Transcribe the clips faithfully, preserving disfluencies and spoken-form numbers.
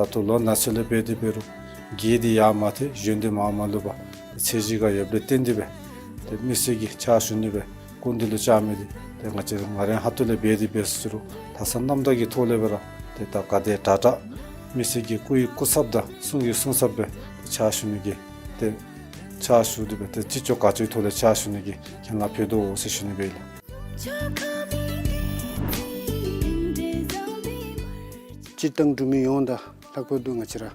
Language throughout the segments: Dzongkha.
ད་ལྟོ་ལོ་ན་ཚོད་ལས་འབད་དེ་འབད་རུང་རྒས་འདི་ཡར་མ་ཐལ་གཞོན་འདི་མར་མ་ལུས་པར་ཚད་གཞི་ཁར་ཡོདཔ་ལས་བརྟེན་ཏེ་སྦེ་ཏེ་མི་སེར་གྱིས་ཕྱག་ཞུ་ནི་སྦེ་སྐུ་མདུན་ལུ་བཅར་མི་འདི་ཏེ་ང་བཅས་ར་ང་རའི་ཁ་ཐུག་ལས་འབད་དེ་འབད་ཟེར་རུང་ད་ས་རྣམ་དག་གི་ཐོག་ལས་སྦེ་ར་ཏེ་ད་ག་དེ་དྲག་དྲག་མི་སེར་གྱི་སྐུ་ཡི་སྐུ་ཚབ་དང་གསུང་གི་གསུང་ཚབ་སྦེ་ཏེ་ཕྱག་ཞུ་ནི་གི་ཏེ་ཕྱག་ཞུ་སྟེ་སྦེ་ཏེ་ཅི་ལྕོགས་ག་ལྕོགས་ཐོག་ལས་ཕྱག་ཞུ་ནི་གི་ཁས་བླངས་ཕུལ་དོ་ཟེར་ཞུ་ནི་སྦེ་ཨིན་ལགས། སྤྱིར་བཏང་འབྲུག་མི་ཡོངས་དང་ལྷག་པར་དུ་ང་བཅས་ར་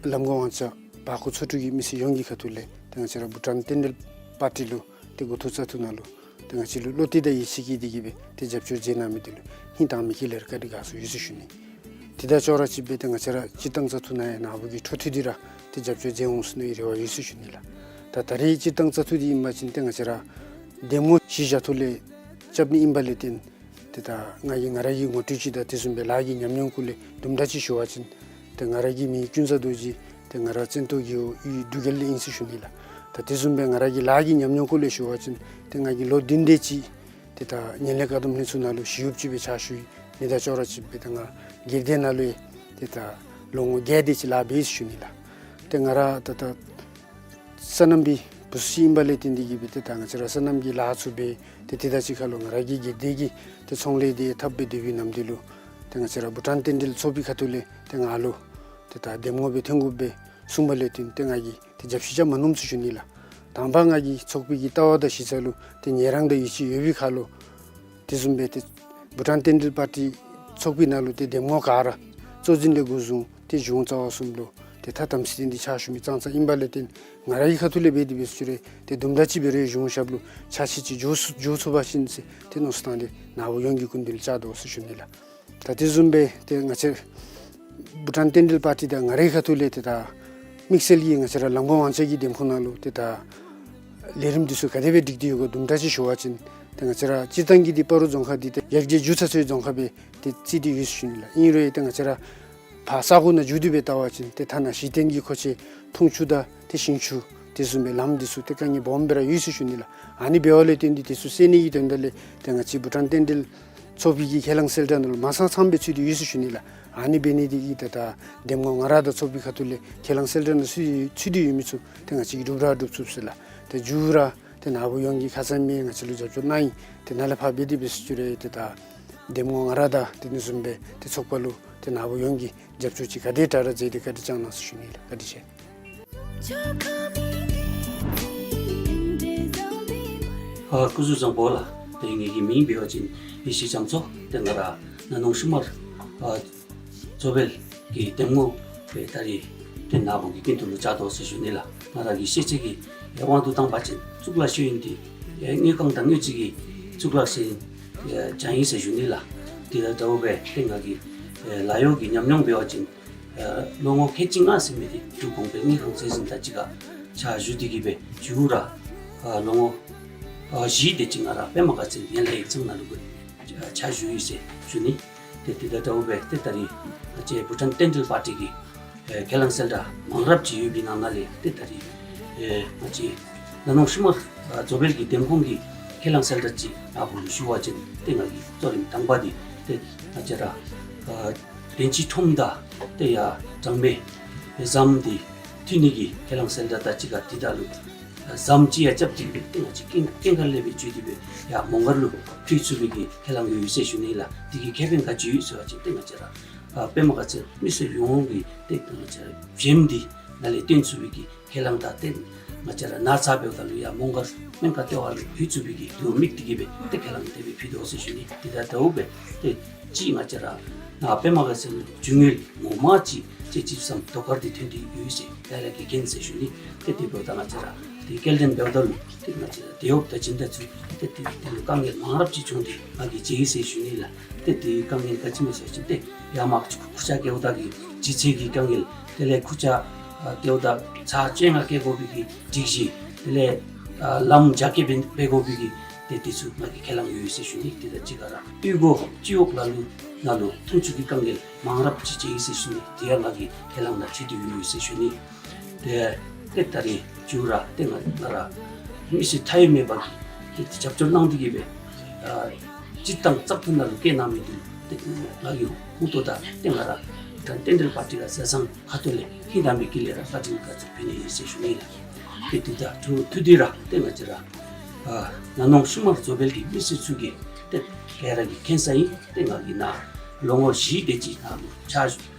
ལམ་གོང་དབང་ཆ་བར་སྐོར་ཚོ་དྲུག་གི་མི་སེར་ཡོངས་ཀྱི་ཁ་ཐུག་ལས་ཏེ་ང་བཅས་ར་བྷུ་ཊཱན་བསྟན་འགྲོའི་པར་ཊི་ལུ་ཏེ་འགོ་ཐོག་བཙག་འཐུ་ནང་ལུ་ཏེ་ང་བཅས་ལུ་བློ་གཏད་དང་ཡིད་ཆེས་བསྐྱེད་དེ་གིས་སྦེ་ཏེ་རྒྱབ་སྐྱོར་མཛད་གནང་མི་འདི་ལུ་ཧིང་དྭངས་མའི་དཀྱིལ་ལས་ར་བཀའ་དྲིན་དགའ་ཚོར་ཡོད་ཟེར་ཞུ་ནི། དེ་དང་ཅོག་ར་གཅིགཔ་སྦེ་ཏེ་ང་བཅས་ར་སྤྱིར་བཏང་བཙག་འཐུ་ནང་ཡང་ནཱ་བུ་གི་འཕྲོ་མཐུད་དེ་ར་ཏེ་རྒྱབ་སྐྱོར་མཛད་འོང་ཟེར་ནི་རེ་བ་ཡོད་ཟེར་ཞུ་ནི་ལགས། ད་ད་རེས་སྤྱིར་བཏང་བཙག་འཐུ་འདི་ཨིན་པ་ཅིན་ཏེ་ང་བཅས་ར་འདེམས་ངོ་གཞི་བཞག་ཐོག་ལས་རྐྱབ་ནི་ཨིན་པ་ལས་བརྟེན་ཏེ་ད་ང་གིས་ང་ར་གི་ངོ་སྤྲོད་ཅིག་དང་དེ་བཟུམ་སྦེ་ལཱ་གི་ཉམས་མྱོང་སྐོར་ལས་དུམ་གྲ་ཅིག་ཞུ་བ་ཅིན་ཏེ་ང་ར་གི་མིང་ཀུན་བཟང་རྡོ་རྗེ། ཏེ་ང་ར་བཙན་ཏོ་རྒེད་འོག་གཡུས་འབྲུག་རྒྱལ་ལས་ཨིན་ཟེར་ཞུ་ནི་ལགས། ད་དེ་བཟུམ་སྦེ་ང་ར་གི་ལཱ་གི་ཉམས་མྱོང་སྐོར་ལས་ཞུ་བ་ཅིན་ཏེ་ང་གིས་ལོ་བདུན་དེ་ཅིག་ཏེ་ད་ངན་ལྷད་བཀག་སྡོམ་ལྷན་ཚོགས་ནང་ལུ་ཞི་གཡོགཔ་ཅིག་སྦེ་ཕྱག་ཞུ་ཡི། ཨ་ནི་དང་ཅོག་ར་གཅིགཔ་སྦེ་ད་ང་སྒེར་སྡེ་ནང་ལུ་ཡང་ཏེ་ད་ལོ་ངོ་བརྒྱད་དེ་ཅིག་ལཱ་འབད་ཡི་ཟེར་ཞུ་ནི་ལགས། ཏེ་ང་ར་ད་ད་སོ་ནམ་པའི་བུ་ཚུ་ཅིག་ཨིན་པ་ལས་བརྟེན་ཏེ་གིས་སྦེ་ཏེ་ད་ང་བཅས་ར་སོ་ནམ་གྱི་ལཱ་ཚུ་འབད་ཏེ་དེ་དང་གཅིག་ཁར་ལུ་ང་ར་གི་སྒེར་སྡེ་གི་ཏེ་ཚོང་ལས་འདི་འཐབ་སྦེ་སྡོད་པའི་ནམ་དུས་ལུ་ཏེ་ང་བཅས་ར་བྷུ་ཊཱན་བསྟན་འགྲོའི་ཚོགས་པའི་ཁ་ཐུག་ལས་ཏེ་ང་ལུ་ཏེ་ད་འདེམས་ངོ་སྦེ་ཐོན་དགོ་པས་གསུངས་པ་ལས་བརྟེན་ཏེ་ང་གིས་ཏེ་རྒྱབ་བཤུད་རྐྱབ་མ་ནུམ་ཟེར་ཞུ་ནི་ལགས། དང་པ་ང་གི་ཚོགས་པའི་གི་ལྟ་བ་དང་གཞི་རྩ་ལུ་ཏེ་ངལ་རངས་དང་ཡིད་ཆེས་ཡོད་པའི་ཁར་ལུ་དེ་བཟུམ་སྦེ་ཏེ་བྷུ་ཊཱན་བསྟན་འགྲོའི་པར་ཊི་ཚོགས་པའི་ནང་ལུ་ཏེ་འདེམས་ངོ་ག་ར་གཙོ་འཛིན་ལས་འགོ་བཟུང་སྟེ་གཞུང་རྩ་བ་གསུམ་ལུ་ཏེ་ཐ་དམ་ཚིག་ལྡན་ཏེ་ཕྱག་ཞུ་མི་ཙང་ཙང་ཨིན་པ་ལས་བརྟེན་ང་ར་གི་ཁ་ཐུག་ལས་འབད་དེ་འབད་ཟེར་ཞུ་རུང་ཏེ་དུམ་གྲ་ཅིག་འབད་རུང་གཞུང་ཞབས་ལུ་ཕྱག་ཕྱིད་ཅིག་འགྱོ་ཚུགས་འགྱོ་ཚུགས་པ་ཅིན་ཟེར་ཏེ་མནོ་བསམ་བཏང་སྟེ་ནཱ་བུ་ཡོངས་ཀྱི་སྐུ་མདུན་ལུ་བཅར་དོ་ཟེར་ཞུ་ནི་ལགས། ད་དེ་བཟུམ་སྦེ་ཏེ་ང་བཅས་བྷུ་ཊཱན་བསྟན་འགྲོའི་པར་ཊི་དང་ང་རའི་ཁ་ཐུག་ལས་ཏེ་ད་དམིགས་བསལ་གྱིས་ང་བཅས་ར་ལམ་གོང་དབང་ཆ་གི་འདེམས་ཁོངས་ནང་ལུ་ཏེ་ད་ལས་རིམ་འདི་ཚུ་ག་དེ་སྦེ་སྒྲིག་སྟེ་ཡོད་ག་དུམ་གྲ་ཅིག་ཞུ་བ་ཅིན་ཏེ་ང་བཅས་ར་སྤྱིར་བཏང་གི་འདི་སྤ་རོ་རྫོང་ཁག་འདི་ཏེ་ཡར་རྒྱས་འགྱོ་ཚར་ཚར་བའི་རྫོང་ཁག་སྦེ་ཏེ་བརྩི་སྟེ་ཡོད་ཟེར་ཞུ་ནི་ལགས། ཨིན་རུང་ཡང་ཏེ་ང་བཅས་ར་ཕར་ས་གོ་ནང་འགྱོ་སྟེ་སྦེ་བལྟ་བ་ཅིན་ཏེ་ཐ་ན་གཞི་རྟེན་གྱི་མཁོ་ཆས་འཐུང་ཆུ་དང་ཏེ་ཞིང་ཆུ་དེ་བཟུམ་སྦེ་ལམ་འདི་ཚུ་ཏེ་དཀའ་ངལ་སྦོམ་སྦེ་ར་ཡོད་ཟེར་ཞུ་ནི་ལགས། ཨ་ནི་འབདཝ་ལས་བརྟེན་ཏེ་དེ་ཚུ་སེལ་ནི་གི་དོན་དག་ལས་ཏེ་ང་བཅས་བྷུ་ཊཱན་བསྟན་འགྲོའི་ཚོགས་པའི་གི་ཁས་བླངས་གསལ་བསྒྲགས་ནང་ལུ་མ་ཚང་ཚངམ་སྦེ་ཚུད་དེ་ཡོད་ཟེར་ཞུ་ནི་ལགས། ཨ་ནི་འབད་ནི་འདི་གིས་ཏེ་ད་འདེམས་ངོ་ང་ར་དང་ཚོགས་པའི་ཁ་ཐུག་ལས་ཁས་བླངས་གསལ་བསྒྲགས་ནང་ཚུད་ཚུད་དེ་ཡོད་མི་ཚུ་ཏེ་ང་བཅས་ཀྱིས་སྒྲུབ་ར་སྒྲུབ་ཚུགས་ཟེར་ལགས། ཏེ་མཇུག་ར་ཏེ་ནཱ་བུ་ཡོངས་ཀྱིས་ཁ་ཙ་མ་ང་བཅས་ལུ་རྒྱབ་སྐྱོར་གནང་ཡི། ཏེ་ནཱ་ལས་ཕར་འབད་དེ་འབད་ཟེར་ཞུ་རུང་ཏེ་ད་འདེམས་ངོ་ང་ར་དང་ཏེ་དེ་བཟུམ་སྦེ་ཏེ་ཚོགས་པ་ལུ་ཏེ་ནཱ་བུ་ཡོངས་ཀྱིས་རྒྱབ་སྐྱོར་ཅིག་ག་དེ་དྲག་ར་མཛད་དེ་བཀའ་དྲིན་བསྐྱང་གནང་ཟེར་ཞུ་ནི་ལགས། བཀའ་དྲིན་ཆེ། ཨ་སྐུ་གཟུགས་བཟང་པོ་ལགས། ཏེ་ངེ་གི་མིང་འབད་བ་ཅིན་ཡེ་ཤེས་རྒྱ་མཚོ། ཏེ་ང་ར་ན་ནོང་ཤུ་མར་ཨ་མཛོ་དཔལ་གྱི་འདེམས་ངོ་སྦེ་ད་རིས་ཏེ་ནཱ་བུ་གི་སྐུ་མདུན་ལུ་བཅར་དོ་ཟེར་ཞུ་ནི་ལགས། ང་ར་གི་ཤེས་ཚད་ཀྱི་དབང་དུ་བཏང་བ་ཅིན་གཙུག་ལག་ཤེས་ཡོན་འདི་ཨེ་དངུལ་ཁང་དང་དངུལ་རྩིས་ཀྱི་གཙུག་ལག་ཤེས་ཡོན་ཨེ་སྦྱང་ཡི་ཟེར་ཞུ་ནི་ལགས། དེ་དང་འདྲཝ་སྦེ་ཏེ་ང་གི་ཨེ་ལཱ་གཡོག་གི་ཉམས་མྱོང་འབད་བ་ཅིན་ཨེ་ལོ་ངོ་ཁལ་གཅིག་ལྔ་ཟེར་མི་འདི་འབྲུག་གོང་འཕེལ་དངུལ་ཁང་ཚད་འཛིན་དང་གཅིག་ཁར་ཕྱག་ཞུ་སྟེ་གིས་སྦེ་མཇུག་ར་ཨ་ལོ་ངོ་ཨ་བཞི་དེ་ཅིག་ང་ར་པདྨ་དགའ་ཚལ་ཡན་ལག་ཡིག་ཚང་ནང་ལུ་སྦེ་ཕྱག་ཞུ་ཡི་ཟེར་ཞུ་ནི། ཏེ་དེ་དང་འདྲཝ་སྦེ་ཏེ་ད་རིས་ང་བཅས་བྷུ་ཊཱན་བསྟན་འགྲོའི་པར་ཊི་གི་ཨེ་ཁས་བླངས་གསལ་བསྒྲགས་མང་རབས་ཅིག་ཡོད་པའི་ནང་ན་ལས་ཏེ་ད་རིས་ཨེ་ང་བཅས་ན་ནོང་ཤུ་མར་ཨ་མཛོ་དཔལ་གྱི་འདེམས་ཁོངས་ཀྱི་ཁས་བླངས་གསལ་བསྒྲགས་ཅིག་ནཱ་བུ་ལུ་ཞུ་བ་ཅིན་ཏེ་ང་གིས་གཙོ་རིམ་དང་པ་འདི་ཏེ་ང་བཅས་ར་ཨ་དན་ཅི་ཁྲོམ་དང་ཏེ་ཡར་གྲངས་མེད་ཟམ་འདི་མཐུད་ནི་གི་ཁས་བླངས་གསལ་བསྒྲགས་དང་གཅིག་ཁར་འདི་ད་ལུ་ཨ་ཟམ་ཅིག་ཡང་རྐྱབ་སྟེ་གིས་སྦེ་ཏེ་ང་བཅས་ཀེང་ཀེང་དཀར་ལས་སྦེ་བྱོག་སྟེ་སྦེ་ཡར་མོང་སྒར་ལུ་འཕུལ་ཚུགས་པའི་གི་ཁས་བླངས་ཡོད་ཟེར་ཞུ་ནི་ལགས། འདི་གི་ཁེ་ཕན་ག་ཅི་ཡོད་ཟེར་བ་ཅིན་ཏེ་ང་བཅས་ར་ཨ་པདྨ་དགའ་ཚལ་མི་སེར་ཡོངས་ཀྱི་ཏེ་ང་བཅས་ར་བྱེམ་འདི་ནཱ་ལས་བཏོན་ཚུགས་པའི་གི་ཁས་བླངས་དང་ཏེ་ང་བཅས་ར་ན་ཚ་འབདཝ་ད་ལུ་ཡར་མོང་སྒར་སྨན་ཁང་ལྟེ་བ་ལུ་འཕུལ་ཚུགས་པའི་གི་དོན་དམིགས་ཏེ་གིས་སྦེ་ཏེ་ཁས་བླངས་དེ་སྦེ་ཕུལ་དོ་ཟེར་ཞུ་ནི། དེ་དང་འདྲཝ་སྦེ་ཏེ་ཅིག་ང་བཅས་ར་ནཱ་པདྨ་དགའ་ཚལ་ལུ་རྒྱུ་དངོས་ངོ་མ་ཅིག་ཅིག་ཅིག་ཙམ་དོ་ཁར་འདི་ཐོན་ཏེ་ཡོད་ཟེར་ཡར་ལས་ཀྱི་རྐྱེན་ཟེར་ཞུ་ནི། ཏེ་དེ་འབདཝ་ད་ང་བཅས་ར་ཏེ་སྐྱེལ་འདྲེན་འབདཝ་ད་ལུ་ཏེ་ང་བཅས་ར་དེད་གཡོགཔ་དང་སྦྱིན་བདག་ཚུ་ཏེ་དེ་དེ་ལུ་དཀའ་ངལ་མང་རབས་ཅིག་བྱུང་སྟེ་ང་གིས་མཇལ་ཡི་ཟེར་ཞུ་ནི་ལགས། ཏེ་དེ་དཀའ་ངལ་ག་ཅི་སྨོ་ཟེར་བ་ཅིན་ཏེ་ཡར་མར་ཁུར་ཆ་བཀལཝ་ད་གི་ལྗིད་ཚད་ཀྱི་དཀའ་ངལ། དེ་ལས་ཁུར་ཆ་ཨ་བཀལཝ་ད་ཚར་བཅོ་ལྔ་བཀལ་དགོ་པའི་གི་སྒྲིག་གཞི། དེ་ལས་ཨ་ལམ་རྒྱ་སྐྱེད་འབད་འབད་དགོ་པའི་གི་ཏེ་དེ་ཚུ་ང་གིས་ཁས་བླངས་ཡོད་ཟེར་ཞུ་ནི། དེ་དང་གཅིག་ཁར་ཨུ་གོ་སྤྱི་འོག་ལ་ལུ་ནང་ལུ་འཐུང་ཆུ་གི་དཀའ་ངལ་མང་རབས་ཅིག་མཇལ་ཡི་ཟེར་ཞུ་ནི། དེ་ཡང་ང་གིས་ཁས་བླངས་ནང་ཚུད་དེ་ཡོད་ཟེར་ཞུ་ནི། ཏེ་ཏེ་ད་རིས་མཇུག་ར་ཏེ་ང་ང་ར་མི་སེར་མཐའ་ཡས་མེད་པ་གིས་ཏེ་རྒྱབ་སྐྱོར་གནང་སྟེ་གིས་སྦེ་ཨ་སྤྱིར་བཏང་བཙག་འཐུ་ནང་ལུ་བཀལ་གནང་མི་འདི་ཏེ་ང་གིས་ཧུང་ཏོ་དང་ཏེ་ང་ར་ བུ་ཊཱན་བསྟན་འཕེལ་པར་ཊི་ར་བཟའ་ཚང་ཁ་ཐུག་ལས་ཧིང་དྭངས་པའི་དཀྱིལ་ལས་ར་བཀའ་དྲིན་དགའ་ཚོར་ཕུལ་ནི་ཨིན་ཟེར་ཞུ་ནི་ལགས། ཏེ་དེ་དང་འབྲེལ་ཏེ་ར་ཏེ་ང་བཅས་ར་ཨ་ནང་ནོ་ཤུལ་མར་འཛོལ་བའི་གི་མི་སེར་ཚུ་གིས་ཏེ་ག་ར་གིས་མཁྱེན་ས་ཨིན། ཏེ་ང་གིས་ནཱ་ལོ་ངོ་བཞི་དེ་ཅིག་ནང་ཕྱག་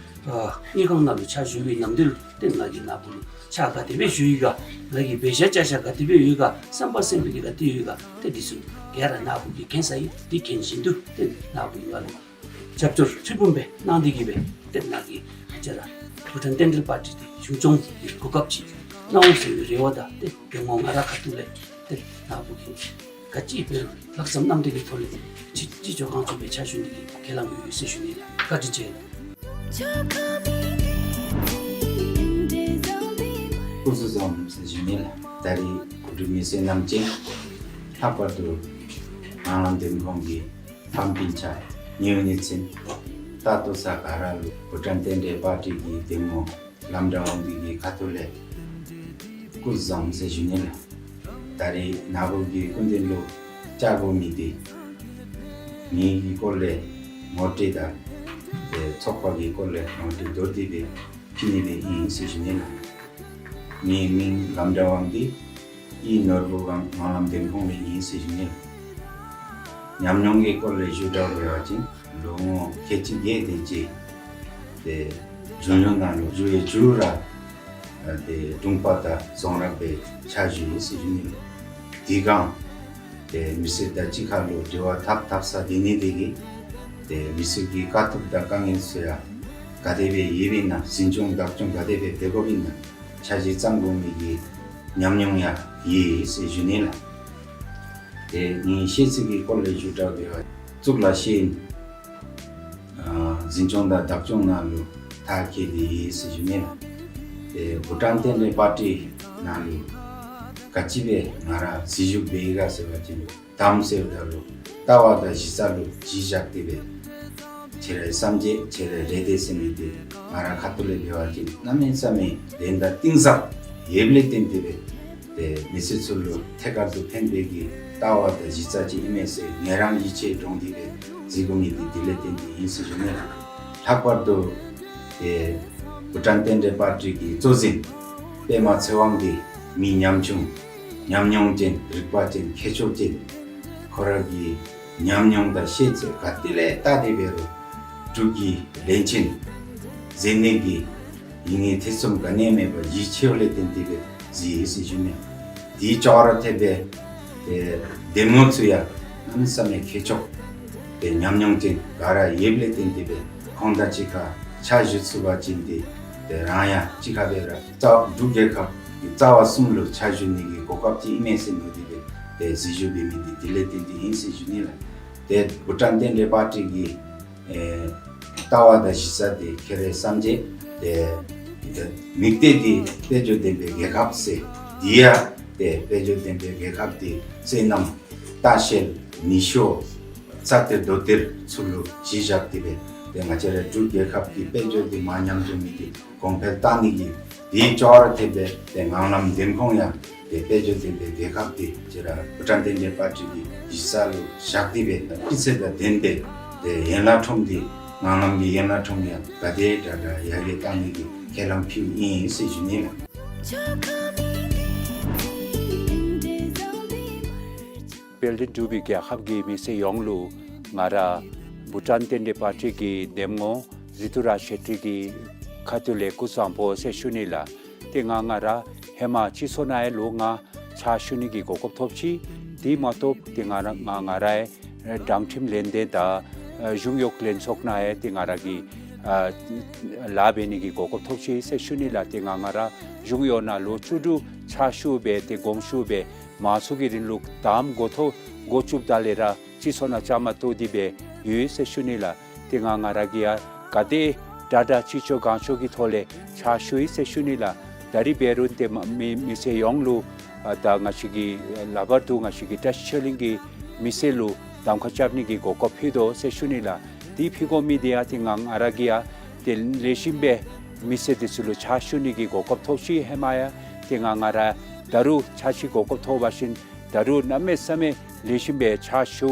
ཨ་དངུལ་ཁང་ནང་ལུ་ཕྱག་ཞུ་བའི་ནམ་དུས་ལུ་ཏེ་ང་གིས་ནཱ་བུ་ལུ་ཕྱག་ག་དེ་སྦེ་ཞུ་ཡི་ག། ང་གིས་འབད་བཞག་བྱ་བཞག་ག་དེ་སྦེ་ཡོད་ག། བསམ་པ་སེམས་པའི་གི་ག་དེ་ཡོད་ག། ཏེ་འདི་ཚུ་ག་ར་ནཱ་བུ་གིས་མཁྱེན་ས་ཨིན། དེ་མཁྱེན་བཞིན་དུ་ཏེ་ནཱ་བུ་གིས་ང་ལུ་རྒྱབ་སྐྱོར་ཁྲི་འབུམ་སྦེ་གནང་སྟེ་གིས་སྦེ་ཏེ་ནཱ་གིས་ང་བཅས་ར་བུ་ཊཱན་བསྟན་འཕེལ་པར་ཊི་འདི་གཞུང་སྐྱོང་གི་གོ་སྐབས་ཅིག་གནང་འོང་ཟེར་བའི་རེ་བ་དང་ཏེ་གདམ་ངོ་ང་ར་ཁ་ཐུག་ལས་ཏེ་ནཱ་བུ་གིས་ག་ཅི་འབད་རུང་ལྷག་བསམ་རྣམ་དག་གི་ཐོག་ལས་ཅི་ཅི་ལྕོགས་གང་ལྕོགས་སྦེ་ཕྱག་ཞུ་ནི་གི་ཁས་བླངས་ཡོད་ཟེར་ཞུ་ནི་ལགས། བཀའ་དྲིན་ཆེ་ལགས། སྐུ་གཟུགས་བཟང་ཟེར་ཞུ་ནི་ལགས། ད་རིས་གོ་སྒྲིག་མི་སེར་རྣམས་ཅན་ལྷག་པར་དུ་ངང་ལམ་འདེམས་ཁོངས་ཀྱི་ཕམ་སྤུན་ཆ་ཉེ་བའི་གནས་ཚུལ་ད་ལྟོ་ས་ག་ར་ལུ་བུ་ཊཱན་བསྟན་འཕེལ་པར་ཊི་གི་གདམ་ངོ་ལམ་འདྲ་དབང་འདུས་ཀྱི་ཁ་ཐུག་ལས་སྐུ་གཟུགས་བཟང་ཟེར་ཞུ་ནི་ལགས། ད་རིས་ནཱ་བུ་གི་སྐུ་མདུན་ལུ་བཅར་དགོ་མི་འདི་མི་གི་སྐོར་ལས་ངོ་སྤྲོད་དང་ཚོགས་པ་གི་སྐོར་ལས་ངོ་སྤྲོད་མདོར་བསྡུས་སྦེ་ཕུལ་ནི་སྦེ་ཨིན་ཟེར་ཞུ་ནི་ལགས། ངེའི་མིང་ལམ་འདྲ་དབང་འདུས། ཨིན་ནོར་བུ་སྒང་ངང་ལམ་འདེམས་ཁོངས་ལས་ཨིན་ཟེར་ཞུ་ནི་ལགས། ཉམས་མྱོང་གི་སྐོར་ལས་ཞུ་དགོ་པ་ཅིན་ལོ་ངོ་ཁལ་གཅིག་བརྒྱད་དེ་ཅིག་ཏེ་གཞུང་གཡོག་ནང་ལུ་ཞུ་ཡི། མཇུག་ར་ཏེ་དྲུང་པ་དང་རྫོང་ར་སྦེ་ཕྱག་ཞུ་ཡི་ཟེར་ཞུ་ནི་ལགས། དེ་སྒང་ཏེ་མི་སེར་དང་གཅིག་ཁར་ལུ་འབྲེལ་བ་འཐབ་འཐབ་ས་དེ་ནི་དེ་གིས་ཏེ་མི་སེར་གྱི་དཀའ་ཐུབ་དང་དཀའ་ངལ་ཚུ་ཡང་ག་དེ་སྦེ་ཡོདཔ་ཨིན་ན་འཛིན་སྐྱོང་བདག་སྐྱོང་ག་དེ་སྦེ་འབད་དགོཔ་ཨིན་ན་འཆར་གཞི་བརྩམ་དགོ་མི་གི་ཉམས་མྱོང་ཡང་ཡོད་ཟེར་ཞུ་ནི་ལགས། ཏེ་ངེའི་ཤེས་ཚད་ཀྱི་སྐོར་ལས་ཞུ་དགོ་པ་ཅིན་གཙུག་ལག་ཤེས་ཡོན་ཨ་འཛིན་སྐྱོང་དང་བདག་སྐྱོང་ནང་ལུ་མཐར་འཁྱོལ་ཏེ་ཡོད་ཟེར་ཞུ་ནི་ལགས། ཏེ་བུ་ཊཱན་བསྟན་འཕེལ་པར་ཊི་ནང་ལུ་ག་ཅི་སྦེ་ང་ར་འཛུལ་ཞུགས་འབད་ཡི་ག་ཟེར་བ་ཅིན་དམ་ཟེརཝ་ད་ལུ་ལྟ་བ་དང་གཞི་རྩ་ལུ་གཞི་བཞག་སྟེ་སྦེ་ཁྱེད་རའི་བསམ་རྒྱས་ཁྱེད་རའི་རེ་འདོད་ཟེར་མི་འདི་ང་ར་ཁ་ཐུག་ལས་འབད་བ་ཅིན་གནམ་མེད་ས་མེད་ལན་དང་གཏིང་ཟབ་ཡོདཔ་ལས་བརྟེན་ཏེ་སྦེ་ཏེ་མི་སེར་ཚུ་ལུ་ཐད་ཀར་དུ་ཕན་པའི་གི་ལྟ་བ་དང་གཞི་རྩ་ཅིག་ཨིན་མས་ཟེར་ངལ་རངས་ཡིད་ཆེས་འདྲོངས་ཏེ་སྦེ་འཛུལ་དགོ་མི་འདི་དེ་ལས་བརྟེན་ཏེ་ཨིན་ཟེར་ཞུ་ནི་ལགས། ལྷག་པར་དུ་ཏེ་བུ་ཊཱན་བསྟན་འཕེལ་པར་ཊི་གི་གཙོ་འཛིན་པདྨ་ཚེ་དབང་འདི་མི་ཉམ་ཆུང་ཉམས་མྱོང་ཅན་རིག་པ་ཅན་མཁས་མཆོག་ཅན་ཁོ་ར་གི་ཉམས་མྱོང་དང་ཤེས་ཚད་ག་ཏེ་ལས་བལྟ་སྟེ་འབད་རུང་འབྲུག་གི་བློན་ཆེན་མཛད་ནི་གི་ཡིད་ངེས་ཐེ་ཚོམ་ག་ནི་ཡང་མེད་པར་ཡིད་ཆེས་ལས་བརྟེན་ཏེ་སྦེ་འཛུལ་ཡི་ཟེར་ཞུ་ནི། དེ་ཅོག་ར་འཐདཔ་སྦེ་ཏེ་གདམ་ངོ་ཚུ་ཡང་གནམ་མེད་ས་མེད་མཁས་མཆོག་ཏེ་ཉམས་མྱོང་ཅན་ག་ར་ཡོདཔ་ལས་བརྟེན་ཏེ་སྦེ་ཁོང་དང་གཅིག་ཁར་ཕྱག་ཞུ་ཚུགས་པ་ཅིན་ཏེ་ཏེ་རང་ཡང་གཅིག་ཁར་སྦེ་ར་རྩ་འབྲུག་རྒྱལ་ཁབ་ཀྱི་རྩ་བ་གསུམ་ལུ་ཕྱག་ཞུ་ནི་གི་གོ་སྐབས་ཅིག་ཨིན་མས་ཟེར་མནོ་སྟེ་སྦེ་ཏེ་འཛུལ་ཞུགས་འབད་མི་འདི་དེ་ལས་བརྟེན་ཏེ་ཨིན་ཟེར་ཞུ་ནི་ལགས། ཏེ་བུ་ཊཱན་བསྟན་འཕེལ་པར་ཊི་གི་ཨེ་ལྟ་བ་དང་གཞི་རྩ་འདི་ཁྱེད་རའི་བསམ་རྒྱས་ཏེ་ཏེ་དམིགས་གཏད་འདི་དཔལ་འབྱོར་ལྡན་པའི་རྒྱལ་ཁབ་ཟེར་འདི་ཡང་ཏེ་དཔལ་འབྱོར་ལྡན་པའི་རྒྱལ་ཁབ་འདི་སོ་ནམ་ལྟ་བཤལ་ནུས་ཤུགས་རྩྭ་གཏེར་རྡོ་གཏེར་ཚུ་ལུ་གཞི་བཞག་སྟེ་སྦེ་ཏེ་ང་བཅས་རའི་འབྲུག་རྒྱལ་ཁབ་ཀྱི་དཔལ་འབྱོར་འདི་མར་ཉམས་འགྱོ་མི་འདི་གོང་འཕེལ་བཏང་ནི་གི་དེ་ཅོག་ར་འཐདཔ་སྦེ་ཏེ་ངང་ལམ་འདེམས་ཁོངས་ཡང་ཏེ་དཔལ་འབྱོར་ལྡན་པའི་རྒྱལ་ཁབ་འདི་ང་བཅས་ར་བུ་ཊཱན་བསྟན་འཕེལ་པར་ཊི་གི་གཞི་རྩ་ལུ་བཞག་སྟེ་སྦེ་སྤུས་ཚད་དང་ལྡན་པའི་ཏེ་ཡན་ལག་ཁྲོམ་འདི་ངང་ལམ་གྱི་ཡན་ལག་ཁྲོམ་ཡང་ག་དེ་དྲག་དྲག་ཡར་རྒྱས་བཏང་ནི་གི་ཁས་བླངས་ཕུལཝ་ཨིན་ཟེར་ཞུ་ནི་ལགས། དཔལ་ལྡན་འབྲུག་པའི་རྒྱལ་ཁབ་ཀྱི་མི་སེར་ཡོངས་ལུ་ང་ར་བུ་ཊཱན་བསྟན་འཕེལ་པར་ཊི་གི་གདམ་ངོ་རི་ཏུ་ར་ཤེ་ཏྲི་གི་ཁ་ཐུག་ལས་སྐུ་གཟུགས་བཟང་པོ་ཟེར་ཞུ་ནི་ལགས། ཏེ་ང་ང་ར་ཧེ་མ་སྤྱི་ཚོགས་ནང་ཡང་ལོ་ལྔ་ཕྱག་ཞུ་ནི་གི་གོ་སྐབས་ཐོབ་ཅི། དེ་མ་གཏོགས་ཏེ་ང་ར་ང་ང་རའི་དྲང་ཁྲིམས་ལེན་འདེད་དང་གཞུང་གཡོག་ལྷན་ཚོགས་ནང་ཡང་ཏེ་ང་ར་གིས་ལཱ་འབད་ནི་གི་གོ་སྐབས་ཐོབ་ཅི་ཟེར་ཞུ་ནི་ལགས། ཏེ་ང་ང་ར་གཞུང་གཡོག་ནང་ལོ་བཅུ་དྲུག་ཕྱག་ཞུ་སྦེ་ཏེ་དགོངས་ཞུ་སྦེ་མང་སུ་གི་རིང་ལུ་དང་པ་འགོ་ཐོག་འགོ་བཙུགསཔ་ད་ལས་ར་སྤྱི་ཚོགས་ནང་བཅའ་མར་གཏོགས་ཏེ་སྦེ་ཡོད་ཟེར་ཞུ་ནི་ལགས། ཏེ་ང་ང་ར་གིས་ཡང་ག་དེ་དྲག་དྲག་ཅི་ལྕོགས་གང་ལྕོགས་ཀྱི་ཐོག་ལས་ཕྱག་ཞུ་ཡི་ཟེར་ཞུ་ནི་ལགས། ད་རིས་འབད་རུང་ཏེ་མ་མི་མི་སེར་ཡོངས་ལུ་ཨ་ད་ང་བཅས་ཀྱི་ལྷག་པར་དུ་ང་བཅས་ཀྱི་བཀྲ་ཤིས་ཆོས་གླིང་གི་མི་སེར་ལུ་གདམ་ཁ་རྐྱབ་ནི་གི་གོ་སྐབས་ཕུལ་དོ་ཟེར་ཞུ་ནི་ལགས། དེ་ཕུལ་དགོ་མི་འདི་ཡང་ཏེ་ང་ང་ར་གིས་ཡང་ཏེ་ལེགས་ཤོམ་སྦེ་མི་སེར་འདི་ཚུ་ལུ་ཕྱག་ཞུ་ནི་གི་གོ་སྐབས་ཐོབ་ཅི། ཧེ་མ་ཡང་ཏེ་ང་ང་ར་ད་རུང་ཕྱག་ཕྱིད་གོ་སྐབས་ཐོབ་པ་ཅིན་ད་རུང་གནམ་མེད་ས་མེད་ལེགས་ཤོམ་སྦེ་ཕྱག་ཞུ་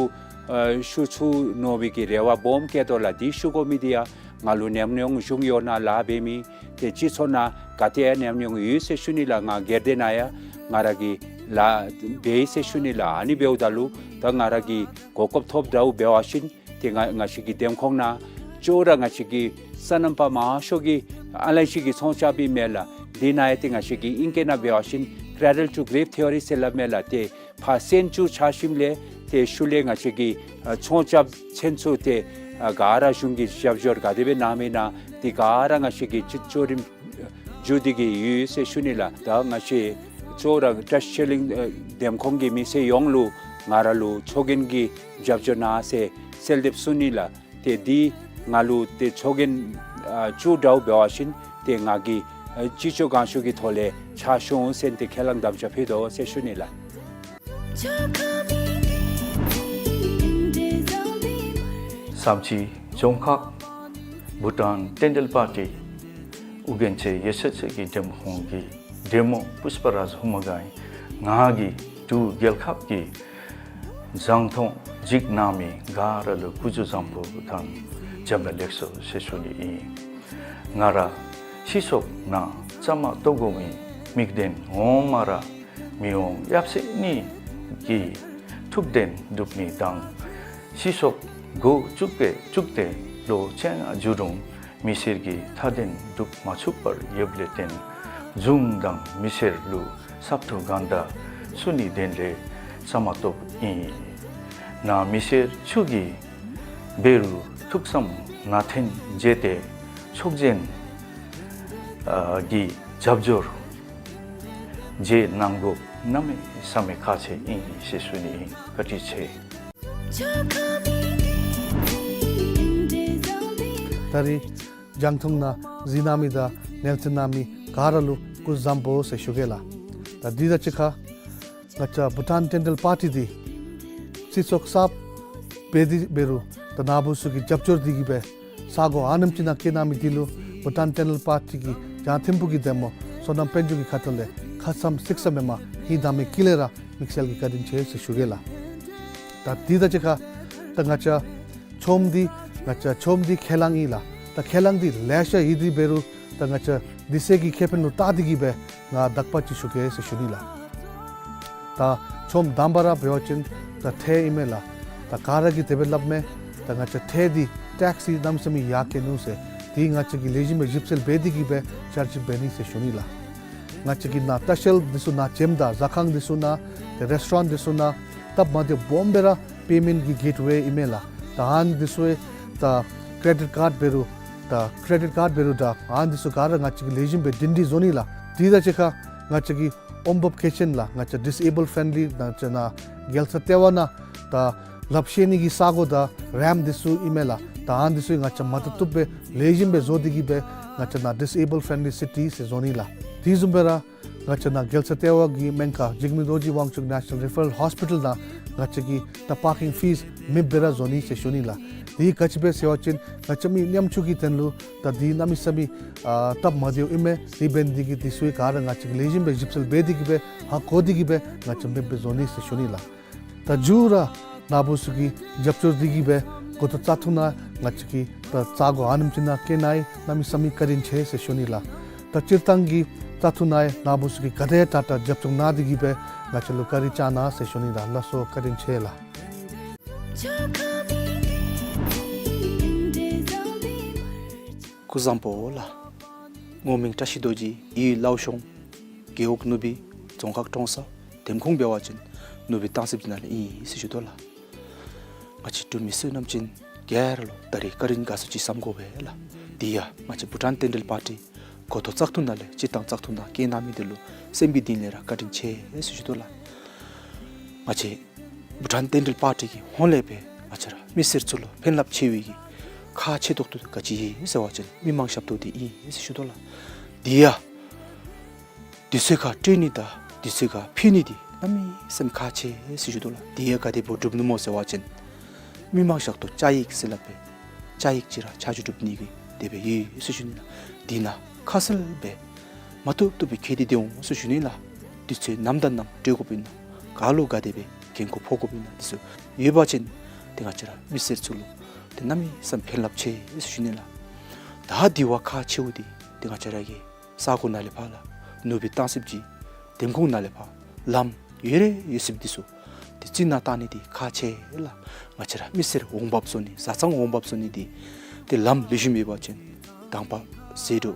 ཨ་ཞུ་ཚུགས་མནོ་བའི་གི་རེ་བ་སྦོམ་བསྐྱེད་དོ་ལགས། དེ་ཞུ་དགོ་མི་འདི་ཡང་ ང་ལུ་ཉམས་མྱོང་གཞུང་གཡོག་ནང་ལཱ་འབད་མི་ཏེ་སྤྱི་ཚོགས་ནང་ག་ཏེ་ཡང་ཉམས་མྱོང་ཡོད་ཟེར་ཞུ་ནི་ལགས། ང་སྒེར་སྡེ་ནང་ཡང་ང་ར་གིས་ལཱ་འབད་ཡི་ཟེར་ཞུ་ནི་ལགས། ཨ་ནི་འབདཝ་ད་ལུ་ད་ང་ར་གིས་གོ་སྐབས་ཐོབ་དྲགཔ་འབད་བ་ཅིན་ཏེ་ང་ང་བཅས་ཀྱི་འདེམས་ཁོངས་ནང་ཅོག་ར་ང་བཅས་ཀྱི་སོ་ནམ་པ་མང་ཤོས་ཀྱིས་ཨ་ལན་ཅིག་གི་ཚོང་རྐྱབ་ཨིན་མས་ལགས། དེ་ནང་ཡང་ཏེ་ང་བཅས་ཀྱི་ཨིང་སྐད་ནང་འབད་བ་ཅིན་Cradle to Grave Theory ཟེར་སླབ་མས་ལགས། ཏེ་ཕར་སོན་ཚུ་ཆགས་ཞིནམ་ལས་ཏེ་ཤུལ་ལས་ང་བཅས་ཀྱི་ཨ་ཚོང་རྐྱབ་ཚུན་ཚོད་ཏེ་ཨ་ག་ར་གཞུང་གི་རྒྱབ་སྐྱོར་ག་དེ་སྦེ་གནངམ་ཨིན་ན་ཏེ་ག་ར་ང་བཅས་ཀྱིས་ཅི་ཅོག་རིམ་བསྒྱུར་ཏེ་གི་ཡོད་ཟེར་ཞུ་ནི་ལགས། ད་ང་བཅས་ཅོག་ར་བཀྲིས་ཆོས་གླིང་ཨ་འདེམས་ཁོངས་ཀྱི་མི་སེར་ཡོངས་ལུ་ང་ར་ལུ་ཚོགས་རྒྱན་གྱི་རྒྱབ་སྐྱོར་གནང་ཟེར་གསོལ་འདེབས་ཞུ་ནི་ལགས། ཏེ་འདི་ང་ལུ་ཏེ་ཚོགས་རྒྱན་ཨ་ཅོག་དྲགཔ་འབད་བ་ཅིན་ཏེ་ང་གིས་ཨ་ཅི་ལྕོགས་གང་ལྕོགས་ཀྱི་ཐོག་ལས་ཕྱག་ཞུ་འོང་ཟེར་ཏེ་ཁས་བླངས་དམ་བཅའ་ཕུལ་དོ་ཟེར་ཞུ་ནི་ལགས། བསམ་སྤྱིལ་རྫོང་ཁག་བྷུ་ཊཱན་བསྟན་འབྲེལ་པར་ཊི་ཨོ་རྒྱན་ཚེ་ཡབ་སྲས་ཀྱི་འདེམས་ཁོངས་ཀྱི་འདེམས་ངོ་པུས་པ་རཱཇ་ཧུ་མ་ག་ཨིན། ང་གིས་འབྲུག་རྒྱལ་ཁབ་ཀྱི་རྒྱང་མཐོང་གཟིགས་གནང་མི་ག་ར་ལུ་སྐུ་གཟུགས་བཟང་པོ་དང་བྱོན་པ་ལེགས་སོ་ཟེར་ཞུ་ནི་ཨིན། ང་ར་སྤྱི་ཚོགས་ནང་བཅའ་མར་གཏོགས་དགོ་མི་མི་སྡེ་ངོ་མ་ར་མི་དབང་ཡབ་སྲས་གཉིས་ཀྱི་ཐུགས་དོན་སྒྲུབ་ནི་དང་སྤྱི་ཚོགས་འགོ་བཙུགས་པའི་བཙུགས་ཏེ་ལོ་བཅོ་ལྔ་འགྱོ་རུང་མི་སེར་གྱི་མཐའ་དོན་སྒྲུབ་མ་ཚུགས་པར་ཡོདཔ་ལས་བརྟེན་གཞུང་དང་མི་སེར་ལུ་སྲབ་ཐུགས་གང་དྲག་ཞུ་ནིའི་དོན་ལས་བཅའ་མར་གཏོགསཔ་ཨིན། ནཱ་མི་སེར་ཚུ་གིས་འབད་རུང་ཐུགས་བསམ་ནང་དོན་བརྗེད་དེ་ཚོགས་རྒྱན་ཨ་གྱི་རྒྱབ་སྐྱོར་བརྗེད་གནང་དགོཔ་གནམ་མེད་ས་མེད་ཁག་ཆེ་ཨིན་ཟེར་ཞུ་ནི་ཨིན། བཀའ་དྲིན་ཆེ། ད་རིས་རྒྱང་མཐོང་ནང་གཟིགས་གནང་མི་དང་ལེགས་སོ་གནང་མི་ག་ར་ལུ་སྐུ་གཟུགས་བཟང་པོ་ཟེར་ཞུ་གེ་ལགས། ད་འདི་དང་གཅིག་ཁར་ང་བཅས་བྷུ་ཊཱན་བསྟན་འབྲེལ་པར་ཊི་འདི་སྤྱི་ཚོགས་གསརཔ་འབད་དེ་འབད་རུང་ད་ནཱ་བུ་ཚུ་གི་རྒྱབ་སྐྱོར་འདི་གིས་སྦེ་ས་གོ་ཨ་ནེམ་ཅིག་ནང་བཀལ་གནང་མི་འདི་ལུ་བྷུ་ཊཱན་བསྟན་འབྲེལ་པར་ཊི་གི་རྒྱང་མཐོང་པུ་གི་འདེམས་ངོ་བསོད་ནམས་དཔལ་འབྱོར་གྱི་ཁ་ཐུག་ལས་ཁ་ཙ་གཟིགས་ས་མེན་པར་ཧིང་དྭངས་མའི་དཀྱིལ་ལས་ར་དམིགས་བསལ་གྱི་བཀའ་དྲིན་ཆེ་ཟེར་ཞུ་གེ་ལགས། ད་འདི་དང་གཅིག་ཁར་ད་ང་བཅས་ཚོགས་འདི་ང་བཅས་ཚོགས་འདི་ཁས་བླངས་ཨིན་ལགས། ད་ཁས་བླངས་འདི་ལེ་ཤ་ཡོད་དེ་འབད་རུང་ད་ང་བཅས་དུས་ཚོད་ཀྱི་ཁེ་ཕན་ལུ་བལྟ་སྟེ་གིས་སྦེ་ང་དག་པ་ཅིག་ཞུ་གེ་ཟེར་ཞུ་ནི་ལགས། ད་ཚོགས་དང་པ་ར་འབད་བ་ཅིན་ད་ཁྲལ་ཨིན་མས་ལགས། ད་ག་ར་གིས་དེ་སྦེ་སླབ་མས། ད་ང་བཅས་ཁྲལ་འདི་ཊེགསི་འདི་གནམ་མེད་ས་མེད་ཡར་བཀལ་ནུག་ཟེར། འདི་ང་བཅས་ཀྱིས་ལེགས་ཤོམ་སྦེ་ཞིབ་འཚོལ་འབད་དེ་གིས་སྦེ་བསྐྱར་ཞིབ་འབད་ནི་ཟེར་ཞུ་ནི་ལགས། ང་བཅས་ཀྱི་ནཱ་ལྟ་བཤལ་འདི་ཚུ་ནང་བྱོནམ་ད་ཟ་ཁང་འདི་ཚུ་ནང་ཏེ་རེསི་ཊོ་རེནཊ་འདི་ཚུ་ནང་སྟབས་མ་བདེཝ་སྦོམ་སྦེ་ར་པེ་མེནཊ་གི་གེཊ་ཝེ་ཨིན་མས་ལགས། ད་ཨ་ནི་འདི་ཚུ་ད་ཀེ་རེ་ཌིཊ་ཀཱརཌ་འབད་རུང་ད་ཀེ་རེ་ཌིཊ་ཀཱརཌ་འབད་རུང་ད་ཨ་ནི་འདི་ཚུ་ག་ར་ང་བཅས་ཀྱིས་ལེགས་ཤོམ་སྦེ་འདྲེན་འདྲི་བཟོ་ནི་ལགས། དེ་དང་གཅིག་ཁར་ང་བཅས་ཀྱི་ཨོམ་བུབ་ཁེ་ཆེན་ལགས། ང་བཅས་ཌིས་ཨེ་བཱལཌ་ཕྲེན་ཌི་ལི་ང་བཅས་ནཱ་རྒྱལ་ས་ལྟེ་བ་ནང་ད་ལགཔ་བཤེད་ནི་གི་ས་གོ་དང་རེམཔ་འདི་ཚུ་ཨིན་མས་ལགས། ད་ཨ་ནི་འདི་ཚུ་ང་བཅས་མ་བཏུབ་བཏུབ་སྦེ་ལེགས་ཤོམ་སྦེ་བཟོ་སྟེ་གིས་སྦེ་ང་བཅས་ནཱ་ཌིས་ཨེ་བཱལཌ་ཕྲེན་ཌི་ལི་སི་ཊི་ཟེར་བཟོ་ནི་ལགས། དེ་བཟུམ་སྦེ་ར་ང་བཅས་ནཱ་རྒྱལ་ས་ལྟེ་བ་གི་སྨན་ཁང་འཇིགས་མེད་རྡོ་རྗེ་དབང་ཕྱུག་ནེ་ཤ་ནཱལ་རི་ཕེ་རལ་ཧོསི་པི་ཊལ་ནང་ང་བཅས་ཀྱིས་ད་པར་ཀིང་ཕིས་མེདཔ་སྦེ་ར་བཟོ་ནི་ཟེར་ཞུ་ནི་ལགས། དེ་ག་ཅི་སྦེ་ཟེར་བ་ཅིན་ང་བཅས་མི་ཉམ་ཆུང་གི་དོན་ལུ་ད་འདི་གནམ་མེད་ས་མེད་ཨ་སྟབས་མ་བདེཝ་ཨིན་མས། དེ་འབད་ནི་འདི་གིས་འདི་ཚུ་ག་ར་ང་བཅས་ཀྱིས་ལེགས་ཤོམ་སྦེ་ཞིབ་འཚོལ་འབད་དེ་གིས་སྦེ་ཧ་གོ་སྟེ་གིས་སྦེ་ང་བཅས་མེདཔ་སྦེ་བཟོ་ནི་ཟེར་ཞུ་ནི་ལགས། ད་མཇུག་ར་ནཱ་བུ་ཚུ་གི་རྒྱབ་སྐྱོར་འདི་གིས་སྦེ་འགོ་ཐོག་བཙག་འཐུ་ནང་ང་བཅས་ཀྱིས་ད་ས་གོ་ཨ་ནེམ་ཅིག་ནང་བཀལ་གནང་ཡི། གནམ་མེད་ས་མེད་བཀའ་དྲིན་ཆེ་ཟེར་ཞུ་ནི་ལགས། ད་སྤྱིར་བཏང་གི་བཙག་འཐུ་ནང་ནཱ་བུ་ཚུ་གིས་ག་དེ་དྲག་དྲག་རྒྱབ་སྐྱོར་གནང་སྟེ་གིས་སྦེ་ང་བཅས་ལུ་བཀའ་དྲིན་བསྐྱང་གནང་ཟེར་ཞུ་ནི་ལགས། ལགས་སོ། བཀའ་དྲིན་ཆེ་ལགས། སྐུ་གཟུགས་བཟང་པོ་ལགས། ངོ་མིང་བཀྲ་ཤིས་རྡོ་རྗེ། ཡུལ་སླར་གཤོང་། རྒེད་འོག་ནུབ་སྦིས། རྫོང་ཁག་ཀྲོང་གསར། འདེམས་ཁོངས་འབད་བ་ཅིན་ནུབ་སྦིས་སྟང་སི་སྦིས་ནང་ལས་ཨིན་ཟེར་ཞུ་དོ་ལགས། ང་བཅས་འབྲུག་མི་སེར་རྣམ་ཅན་ག་ར་ལུ་ད་རིས་བཀའ་དྲིན་དགའ་ཚོར་ཅིག་བསམ་དགོ་པས་ལགས། དེ་ཡང་ང་བཅས་བྷུ་ཊཱན་བསྟན་འབྲེལ་པར་ཊི་འགོ་ཐོག་བཙག་འཐུ་ནང་ལས་སྤྱིར་བཏང་བཙག་འཐུ་ནང་བཀལ་གནང་མི་འདི་ལུ་སེམས་ཀྱི་གཏིང་ལས་ར་བཀའ་དྲིན་ཆེ་ཟེར་ཞུ་དོ་ལགས། ང་བཅས་བྷུ་ཊཱན་བསྟན་འབྲེལ་པར་ཊི་གི་ཧོངས་ལས་སྦེ་ང་བཅས་ར་མི་སེར་ཚུ་ལུ་ཕན་རླབས་ཆེ་བའི་གི་ཁག་ཆེ་ཏོག་ཏོ་ག་ཅི་ཨིན་ཟེར་བ་ཅིན་མི་མང་ཞབས་ཏོག་འདི་ཨིན་ཟེར་ཞུ་དོ་ལགས། དེ་ཡང་དུས་ཚོད་ཁར་སྤྲོད་ནི་དང་དུས་ཚོད་ཁར་ཕུལ་ནི་འདི་གནམ་མེད་ས་མེད་ཁག་ཆེ་ཟེར་ཞུ་དོ་ལགས། དེ་ཡང་ག་དེ་སྦེ་སྒྲུབ་ནི་སྨོ་ཟེར་བ་ཅིན་མི་མང་ཞབས་ཏོག་བཅའ་ཡིག་ཟེར་སླབ་སྦེ་བཅའ་ཡིག་ཅིག་ར་ཆ་འཇོག་སྒྲུབ་ནི་གི་དེ་སྦེ་ཡོད་ཟེར་ཞུ་ནི་ལགས། དེ་ནང་ཁ་གསལ་སྦེ་མ་བཏུབ་བཏུབ་སྦེ་བཀོད་དེ་སྡོད་འོང་ཟེར་ཞུ་ནི་ལགས། དུས་ཚོད་ནམ་དང་ནམ་སྤྲོད་དགོཔ་ཨིན་ན་ག་ལུ་ག་དེ་སྦེ་འགན་ཁུར་ཕོག་དགོཔ་ཨིན་ན་འདི་ཚུ་ཡོད་པ་ཅིན་ཏེ་ང་བཅས་ར་མི་སེར་ཚུ་ལུ་ཏེ་གནམ་མེད་ས་མེད་ཕན་རླབས་ཆེ་ཟེར་ཞུ་ནི་ལགས། ད་དེ་བ་ཁག་ཆེཝ་འདི་ཏེ་ང་བཅས་ར་གི་ས་གོ་ནང་ལས་ཕར་ལགས་ནུབ་སྦེ་བཏང་ཟེར་བ་ཅིན་འདེམས་ཁོངས་ནང་ལས་ཕར་ལམ་ཡོད་ར་ཡོད་ཟེར་བ་འདི་ཚུ་ཏེ་རྩི་ནག་བཏང་ནི་འདི་ཁག་ཆེ་ལགས། ང་བཅས་ར་མི་སེར་འོང་འབབ་བཟོ་ནི་བཟའ་ཚང་འོང་འབབ་བཟོ་ནི་འདི་ཏེ་ལམ་ལེགས་ཤོམ་ཡོད་པ་ཅིན་དང་པ་ཟད་འགྲོ་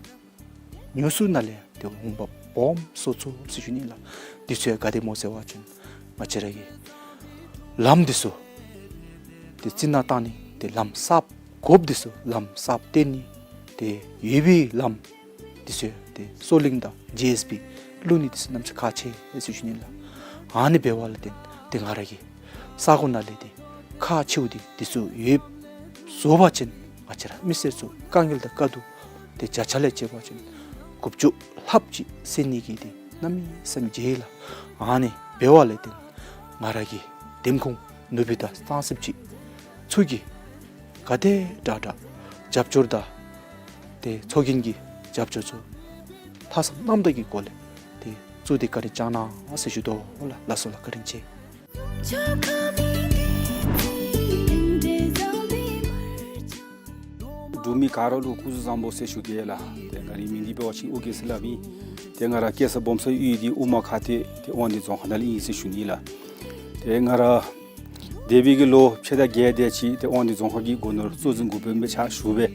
ཉོ་ཚོང་ནང་ལས་ཏེ་འོང་འབབ་སྦོམ་བཟོ་ཚུགས་ཟེར་ཞུ་ནི་ལགས། འདི་ཚུ་ཡང་ག་དེ་སྨོ་ཟེར་བ་ཅིན་ང་བཅས་ར་གི་ལམ་འདི་ཚུ་ཏེ་རྩི་ནག་བཏང་ནི་ཏེ་ལམ་གསརཔ་དགོཔ་འདི་ཚུ་ལམ་གསརཔ་བཏོན་ནི་ཏེ་ཡོད་པའི་ལམ་འདི་ཚུ་ཏེ་སོ་གླིང་དང་ཇེ་ཨེསི་བི་བླུག་ནི་འདི་ཚུ་གནམ་མེད་ས་མེད་ཁག་ཆེ་ཟེར་ཞུ་ནི་ལགས། ཨ་ནི་འབདཝ་ལས་བརྟེན་ཏེ་ང་ར་གི་ས་གོ་ནང་ལས་ཏེ་ཁག་ཆེཝ་འདི་འདི་ཚུ་ཡོདཔ་བཟོ་བ་ཅིན་ང་བཅས་ར་མི་སེར་ཚུ་དཀའ་ངལ་དང་དཀའ་སྡུག་ཏེ་བརྒྱ་ཆ་ལས་བཅད་པ་ཅིན་དགུ་བཅུ་ལྷགཔ་ཅིག་སེལ་ནི་གི་ཏེ་གནམ་མེད་ས་མེད་མཇལ་ལགས། ཨ་ནི་འབདཝ་ལས་བརྟེན་ང་ར་གི་འདེམས་ཁོངས་ནུབ་སྦེ་བཏང་ཟེར་བ་ཅིན་ཚུ་གིས་ག་དེ་དྲག་དྲག་རྒྱབ་སྐྱོར་དང་ཏེ་ཚོགས་རྒྱན་གྱི་རྒྱབ་སྐྱོར་ཚུ་ལྷག་བསམ་རྣམ་དག་གི་སྒོ་ལས་ཏེ་བཙུགས་ཏེ་བཀའ་དྲིན་བསྐྱང་གནང་ཟེར་ཞུ་དོ་ལགས། ལགས་སོ་ལགས། བཀའ་དྲིན་ཆེ། འབྲུག་མི་ག་ར་ལུ་སྐུ་གཟུགས་བཟང་པོ་ཟེར་ཞུ་གེ་ལགས། ཏེ་ང་རའི་མིང་འདི་འབད་བ་ཅིན་ཨོ་རྒྱན་ཟེར་སླབ་ཨིན། ཏེ་ང་ར་སྐྱེས་ས་སྦོམ་ས་ཡུལ་འདི་དབུ་མ་ཁ་སྟོད་ཏེ་དབང་འདུས་རྫོང་ཁག་ནང་ལས་ཨིན་ཟེར་ཞུ་ནི་ལགས། ཏེ་ང་ར་འདས་པའི་གི་ལོ་ཕྱེད་དང་བརྒྱད་དེ་ཅིག་ཏེ་དབང་འདུས་རྫོང་ཁག་གི་སྒོ་ནོར་གཙོ་འཛིན་འགོ་དཔོན་སྦེ་ཕྱག་ཞུ་སྦེ་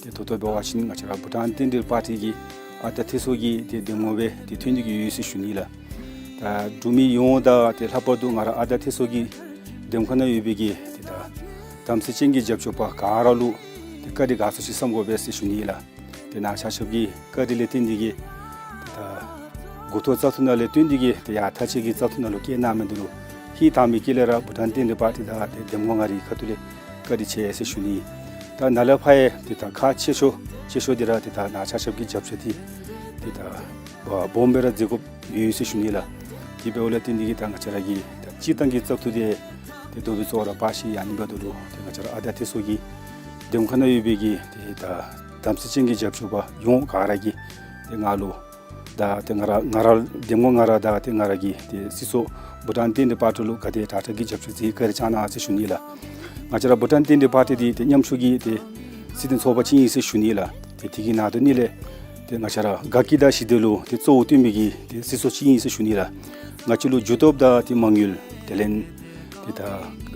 ཏེ་ད་ལྟོ་འབད་བ་ཅིན་ང་བཅས་ར་བྷུ་ཊཱན་རྟེན་འབྲེལ་པར་ཊི་གི་ཨ་རྟག་ཐེ་སོ་གི་ཏེ་འདེམས་ངོ་སྦེ་ཏེ་ཐོན་ཏེ་གི་ཡོད་ཟེར་ཞུ་ནི་ལགས། ད་འབྲུག་མི་ཡོངས་དང་ཏེ་ལྷག་པར་དུ་ང་ར་ཨ་རྟག་ཐེ་སོ་གི་འདེམས་ཁོངས་ནང་ཡོད་པའི་གི་ཏེ་ད་དམ་ཚིག་ཅན་གྱི་རྒྱབ་སྐྱོར་པ་ག་ར་ལུ་ཏེ་བཀའ་དྲིན་དགའ་ཚོར་ཅིག་བསམ་དགོ་པས་ཟེར་ཞུ་ནི་ལགས། ཏེ་ནཱ་ཆ་ཁྱབ་ཀྱི་བཀའ་དྲིན་ལས་བརྟེན་ཏེ་གི་ཏེ་ད་འགོ་ཐོག་བཙག་འཐུ་ནང་ལས་བཏོན་ཏེ་གི་ཏེ་ཡར་མཐར་ཕྱིན་གྱི་བཙག་འཐུ་ནང་ལུ་བཀལ་གནང་མི་འདི་ལུ་ཧིང་དྭངས་མའི་དཀྱིལ་ལས་ར་བྷུ་ཊཱན་རྟེན་འབྲེལ་པར་ཊི་དང་ཏེ་འདེམས་ངོ་ང་རའི་ཁ་ཐུག་ལས་བཀའ་དྲིན་ཆེ་ཟེར་ཞུ་ནི། ད་ནཱ་ལས་ཕར་ཡང་ཏེ་ད་ཁག་ཆེ་ཤོས་ཆེ་ཤོས་འདི་ར་ཏེ་ད་ནཱ་ཆ་ཁྱབ་ཀྱི་རྒྱབ་སྐྱོར་འདི་ཏེ་ད་སྦོམ་སྦེ་ར་མཛད་དགོཔ་ཡོད་ཟེར་ཞུ་ནི་ལགས། དེ་འབདཝ་ལས་བརྟེན་ཏེ་གི་ད་ང་བཅས་ར་གི་ད་སྤྱིར་བཏང་གི་བཙག་འཐུ་འདི་ཏེ་ད་ལྟོ་འབད་ཚོགས་ར་པར་ཤིང་ཡང་ཨ་ནི་འབདཝ་ད་ལུ་ཏེ་ང་བཅས་ར་ཨ་རྟག་ཐེ་སོ་གི་འདེམས་ཁོངས་ནང་ཡོད་པའི་གི་ཏེ་ད་དམ་ཚིག་ཅན་གྱི་རྒྱབ་སྐྱོར་པ་ཡོངས་ག་ར་གིས་ཏེ་ང་ལུ་ད་ཏེ་ང་ར་ང་ར་འདེམས་ངོ་ང་ར་དང་ཏེ་ང་ར་གི་ཏེ་སྲིད་ཚོགས་བྷུ་ཊཱན་རྟེན་འབྲེལ་པར་ཊི་ལུ་ག་དེ་དྲག་དྲག་གི་རྒྱབ་སྐྱོར་མཛད་བཀའ་དྲིན་བསྐྱང་གནང་ཟེར་ཞུ་ནི་ལགས། ང་བཅས་ར་བྷུ་ཊཱན་རྟེན་འབྲེལ་པར་ཊི་འདི་ཏེ་ཉམ་ཆུང་གི་ཏེ་སྲིད་དོན་ཚོགས་པ་ཅིག་ཨིན་ཟེར་ཞུ་ནི་ལགས། ཏེ་དེ་གི་ནང་དོན་ནི་ལས་ཏེ་ང་བཅས་ར་དགའ་སྐྱིད་དང་ཞི་བདེ་ལུ་ཏེ་གཙོ་བོ་བཏོན་མི་གི་ཏེ་སྲིད་ཚོགས་ཅིག་ཨིན་ཟེར་ཞུ་ནི་ལགས། ང་བཅས་ལུ་རྒྱུ་སྟོབས་དང་ཏེ་མ་དངུལ་དེ་ལས་ཏེ་ད་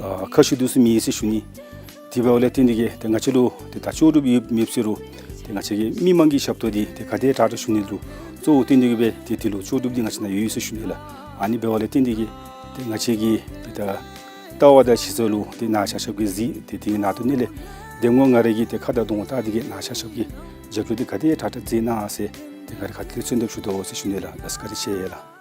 ཨ་ཁ་ཤུགས་འདི་ཚུ་མེད་ཟེར་ཞུ་ནི། དེ་འབདཝ་ལས་བརྟེན་ཏེ་གི་ཏེ་ང་བཅས་ལུ་ཏེ་ད་ལྕོགས་གྲུབ་ཡོད་མེད་ཟེར་རུང་ཏེ་ང་བཅས་ཀྱི་མི་མང་གི་ཞབས་ཏོག་འདི་ཏེ་ག་དེ་དྲག་དྲག་ཞུ་ནི་ལུ་གཙོ་བོ་བཏོན་ཏེ་གི་སྦེ་ཏེ་དེ་ལུ་ལྕོགས་གྲུབ་འདི་ང་བཅས་ནང་ཡོད་ཟེར་ཞུ་ནི་ལགས། ཨ་ནི་འབདཝ་ལས་བརྟེན་ཏེ་གི་ཏེ་ང་བཅས་ཀྱི་ཏེ་ད་ལྟ་བ་དང་གཞི་རྩ་ལུ་ཏེ་ནཱ་ཆ་ཁྱབ་ཀྱིས་གཟིགས་ཏེ་དེ་གི་ནང་དོན་ནི་ལས་འདེམས་ངོ་ང་ར་གིས་ཏེ་ཁ་དང་གདོང་བལྟ་སྟེ་གི་ནཱ་ཆ་ཁྱབ་ཀྱིས་རྒྱབ་སྐྱོར་འདི་ག་དེ་དྲག་དྲག་མཛད་གནང་ཟེར་ཏེ་ང་ར་ཁ་ཐུག་ལས་མཚོན་རྟགས་ཞུ་དོ་ཟེར་ཞུ་ནི་ལགས། ལགས་སོ་བཀའ་དྲིན་ཆེ་ལགས།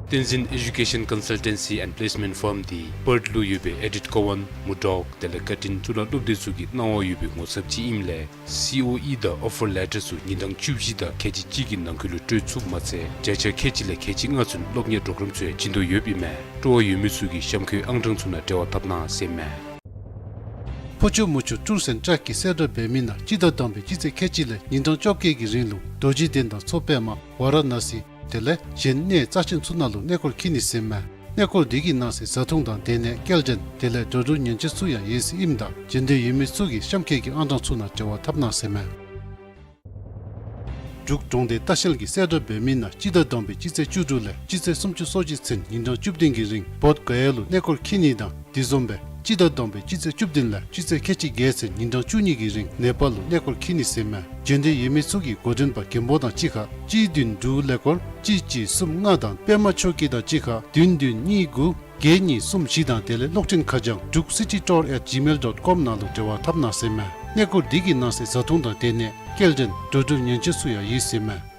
བསྟན་འཛིན་ཨེ་ཌུ་ཀེ་ཤཱན་ཀོན་སལ་ཊེན་སི་ཨེནཌ་པི་ལེསི་མེནཊ་ཕརམ་འདི་པརཐ་ལུ་ཡོད་པའི་ཨེ་ཌིཊ་ཀོ་ཝཱན་མུར་ཌོག་དེ་ལས་བཀའ་དྲིན་གཙུག་ལག་སློབ་སྡེ་ཚུ་གི་གནང་བ་ཡོད་པའི་ངོ་ཚབ་ཅིག་ཨིནམ་ལས་སི་ཨོ་ཨི་དང་ཨོ་ཕར་ལེ་ཊར་ཚུ་ཉིན་གྲངས་བཅུ་བཞི་དང་ཁལ་གཅིག་གཅིག་གི་ནང་འཁོད་ལུ་སྤྲོད་ཚུགསཔ་མ་ཚད་བརྒྱ་ཆ་ཁལ་གཅིག་ལས་ཁལ་གཅིག་ལྔ་ཚུན་སློབ་གཉེར་པོརོ་གརམ་ཚུ་ཡང་བྱིན་དོ་ཡོདཔ་ཨིན་མས། སྤྲོ་བ་ཡོད་མི་ཚུ་གིས་གཤམ་འཁོད་ཨང་གྲངས་ཚུ་ནང་འབྲེལ་བ་འཐབ་གནང་ཟེར་ཨིན་མས། ཕོ་ཆུ་མོ་ཆུ་ཊུརསི་ཨེནཌ་ཊེཀསི་གིས་གསལ་བསྒྲགས་འབད་མི་ནང་སྤྱི་ཟླ་དང་པའི་སྤྱི་ཚེས་ཁལ་གཅིག་ལས་ཉིན་གྲངས་བཅོ་བརྒྱད་ཀྱི་རིང་ལུ་རྡོ་རྗེ་གདན་དང་མཚོ་པདྨ་ཝཱ་ར་ཎཱ་སི་དེ་ལས་གཞན་གནས་རྩ་ཆེན་ཚུ་ནང་ལུ་གནས་སྐོར་འཁྱིད་ནི་ཟེར་ཨིན་མས། གནས་སྐོར་འདི་གི་ནང་གསེས་བཟའ་འཐུང་དང་སྡོད་གནས་སྐྱེལ་འདྲེན་དེ་ལས་འགྲོ་འགྲུལ་ཉེན་བཅོལ་ཚུ་ཡང་ཡོད་ཟེར་ཨིནམ་ད་འབྱོན་འདོད་ཡོད་མི་ཚུ་གིས་གཤམ་འཁོད་ཀྱི་ཨང་གྲངས་ཚུ་ནང་འབྲེལ་བ་འཐབ་གནང་ཟེར་ཨིན་མས། འབྲུག་གྲོང་སྡེ་ལྟ་བཤལ་གྱིས་གསལ་བསྒྲགས་འབད་མི་ནང་སྤྱི་ཟླ་དང་པའི་སྤྱི་ཚེས་བཅུ་དྲུག་ལས་སྤྱི་ཚེས་སུམ་ཅུ་སོ་གཅིག་ཚུན་ཉིན་གྲངས་བཅུ་བདུན་གྱི་རིང་བོདྷ་ག་ཡ་ལུ་གནས་སྐོར་འཁྱིད་ནི་དང་དེ་བཟུམ་སྦེ་སྤྱི་ཟླ་དང་པའི་སྤྱི་ཚེས་བཅུ་བདུན་ལས་སྤྱི་ཚེས་ཁལ་གཅིག་བརྒྱད་ཚུན་ཉིན་གྲངས་བཅུ་གཉིས་ཀྱི་རིང་ནེ་པཱལ་ལུ་གནས་སྐོར་འཁྱིད་ནི་ཟེར་ཨིན་མས། འབྱོན་འདོད་ཡོད་མི་ཚུ་གིས་འགོ་འདྲེན་པ་མགོན་པོ་དང་གཅིག་ཁར་གཅིག་བདུན་དྲུག་ཀླད་ཀོར་གཅིག་གཅིག་གསུམ་ལྔ་དང་པདྨ་ཆོས་སྐྱིད་དང་གཅིག་ཁར་བདུན་བདུན་གཉིས་དགུ་བརྒྱད་གཉིས་གསུམ་བཞི་དང་དེ་ལས་གློག་འཕྲིན་ཁ་བྱང་druk city tour at gmail dot com ནང་ལུ་འབྲེལ་བ་འཐབ་གནང་ཟེར་ཨིན་མས། གནས་སྐོར་འདི་གི་ནང་གསེས་བཟའ་འཐུང་དང་སྡོད་གནས་སྐྱེལ་འདྲེན་འགྲོ་འགྲུལ་ཉེན་བཅོལ་ཚུ་ཡང་ཡོད་ཟེར་ཨིན་མས།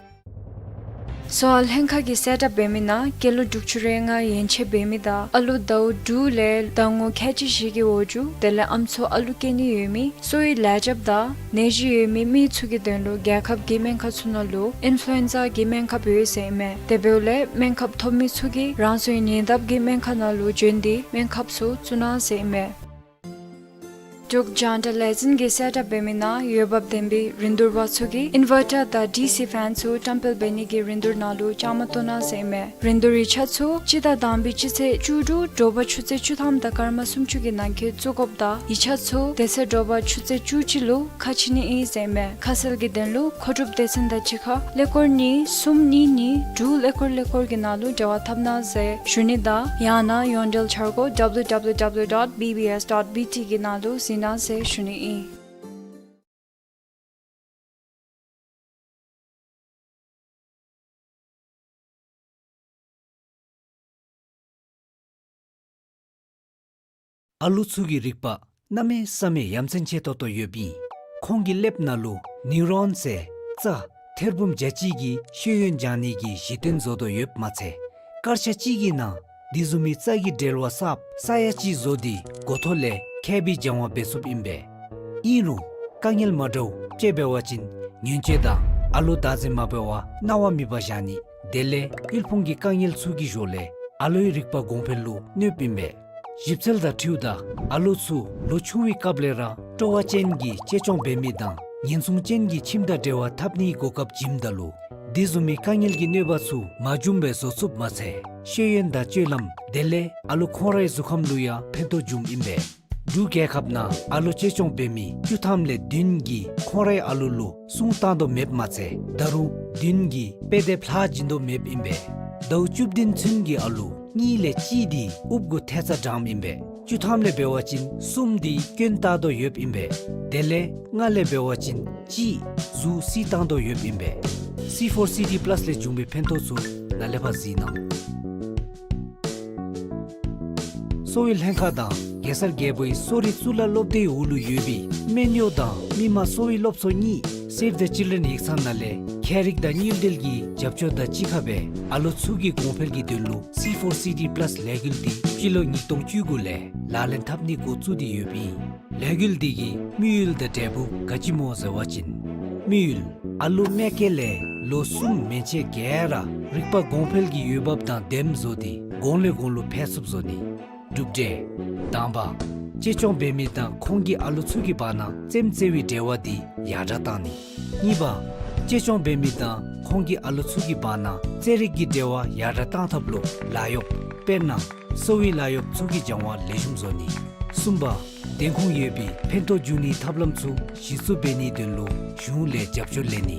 གསོ་བ་ལྷན་ཁག་གིས་གསལ་བསྒྲགས་འབད་མི་ནང་སྐྱེས་ལོ་དྲུག་ཅུ་རེ་ལྔ་ཡན་ཆད་འབད་མི་དང་ཨ་ལུ་ཟླཝ་དྲུག་ལས་ཟླ་ངོ་ཁལ་གཅིག་བཞི་གི་འོག་ཅུ་དེ་ལས་ཨམ་སྲུ་ཨ་ལུ་སྐྱེ་ནི་ཡོད་མི་གསོ་བའི་ལས་བྱེདཔ་དང་ནད་གཞི་ཡོད་མི་མི་ཚུ་གི་དོན་ལུ་རྒྱལ་ཁབ་ཀྱི་སྨན་ཁང་ཚུ་ནང་ལུ་ཨིན་ཕུ་ལུ་ཨེན་ཛ་གི་སྨན་ཁབ་ཡོད་ཟེར་ཨིན་མས། དེ་འབདཝ་ལས་སྨན་ཁབ་ཐོབ་མི་ཚུ་གིས་རང་སོའི་ཉེ་འདབས་ཀྱི་སྨན་ཁང་ནང་ལུ་བྱོན་ཏེ་སྨན་ཁབ་ཚུ་བཙུགས་གནང་ཟེར་ཨིན་མས། འབྲུག་རྒྱང་བསྒྲགས་ལས་འཛིན་གྱིས་གསལ་བསྒྲགས་འབད་མི་ནང་འོས་འབབ་ལྡན་པའི་རིན་བསྡུར་པ་ཚུ་གིས་ཨིན་ཝར་ཊར་དང་ཌི་སི་ཕེན་ཚུ་བཀྲམ་སྤེལ་འབད་ནི་གི་རིན་བསྡུར་ནང་ལུ་བཅའ་མར་གཏོགས་གནང་ཟེར་ཨིན་མས། རིན་བསྡུར་ཡིག་ཆ་ཚུ་སྤྱི་ཟླ་དང་པའི་སྤྱི་ཚེས་བཅུ་དྲུག་དྲོ་པ་ཆུ་ཚོད་བཅུ་ཐམ་དང་སྐར་མ་སུམ་ཅུ་གི་ནང་འཁོད་བཙུགས་དགོཔ་དང་ཡིག་ཆ་ཚུ་དེ་ཚེ་དྲོ་པ་ཆུ་ཚོད་བཅུ་གཅིག་ལུ་ཁ་ཕྱེ་ནི་ཨིན་ཟེར་ཨིན་མས། ཁ་གསལ་གྱི་དོན་ལུ་མཁོ་སྒྲུབ་སྡེ་ཚན་དང་གཅིག་ཁར་ཀླད་ཀོར་གཉིས་གསུམ་གཉིས་གཉིས་དྲུག་ཀླད་ཀོར་ཀླད་ཀོར་གྱི་ནང་ལུ་འབྲེལ་བ་འཐབ་གནང་ཟེར་ཞུ་ནི་དང་ཡང་ན་ཡོངས་འབྲེལ་འཆར་སྒོ་W W W dot B B S dot B T གི་ནང་ལུ་གཟིགས་གནང་ཟེར་ཞུ་ནི་ཨིན། ཨ་ལུ་ཚུ་གི་རིག་པ་གནམ་མེད་ས་མེད་ཡ་མཚན་ཆེ་ཏོག་ཏོ་ཡོདཔ་ཨིན། ཁོང་གི་ཀླདཔ་ནང་ལུ་ནིའུ་རོན་ཟེར་རྩ་ཐེར་འབུམ་བརྒྱ་གཅིག་གི་ཤེས་ཡོན་སྦྱང་ནི་གི་གཞི་རྟེན་བཟོ་དོ་ཡོདཔ་མ་ཚད་སྐར་ཆ་གཅིག་གི་ནང་དེ་བཟུམ་མའི་རྩ་གི་འབྲེལ་བ་གསརཔ་ས་ཡ་གཅིག་བཟོ་སྟེ་འགོ་ཐོག་ལས་མཁས་པའི་སྦྱང་བ་འབད་ཚུགསཔ་ཨིན་པས། ཨིན་རུང་དཀའ་ངལ་མ་འདྲཝ་ཅིག་འབད་བ་ཅིན་ཉེན་བཅོལ་དང་ཨ་ལོ་བདག་འཛིན་མ་འབད་བར་གནང་བ་མེད་པར་བཞག་ནི་དེ་ལས་དབུལ་ཕོངས་ཀྱི་དཀའ་ངལ་ཚུ་གི་ཞོར་ལས་ཨ་ལོའི་རིག་པ་གོང་འཕེལ་ལུ་གནོདཔ་ཨིན་པས། ཞིབ་འཚོལ་དང་འཁྲིལཝ་ད་ཨ་ལོ་ཚུ་ལོ་ཆུང་བའི་སྐབས་ལས་ར་སྤྲོ་བ་ཅན་གྱི་གཅེས་སྐྱོང་འབད་མི་དང་ཉེན་སྲུང་ཅན་གྱི་ཁྱིམ་དང་འབྲེལ་བ་འཐབ་ནིའི་གོ་སྐབས་བྱིནམ་ད་ལུ་དེ་བཟུམ་མའི་དཀའ་ངལ་གྱི་གནོད་པ་ཚུ་མ་བྱུངམ་སྦེ་བཟོ་ཚུགསཔ་མ་ཚད་ཤེས་ཡོན་དང་སྤྱོད་ལམ་དེ་ལས་ཨ་ལོ་ཁོང་རའི་གཟུགས་ཁམས་ལུ་ཡང་ཕན་ཐོགས་འབྱུངམ་ཨིན་པས། འབྲུག་རྒྱལ་ཁབ་ནང་ཨ་ལོ་གཅེས་སྐྱོང་འབད་མི་བཅུ་ཐམ་ལས་བདུན་གྱིས་ཁོང་རའི་ཨ་ལོ་ལུ་སྲུང་བཏང་དོ་མེདཔ་མ་ཚད་ད་རུང་བདུན་གྱིས་དཔེ་དེབ་ལྷག་བྱིན་དོ་མེདཔ་ཨིན་པས། ཟླཝ་བཅུ་བདུན་ཚུན་གྱི་ཨ་ལོ་གཉིས་ལས་གཅིག་དེ་ཨོབ་གུ་ཐལ་རྩ་དྲངམ་ཨིན་པས། བཅུ་ཐམ་ལས་འབད་བ་ཅིན་གསུམ་དེ་སྐྱོན་བཏགས་དོ་ཡོདཔ་ཨིན་པས། དེ་ལས་ལྔ་ལས་འབད་བ་ཅིན་གཅིག་གཟུགས་བསིལ་བཏང་དོ་ཡོདཔ་ཨིན་པས། སི་ཕོར་སི་ཌི་པ་ལཱསི་ལས་བྱུང་བའི་ཕན་ཐོགས་ཚུ་ནཱ་ལས་ཕར་གཟིགས་གནང་། གསོ་བའི་ལྷན་ཁག་དང་གེ་སར་རྒྱལ་པོའི་གསོ་རིག་གཙུག་ལག་སློབ་སྡེའི་འོག་ལུ་ཡོད་པའི་སྨན་གཡོག་དང་མི་དམངས་གསོ་བའི་སློབ་ཚོགས་གཉིས་Save the Children ཡིག་ཚང་ནང་ལས་ཁྱད་རིག་དང་དངུལ་འབྲེལ་གྱི་རྒྱབ་སྐྱོར་དང་གཅིག་ཁར་སྦེ་ཨ་ལོ་ཚུ་གི་གོང་འཕེལ་གྱི་དོན་ལུ་སི་ཕོར་སི་ཌི་པ་ལཱསི་ལས་འགུལ་འདི་སྤྱི་ལོ་ཉིས་སྟོང་བཅུ་དགུ་ལས་ལག་ལེན་འཐབ་ནི་འགོ་བཙུགས་ཏེ་ཡོདཔ་ཨིན། ལས་འགུལ་འདི་གི་དམིགས་ཡུལ་དང་འབྲས་བུ་ག་ཅི་སྨོ་ཟེར་བ་ཅིན། དམིགས་ཡུལ་ཨ་ལོ་མ་སྐྱེས་ལས་ལོ་གསུམ་མན་ཆད་ག་ར་རིག་པ་གོང་འཕེལ་གྱི་འོས་འབབ་དང་ལྡནམ་བཟོ་སྟེ་གོང་ལས་གོང་ལུ་འཕེལ་ཚུགསཔ་བཟོ་ནི། གྲུབ་འབྲས། དང་པ། གཅེས་སྐྱོང་འབད་མི་དང་ཁོང་གི་ཨ་ལོ་ཚུ་གི་བར་ན་རྩེདམོ་རྩེ་བའི་འབྲེལ་བ་འདི་ཡར་དྲག་བཏང་ནི། གཉིས་པ། གཅེས་སྐྱོང་འབད་མི་དང་ཁོང་གི་ཨ་ལོ་ཚུ་གི་བར་ན་རྩེད་རིགས་ཀྱི་འབྲེལ་བ་ཡར་དྲག་བཏང་ཐབས་ལུ་ལཱ་གཡོགཔ་དཔེར་ན་གསོ་བའི་ལཱ་གཡོགཔ་ཚུ་གི་སྦྱང་བ་ལེགས་ཤོམ་བཟོ་ནི། གསུམ་པ། བདེན་ཁུངས་ཡོད་པའི་ཕན་ཐོགས་འབྱུང་ནིའི་ཐབས་ལམ་ཚུ་གཞི་བཙུགས་འབད་ནིའི་དོན་ལུ་གཞུང་ལས་རྒྱབ་སྐྱོར་ལེན་ནི།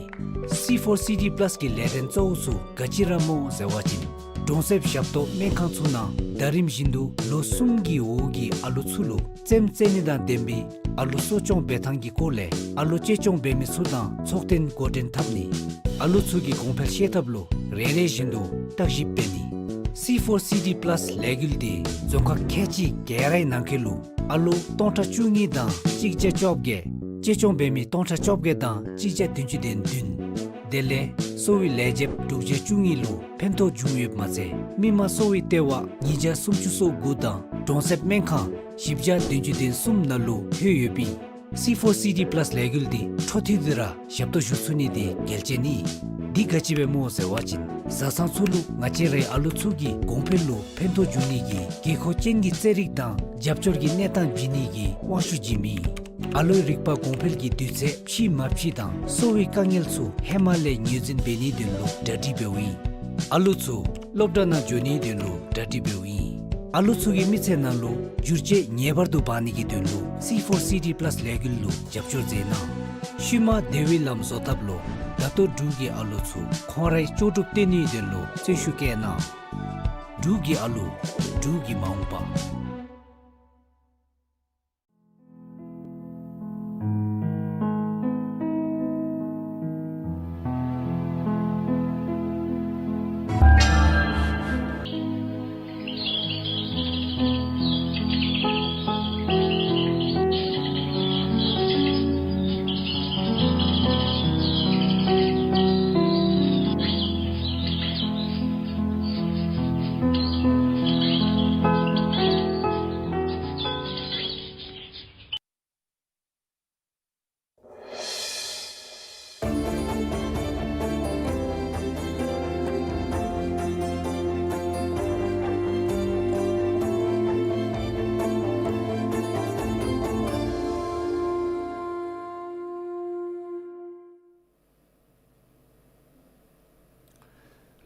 སི་ཕོར་སི་ཌི་པ་ལཱསི་གི་ལས་དོན་གཙོ་བོ་ཚུ་ག་ཅི་ར་སྨོ་ཟེར་བ་ཅིན། གྲོང་གསེབ་ཞབས་ཏོག་སྨན་ཁང་ཚུ་ནང་ཟླ་རིམ་བཞིན་དུ་ལོ་གསུམ་གྱི་འོག་གི་ཨ་ལོ་ཚུ་ལུ་རྩེདམོ་རྩེ་ནི་དང་ལྡན་པའི་ཨ་ལོ་གསོ་སྐྱོང་འབད་ཐངས་ཀྱི་སྐོར་ལས་ཨ་ལོ་གཅེས་སྐྱོང་འབད་མི་ཚུ་དང་ཚོགས་ཐེངས་འགོ་འདྲེན་འཐབ་ནི། ཨ་ལོ་ཚུ་གི་གོང་འཕེལ་ཤེས་ཐབས་ལུ་རེ་རེ་བཞིན་དུ་བརྟག་ཞིབ་འབད་ནི། སི་ཕོར་སི་ཌི་པ་ལཱསི་ལས་འགུལ་འདི་རྫོང་ཁག་ཁལ་གཅིག་ག་རའི་ནང་འཁོད་ལུ་ཨ་ལོ་སྟོང་ཕྲག་བཅུ་གཉིས་དང་གཅིག་བརྒྱ་བཅོ་བརྒྱད། གཅེས་སྐྱོང་འབད་མི་སྟོང་ཕྲག་བཅོ་བརྒྱད་དང་གཅིག་བརྒྱ་བདུན་ཅུ་དོན་བདུན། དེ་ལས་གསོ་བའི་ལས་བྱེདཔ་དྲུག་བརྒྱ་བཅུ་གཉིས་ལུ་ཕན་ཐོགས་བྱུང་ཡོདཔ་མ་ཚད་མི་དམངས་གསོ་བའི་ལྟེ་བ་ཉིས་བརྒྱ་སུམ་ཅུ་སོ་དགུ་དང་གྲོང་གསེབ་སྨན་ཁང་བཞི་བརྒྱ་བདུན་ཅུ་དོན་གསུམ་ནང་ལུ་ལྷོད་ཡོདཔ་ཨིན། སི་ཕོར་སི་ཌི་པ་ལཱསི་ལས་འགུལ་འདི་འཕྲོ་མཐུད་དེ་ར་ཞབས་ཏོག་ཞུ་ཚུགས་ནི་འདི་གལ་ཆེ་ནི། འདི་ག་ཅི་སྦེ་སྨོ་ཟེར་བ་ཅིན་བཟའ་ཚང་ཚུ་ལུ་ང་བཅས་རའི་ཨ་ལོ་ཚུ་གི་གོང་འཕེལ་ལུ་ཕན་ཐོགས་འབྱུང་ནི་གི་དགོས་མཁོ་ཅན་གྱི་རྩེད་རིགས་དང་རྒྱབ་སྐྱོར་གྱི་གནས་སྟངས་བྱིན་ནི་གི་དབང་ཤུགས་བྱིནམ་ཨིན། ཨ་ལོའི་རིག་པ་གོང་འཕེལ་གྱི་དུས་ཚོད་ཕྱིས་མ་ཕྱིས་དང་གསོ་བའི་དཀའ་ངལ་ཚུ་ཧེ་མ་ལས་ངོས་འཛིན་འབད་ནིའི་དོན་ལུ་གྲ་སྒྲིག་འབདཝ་ཨིན། ཨ་ལོ་ཚུ་སློབ་གྲྭ་ནང་འགྱོ་ནིའི་དོན་ལུ་གྲ་སྒྲིག་འབདཝ་ཨིན། ཨ་ལོ་ཚུ་གི་མི་ཚེ་ནང་ལུ་འགྱུར་བཅོས་ངེས་པར་དུ་འབག་ནི་གི་དོན་ལུ་སི་ཕོར་སི་ཌི་པ་ལཱསི་ལས་འགུལ་ལུ་རྒྱབ་སྐྱོར་མཛད་གནང་། ཤུལ་མ་བདེ་བའི་ལམ་བཟོ་ཐབས་ལུ་ད་ལྟོ་འབྲུག་གི་ཨ་ལོ་ཚུ་ཁོང་རའི་ལྕོགས་གྲུབ་སྟོན་ནིའི་དོན་ལུ་བརྩོན་ཤུགས་བསྐྱེད་གནང་། འབྲུག་གི་ཨ་ལོ། འབྲུག་གི་མ་འོངས་པ།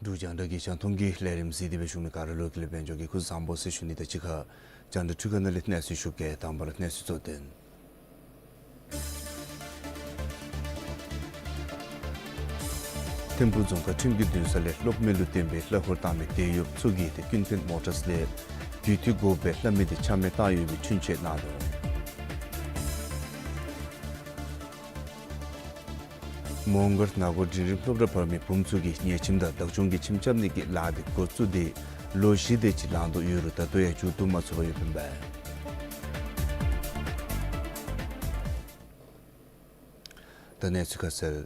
འབྲུག་རྒྱང་བསྒྲགས་ཀྱི་རྒྱང་མཐོང་གི་ལས་རིམ་གཟིགས་ཏེ་སྦེ་བཞུགས་མི་ག་ར་ལུ་ལེགས་སྦྱང་གི་སྐུ་གཟུགས་བཟང་པོ་ཟེར་ཞུ་ནི་དང་གཅིག་ཁར་རྒྱང་བསྒྲགས་འཕྲུལ་ཁང་ནང་ལས་གནས་ཚུལ་ཞུ་གེ། དང་པ་ར་གནས་ཚུལ་གཙོ་དོན། ཐིམ་ཕུག་རྫོང་ཁག་ཁྲིམས་ཀྱི་འདུན་ས་ལས་གློག་མེ་ལུ་བརྟེན་པའི་གླ་འཁོར་བཏང་མི་དེད་གཡོགཔ་ཚུ་གིས་ཏེ་ཀུན་ཕན་མོ་ཊརས་ལས་རྒུད་འཐུས་དགོ་པའི་གླ་མེ་དེ་ཆ་མེད་བཏང་ཡོད་པའི་འཁྲུན་ཆོད་གནང་ནུག། མོང་སྒར་ནཱ་གོར་འབྲིང་རིམ་སློབ་གྲྭ་བར་མའི་བུམོ་ཚུ་གིས་ཉལ་ཁྱིམ་དང་བདག་སྐྱོང་གི་ཁྱིམ་རྐྱབ་ནི་གི་ལཱ་དེ་འགོ་བཙུགས་ཏེ་ལོ་བཞི་དེ་ཅིག་ལང་དོ་ཡོད་རུང་ད་ལྟོ་ཡང་མཇུག་བསྡུ་མ་ཚུགས་པར་ཡོདཔ་ཨིན་པས། ད་གནས་ཚུལ་ཁ་གསལ།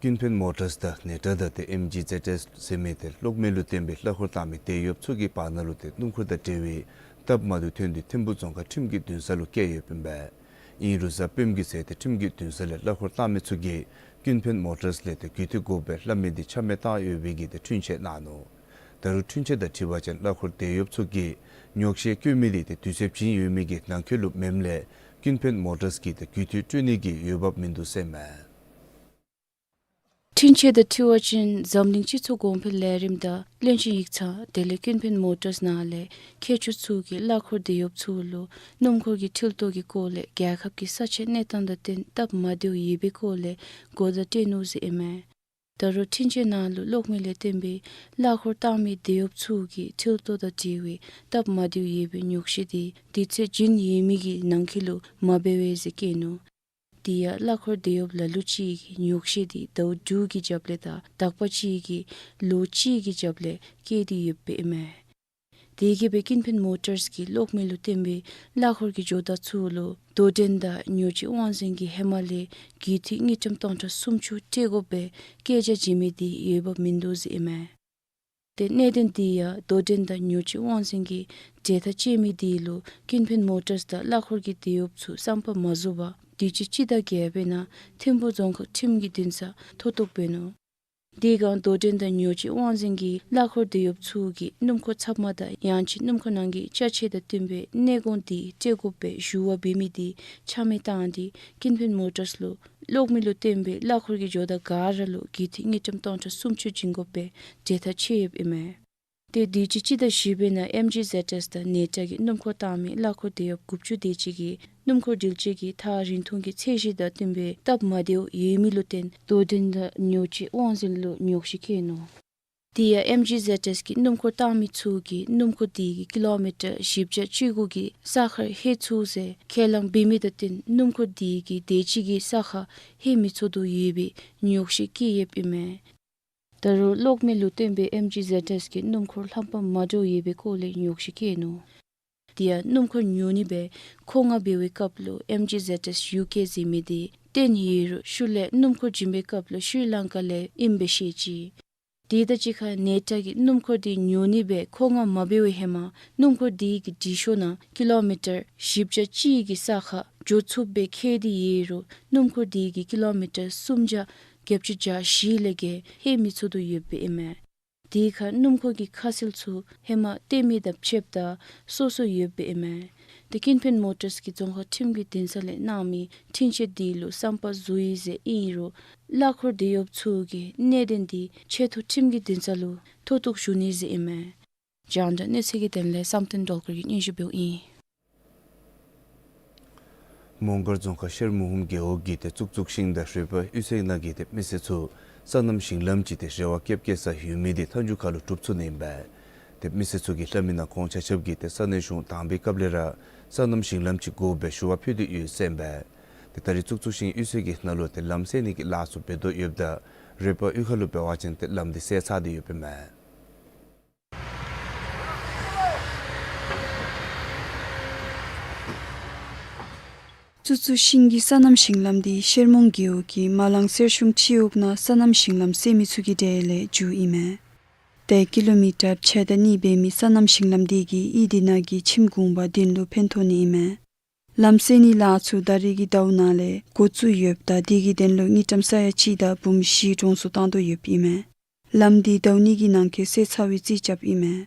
ཀུན་ཕན་མོ་ཊརས་དང་ནེ་ཊ་དང་ཏེ་ཨེམ་ཇི་ཛེཌ་ཨེསི་ཟེར་མི་ཏེ་གློག་མེ་ལུ་བརྟེན་པའི་གླ་འཁོར་བཏང་མི་དེད་གཡོགཔ་ཚུ་གི་བར་ན་ལུ་ཏེ་སྣུམ་འཁོར་དང་འབྲེལ་བའི་སྟབས་མ་བདེཝ་ཐོན་ཏེ་ཐིམ་ཕུག་རྫོང་ཁག་ཁྲིམས་ཀྱི་འདུན་ས་ལུ་བསྐྱལ་ཡོདཔ་ཨིན་པས། ཨིན་རུང་གཟའ་སྤེནམ་གི་ཚེ་ཏེ་ཁྲིམས་ཀྱི་འདུན་ས་ལས་གླ་འཁོར་བཏང་མི་ཚུ་གིས་ཀུན་ཕན་མོ་ཊརས་ལས་ཏེ་རྒུད་འཐུས་དགོ་པའི་གླ་མེ་དེ་ཆ་མེད་བཏང་ཡོད་པའི་གི་ཏེ་འཁྲུན་ཆོད་གནང་ནུག། ད་རུང་འཁྲུན་ཆོད་དང་འཁྲིལ་བ་ཅིན་གླ་འཁོར་དེད་གཡོགཔ་ཚུ་གིས་ཉོག་བཤད་བཀོད་མི་དེ་ཏེ་དུས་ཚོད་བྱིན་ཡོད་མི་གི་ནང་འཁོད་ལུ་མེནམ་ལས་ཀུན་ཕན་མོ་ཊརས་ཀྱིས་ཏེ་རྒུད་འཐུས་སྤྲོད་ནི་གི་འོས་འབབ་མིན་འདུག་ཟེར་མས། འཁྲུན་ཆོད་དང་འཁྲིལ་བ་ཅིན་འཛམ་གླིང་སྤྱི་ཚོགས་གོང་འཕེལ་ལས་རིམ་དང་བློན་ཆེན་ཡིག་ཚང་དེ་ལས་ཀུན་ཕན་མོ་ཊརས་ནང་ལས་མཁས་མཆོག་ཚུ་གིས་གླ་འཁོར་དེད་གཡོགཔ་ཚུ་ལུ་སྣུམ་འཁོར་གྱི་འཕྲུལ་དོ་གི་སྐོར་ལས་རྒྱལ་ཁབ་ཀྱི་ས་ཆའི་གནས་སྟངས་དང་བསྟུན་སྟབས་མ་བདེཝ་ཡོད་པའི་སྐོར་ལས་གོ་བརྡ་སྤྲོད་ནུག་ཟེར་ཨིན་མས། ད་རུང་འཁྲུན་ཆོད་ནང་ལུ་གློག་མེ་ལས་བརྟེན་པའི་གླ་འཁོར་བཏང་མི་དེད་གཡོགཔ་ཚུ་གིས་འཕྲུལ་དོ་དང་འབྲེལ་བའི་སྟབས་མ་བདེཝ་ཡོད་པའི་ཉོག་བཤད་དེ་དུས་ཚོད་བྱིན་ཡོད་མི་གི་ནང་འཁོད་ལུ་མ་འབད་བས་ཟེར་བཀོད་ནུག། དེ་ཡང་གླ་འཁོར་དེད་གཡོགཔ་ལ་ལུ་ཅིག་གིས་ཉོག་བཤད་དེ་ཟླཝ་དྲུག་གི་རྒྱབ་ལས་དང་དག་པ་ཅིག་གིས་ལོ་གཅིག་གི་རྒྱབ་ལས་བཀོད་དེ་ཡོདཔ་ཨིན་མས། དེ་གིས་སྦེ་ཀུན་ཕན་མོ་ཊརས་ཀྱིས་གློག་མེ་ལུ་བརྟེན་པའི་གླ་འཁོར་གྱི་ཇོ་བདག་ཚུ་ལུ་དོ་འགྲན་དང་ཉོ་སྤྱོད་དབང་འཛིན་གྱིས་ཧེ་མ་ལས་རྒུད་འཐུས་དངུལ་ཀྲམ་སྟོང་ཕྲག་སུམ་ཅུ་སྤྲོད་དགོ་པའི་བཀོད་རྒྱ་བྱིན་མི་དེ་འོས་འབབ་མིན་འདུག་ཟེར་ཨིན་མས། ཏེ་གནད་དོན་དེ་ཡང་དོ་འགྲན་དང་ཉོ་སྤྱོད་དབང་འཛིན་གྱིས་གྲོས་ཐག་བཅད་མི་དེ་ལུ་ཀུན་ཕན་མོ་ཊརས་དང་གླ་འཁོར་གྱི་དེད་གཡོགཔ་ཚུ་བསམ་པ་མ་རྫོགས་པར་དུས་ཅི་སྤྱི་ཟླ་བརྒྱད་པའི་ནང་ཐིམ་ཕུག་རྫོང་ཁག་ཁྲིམས་ཀྱི་འདུན་སར་མཐོ་གཏུགས་འབད་ནུག། དེ་སྒང་དོ་འགྲན་དང་ཉོ་སྤྱོད་དབང་འཛིན་གྱིས་གླ་འཁོར་དེད་གཡོགཔ་ཚུ་གིས་སྣུམ་འཁོར་ཚབ་མ་དང་ཡང་ཅིན་སྣུམ་འཁོར་ནང་གི་ཅ་ཆས་དང་བསྟུན་པའི་གནས་གོང་དེ་སྤྲོད་དགོ་པའི་ཞུ་བ་འབད་མི་དེ་ཆ་མེད་བཏང་སྟེ་ཀུན་ཕན་མོ་ཊརས་ལུ་གློག་མེ་ལུ་བརྟེན་པའི་གླ་འཁོར་གྱི་ཇོ་བདག་ག་ར་ལུ་རྒུད་འཐུས་དངུལ་ཀྲམ་སྟོང་ཕྲག་སུམ་ཅུ་བྱིན་དགོ་པའི་གྲོས་ཐག་བཅད་ཡོདཔ་ཨིན་མས། ཏེ་དུས་ཅི་སྤྱི་ཟླ་བཞི་པའི་ནང་ཨེམ་ཇི་ཛེཌ་ཨེསི་དང་ནེ་ཊ་གི་སྣུམ་འཁོར་བཏང་མི་གླ་འཁོར་དེད་གཡོགཔ་དགུ་བཅུ་དེ་ཅིག་གིས་སྣུམ་འཁོར་འགྲུལ་བཞུད་ཀྱི་ཐག་རིང་ཐུང་གི་ཚད་གཞི་དང་བསྟུན་པའི་སྟབས་མ་བདེཝ་ཡོད་མི་ལུ་བརྟེན་དོ་འགྲན་དང་ཉོ་སྤྱོད་དབང་འཛིན་ལུ་ཉོག་བཤད་བཀོད་ནུག། དེ་ཡང་ཨེམ་ཇི་ཛེཌ་ཨེསི་གི་སྣུམ་འཁོར་བཏང་མི་ཚུ་གིས་སྣུམ་འཁོར་དེ་གི་ཀི་ལོ་མི་ཊར་བཞི་བརྒྱ་བཅུ་དགུ་གི་ས་ཁར་ལྷོད་ཚུགས་ཟེར་ཁས་བླངས་འབད་མི་དང་བསྟུན་སྣུམ་འཁོར་དེ་གིས་དེ་ཅིག་གི་ས་ཁར་ལྷོད་མི་ཚུགས་དོ་ཡོད་པའི་ཉོག་བཤད་བཀོད་ཡོདཔ་ཨིན་མས། ད་རུང་གློག་མེ་ལུ་བརྟེན་པའི་ཨེམ་ཇི་ཛེཌ་ཨེསི་གི་སྣུམ་འཁོར་ལྷམ་པ་མ་འདྲཝ་ཡོད་པའི་སྐོར་ལས་ཉོག་བཤད་བཀོད་ནུག། དེ་ཡང་སྣུམ་འཁོར་ཉོ་ནི་སྦེ་མཁོ་མངགས་འབད་བའི་སྐབས་ལུ་ཨེམ་ཇི་ཛེཌ་ཨེསི་ཡུ་ཀེ་ཟེར་མི་དེ་བཏོན་ཡོད་རུང་ཤུལ་ལས་སྣུམ་འཁོར་བྱིན་པའི་སྐབས་ལུ་ཤྲི་ལང་ཀ་ལས་ཨིནམ་སྦེ་བཤད་ཅི། དེ་དང་གཅིག་ཁར་ནེ་ཊ་གིས་སྣུམ་འཁོར་དེ་ཉོ་ནི་སྦེ་མཁོ་མངགས་མ་འབད་བའི་ཧེ་མ་སྣུམ་འཁོར་དེ་གི་སྒྲིག་ཤོག་ནང་ཀི་ལོ་མི་ཊར་བཞི་བརྒྱ་གཅིག་གི་ས་ཁར་འགྱོ་ཚུགསཔ་སྦེ་བཀོད་དེ་ཡོད་རུང་སྣུམ་འཁོར་དེ་གིས་ཀི་ལོ་མི་ཊར་སུམ་བརྒྱ་བརྒྱད་ཅུ་གྱ་བཞི་ལས་བརྒལ་ལྷོད་མི་ཚུགས་དོ་ཡོདཔ་ཨིན་མས། དེ་ཁར་སྣུམ་འཁོར་གྱི་ཁ་གསལ་ཚུ་ཧེ་མ་སྟོན་མི་དང་ཕྱདཔ་ད་སོ་སོ་ཡོདཔ་ཨིན་མས། ཏེ་ཀུན་ཕན་མོ་ཊརས་ཀྱིས་རྫོང་ཁག་ཁྲིམས་ཀྱི་འདུན་ས་ལས་གནང་མི་འཁྲུན་ཆོད་དེ་ལུ་བསམ་པ་རྫོགས་ཡི་ཟེར་ཨིན་རུང་གླ་འཁོར་དེད་གཡོགཔ་ཚུ་གིས་གནད་དོན་དེ་ཆེ་མཐོ་ཁྲིམས་ཀྱི་འདུན་ས་ལུ་མཐོ་གཏུགས་ཞུ་ནི་ཟེར་ཨིན་མས། རྒྱང་བསྒྲགས་གནས་ཚུལ་གྱི་དོན་ལས་བསམ་གཏན་སྒྲོལ་དཀར་གྱིས་སྙན་ཞུ་འབདཝ་ཨིན། མོང་སྒར་རྫོང་ཁག་ཤར་མུ་ཧུམ་རྒེད་འོག་གི་ཏེ་ཙུག་ཙུག་ཤིང་དང་རོལ་པ་གཡུས་ཚན་ནང་གི་ཏེ་མི་སེར་ཚུ་སོ་ནམ་ཞིང་ལམ་གྱི་ཏེ་རེ་བ་བསྐྱེད་བསྐྱེད་ས་ཡོད་མི་དེ་མཐའ་མཇུག་ཁར་ལུ་གྲུབ་ཚུགས་ནི་ཨིན་པས། ཏེ་མི་སེར་ཚུ་གིས་སླབ་མི་ནང་ཁོང་ཆ་ཁྱབ་ཀྱིས་ཏེ་ས་གནས་གཞུང་དང་པའི་སྐབས་ལས་ར་སོ་ནམ་ཞིང་ལམ་ཅིག་དགོ་པའི་ཞུ་བ་ཕུལ་ཏེ་ཡོད་ཟེར་ཨིན་པས། ཏེ་ད་རེས་ཙུག་ཙུག་ཤིང་གཡུས་ཚན་གྱི་ནང་ལུ་ཏེ་ལམ་སེལ་ནི་གི་ལཱ་ཚུ་འབད་དོ་ཡོདཔ་ད་རོལ་པ་གཡུས་ཁ་ལུ་འབད་བ་ཅིན་ཏེ་ལམ་དེ་སེལ་ཚར་ཏེ་ཡོདཔ་ཨིན་མས། ཙུག་ཙུག་ཤིང་གི་སོ་ནམ་ཞིང་ལམ་དེ་ཤར་མུ་ཧུམ་རྒེད་འོག་གི་མ་ལང་གསེར་གཞུང་སྤྱི་འོག་ནང་སོ་ནམ་ཞིང་ལམ་སེལ་མི་ཚུ་གི་གྲས་ལས་མཇུག་ཨིན་མས། ཏེ་ཀི་ལོ་མི་ཊར་ཕྱེད་དང་གཉིས་འབད་མི་སོ་ནམ་ཞིང་ལམ་དེ་གིས་གཡུས་དེ་ནང་གི་ཁྱིམ་གུང་པ་བདུན་ལུ་ཕན་ཐོགས་ནི་ཨིན་མས། ལམ་སེལ་ནི་ལཱ་ཚུ་ད་རེས་ཀྱི་ཟླཝ་ནང་ལས་འགོ་བཙུགས་ཡོདཔ་ད་དེ་གི་དོན་ལུ་དངུལ་ཀྲམ་ས་ཡ་གཅིག་དང་འབུམ་བཞི་གྲོངས་སུ་བཏང་དོ་ཡོདཔ་ཨིན་མས། ལམ་དེ་ཟླཝ་གཉིས་ཀྱི་ནང་འཁོད་སེལ་ཚར་བའི་རྩིས་རྐྱབ་ཨིན་མས།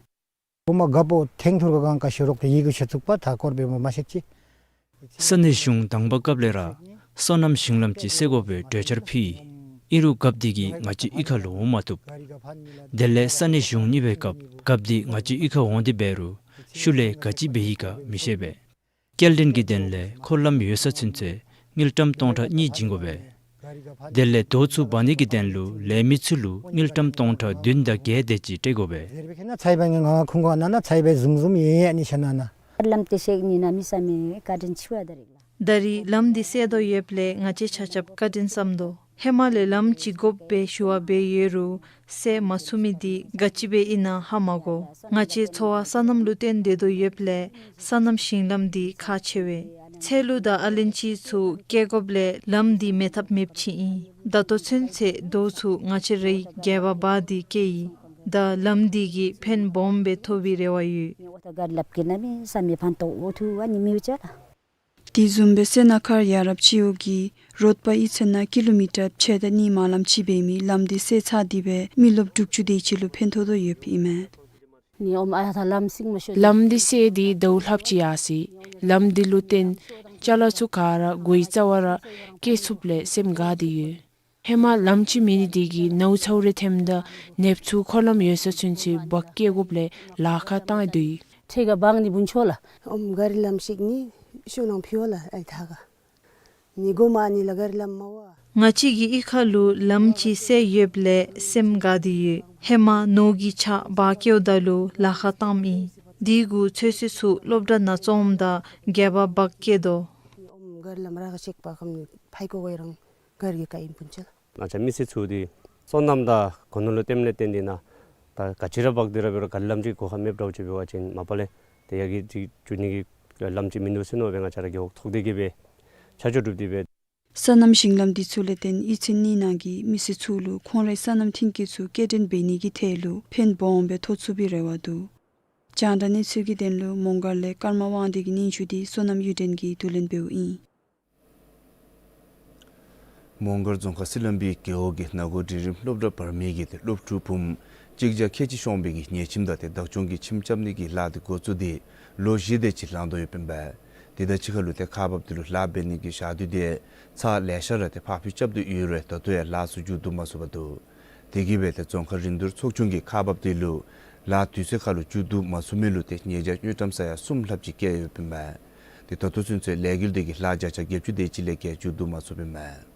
ཨོ་མ་དགའ་པོ་ཐེངས་ཐུར་ག་གང་ཀ་ཤོ་རོག་ཏེ་ཡི་གུ་ཤ་ཚུགས་པ་ཐ་སྐོར་བེ་མོ་མ་ཤེས་ཅི། ས་གནས་གཞུང་དང་པ་སྐབས་ལས་ར་སོ་ནམ་ཞིང་ལམ་ཅིག་སེལ་དགོ་པའི་གྲོས་འཆར་ཕུལ། ཨིན་རུང་རྒཔོ་འདི་གིས་ང་བཅས་གཡུས་ཁ་ལུ་འོང་མ་བཏུབ། དེ་ལས་ས་གནས་གཞུང་གཉེར་བའི་སྐབས་རྒཔོ་འདི་ང་བཅས་གཡུས་ཁར་འོང་སྟེ་འབད་རུང་ཤུལ་ལས་ག་ཅི་འབད་ཡི་ག་མི་ཤེས་པས། སྐྱེལ་འདྲེན་གྱི་དོན་ལས་འཁོར་ལམ་ཡོད་ས་ཚུན་ཚོད་དངུལ་ཀྲམ་སྟོང་ཕྲག་གཉིས་བྱིན་དགོ་པས། དེ་ལས་རྡོ་ཚུ་འབག་ནི་གི་དོན་ལུ་ལས་མི་ཚུ་ལུ་དངུལ་ཀྲམ་སྟོང་ཕྲག་བདུན་དང་བརྒྱད་དེ་ཅིག་སྤྲོད་དགོ་པས། ཚ་བའི་ང་ཁུངས་ག་ན་ན་ཚ་བའི་ཟུམ་ཟུམ་ཡེ་ཡེ་ནི་ཤ་ན་ན། ལམ་དེ་ཤེས་ནི་ན་མི་ས་མི་བཀའ་དྲིན་ཆེ་བ་ད་རིག་ལ། ད་རིས་ལམ་འདི་སེལ་དོ་ཡོདཔ་ལས་ང་བཅས་ཆ་ཁྱབ་བཀའ་དྲིན་བསམ་དོ། ཧེ་མ་ལས་ལམ་ཅིག་དགོཔ་སྦེ་ཞུ་བ་འབད་ཡོད་རུང་སེལ་མ་ཚུགས་མི་འདི་ག་ཅི་འབད་ཨིན་ན་ཧ་མ་གོ། ང་བཅས་འཚོ་བ་སོ་ནམ་ལུ་བརྟེན་སྡོད་དོ་ཡོདཔ་ལས་སོ་ནམ་ཞིང་ལམ་འདི་ཁག་ཆེ་བས། ཚལ་ལུ་དང་ཨ་ལན་ཅི་ཚུ་སྐྱེལ་དགོཔ་ལས་ལམ་འདི་མེད་ཐབས་མེདཔ་ཅིག་ཨིན། ད་ལྟོ་ཚུན་ཚོད་རྡོ་ཚུ་ང་བཅས་རའི་སྒལ་པར་འབག་སྟེ་སྐྱེལ་ཡི། ད་ལམ་འདི་གིས་ཕན་སྦོམ་སྦེ་ཐོགས་པའི་རེ་བ་ཡོད། དེ་བཟུམ་སྦེ་སེར་སྣ་མཁར་ཡ་རབས་སྤྱི་འོག་གི་རོགས་པ་གཡུས་ཚན་ནང་ཀི་ལོ་མི་ཊར་ཕྱེད་དང་གཉིས་མ་ལམ་ཅིག་འབད་མི་ལམ་འདི་སེལ་ཚར་ཏེ་སྦེ་མི་རློབས་དྲུག་ཅུ་དེ་ཅིག་ལུ་ཕན་ཐོགས་དོ་ཡོདཔ་ཨིན་མས། ལམ་འདི་སེལ་ཏེ་ཟླཝ་ལྷགཔ་ཅིག་ཡར་སོ་ཡི། ལམ་འདི་ལུ་བརྟེན་ཅ་ལ་ཚུ་ག་ར་གོའི་རྩ་བར་སྐྱེལ་ཚུགསཔ་ལས་སེམས་དགའ་སྟེ་ཡོད། ཧེ་མ་ལམ་ཅིག་མེད་ནི་དེ་གིས་ནཝ་ཚཝ་རེ་ཐོནམ་ད་ནདཔ་ཚུ་འཁོར་ལམ་ཡོད་ས་ཚུན་ཚོད་འབག་སྐྱེལ་དགོཔ་ལས་ལཱ་ཁག་བཏང་སྟེ་ཡོད། ཁྲེ་ག་བང་ནི་བུན་ཆོ་ལ། ཨོམ་ག་རི་ལམ་ཤིག་ནི་ཤོ་ནང་ཕི་ཝ་ལ་ཨའི་ཐ་ག། ནི་གོ་མ་ནི་ལ་ག་རི་ལམ་མ་བ། ང་བཅས་ཀྱི་གཡུས་ཁ་ལུ་ལམ་ཅིག་སེལ་ཡོདཔ་ལས་སེམས་དགའ་སྟེ་ཡོད། ཧེ་མ་ནོར་གྱི་ཆ་འབག་སྐྱེལཝ་ད་ལུ་ལཱ་ཁག་བཏངམ་ཨིན། དེ་གུ་ཚོད་བསྲེ་ཚུ་སློབ་གྲྭ་ནང་བཙོངམ་ད་སྒལ་པར་འབག་སྐྱེལ་དོ། ཨོམ་ག་རི་ལམ་ར་ག་ཤེག་པ་ཁམ་ནི་ཕའི་ཀོ་གོ་ཡ་རང་ག་རི་གི་ཀ་ཨིན་བུན་ཆོ་ལ། ང་བཅས་མི་སེར་ཚུ་འདི་སོ་ནམ་དང་སྒོ་ནོར་ལུ་བརྟེནམ་ལས་བརྟེན་ཏེ་ན་ད་ག་ཅི་ར་འབག་སྟེ་ར་འབད་རུང་ག་རི་ལམ་ཅིག་གོ་ཁ་མེདཔ་འདྲཝ་ཅིག་འབད་བ་ཅིན་མ་པ་ལས་དེ་ཡ་གི་ཅིག་འགྱོ་ནི་གི་ལམ་ཅིག་མིན་འདུག་ཟེར་མནོ་སྦེ་ང་བཅས་ར་རྒེད་འོག་ཐོག་སྡེ་གིས་སྦེ་ཆ་འཇོག་གྲུབ་སྟེ་སྦེ། སོ་ནམ་ཞིང་ལམ་འདི་ཚུ་ལས་བརྟེན་གཡུས་ཚན་གཉིས་ནང་གི་མི་སེར་ཚུ་ལུ་ཁོང་རའི་སོ་ནམ་ཐོན་སྐྱེད་ཚུ་སྐྱེལ་འདྲེན་འབད་ནི་གི་ཐད་ལུ་ཕན་སྦོམ་སྦེ་ཐོགས་ཚུགས་པའི་རེ་བ་འདུག། རྒྱང་བསྒྲགས་གནས་ཚུལ་གྱི་དོན་ལུ་མོང་སྒར་ལས་ཀརྨ་དབང་འདུས་ཀྱི་སྙན་ཞུ་འདི་བསོད་ནམས་གཡུ་སྒྲོན་གྱིས་བསྡུ་ལེན་འབདཝ་ཨིན། མོང་སྒར་རྫོང་ཁག་སི་ལམ་བི་རྒེད་འོག་གི་ན་གོར་འབྲིང་རིམ་སློབ་གྲྭ་བར་མའི་གི་ཏེ་སློབ་ཕྲུག་བུམོ་གཅིག་བརྒྱ་ཁལ་གཅིག་ཤོང་བའི་གི་ཉལ་ཁྱིམ་དང་ཏེ་བདག་སྐྱོང་གི་ཁྱིམ་རྐྱབ་ནི་གི་ལཱ་འདི་འགོ་བཙུགས་ཏེ་ལོ་བཞི་དེ་ཅིག་ལང་དོ་ཡོདཔ་ཨིན་པས། དེ་དང་གཅིག་ཁར་ལུ་ཏེ་ཁག་འབགཔ་འདི་ལུ་ལཱ་འབད་ནི་གི་ཞག་དུས་དེ་ཚར་ལེ་ཤ་ར་ཏེ་ཕར་འགྱངས་རྐྱབ་སྟེ་ཡོད་རུང་ད་ལྟོ་ཡང་ལཱ་ཚུ་མཇུག་བསྡུ་མ་ཚུགས་པར་འདུག། དེ་གིས་སྦེ་ཏེ་རྫོང་ཁག་རིན་བསྡུར་ཚོགས་ཆུང་གིས་ཁག་འབགཔ་འདི་ལུ་ལཱ་དུས་ཚོད་ཁར་ལུ་མཇུག་བསྡུ་མ་ཚུགས་མི་ལུ་ཏེ་ཉེས་བྱ་དངུལ་ཀྲམ་ས་ཡ་གསུམ་ལྷགཔ་ཅིག་བཀལ་ཡོདཔ་ཨིན་པས། ཏེ་ད་ལྟོ་ཚུན་ཚོད་ལས་འགུལ་འདི་གི་ལཱ་བརྒྱ་ཆ་བརྒྱད་ཅུ་དེ་ཅིག་ལས་བརྒལ་མཇུག་བསྡུ་མ་ཚུགསཔ་ཨིན་མས།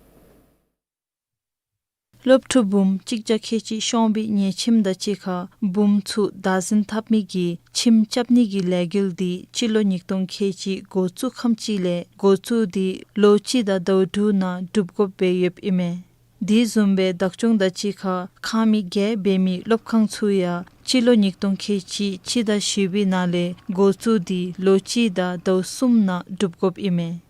སློབ་ཕྲུག་བུམོ་གཅིག་བརྒྱ་ཁལ་གཅིག་ཤོང་བའི་ཉལ་ཁྱིམ་དང་གཅིག་ཁར་བུམོ་ཚུ་བདག་འཛིན་འཐབ་མི་གི་ཁྱིམ་རྐྱབ་ནི་གི་ལས་འགུལ་འདི་སྤྱི་ལོ་ཉིས་སྟོང་ཁལ་གཅིག་འགོ་བཙུགས་ཁམས་ཅིག་ལས་འགོ་བཙུགས་ཏེ་ལོ་གཅིག་དང་ཟླཝ་དྲུག་ནང་འགྲུབ་དགོཔ་སྦེ་ཡོདཔ་ཨིན་མས། དེ་བཟུམ་སྦེ་བདག་སྐྱོང་དང་གཅིག་ཁར་ཁང་མིག་བརྒྱད་འབད་མི་སློབ་ཁང་ཚུ་ཡང་སྤྱི་ལོ་ཉིས་སྟོང་ཁལ་གཅིག་སྤྱི་ཟླ་བཞི་པའི་ནང་ལས་འགོ་བཙུགས་ཏེ་ལོ་གཅིག་དང་ཟླཝ་གསུམ་ནང་འགྲུབ་དགོཔ་ཨིན་མས།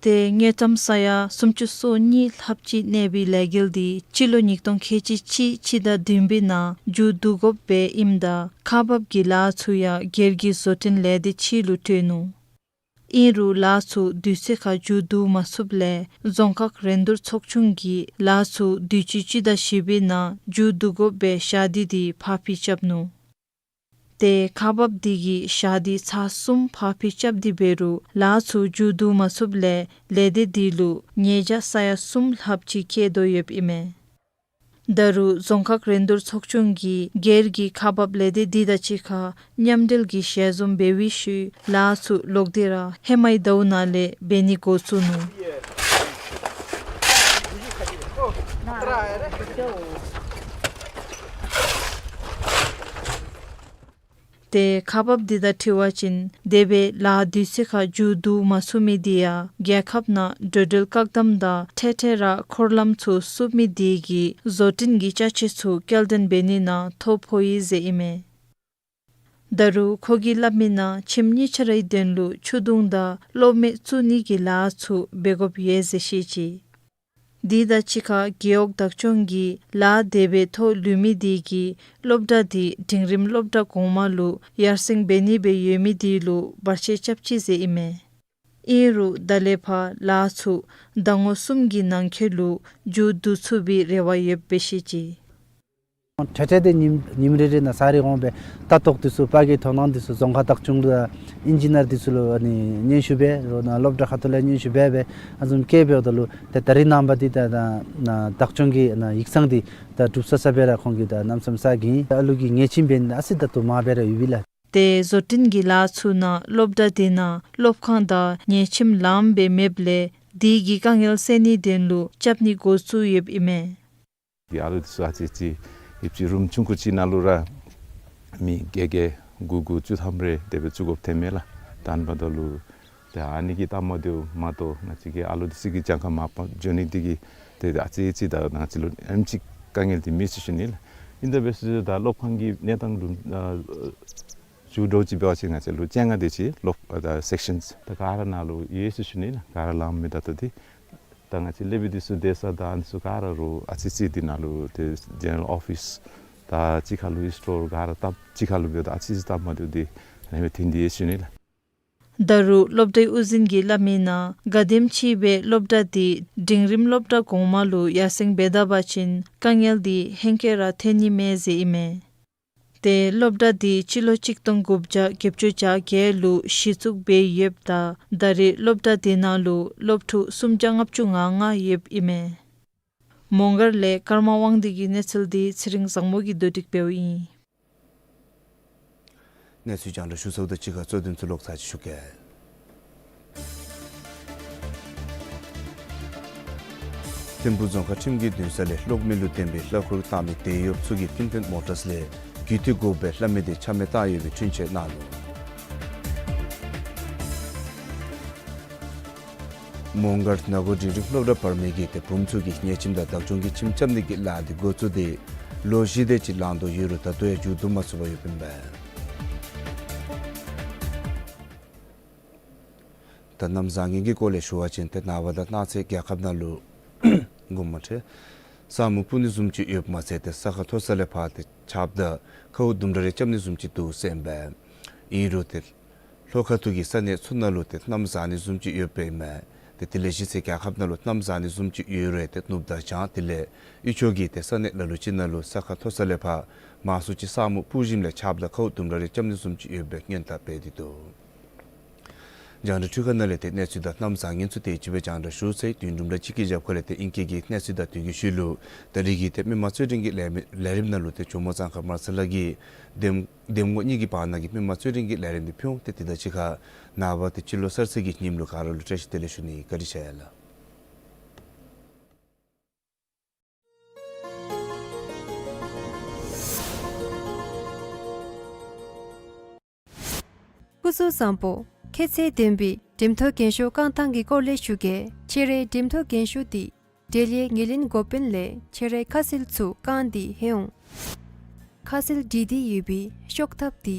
ཏེ་དངུལ་ཀྲམ་ས་ཡ་སུམ་ཅུ་སོ་གཉིས་ལྷགཔ་ཅིག་གནས་པའི་ལས་འགུལ་འདི་སྤྱི་ལོ་ཉིས་སྟོང་ཁལ་གཅིག་གཅིག་སྤྱི་ཟླ་བདུན་པའི་ནང་མཇུག་བསྡུ་དགོཔ་སྦེ་ཨིནམ་ད་ཁག་འབག་གི་ལཱ་ཚུ་ཡང་སྒེར་གྱི་བཟོ་སྐྲུན་ལས་སྡེ་ཅིག་ལུ་སྤྲོད་ནུག། ཨིན་རུང་ལཱ་ཚུ་དུས་ཚོད་ཁར་མཇུག་བསྡུ་མ་ཚུགསཔ་ལས་རྫོང་ཁག་རིན་བསྡུར་ཚོགས་ཆུང་གིས་ལཱ་ཚུ་དུས་ཅི་སྤྱི་ཟླ་བཞི་པའི་ནང་མཇུག་བསྡུ་དགོཔ་སྦེ་ཞག་དུས་འདི་ཕར་འགྱངས་རྐྱབ་ནུག། ཏེ་ཁག་འབག་འདི་གིས་ཞག་དུས་ཚར་གསུམ་ཕར་འགྱངས་རྐྱབ་སྟེ་འབད་རུང་ལཱ་ཚུ་མཇུག་བསྡུ་མ་ཚུགསཔ་ལས་ལས་སྡེ་འདི་ལུ་ཉེས་བྱ་ས་ཡ་གསུམ་ལྷགཔ་ཅིག་བཀལ་དོ་ཡོདཔ་ཨིན་མས། ད་རུང་རྫོང་ཁག་རིན་བསྡུར་ཚོགས་ཆུང་གིས་སྒེར་གྱི་ཁག་འབག་ལས་སྡེ་འདི་དང་གཅིག་ཁར་མཉམ་འབྲེལ་གྱི་ཞལ་འཛོམས་འབད་བའི་ཤུལ་ལཱ་ཚུ་ལོག་སྟེ་ར་ཧེ་མའི་ཟླཝ་ནང་ལས་འབད་ནི་འགོ་བཙུགས་ནུག། ཏེ་ཁག་འབག་འདི་དང་འཁྲིལ་བ་ཅིན་དེ་སྦེ་ལཱ་དུས་ཚོད་ཁར་མཇུག་བསྡུ་མ་ཚུགས་མི་འདི་ཡང་རྒྱལ་ཁབ་ནང་འགྲོ་འགྲུལ་བཀག་དམ་དང་འཕྲལ་འཕྲལ་ར་འཁོར་ལམ་ཚུ་བསུབ་མི་འདི་གིས་བཟོ་སྐྲུན་གྱི་ཅ་ཆས་ཚུ་སྐྱེལ་འདྲེན་འབད་ནི་ནང་ཐོ་ཕོག་ཡི་ཟེར་ཨིན་མས། ད་རུང་ཁོ་གིས་སླབ་མི་ནང་ཁྱིམ་གཉིས་ཆ་རའི་དོན་ལུ་ཆུ་དུང་དང་གློག་མེ་བཙུགས་ནི་གི་ལཱ་ཚུ་འབད་དགོཔ་ཡོད་ཟེར་བཤད་ཅི། དེ་དང་གཅིག་ཁར་རྒེད་འོག་བདག་སྐྱོང་གིས་ལཱ་དེ་སྦེ་ཐོག་ལུས་མི་དེ་གིས་སློབ་གྲྭ་དེ་འབྲིང་རིམ་སློབ་གྲྭ་གོང་མ་ལུ་ཡར་སེང་འབད་ནི་སྦེ་ཡོད་མི་དེ་ལུ་བར་ཆད་རྐྱབ་ཅི་ཟེར་ཨིན་མས། ཨིན་རུང་ད་ལས་ཕར་ལཱ་ཚུ་ཟླ་ངོ་གསུམ་གྱི་ནང་འཁོད་ལུ་མཇུག་བསྡུ་ཚུགས་པའི་རེ་བ་ཡོདཔ་སྦེ་བཤད་ཅི། འཕྲལ་འཕྲལ་ཏེ་ཉིནམ་ཉིནམ་རེ་རེ་ནང་ས་རི་འོང་སྦེ་ལྟ་རྟོག་འདི་ཚུ་པ་གི་དོ་སྣང་འདི་ཚུ་རྫོང་ཁག་བདག་སྐྱོང་དང་ཨིན་ཇི་ནར་འདི་ཚུ་ལུ་ཨ་ནི་སྙན་ཞུ་འབད་རུང་ནཱ་སློབ་གྲྭ་ཁ་ཐུག་ལས་སྙན་ཞུ་འབད་སྦེ་ཨ་ནི་བཀལ་འབདཝ་ད་ལུ་ཏེ་ད་རིས་ནངས་པ་འདི་ད་ད་ནཱ་བདག་སྐྱོང་གི་ནཱ་ཡིག་ཚང་འདི་ད་གྲུབ་ཚར་ཚར་སྦེ་ར་ཁོང་གིས་ད་གནམ་མེད་ས་མེད་ས་གི་ཨ་ལུ་གི་ཉལ་ཁྱིམ་འབད་ནི་ཨ་ཙི་ད་དུམ་གྲ་སྦེ་ར་ཡོད་པས་ལགས། ཏེ་བཟོ་སྐྲུན་གྱི་ལཱ་ཚུ་ནང་སློབ་གྲྭ་དེ་ནང་སློབ་ཁང་དང་ཉལ་ཁྱིམ་ལངམ་སྦེ་མེདཔ་ལས་དེ་གི་དཀའ་ངལ་སེལ་ནིའི་དོན་ལུ་རྐྱབ་ནི་འགོ་བཙུགས་ཡོདཔ་ཨིན་མས། ཨ་ལུ་འདི་ཚུ་ཨ་ཙི་ཅིག་ཡུདཔ་ཅིག་རུམ་ཆུང་ཀུ་ཅིག་ནང་ལུ་ར་མི་བརྒྱད་བརྒྱད་དགུ་དགུ་བཅུ་ཐམ་རེ་དེ་སྦེ་བཙུགས་དགོཔ་ཐོནམ་མས་ལགས། དེ་འབདཝ་ད་ལུ་ཏེ་ཨ་ནི་གིས་སྟབས་མ་བདེཝ་མ་གཏོགས་ང་བཅས་ཀྱི་ཨ་ལུ་འདི་ཚུ་གི་གྱངས་ཁ་མར་འགྱོ་ནི་འདི་གིས་ཏེ་ཨ་ཙི་ཅིག་ད་ང་བཅས་ལུ་ཨེམ་ཅིག་དཀའ་ངལ་འདི་མེད་ཟེར་ཞུ་ནི་ལགས། ཨིན་ཏེ་འབད་ཟེར་ད་སློབ་ཁང་གི་གནས་སྟངས་ལུ་ཨ་ཞུ་དོ་ཅིག་འབད་བ་ཅིན་ང་བཅས་ལུ་བཅོ་ལྔ་དེ་ཅིག་སློབ་ཨ་ད་སེཀ་ཤཱནསི་ད་ག་ར་ནང་ལུ་ཡོད་ཟེར་ཞུ་ནི་ལགས། ག་ར་ལངམ་མས། ད་ལྟོ་འདི་ད་ང་བཅས་ལས་བྱེདཔ་འདི་ཚུ་སྡོད་ས་དང་ཨ་ནི་ཚུ་ག་ར་རུང་ཨ་ཙི་ཅིག་འདི་ནང་ལུ་ཏེ་ཇེ་ནེ་རཱལ་ཨོ་ཕིསི་དང་གཅིག་ཁར་ལུ་སི་ཊོར་ག་ར་སྟབས་གཅིག་ཁར་ལུ་འབདཝ་ད་ཨ་ཙི་ཅིག་སྟབས་མ་བདེཝ་འདི་ཨ་ནི་སྦེ་ཐོན་ཏེ་ཡོད་ཟེར་ཞུ་ནི་ལགས། ད་རུང་སློབ་གྲྭའི་དབུ་འཛིན་གྱིས་སླབ་མིའི་ནང་ག་དེམ་ཅིག་སྦེ་སློབ་གྲྭ་འདི་འབྲིང་རིམ་སློབ་གྲྭ་གོང་མ་ལུ་ཡར་སེང་འབད་ད་པ་ཅིན་དཀའ་ངལ་འདི་ཧེང་སྐལ་ར་ཐོན་ནི་མས་ཟེར་ཨིན་མས། ཏེ་སློབ་གྲྭ་འདི་སྤྱི་ལོ་གཅིག་སྟོང་དགུ་བརྒྱ་བརྒྱད་ཅུ་གྱ་བརྒྱད་ལུ་གཞི་བཙུགས་འབད་ཡོདཔ་ད་ད་རེས་སློབ་གྲྭ་དེ་ནང་ལུ་སློབ་ཕྲུག་སུམ་བརྒྱ་ལྔ་བཅུ་ང་ལྔ་ཡོདཔ་ཨིན་མས། མོང་སྒར་ལས་ཀརྨ་དབང་འདུས་ཀྱི་གནས་ཚུལ་འདི་ཚེ་རིང་བཟང་མོ་གིས་བསྡུ་སྒྲིག་འབདཝ་ཨིན། གནས་ཚུལ་རྒྱང་བསྒྲགས་ཞུ་ཚརཝ་དང་གཅིག་ཁར་གཙོ་དོན་ཚུ་ལོག་ཚར་ཅིག་ཞུ་གེ། ཐིམ་ཕུག་རྫོང་ཁག་ཁྲིམས་ཀྱི་འདུན་ས་ལས་གློག་མེ་ལུ་བརྟེན་པའི་གླ་འཁོར་བཏང་མི་དེད་གཡོགཔ་ཚུ་གིས་ཏིན་ཏན་མོ་ཊརསི་ལས་རྒུད་འཐུས་དགོ་པའི་གླ་མེ་དེ་ཆ་མེད་བཏང་ཡོད་པའི་འཁྲུན་ཆོད་གནང་ནུག། མོང་སྒར་ནཱ་གོ་འབྲིང་རིམ་སློབ་གྲྭ་བར་མའི་གི་ཏེ་བུམོ་ཚུ་གི་ཉལ་ཁྱིམ་དང་བདག་སྐྱོང་གི་ཁྱིམ་རྐྱབ་ནི་གི་ལཱ་འདི་འགོ་བཙུགས་ཏེ་ལོ་བཞི་དེ་ཅིག་ལང་དོ་ཡོད་རུང་ད་ལྟོ་ཡང་མཇུག་བསྡུ་མ་ཚུགས་པར་ཡོདཔ་ཨིན་པས། ད་གནམ་བཟང་ངན་གྱི་སྐོར་ལས་ཞུ་བ་ཅིན་ཏེ་ནངས་པ་དང་གནངས་ཚེ་རྒྱལ་ཁབ་ནང་ལུ་དགོངསམ་མ་ཁྲེལ་ས་སྨུག་སྤུབ་ནི་བཟུམ་ཅིག་ཡོདཔ་མ་ཚད་ཏེ་ས་ཁ་མཐོ་ས་ལས་ཕར་ཏེ་ཆརཔ་དང་ཁཝ་དུམ་གྲ་རེ་རྐྱབ་ནི་བཟུམ་ཅིག་འདུག་ཟེར་ཨིན་པས། ཨིན་རུང་ཏེ་ལྷོ་ཁ་ཐུག་གི་ས་གནས་ཚུ་ནང་ལུ་ཏེ་གནམ་བཟང་ནི་བཟུམ་ཅིག་ཡོདཔ་ཨིན་མས། ཏེ་དེ་ལས་གཞི་ཚེ་རྒྱལ་ཁབ་ནང་ལུ་གནམ་བཟང་ནི་བཟུམ་ཅིག་ཡོད་རུང་ཏེ་ནུབ་དང་བྱང་དེ་ལས་དབུས་ཕྱོགས་ཀྱི་ཏེ་ས་གནས་ལ་ལུ་ཅིག་ནང་ལུ་ས་ཁ་མཐོ་ས་ལས་ཕར་མང་སུ་ཅིག་ས་སྨུག་སྤུབ་ཞིནམ་ལས་ཆརཔ་དང་ཁཝ་དུམ་གྲ་རེ་རྐྱབ་ནི་བཟུམ་ཅིག་ཡོད་པའི་སྔོན་བརྡ་སྤེལ་ཏེ་འདུག། རྒྱང་བསྒྲགས་འཕྲུལ་ཁང་ནང་ལས་ཏེ་གནས་ཚུལ་དང་གནམ་བཟང་ངན་ཚུ་དེ་ཅིག་སྦེ་རྒྱང་བསྒྲགས་ཞུ་ཚར་ཡི། དུས་འགྲུབ་ལ་གཅིག་གི་རྒྱབ་ཁ་ལས་ཏེ་ཨིང་སྐད་ཀྱི་གནས་ཚུལ་དང་བསྟུན་གྱི་ཤུལ་ལུ་ད་རིས་ཀྱི་ཏེ་མི་མང་རྩོད་འགྲན་གྱི་ལས་མི་ལས་རིམ་ནང་ལུ་ཏེ་ཇོ་མོ་གཙང་ཁ་དམར་ཟེར་ལ་གི་འདེམས་འདེམས་ངོ་གཉིས་ཀྱི་བར་ན་གི་མི་མང་རྩོད་འགྲན་གྱི་ལས་རིམ་འདི་ཕུལ་འོང་། ཏེ་དེ་དང་གཅིག་ཁར་ནངས་པ་ཏེ་སྤྱི་ལོ་གསར་ཚེས་ཀྱི་ཉིནམ་ལུ་ག་ར་ལུ་བཀྲ་ཤིས་བདེ་ལེགས་ཞུ་ནི། བཀའ་དྲིན་ཆེ་ཡ་ལགས། སྐུ་གཟུགས་བཟང་པོ། ཁྱད་ཚད་ལྡན་པའི་འགྲེམས་ཐོག་རྒན་ཤོས་རྐང་ཐང་གི་སྐོར་ལས་ཞུ་གེ། ཁྱོད་རའི་འགྲེམས་ཐོག་རྒན་ཤོས་འདི་འབྲེལ་ཡོད་ངོས་ལེན་འགོ་དཔོན་ལས་ཁྱོད་རའི་ཁ་གསལ་ཚུ་བཀང་སྟེ་ལྷོད་འོང་། ཁ་གསལ་བྲིས་ཏེ་ཡོད་པའི་ཤོག་ཐབས་འདི་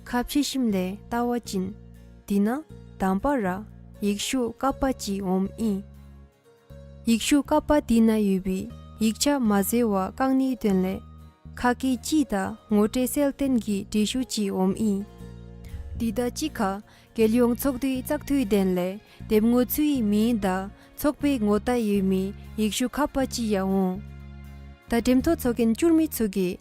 ཁ་ཕྱེ་ཞིནམ་ལས་བལྟ་བ་ཅིན་འདི་ནང་དང་པ་ར་ཡིག་ཤོག་ཀ་པ་ཅིག་འོངམ་ཨིན། ཡིག་ཤོག་ཀ་པ་འདི་ནང་ཡོད་པའི་ཡིག་ཆ་མ་འཛོལ་བར་བཀང་ནིའི་དོན་ལས་ཁ་སྐད་གཅིག་དང་ངོ་སྤྲོད་གསལ་སྟོན་གྱི་འབྲི་ཤོག་ཅིག་འོངམ་ཨིན། འདི་དང་གཅིག་ཁར་རྒྱལ་ཡོངས་ཚོགས་འདུའི་བཙག་འཐུའི་དོན་ལས་འདེམས་ངོ་ཚུའི་མིང་དང་ཚོགས་པའི་ངོ་རྟགས་ཡོད་མི་ཡིག་ཤོག་ཀ་པ་ཅིག་ཡང་འོང་། ད་འགྲེམས་ཐོག་ཚོགས་རྒྱན་བསྐྱུར་མི་ཚུ་གིས་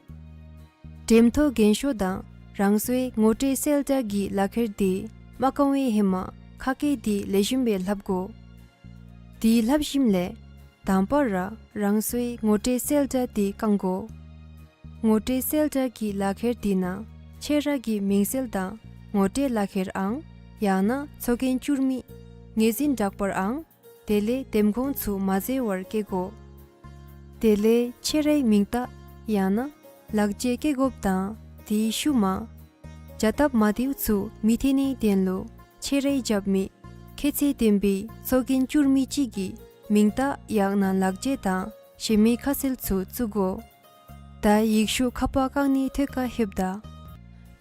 འགྲེམས་ཐོག་རྒན་ཤོས་དང་རང་སོའི་ངོ་སྤྲོད་གསལ་བསྒྲགས་ཀྱི་ལག་ཁྱེར་འདི་མ་བཀང་བའི་ཧེ་མ་ཁ་སྐད་འདི་ལེགས་ཤོམ་སྦེ་ལྷབ་དགོ། དེ་ལྷབ་ཞིནམ་ལས་དང་པ་ར་རང་སོའི་ངོ་སྤྲོད་གསལ་བསྒྲགས་འདི་བཀང་དགོ། ངོ་སྤྲོད་གསལ་བསྒྲགས་ཀྱི་ལག་ཁྱེར་འདི་ནང་ཁྱོད་ར་གི་མིང་གསལ་དང་ངོ་སྤྲོད་ལག་ཁྱེར་ཨང་ཡང་ན་ཚོགས་རྒྱན་བསྐྱུར་མི་ངོས་འཛིན་བསྒྲགས་པར་ཨང་དེ་ལས་འདེམས་ཁོངས་ཚུ་མ་འཛོལ་བར་བཀོད་དགོ། དེ་ལས་ཁྱོད་རའི་མིང་རྟགས་ཡང་ན་ལག་འཁྱེར་བཀོད་དགོཔ་དང་དེའི་ཤུལ་མ་བྱ་སྟབས་མ་བདེཝ་ཚུ་མི་ཐོན་ནིའི་དོན་ལུ་ཁྱོད་རའི་རྒྱབ་མི་ཁྱད་ཚད་ལྡན་པའི་ཚོགས་རྒྱན་བསྐྱུར་མི་གཅིག་གི་མིང་རྟགས་ཡང་ན་ལག་འཁྱེར་དང་གཞན་མི་ཁ་གསལ་ཚུ་བཙུགས་དགོ། ད་ཡིག་ཤོག་ཁ་པར་བཀང་ནིའི་ཐད་ཁར་ལྷོདཔ་ད་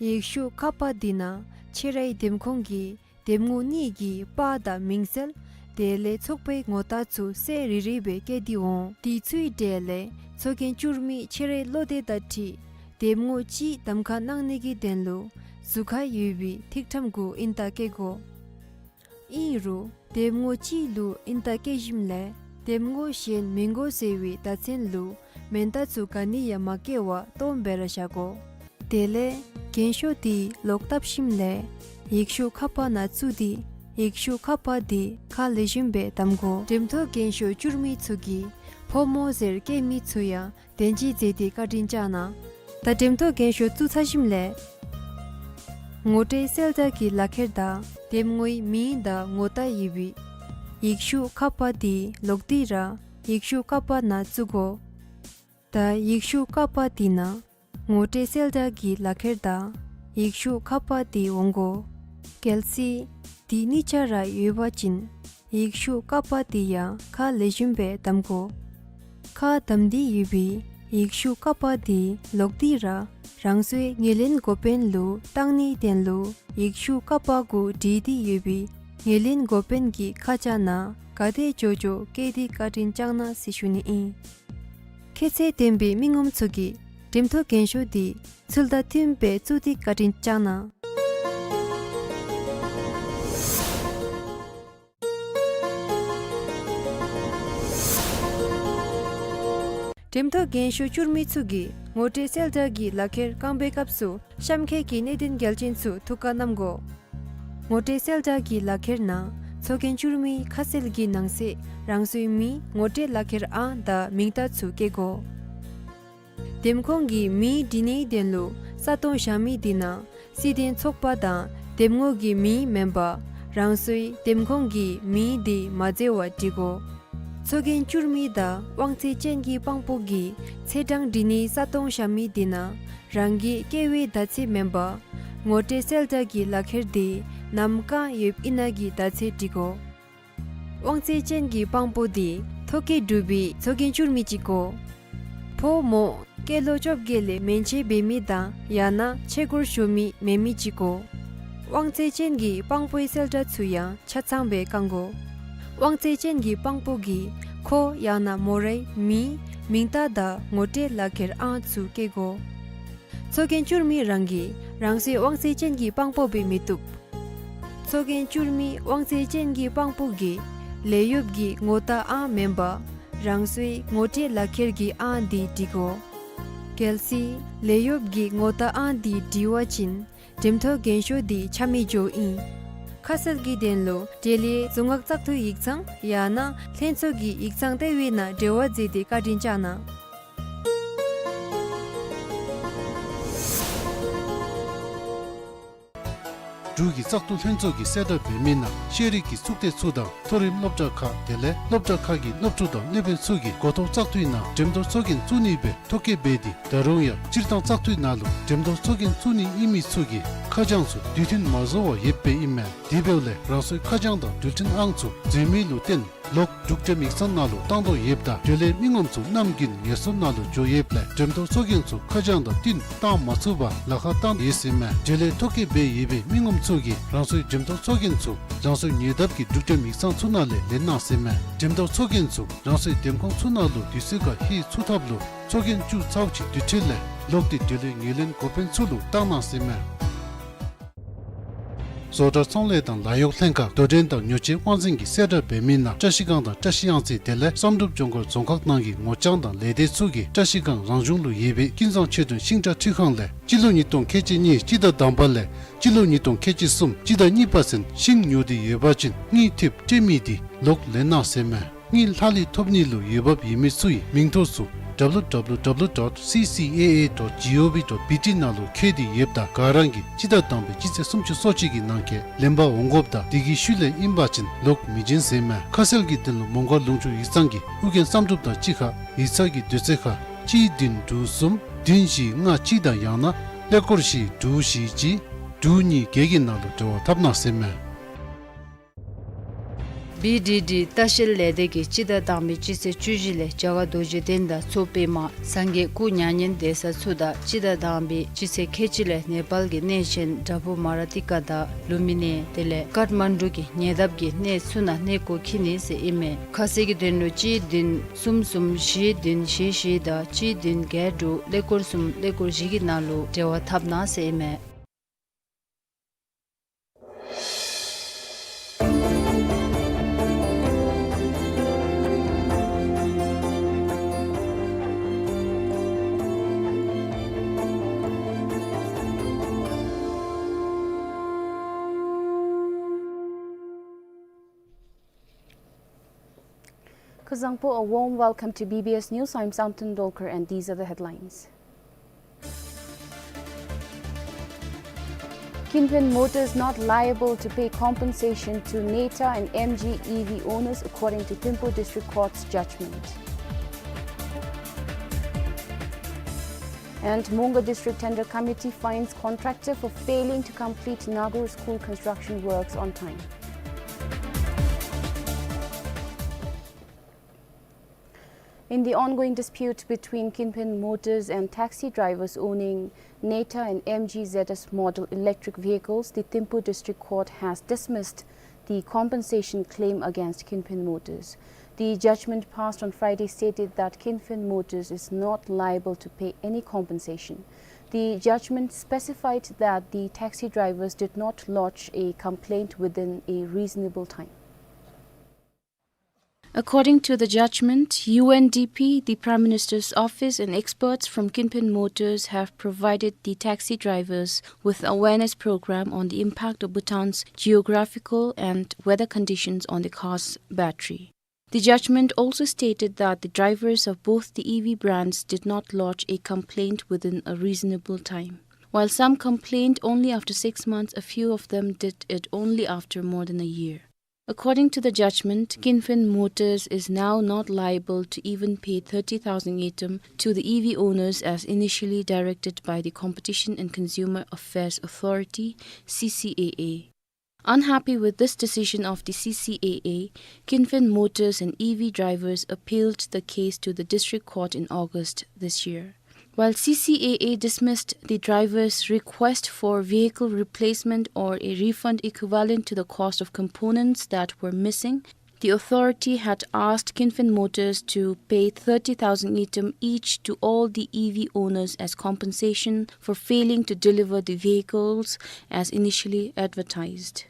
ཡིག་ཤོག་ཁ་པར་འདི་ནང་ཁྱོད་རའི་འདེམས་ཁོངས་ཀྱི་འདེམས་ངོ་གཉིས་ཀྱི་པར་དང་མིང་གསལ་དེ་ལས་ཚོགས་པའི་ངོ་རྟགས་ཚུ་གསལ་རི་རི་སྦེ་བཀོད་དེ་འོང་། དེ་ཚུའི་གྲས་ལས་ཚོགས་རྒྱན་བསྐྱུར་མི་ཁྱོད་རའི་བློ་འདོད་དང་འཁྲིལ་འདེམས་ངོ་གཅིག་གདམ་ཁ་གནང་ནི་གི་དོན་ལུ་ཟུར་ཁར་ཡོད་པའི་ཐིག་ཕྲེང་གུ་ཨིན་རྟགས་བཀོད་དགོ། ཨིན་རུང་འདེམས་ངོ་གཅིག་ལུ་ཨིན་རྟགས་བཀོད་ཞིནམ་ལས་འདེམས་ངོ་གཞན་མི་དགོ་ཟེར་བའི་བརྡ་མཚོན་ལུ་ མེ་མདའ་ཚུ་ག་ནི་ཡང་མ་བཀལ་བར་སྟོངམ་སྦེ་ར་བཞག་དགོ། དེ་ལས་རྒན་ཤོས་དེ་ལོག་བཏབ་ཞིནམ་ལས་ཡེ་ཤུ་ཁ་པར་ནང་བཙུགས་ཏེ་ཡེ་ཤུ་ཁ་པར་དེ་ཁ་ལེགས་ཤོམ་སྦེ་བསྡམ་དགོ། འགྲེམས་ཐོག་རྒན་ཤོས་བཅུར་མི་ཚུ་གིས་ཕོ་མོ་ཟེར་བཀལ་མི་ཚུ་ཡང་དན་ཅིག་མཛད་དེ་བཀའ་དྲིན་བསྐྱང་གནང་། ད་འགྲེམས་ཐོག་རྒན་ཤོས་བཙུགས་ཚར་ཞིནམ་ལས་ངོ་སྤྲོད་གསལ་བསྒྲགས་ཀྱི་ལག་ཁྱེར་དང་འདེམས་ངོའི་མིང་དང་ངོ་རྟགས་ཡོད་པའི་ཡེ་ཤུ་ཁ་པར་དེ་ལོག་སྟེ་ར་ཡེ་ཤུ་ཁ་པར་ནང་བཙུགས་དགོ། ད་ཡེ་ཤུ་ཁ་པར་དེ་ནང་ངོ་སྤྲོད་གསལ་བསྒྲགས་ཀྱི་ལག་ཁྱེར་དང་ཡེ་ཤུ་ཁ་པར་དེ་འོང་དགོ། གལ་སྲིད་དེ་གཉིས་ཆ་ར་ཡོད་པ་ཅིན་ཡེ་ཤུ་ཁ་པར་དེ་ཡང་ཁ་ལེགས་ཤོམ་སྦེ་བསྡམ་དགོ། ཁ་བསྡམས་ཏེ་ཡོད་པའི་ཡེ་ཤུ་ཁ་པར་དེ་ལོག་སྟེ་ར་རང་སོའི་ངོས་ལེན་འགོ་དཔོན་ལུ་བཏང་ནིའི་དོན་ལུ་ཡེ་ཤུ་ཁ་པར་གུ་བྲིས་ཏེ་ཡོད་པའི་ངོས་ལེན་འགོ་དཔོན་གྱི་ཁ་བྱང་ནང་ག་དེ་འགྱོ་འགྱོ་བཀོད་དེ་བཀའ་དྲིན་བསྐྱང་གནང་ཟེར་ཞུ་ནི་ཨིན། ཁྱད་ཚད་ལྡན་པའི་མི་ངོམ་ཚུ་གིས་འགྲེམས་ཐོག་རྒན་ཤོས་དེ་ཚུལ་དང་མཐུནམ་སྦེ་བཙུགས་ཏེ་བཀའ་དྲིན་བསྐྱང་གནང་། འགྲེམས་ཐོག་རྒན་ཤོས་བཅུར་མི་ཚུ་གིས་ངོ་སྤྲོད་གསལ་བསྒྲགས་ཀྱི་ལག་ཁྱེར་བསྐང་པའི་སྐབས་སུ་གཤམ་འཁོད་ཀྱི་གནད་དོན་གལ་ཆེན་ཚུ་ཐུགས་ཁར་བསྣམ་དགོ། ངོ་སྤྲོད་གསལ་བསྒྲགས་ཀྱི་ལག་ཁྱེར་ནང་ཚོགས་རྒྱན་བཅུར་མིའི་ཁ་གསལ་གྱི་ནང་གསེས་རང་སོའི་མིང་ངོ་སྤྲོད་ལག་ཁྱེར་ཨང་དང་མིང་རྟགས་ཚུ་བཀོད་དགོ། འདེམས་ཁོངས་ཀྱི་མིང་བྲི་ནིའི་དོན་ལུ་ས་སྟོང་བཞག་མི་དེ་ནང་སྲིད་དོན་ཚོགས་པ་དང་འདེམས་ངོ་གི་མིང་མེན་པར་རང་སོའི་འདེམས་ཁོངས་ཀྱི་མིང་དེ་མ་འཛོལ་བར་བྲི་དགོ། ཚོགས་རྒྱན་བཅུར་མི་དང་དབང་ཚད་ཅན་གྱི་དཔང་པོ་གིས་ཚེས་གྲངས་བྲི་ནིའི་ས་སྟོང་བཞག་མི་དེ་ནང་རང་གི་སྐྱེ་བའི་ཟླ་ཚེས་མེན་པར་ངོ་སྤྲོད་གསལ་བསྒྲགས་ཀྱི་ལག་ཁྱེར་དེ་ནམ་གང་ཡོདཔ་ཨིན་ན་གི་ཟླ་ཚེས་བྲི་དགོ། དབང་ཚད་ཅན་གྱི་དཔང་པོ་དེ་ཐོ་བཀོད་གྲུབ་པའི་ཚོགས་རྒྱན་བཅུར་མི་ཅིག་དགོ། ཕོ་མོ་སྐྱེས་ལོ་བཅོ་བརྒྱད་ལས་མན་ཆད་འབད་མི་དང་ཡང་ན་ཆས་གོས་ཞུ་མི་མེད་མི་ཅིག་དགོ། དབང་ཚད་ཅན་གྱི་དཔང་པོའི་གསལ་བསྒྲགས་ཚུ་ཡང་ཆ་ཚང་སྦེ་བསྐང་དགོ། དབང་ཚད་ཅན་གྱི་དཔང་པོ་གིས་ཁོ་ཡང་ན་མོ་རའི་མིང་མིང་རྟགས་དང་ངོ་སྤྲོད་ལག་ཁྱེར་ཨང་ཚུ་བཀོད་དགོ། ཚོགས་རྒྱན་བཅུར་མི་རང་གིས་རང་སོའི་དབང་ཚད་ཅན་གྱི་དཔང་པོ་འབད་མི་བཏུབ། ཚོགས་རྒྱན་བཅུར་མི་དབང་ཚད་ཅན་གྱི་དཔང་པོ་གིས་ལས་གཡོགཔ་གི་ངོ་རྟགས་ཨང་མེན་པར་རང་སོའི་ངོ་སྤྲོད་ལག་ཁྱེར་གྱི་ཨང་དེ་བྲི་དགོ། གལ་སྲིད་ལས་གཡོགཔ་གི་ངོ་རྟགས་ཨང་དེ་བྲི་བ་ཅིན་འགྲེམས་ཐོག་རྒན་ཤོས་དེ་ཆ་མེད་འགྱོཝ་ཨིན། ཁ་གསལ་གྱི་དོན་ལུ་འབྲེལ་ཡོད་རྫོང་ཁག་བཙག་འཐུའི་ཡིག་ཚང་ཡང་ན་ལྷན་ཚོགས་ཀྱི་ཡིག་ཚང་ལྟེ་བའི་ནང་འབྲེལ་བ་མཛད་དེ་བཀའ་དྲིན་བསྐྱང་གནང་། འབྲུག་གི་བཙག་འཐུ་ལྷན་ཚོགས་ཀྱིས་གསལ་བསྒྲགས་འབད་མི་ནང་ཤེས་རིག་གི་གཙུག་སྡེ་ཚུ་དང་མཐོ་རིམ་སློབ་གྲྭ་ཁག་དེ་ལས་སློབ་གྲྭ་ཁག་གི་སློབ་ཕྲུག་དང་སློབ་དཔོན་ཚུ་གིས་འགོ་ཐོག་བཙག་འཐུའི་ནང་འགྲེམས་ཐོག་ཚོགས་རྒྱན་བཙུགས་ནི་སྦེ་ཐོ་བཀོད་འབད་དེ་ད་རུང་ཡང་སྤྱིར་བཏང་བཙག་འཐུའི་ནང་ལུ་འགྲེམས་ཐོག་ཚོགས་རྒྱན་བཙུགས་ནི་ཨིན་མི་ཚུ་གིས་ཁ་བྱང་ཚུ་དུས་མཐུན་མ་བཟོ་བར་ཡོདཔ་ཨིན་མས། དེ་འབདཝ་ལས་རང་སོའི་ཁ་བྱང་དང་འགྲུལ་འཕྲིན་ཨང་ཚུ་འཛོལ་མི་ལུ་བརྟེན་ལོག་འབྲུག་འགྲེམས་ཡིག་ཚང་ནང་ལུ་བཏང་དོ་ཡོདཔ་ད་འབྲེལ་ཡོད་མི་ངོམ་ཚུ་གནམ་དགུན་ངལ་གསོ་ནང་ལུ་འགྱོ་ཡོདཔ་ལས་འགྲེམས་ཐོག་ཚོགས་རྒྱན་ཚུ་ཁ་བྱང་དང་བསྟུན་བཏང་མ་ཚུགས་པར་ལཱ་ཁག་བཏང་ཡོད་ཟེར་མས། འབྲེལ་ཡོད་ཐོ་བཀོད་འབད་ཡོད་པའི་མི་ངོམ་ཚུ་གིས་རང་སོའི་འགྲེམས་ཐོག་ཚོགས་རྒྱན་ཚུ་རང་སོའི་ཉེ་འདབས་ཀྱི་འབྲུག་འགྲེམས་ཡིག་ཚང་ཚུ་ནང་ལས་ལེན་གནང་ཟེར་མས། འགྲེམས་ཐོག་ཚོགས་རྒྱན་ཚུ་རང་སོའི་འདེམས་ཁོངས་ཚུ་ནང་ལུ་དུས་ཚོད་ཁར་ལྷོད་ཚུགས་ཐབས་ལུ་ཚོགས་རྒྱན་བཙུགས་ཚརཝ་ཅིག་དུས་ཐོག་ལས་ལོག་སྟེ་འབྲེལ་ཡོད་ངོས་ལེན་འགོ་དཔོན་ཚུ་ལུ་བཏང་གནང་ཟེར་མས། བཟོ་གྲྭ་ཚོང་ལས་དང་ལཱ་གཡོག་ལྷན་ཁག་དོ་འགྲན་དང་ཉོ་སྤྱོད་དབང་འཛིན་གྱིས་གསལ་བསྒྲགས་འབད་མི་ནང་བཀྲ་ཤིས་སྒང་དང་བཀྲ་ཤིས་གཡང་རྩེ་དེ་ལས་བསམ་གྲུབ་ལྗོངས་མཁར་རྫོང་ཁག་ནང་གི་ངོ་རྐྱང་དང་ལས་སྡེ་ཚུ་གིས་བཀྲ་ཤིས་སྒང་རང་གཞུང་ལུ་ཡོད་པའི་ཀུན་བཟང་ཆོས་སྒྲོན་ཤིང་ཁྲ་འཕྲུལ་ཁང་ལས་སྤྱི་ལོ་ཉིས་སྟོང་ཁལ་གཅིག་གཉིས་སྤྱི་ཟླ་དང་པ་ལས་སྤྱི་ལོ་ཉིས་སྟོང་ཁལ་གཅིག་གསུམ་སྤྱི་ཟླ་གཉིས་པ་ཚུན་ཤིང་ཉོ་སྟེ་ཡོད་པ་ཅིན་དངུལ་ཐེབས་སྤྲོད་མི་དེ་ལོག་ལེན་གནང་ཟེར་མས། དངུལ་ལྷག་ལུས་ཐོབ་ནི་ལུ་འོས་འབབ་ཡོད་མི་ཚུ་གི་མིང་ཐོ་ཚུ་W W W dot C C A A dot gov dot B T ནང་ལུ་བཀོད་དེ་ཡོདཔ་ད་ག་ར་གིས་སྤྱི་ཟླ་དང་པའི་སྤྱི་ཚེས་སུམ་ཅུ་སོ་གཅིག་གི་ནང་འཁོད་ལེན་པར་འོང་དགོཔ་ད་དེ་གི་ཤུལ་ལས་ཨིན་པ་ཅིན་ལོག་མི་བྱིན་ཟེར་མས། ཁ་གསལ་གྱི་དོན་ལུ་མོང་སྒར་ལུང་ཕྱོགས་ཡིག་ཚང་གི་ཨྱོན་བསམ་གྲུབ་དང་གཅིག་ཁར་ཡིག་ཚང་གི་དུས་ཚོད་ཁར་གཅིག་བདུན་དྲུག་གསུམ་བདུན་བཞི་ལྔ་གཅིག་དང་ཡང་ན་ཀླད་ཀོར་བཞི་དྲུག་བཞི་གཅིག་དྲུག་གཉིས་བརྒྱད་ཀྱི་ནང་ལུ་འབྲེལ་བ་འཐབ་གནང་ཟེར་མས། B D D ལྟ་བཤལ་ལས་སྡེ་གིས་སྤྱི་ཟླ་དང་པའི་སྤྱི་ཚེས་བཅུ་བཞི་ལས་རྒྱ་གར་རྡོ་རྗེ་གདན་དང་མཚོ་པདྨ་སངས་རྒྱས་སྐུ་མྱ་ངན་འདས་ས་ཚུ་དང་སྤྱི་ཟླ་དང་པའི་སྤྱི་ཚེས་ཁལ་གཅིག་ལས་ནེ་པཱལ་གྱི་གནས་ཆེན་དྲ་བུ་མ་ར་ཏི་ཀ་དང་ལུམ་བི་ནི་དེ་ལས་ཀཱཐ་མན་ཌུ་གི་ཉེ་འདབས་ཀྱི་གནས་ཚུ་ནང་གནས་སྐོར་འཁྱིད་ནི་ཟེར་ཨིན་མས། ཁ་གསལ་གྱི་དོན་ལུ་གཅིག་བདུན་གསུམ་གསུམ་བཞི་བདུན་བཞི་བཞི་དང་གཅིག་བདུན་བརྒྱད་དྲུག་ཀླད་ཀོར་གསུམ་ཀླད་ཀོར་བཞི་གི་ནང་ལུ་འབྲེལ་བ་འཐབ་གནང་ཟེར་ཨིན་མས། Zangpo, a warm welcome to B B S News. I'm Samten Dolkar, and these are the headlines. Kinpin Motors not liable to pay compensation to Neta and M G E V owners, according to Thimphu District Court's judgment. And Mongar District Tender Committee fines contractor for failing to complete Nagur School construction works on time. In the ongoing dispute between Kinpin Motors and taxi drivers owning Neta and M G Z S model electric vehicles, the Thimphu District Court has dismissed the compensation claim against Kinpin Motors. The judgment passed on Friday stated that Kinpin Motors is not liable to pay any compensation. The judgment specified that the taxi drivers did not lodge a complaint within a reasonable time. According to the judgment, U N D P, the Prime Minister's office, and experts from Kinpin Motors have provided the taxi drivers with awareness program on the impact of Bhutan's geographical and weather conditions on the car's battery. The judgment also stated that the drivers of both the E V brands did not lodge a complaint within a reasonable time. While some complained only after six months, a few of them did it only after more than a year. According to the judgment, Kinpin Motors is now not liable to even pay thirty thousand ngultrum to the E V owners as initially directed by the Competition and Consumer Affairs Authority, C C A A. Unhappy with this decision of the C C A A, Kinpin Motors and E V drivers appealed the case to the district court in August this year. While C C A A dismissed the driver's request for vehicle replacement or a refund equivalent to the cost of components that were missing, the authority had asked Kinpin Motors to pay thirty thousand ngultrum each to all the E V owners as compensation for failing to deliver the vehicles as initially advertised.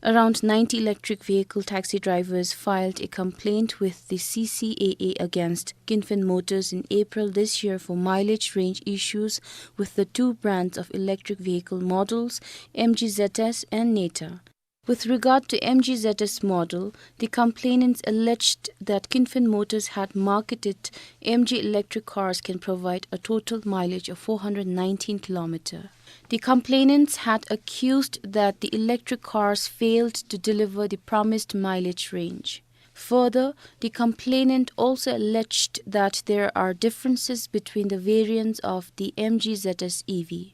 Around ninety electric vehicle taxi drivers filed a complaint with the C C A A against Kinpin Motors in April this year for mileage range issues with the two brands of electric vehicle models, M G Z S and Neta. With regard to M G Z S model, the complainants alleged that Kinpin Motors had marketed M G electric cars can provide a total mileage of four hundred nineteen kilometer. The complainants had accused that the electric cars failed to deliver the promised mileage range. Further, the complainant also alleged that there are differences between the variants of the M G Z S E V.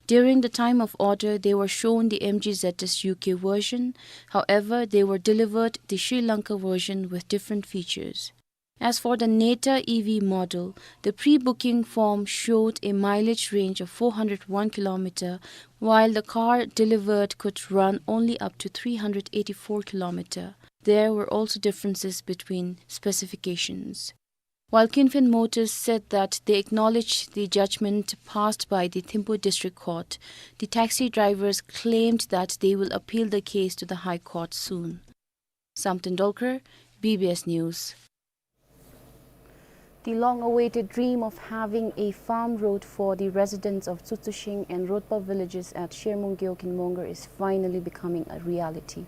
During the time of order, they were shown the M G Z S U K version. However, they were delivered the Sri Lanka version with different features. As for the Neta E V model, the pre-booking form showed a mileage range of four hundred one kilometer, while the car delivered could run only up to three hundred eighty-four kilometer. There were also differences between specifications. While Kinpin Motors said that they acknowledge the judgment passed by the Thimphu District Court, the taxi drivers claimed that they will appeal the case to the High Court soon. Samten Dolkar, B B S News. The long-awaited dream of having a farm road for the residents of Tsutsushing and Rotpa villages at Shermung Gewog in Mongar is finally becoming a reality.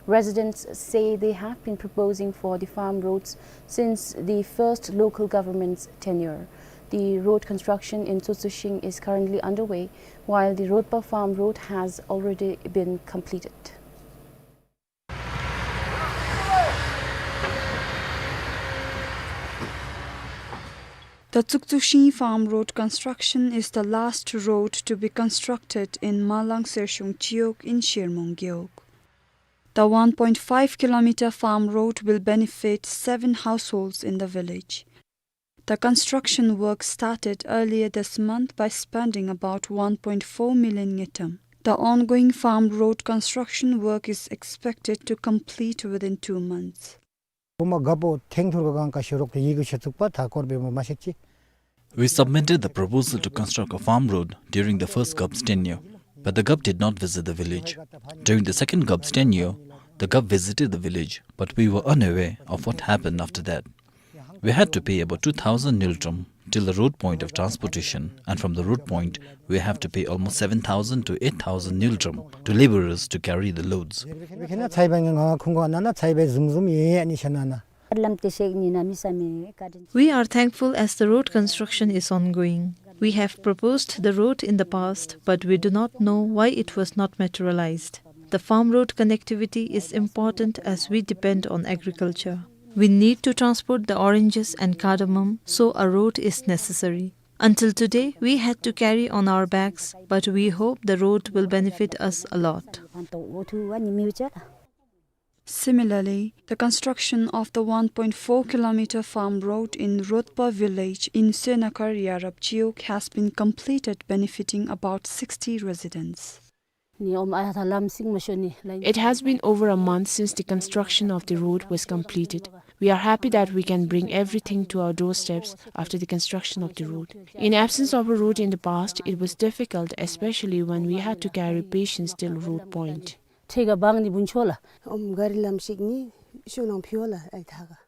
Residents say they have been proposing for the farm roads since the first local government's tenure. The road construction in Tsutsushing is currently underway, while the Rotpa farm road has already been completed. The Tsuktsukshing Farm Road construction is the last road to be constructed in Malang Sershung Chiwog in Shermung Gewog. The one point five kilometer farm road will benefit seven households in the village. The construction work started earlier this month by spending about one point four million ngultrum. The ongoing farm road construction work is expected to complete within two months. ཕོ་མ་ག་པོ་ཐེངས་ཐུར་ག་གང་ཀ་ཤོ་རོག་ཏེ་ཡི་གུ་ཤ་ཚུགས་པ་ཐ་སྐོར་བེ་མོ་མ་ཤེས་ཅི། We submitted the proposal to construct a farm road during the first Govt's tenure, but the Govt did not visit the village. During the second Govt's tenure, the Govt visited the village, but we were unaware of what happened after that. We had to pay about two thousand ngultrum till the road point of transportation, and from the road point, we have to pay almost seven thousand to eight thousand ngultrum to laborers to carry the loads. ཁེ་ན་ཚའི་བའི་ང་ང་ཁུང་གོ་ན་ན་ཚའི་བའི་ཟུམ་ཟུམ་ཡེ་ཡེ་ནི་ཤ་ན་ན། ལམ་བཏོན་ཞིནམ་ལས་མི་ས་མི་ཀ་དྲིན། We are thankful as the road construction is ongoing. We have proposed the road in the past, but we do not know why it was not materialized. The farm road connectivity is important as we depend on agriculture. We need to transport the oranges and cardamom, so a road is necessary. Until today, we had to carry on our bags, but we hope the road will benefit us a lot. Similarly, the construction of the one point four kilometer farm road in Rotpa village in Srinagar Yarab Gewog has been completed, benefiting about sixty residents. It has been over a month since the construction of the road was completed. We are happy that we can bring everything to our doorsteps after the construction of the road. In absence of a road in the past, it was difficult, especially when we had to carry patients till road point. ཁྲལ་ག་འབག་ནི་འབུན་ཆོག་ལགས། ཨོམ་གཱ་རི་ལམ་ཞིག་ནི་ཤོ་ནང་ཕི་ཝ་ལ་ཨའི་ཐ་ག།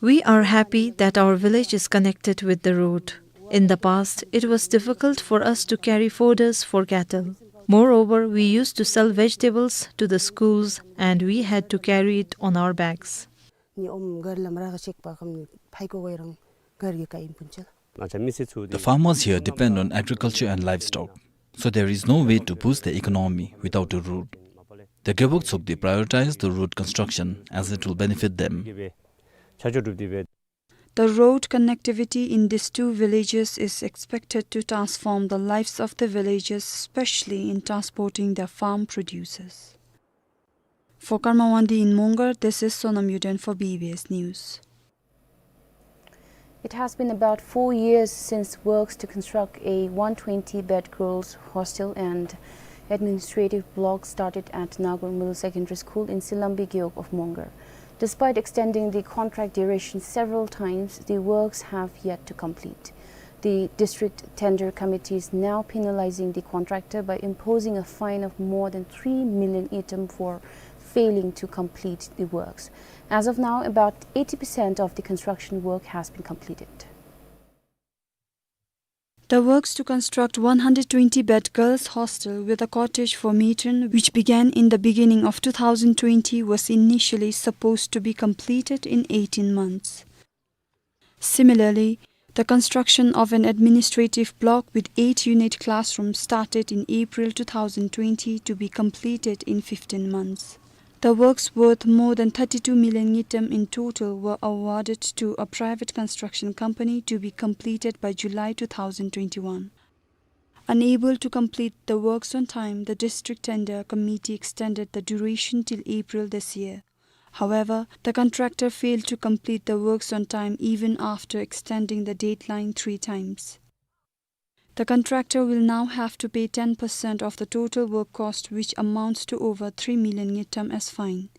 We are happy that our village is connected with the road. In the past, it was difficult for us to carry fodders for cattle. Moreover, we used to sell vegetables to the schools and we had to carry it on our backs. ནི་ཨོམ་གཱ་རི་ལམ་ར་ག་ཅིག་འབག་ཁམ་ནི་ཕའི་ཀོ་གོ་ཡ་རང་གཱ་རི་གི་ཀ་ཨིན་འབུན་ཆོག་ལགས། The farmers here depend on agriculture and livestock, so there is no way to boost the economy without a road. The Gewog Tshogde prioritized the road construction as it will benefit them. The road connectivity in these two villages is expected to transform the lives of the villagers, especially in transporting their farm produces. For Karma Wangdi in Mongar, this is Sonam Yuden for B B S News. It has been about four years since works to construct a one twenty bed girls' hostel and administrative block started at Nagung Middle Secondary School in Silambi Gewog of Mongar. Despite extending the contract duration several times, the works have yet to complete. The district tender committee is now penalizing the contractor by imposing a fine of more than three million ngultrum for failing to complete the works. As of now, about eighty percent of the construction work has been completed. The works to construct one hundred twenty bed girls' hostel with a cottage for matron, which began in the beginning of two thousand twenty, was initially supposed to be completed in eighteen months. Similarly, the construction of an administrative block with eight unit classrooms started in April two thousand twenty to be completed in fifteen months. The works worth more than thirty-two million ngultrum in total were awarded to a private construction company to be completed by July two thousand twenty-one. Unable to complete the works on time, the district tender committee extended the duration till April this year. However, the contractor failed to complete the works on time even after extending the deadline three times. The contractor will now have to pay ten percent of the total work cost, which amounts to over three million ngultrum, as fine.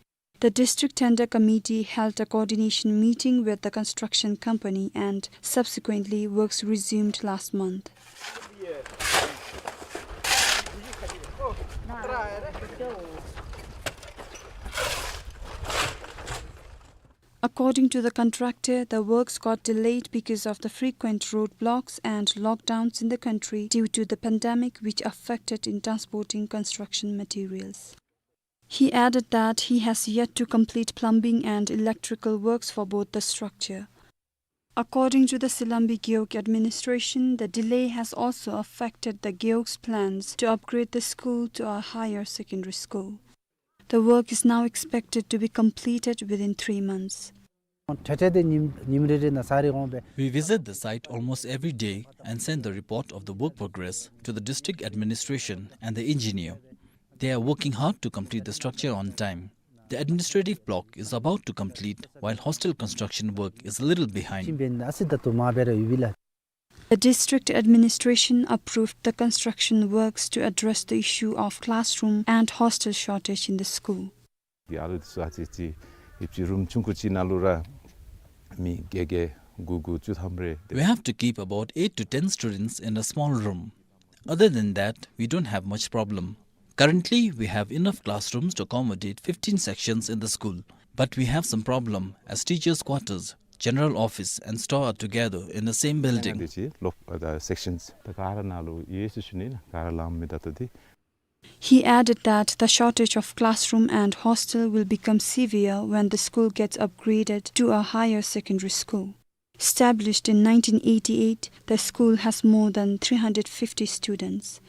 The district tender committee held a coordination meeting with the construction company and subsequently works resumed last month. According to the contractor, the works got delayed because of the frequent roadblocks and lockdowns in the country due to the pandemic, which affected in transporting construction materials. He added that he has yet to complete plumbing and electrical works for both the structure. According to the Silambi Gewog administration, the delay has also affected the Gewog's plans to upgrade the school to a higher secondary school. The work is now expected to be completed within three months. We visit the site almost every day and send the report of the work progress to the district administration and the engineer. They are working hard to complete the structure on time. The administrative block is about to complete, while hostel construction work is a little behind. The district administration approved the construction works to address the issue of classroom and hostel shortage in the school. ཡ་ལུ་ཚུ་ཨ་ཙི་ཙི་ཡིབ་ཅི་རུམ་ཆུང་ཀུ་ཅིག་ནང་ལུ་ར་མི་བརྒྱད་བརྒྱད་དགུ་དགུ་བཅུ་ཐམ་རེ། We have to keep about eight to ten students in a small room. Other than that, we don't have much problem. Currently, we have enough classrooms to accommodate fifteen sections in the school. But we have some problem as teachers' quarters, general office and store are together in the same building. དེ་ཅིག་ལོག་ད་སེཀ་ཤཱནསི་ད་ག་ར་ནང་ལུ་ཡོད་ཟེར་ཞུ་ནི་ལགས། ག་ར་ལངམ་མེད་ད་ལྟོ་འདི། He added that the shortage of classroom and hostel will become severe when the school gets upgraded to a higher secondary school. Established in nineteen eighty-eight, the school has more than three hundred fifty students.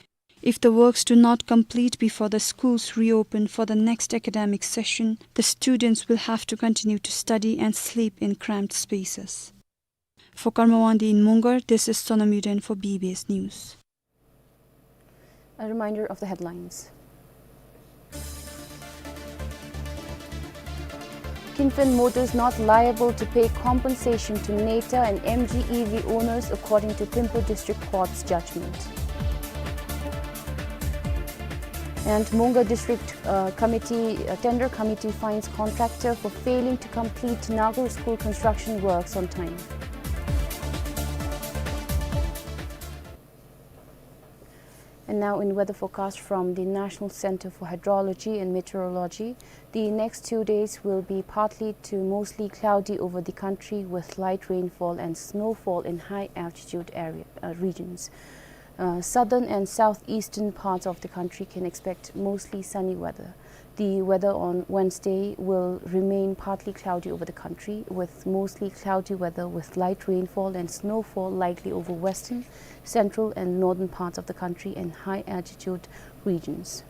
If the works do not complete before the schools reopen for the next academic session, the students will have to continue to study and sleep in cramped spaces. For Karma Wangdi in Mongar, this is Sonam Yuden for B B S News. A reminder of the headlines. Kinfen Motors not liable to pay compensation to Neta and M G E V owners, according to Pimpu District Court's judgment. And Mongar District, uh, Committee, uh, Tender Committee fines contractor for failing to complete Nagar school construction works on time. And now in weather forecast from the National Center for Hydrology and Meteorology, the next two days will be partly to mostly cloudy over the country with light rainfall and snowfall in high altitude area, uh, regions. Uh, southern and southeastern parts of the country can expect mostly sunny weather. The weather on Wednesday will remain partly cloudy over the country, with mostly cloudy weather with light rainfall and snowfall likely over western, central and northern parts of the country and high altitude regions.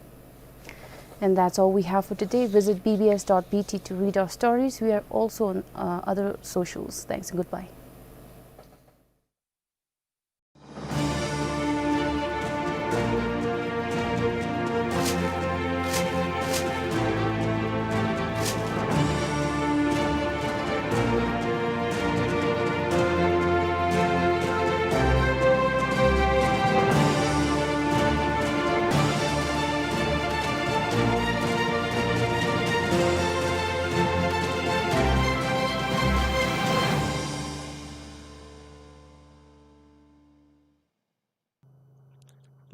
And that's all we have for today. Visit B B S dot B T to read our stories. We are also on, uh, other socials. Thanks and goodbye.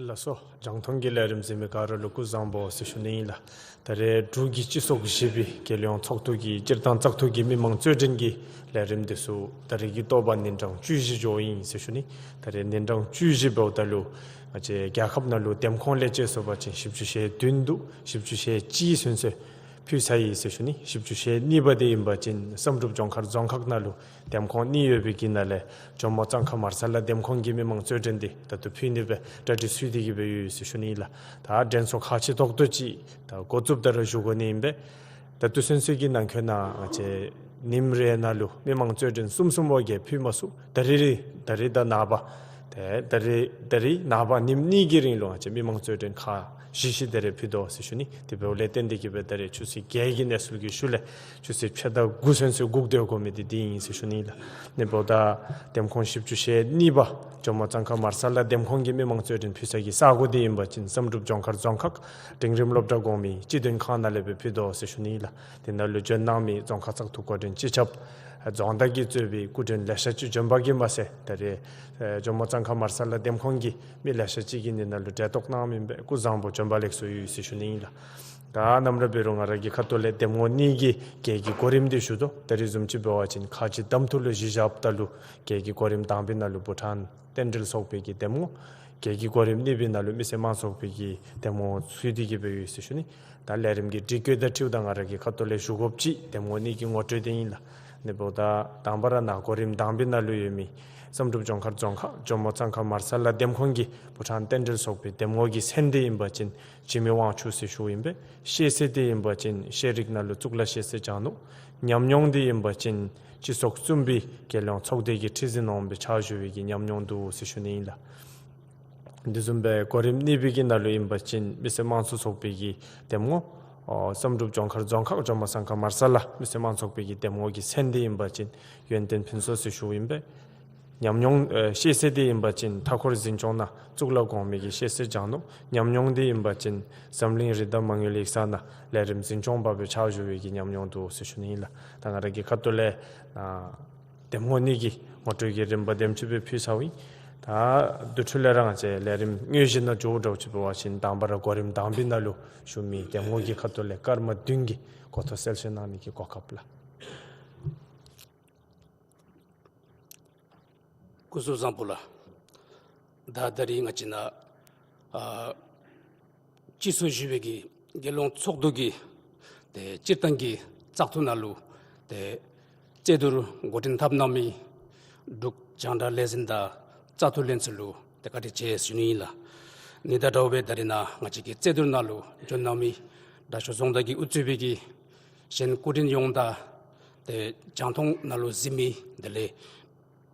ལགས་སོ། རྒྱང་མཐོང་གི་ལས་རིམ་གཟིགས་མི་ག་ར་ལུ་སྐུ་གཟུགས་བཟང་པོ་ཟེར་ཞུ་ནི་ཨིན་ལགས། ད་རེས་འབྲུག་གི་སྤྱི་ཚོགས་བཞི་པའི་རྒྱལ་ཡོངས་ཚོགས་འདུ་གི་སྤྱིར་བཏང་བཙག་འཐུ་གི་མི་མང་གཙོས་འདྲེན་གྱི་ལས་རིམ་འདི་ཚུ་ད་རེས་ཀྱི་དོགས་པ་ཉིན་གྲངས་བཅུ་བཞི་འགྱོཝ་ཨིན་ཟེར་ཞུ་ནི། ད་རེས་ཉིན་གྲངས་བཅུ་བཞི་འབདཝ་ད་ལུ་ང་བཅས་རྒྱལ་ཁབ་ནང་ལུ་འདེམས་ཁོངས་ལས་བྱེད་ཟེར་བ་ཅིན་བཞི་བཅུ་ཞེ་བདུན་འདུག། བཞི་བཅུ་ཞེ་གཅིག་ཚུན་ཚོད་ཕུལ་ཚར་ཡི་ཟེར་ཞུ་ནི། བཞི་བཅུ་ཞེ་གཉིས་པ་འདི་ཨིན་པ་ཅིན་བསམ་གྲུབ་ལྗོངས་མཁར་རྫོང་ཁག་ནང་ལུ་འདེམས་ཁོངས་གཉིས་ཡོད་པའི་གི་ནང་ལས་ཇོ་མོ་གཙང་ཁ་མར་ས་ལ་འདེམས་ཁོངས་ཀྱི་མི་མང་གཙོས་འདྲེན་འདི་ད་ལྟོ་ཕུལ་ནི་སྦེ་གྲ་སྒྲིག་ཚུད་དེ་གི་སྦེ་ཡོད་ཟེར་ཞུ་ནི་ཨིན་ལགས། ད་འགྲན་ཚོགས་ཁག་ཆེ་ཏོག་ཏོ་ཅིག་ད་འགོ་བཙུགས་ད་ར་ཞུ་དགོ་ནི་ཨིན་པས། ད་ལྟོ་ཚུན་ཚོད་ཀྱི་ནང་འཁོད་ནང་ང་བཅས་ཉིནམ་རེ་ནང་ལུ་མི་མང་གཙོས་འདྲེན་གསུམ་གསུམ་བ་གིས་ཕུལ་མ་ཚུགས། ད་རིས་རི་ད་རིས་དང་ནངས་པ་ཏེ་ད་རིས་ད་རིས་ནངས་པ་ཉིནམ་གཉིས་ཀྱི་རིང་ལུ་ང་བཅས་མི་མང་གཙོས་འདྲེན་ཁག་བཞི་བཞི་ད་རེས་ཕུལ་དོ་ཟེར་ཞུ་ནི། དེ་འབདཝ་ལས་བརྟེན་ཏེ་གི་སྦེ་ད་རེས་ཆུ་ཚོད་བརྒྱད་ཀྱི་གནས་ཚུལ་གྱི་ཤུལ་ལས་ཆུ་ཚོད་ཕྱེད་དང་དགུ་ཚུན་ཚོད་སྒུག་སྡོད་དགོ་མི་འདི་འདི་ཨིན་ཟེར་ཞུ་ནི་ལགས། ཨ་ནི་འབདཝ་ད་འདེམས་ཁོངས་བཞི་བཅུ་ཞེ་གཉིས་པ་ཇོ་མོ་གཙང་ཁ་མར་ས་ལ་འདེམས་ཁོངས་ཀྱི་མི་མང་གཙོས་འདྲེན་ཕུལ་ས་གི་ས་གོ་འདི་ཨིན་པ་ཅིན་བསམ་གྲུབ་ལྗོངས་མཁར་རྫོང་ཁག་འབྲིང་རིམ་སློབ་གྲྭ་གོང་མའི་སྤྱི་དོན་ཁང་ནང་ལས་སྦེ་ཕུལ་དོ་ཟེར་ཞུ་ནི་ལགས། དེ་ནང་ལུ་འབྱོན་གནང་མི་རྫོང་ཁག་བཙག་འཐུ་འགོ་འདྲེན་སྤྱི་ཁྱབ་རྫོང་བདག་གིས་གཙོས་པའི་སྐུ་མགྲོན་ལེ་ཤ་ཅིག་འབྱོན་པ་གིས་མ་ཚད་ད་རེས་ཨེ་ཇོ་མོ་གཙང་ཁ་མར་ས་ལ་འདེམས་ཁོངས་ཀྱི་མི་ལེ་ཤ་ཅིག་གིས་འདི་ནང་ལུ་གྲལ་གཏོགས་གནང་མི་ཨིན་པས། སྐུ་གཟུགས་བཟང་པོ་འབྱོན་པ་ལེགས་སོ་ཡོད་ཟེར་ཞུ་ནི་ཨིན་ལགས། ད་ནམ་ར་འབད་རུང་ང་ར་གི་ཁ་ཐུག་ལས་འདེམས་ངོ་གཉིས་ཀྱི་རྒྱལ་གྱི་གོ་རིམ་འདི་ཞུ་དོ། ད་རེས་བཟུམ་ཅིག་འབད་བ་ཅིན་ཁ་རྗེ་གདམ་འཐུ་ལུ་གཞི་བཞགཔ་ད་ལུ་རྒྱལ་གྱི་གོ་རིམ་དང་པའི་ནང་ལུ་བྷུ་ཊཱན་རྟེན་འབྲེལ་ཚོགས་པའི་གི་འདེམས་ངོ། རྒྱལ་གྱི་གོ་རིམ་གཉིས་པའི་ནང་ལུ་མི་སེར་དམངས་ཚོགས་པའི་གི་འདེམས་ངོ་ཚུད་དེ་གི་སྦེ་ཡོད་ཟེར་ཞུ་ནི། ད་ལས་རིམ་གྱི་སྒྲིག་བཀོད་དང་འཁྲིལཝ་ད་ང་ར་གི་ཁ་ཐུག་ལས་ཞུ་དགོཔ་ཅིག་འདེམས་ངོ་གཉིས་ཀྱི་ངོ་སྤྲོད་འདི་ཨིན་ལགས། ཨ་ནི་འབདཝ་ད་དང་པ་ར་ནཱ་གོ་རིམ་དང་པའི་ནང་ལུ་ཡོད་མི་བསམ་གྲུབ་ལྗོངས་མཁར་རྫོང་ཁག་ཇོ་མོ་གཙང་ཁ་མར་ས་ལ་འདེམས་ཁོངས་ཀྱི་བྷུ་ཊཱན་རྟེན་འབྲེལ་ཚོགས་པའི་འདེམས་ངོ་གི་མཚན་འདི་ཨིན་པ་ཅིན་འཇིགས་མེད་དབང་ཕྱུག་ཟེར་ཞུཝ་ཨིན་པས། ཤེས་ཚད་འདི་ཨིན་པ་ཅིན་ཤེས་རིག་ནང་ལུ་གཙུག་ལག་ཤེས་ཚད་སྦྱང་ནུག། ཉམས་མྱོང་འདི་ཨིན་པ་ཅིན་སྤྱི་ཚོགས་གསུམ་པའི་རྒྱལ་ཡོངས་ཚོགས་སྡེ་གི་ཁྲི་འཛིན་འོགམ་སྦེ་ཕྱག་ཞུ་བའི་གི་ཉམས་མྱོང་འདུག་ཟེར་ཞུ་ནི་ཨིན་ལགས། དེ་བཟུམ་སྦེ་གོ་རིམ་གཉིས་པའི་གི་ནང་ལུ་ཨིན་པ་ཅིན་མི་སེར་དམངས་གཙོ་ཚོགས་པའི་གི་འདེམས་ངོ་ཨོ་བསམ་གྲུབ་ལྗོངས་མཁར་རྫོང་ཁག་ཇོ་མོ་གཙང་ཁ་མར་ས་ལ་མི་སེར་དམངས་ཚོགས་པའི་གི་འདེམས་ངོ་གི་མཚན་འདི་ཨིན་པ་ཅིན་ཡོན་ཏན་ཕུན་ཚོགས་ཟེར་ཞུཝ་ཨིན་པས། ཉམས་མྱོང་ཨེ་ཤེས་ཚད་འདི་ཨིན་པ་ཅིན་མཐའ་འཁོར་འཛིན་སྐྱོང་ནང་གཙུག་ལག་གོང་མའི་གི་ཤེས་ཚད་སྦྱང་ནུག། ཉམས་མྱོང་འདི་ཨིན་པ་ཅིན་འཛམ་གླིང་རི་དྭགས་མ་དངུལ་ཡིག་ཚང་ནང་ལས་རིམ་འཛིན་སྐྱོང་པ་སྦེ་ཕྱག་ཞུ་བའི་གི་ཉམས་མྱོང་འདུག་ཟེར་ཞུ་ནི་ཨིན་ལགས། ད་ང་ར་གི་ཁ་ཐུག་ལས་ཨ་འདེམས་ངོ་གཉིས་ཀྱི་ངོ་སྤྲོད་ཀྱི་རིམ་པ་དེམ་ཅིག་སྦེ་ཕུལ་ཚརཝ་ཨིན། ད་དེ་འཕྲོ་ལས་ར་ང་བཅས་ལས་རིམ་དངོས་གཞི་ནང་འགྱོཝ་འདྲཝ་ཅིག་འབད་བ་ཅིན་དང་པ་ར་གོ་རིམ་དང་པའི་ནང་ལུ་ཞུགས་མི་འདེམས་ངོ་གི་ཁ་ཐུག་ལས་སྐར་མ་བདུན་གྱི་གོ་ཐོག་གསལ་བཤད་གནང་ནི་གི་གོ་སྐབས་ལགས། སྐུ་གཟུགས་བཟང་པོ་ལགས། ད་ད་རིས་ང་བཅས་ནཱ་ཨ་ སྤྱི་ཚོགས་བཞི་པའི་གི་རྒྱལ་ཡོངས་ཚོགས་འདུ་གི་ཏེ་སྤྱིར་བཏང་གི་བཙག་འཐུ་ནང་ལུ་ཏེ་རྩོད་བསྡུར་འགོ་འདྲེན་འཐབ་གནང་མི་འབྲུག་རྒྱང་བསྒྲགས་ལས་འཛིན་དང་བཙག་འཐུ་ལྷན་ཚོགས་ལུ་ཏེ་བཀའ་དྲིན་ཆེ་ཞུ་ནི་ཨིན་ལགས། ཨ་ནི་དང་འདྲཝ་སྦེ་ད་རིས་ནཱ་ང་བཅས་ཀྱི་རྩོད་བསྡུར་ནང་ལུ་འབྱོན་གནང་མི་དྲག་ཤོས་རྫོང་བདག་གིས་དབུ་གཙོས་པའི་གི་གཞན་སྐུ་མགྲོན་ཡོངས་དང་ཏེ་རྒྱང་མཐོང་ནང་ལུ་གཟིགས་མི་དེ་ལས་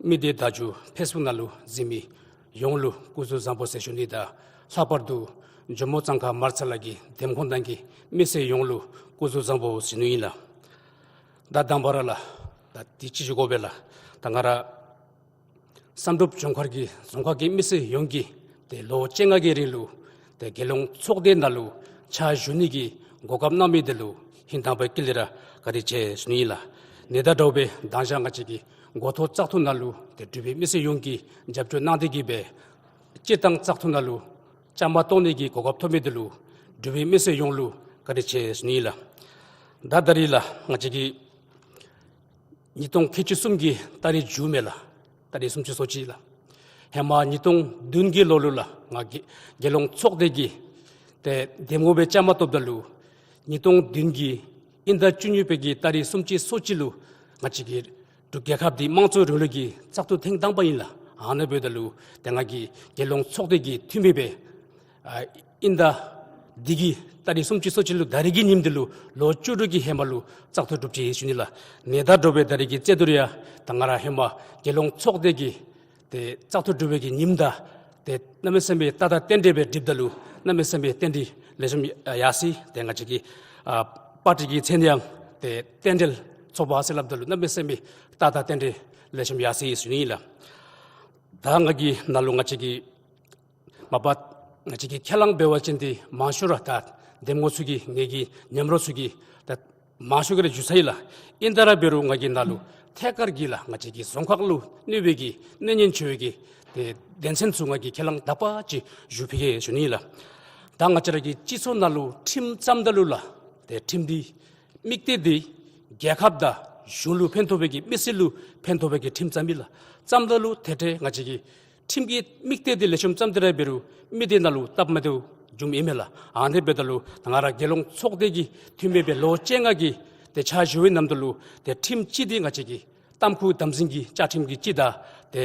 མི་སྡེ་བརྡ་བརྒྱུད་ཕེསི་བུཀ་ནང་ལུ་གཟིགས་མི་ཡོངས་ལུ་སྐུ་གཟུགས་བཟང་པོ་ཟེར་ཞུ་ནི་དང་ལྷག་པར་དུ་ཇོ་མོ་གཙང་ཁ་མར་ཚ་ལ་གི་འདེམས་ཁོངས་ནང་གི་མི་སེར་ཡོངས་ལུ་སྐུ་གཟུགས་བཟང་པོ་ཟེར་ནི་ཨིན་ལགས། ད་དང་པ་ར་ལགས་ད་དེ་ཅིག་ཞུ་དགོ་པས་ལགས། ད་ང་ར་བསམ་གྲུབ་ལྗོངས་མཁར་གྱི་རྫོང་ཁག་གི་མི་སེར་ཡོངས་ཀྱིས་ཏེ་ལོ་བཅོ་ལྔ་གི་རིང་ལུ་ཏེ་རྒྱལ་ཡོངས་ཚོགས་སྡེ་ནང་ལུ་ཕྱག་ཞུ་ནི་གི་གོ་སྐབས་གནང་མི་དེ་ལུ་ཧིང་དྭངས་པའི་དཀྱིལ་ལས་ར་བཀའ་དྲིན་ཆེ་ཞུ་ནི་ཨིན་ལགས། ཨ་ནི་དང་འདྲཝ་སྦེ་མདང་ཞག་ང་བཅས་ཀྱི་འགོ་ཐོག་བཙག་འཐུ་ནང་ལུ་ཏེ་འབྲུག་པའི་མི་སེར་ཡོངས་ཀྱིས་རྒྱབ་སྐྱོར་གནང་སྟེ་གིས་སྦེ་སྤྱིར་བཏང་བཙག་འཐུ་ནང་ལུ་བཅའ་མར་གཏོགས་ནི་གི་གོ་སྐབས་ཐོབ་མི་དེ་ལུ་འབྲུག་པའི་མི་སེར་ཡོངས་ལུ་བཀའ་དྲིན་ཆེ་ཞུ་ནི་ཨིན་ལགས། ད་ད་རིས་ལགས་ང་བཅས་ཀྱི་ཉིས་སྟོང་ཁལ་གཅིག་གསུམ་གྱི་ཏ་རིག་མཇུག་མས་ལགས། ཏ་རིག་སུམ་ཅུ་སོ་གཅིག་ལགས། ཧེ་མ་ཉིས་སྟོང་བདུན་གྱི་ལོ་ལུ་ལགས་ང་རྒྱལ་རྒྱལ་ཡོངས་ཚོགས་སྡེ་གི་ཏེ་འདེམས་ངོ་སྦེ་བཅའ་མར་གཏོགསཔ་ད་ལུ་ཉིས་སྟོང་བདུན་གྱི་དབྱིན་ཟླ་བཅུ་གཉིས་པའི་གི་ཏ་རིག་སུམ་ཅུ་སོ་གཅིག་ལུ་ང་བཅས་ཀྱི་འབྲུག་རྒྱལ་ཁབ་འདི་དམངས་གཙོའི་རིང་ལུགས་ཀྱི་བཙག་འཐུ་ཐེངས་དང་པ་ཨིན་ལགས། ཨ་ནི་འབདཝ་ད་ལུ་ཏེ་ང་གིས་རྒྱལ་ཡོངས་ཚོགས་སྡེ་གི་འཐུས་མི་སྦེ་ཨ་དབྱིན་ཟླ་འདི་གི་ཏ་རིག་སུམ་ཅུ་སོ་གཅིག་ལུ་ད་རིས་ཀྱི་ཉིནམ་འདི་ལུ་ལོ་བཅུ་དྲུག་གི་ཧེ་མ་ལུ་བཙག་འཐུ་གྲུབ་ཅི་ཞུ་ནི་ལགས། ཨ་ནི་དང་འདྲཝ་སྦེ་ད་རིས་ཀྱི་རྩོད་བསྡུར་ཡང་ད་ང་ར་ཧེ་མ་རྒྱལ་ཡོངས་ཚོགས་སྡེ་གི་ཏེ་བཙག་འཐུ་གྲུབ་པའི་གི་ཉིནམ་དང་ཏེ་གནམ་མེད་ས་མེད་ཏག་ཏག་རྟེན་འབྲེལ་སྦེ་སྒྲིགཔ་ད་ལུ་གནམ་མེད་ས་མེད་རྟེན་འབྲེལ་ལེགས་ཤོམ་ཡར་སོ་ཡི། ཏེ་ང་བཅས་ཀྱི་ཨ་པར་ཊི་གི་མཚན་ཡང་ཏེ་རྟེན་འབྲེལ་ཚོགས་པ་ཟེར་སླབ་ད་ལུ་གནམ་མེད་ས་མེད་ཏག་ཏག་རྟེན་འབྲེལ་ལེགས་ཤོམ་ཡར་སོ་ཡི་ཞུ་ནི་ཨིན་ལགས། ད་ང་གི་ནང་ལུ་ང་བཅས་ཀྱི་མ་པ་ང་བཅས་ཀྱི་ཁས་བླངས་འབད་བ་ཅིན་ཏེ་མང་ཤོས་ར་ད་འདེམས་ངོ་ཚུ་གིས་ངེ་གི་མཉམ་རོགས་ཚུ་གིས་ད་མང་ཤོས་ཀྱིས་ར་ཞུ་ཚར་ཡི་ལགས། ཨིན་ཏེ་ར་འབད་རུང་ང་གི་ནང་ལུ་ཐད་ཀར་གྱི་ལགས་ང་བཅས་ཀྱི་རྫོང་ཁག་ལུ་གནོད་པའི་གི་གནོད་ཉེན་ཆེ་བའི་གི་ཏེ་དོན་ཚན་ཚུ་ང་གིས་ཁས་བླངས་དག་པ་ཅིག་ཞུ་ཕུལ་གེ་ཞུ་ནི་ཨིན་ལགས། ད་ང་བཅས་ར་གི་སྤྱི་ཚོགས་ནང་ལུ་ཁྲིམས་བརྩམ་ད་ལུ་ལགས་ཏེ་ཁྲིམས་འདི་དམིགས་གཏད་འདི་རྒྱལ་ཁབ་དང་གཞུང་ལུ་ཕན་ཐོགས་པའི་གི་མི་སེར་ལུ་ཕན་ཐོགས་པའི་གི་ཁྲིམས་བརྩམ་མི་ལགས། བརྩམ་ད་ལུ་ཏེ་ཏེ་ང་བཅས་ཀྱི་ཁྲིམས་ཀྱི་དམིགས་གཏད་འདི་ལེགས་ཤོམ་བརྩམས་ཏེ་ར་འབད་རུང་མི་སྡེ་ནང་ལུ་སྟབས་མ་བདེཝ་འབྱུངམ་ཨིན་མས་ལགས། ཨ་ནི་འབདཝ་ད་ལུ་ང་ར་རྒྱལ་ཡོངས་ཚོགས་སྡེ་གི་འཐུས་མི་སྦེ་ལོ་བཅོ་ལྔ་གི་ཏེ་ཕྱག་ཞུ་བའི་ནམ་དུས་ལུ་ཏེ་ཁྲིམས་གཅིག་འདི་ང་བཅས་ཀྱི་ཏམ་ཁུ་དམ་འཛིན་གྱི་བཅའ་ཁྲིམས་ཀྱི་གཅིག་དང་ཏེ་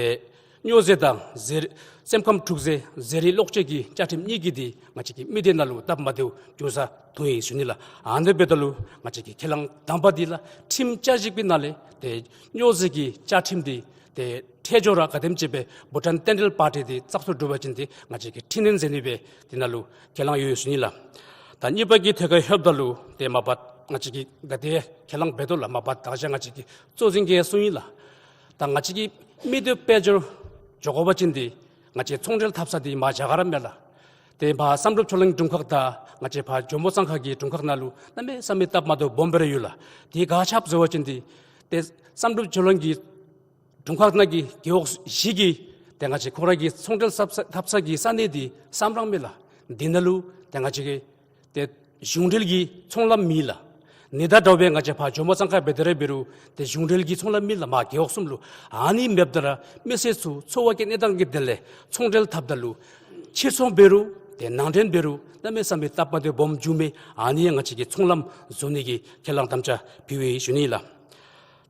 སྨྱོ་རྫས་དང་ཟས་རིགས་སེམས་ཁམས་འཁྲུག་རྫས་ཟས་རིགས་གློག་ཆས་ཀྱི་བཅའ་ཁྲིམས་གཉིས་ཀྱིས་འདི་ང་བཅས་ཀྱི་མི་སྡེ་ནང་ལུ་སྟབས་མ་བདེཝ་འབྱུང་ས་མཐོང་ཡི་ཞུ་ནི་ལགས། ཨ་ནི་འབདཝ་ད་ལུ་ང་བཅས་ཀྱི་ཁས་བླངས་དང་པ་འདི་ལགས་ཁྲིམས་བཅའ་བཞག་པའི་ནང་ལས་ཏེ་སྨྱོ་རྫས་ཀྱི་བཅའ་ཁྲིམས་འདི་ཏེ་ཁྲལ་སྦྱོར་ར་ག་དེམ་ཅིག་སྦེ་བྷུ་ཊཱན་རྟེན་འབྲེལ་པར་ཊི་འདི་བཙག་འཐུ་གྲུབ་པ་ཅིན་ཏེ་ང་བཅས་ཀྱིས་འཕྲི་སྣོན་མཛད་ནི་སྦེ་འདི་ནང་ལུ་ཁས་བླངས་ཡོད་ཞུ་ནི་ལགས། ད་གཉིས་པ་གི་ཐད་ཁར་ལྷོདཔ་ད་ལུ་ཏེ་མ་པ་ང་བཅས་ཀྱིས་ག་དེ་ཁས་བླངས་འབད་དོ་ལགས། མ་པ་ད་ཅི་ང་བཅས་ཀྱི་གཙོ་འཛིན་གྱིས་གསུངས་ཡི་ལགས། ད་ང་བཅས་ཀྱིས་མི་སྡེ་དཔལ་འབྱོར་འགྱོ་དགོ་པ་ཅིན་འདི་ང་བཅས་ཚོང་འབྲེལ་འཐབ་ས་འདི་མར་རྒྱ་གར་ར་མས་ལགས། ཏེ་ཕར་བསམ་གྲུབ་ཆོས་གླིང་དྲུང་ཁག་དང་ང་བཅས་ཕར་ཇོ་མོ་གཙང་ཁ་གི་དྲུང་ཁག་ནང་ལུ་གནམ་མེད་ས་མེད་སྟབས་མ་བདེཝ་སྦོམ་སྦེ་ར་ཡོད་ལགས། དེ་ག་ཅི་སྦེ་ཟེར་བ་ཅིན་འདི་ཏེ་བསམ་གྲུབ་ཆོས་གླིང་གི་དྲུང་ཁག་ནང་གི་རྒེད་འོག་བཞི་གི་ཏེ་ང་བཅས་ཁོང་ར་གི་ཚོང་འབྲེལ་འཐབ་ས་འཐབ་ས་གི་ས་གནས་འདི་སམ་རང་མས་ལགས། འདི་ནང་ལུ་ཏེ་ང་བཅས་ཀྱི་ཏེ་གཞུང་འབྲེལ་གྱི་ཚོང་ལམ་མེད་ལགས། ཨ་ནི་དང་འདྲཝ་སྦེ་ང་བཅས་ཕར་ཇོ་མོ་གཙང་ཁ་འབད་དེ་ར་འབད་རུང་ཏེ་གཞུང་འབྲེལ་གྱི་ཚོང་ལམ་མེད་ལགས། མར་རྒེད་འོག་གསུམ་ལུ། ཨ་ནི་མེདཔ་ད་ར་མི་སེར་ཚུ་འཚོ་བ་གི་གནས་སྟངས་ཀྱི་དོན་ལས་ཚོང་འབྲེལ་འཐབ་ད་ལུ་ཕྱིར་ཚོང་འབད་རུང་ཏེ་ནང་འདྲེན་འབད་རུང་གནམ་མེད་ས་མེད་སྟབས་མ་བདེཝ་སྦོམ་འབྱུངམ་མས། ཨ་ནི་ཡང་ང་བཅས་ཀྱིས་ཚོང་ལམ་བཟོ་ནི་གི་ཁས་བླངས་དམ་བཅའ་ཕུལ་བའི་ཞུ་ནི་ལགས།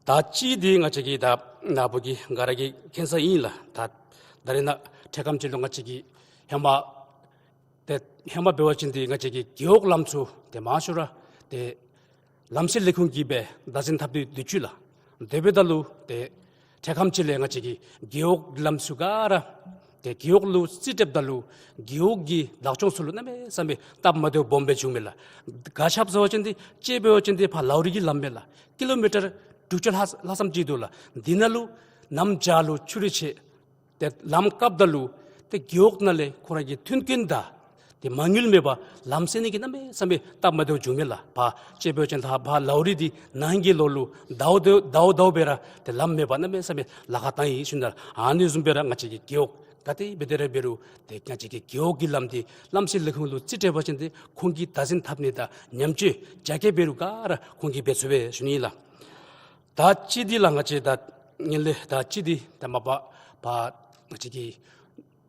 ད་གཅིག་འདི་ང་བཅས་ཀྱི་ད་ནཱ་བུ་གི་ག་ར་གིས་མཁྱེན་གསལ་ཨིན་ལགས། ད་ད་རེས་ནཱ་འཕྲལ་ཁམས་ཅིག་ལུ་ང་བཅས་ཀྱི་ཧེ་མ་ཏེ་ཧེ་མ་འབད་བ་ཅིན་འདི་ང་བཅས་ཀྱི་རྒེད་འོག་ལམ་ཚུ་ཏེ་མང་ཤོས་ར་ཏེ་ལམ་སེལ་ལས་ཁུངས་ཀྱིས་སྦེ་བདག་འཛིན་འཐབ་སྟེ་སྡོད་ཅི་ལགས། དེ་འབདཝ་ད་ལུ་ཏེ་འཕྲལ་ཁམས་ཅིག་ལས་ང་བཅས་ཀྱི་རྒེད་འོག་ལམ་ཚུ་ག་ར་ཏེ་རྒེད་འོག་ལུ་རྩིས་སྤྲོདཔ་ད་ལུ་རྒེད་འོག་གི་བདག་སྐྱོང་ཚུ་ལུ་གནམ་མེད་ས་མེད་སྟབས་མ་བདེཝ་སྦོམ་སྦེ་བྱུངམ་མས་ལགས། ག་ཅི་སྦེ་ཟེར་བ་ཅིན་འདི་གཅིག་འབད་བ་ཅིན་འདི་ཕར་ལའོ་རི་གི་ལམ་མས་ལགས། ཀི་ལོ་མི་ཊར་དྲུག་ཅུ་ལྷག་ལྷག་ཙམ་ཅིག་འདུག་ལགས། འདི་ནང་ལུ་གནམ་བྱཱར་ལུ་ཆུ་རུད་ཆད་ཏེ་ལམ་བཀགཔ་ད་ལུ་ཏེ་རྒེད་འོག་ནང་ལས་ཁོང་ར་གི་མཐུན་རྐྱེན་དང་ཏེ་མ་དངུལ་མེད་པར་ལམ་སེལ་ནི་གི་གནམ་མེད་ས་མེད་སྟབས་མ་བདེཝ་བྱུངམ་མས་ལགས། ཕར་གཅིག་འབད་བ་ཅིན་ད་ཕར་ལའོ་རི་འདི་ནང་གི་ལོགས་ལུ་ཟླཝ་ཟླཝ་ཟླཝ་ཟླཝ་སྦེ་ར་ཏེ་ལམ་མེད་པར་གནམ་མེད་ས་མེད་ལཱ་ཁག་བཏང་ཡི་ཞུ་ནི་ལགས། ཨ་ནི་བཟུམ་སྦེ་ར་ང་བཅས་ཀྱི་རྒེད་འོག་ག་ཏེ་འབད་དེ་ར་འབད་རུང་ཏེ་ང་བཅས་ཀྱི་རྒེད་འོག་གི་ལམ་འདི་ལམ་སེལ་ལས་ཁུངས་ལུ་རྩིས་སྤྲོད་པ་ཅིན་ཏེ་ཁོང་གིས་བདག་འཛིན་འཐབ་ནི་དང་ཉམས་བཅོས་རྒྱ་སྐྱེད་འབད་རུང་ག་ར་ཁོང་གིས་འབད་ཚུགས་པས་ཞུ་ནི་ལགས། ད་གཅིག་འདི་ལགས་ང་བཅས་ད་ངན་ལྷད་ད་གཅིག་འདི་ད་མ་པ་ཕར་ང་བཅས་ཀྱི་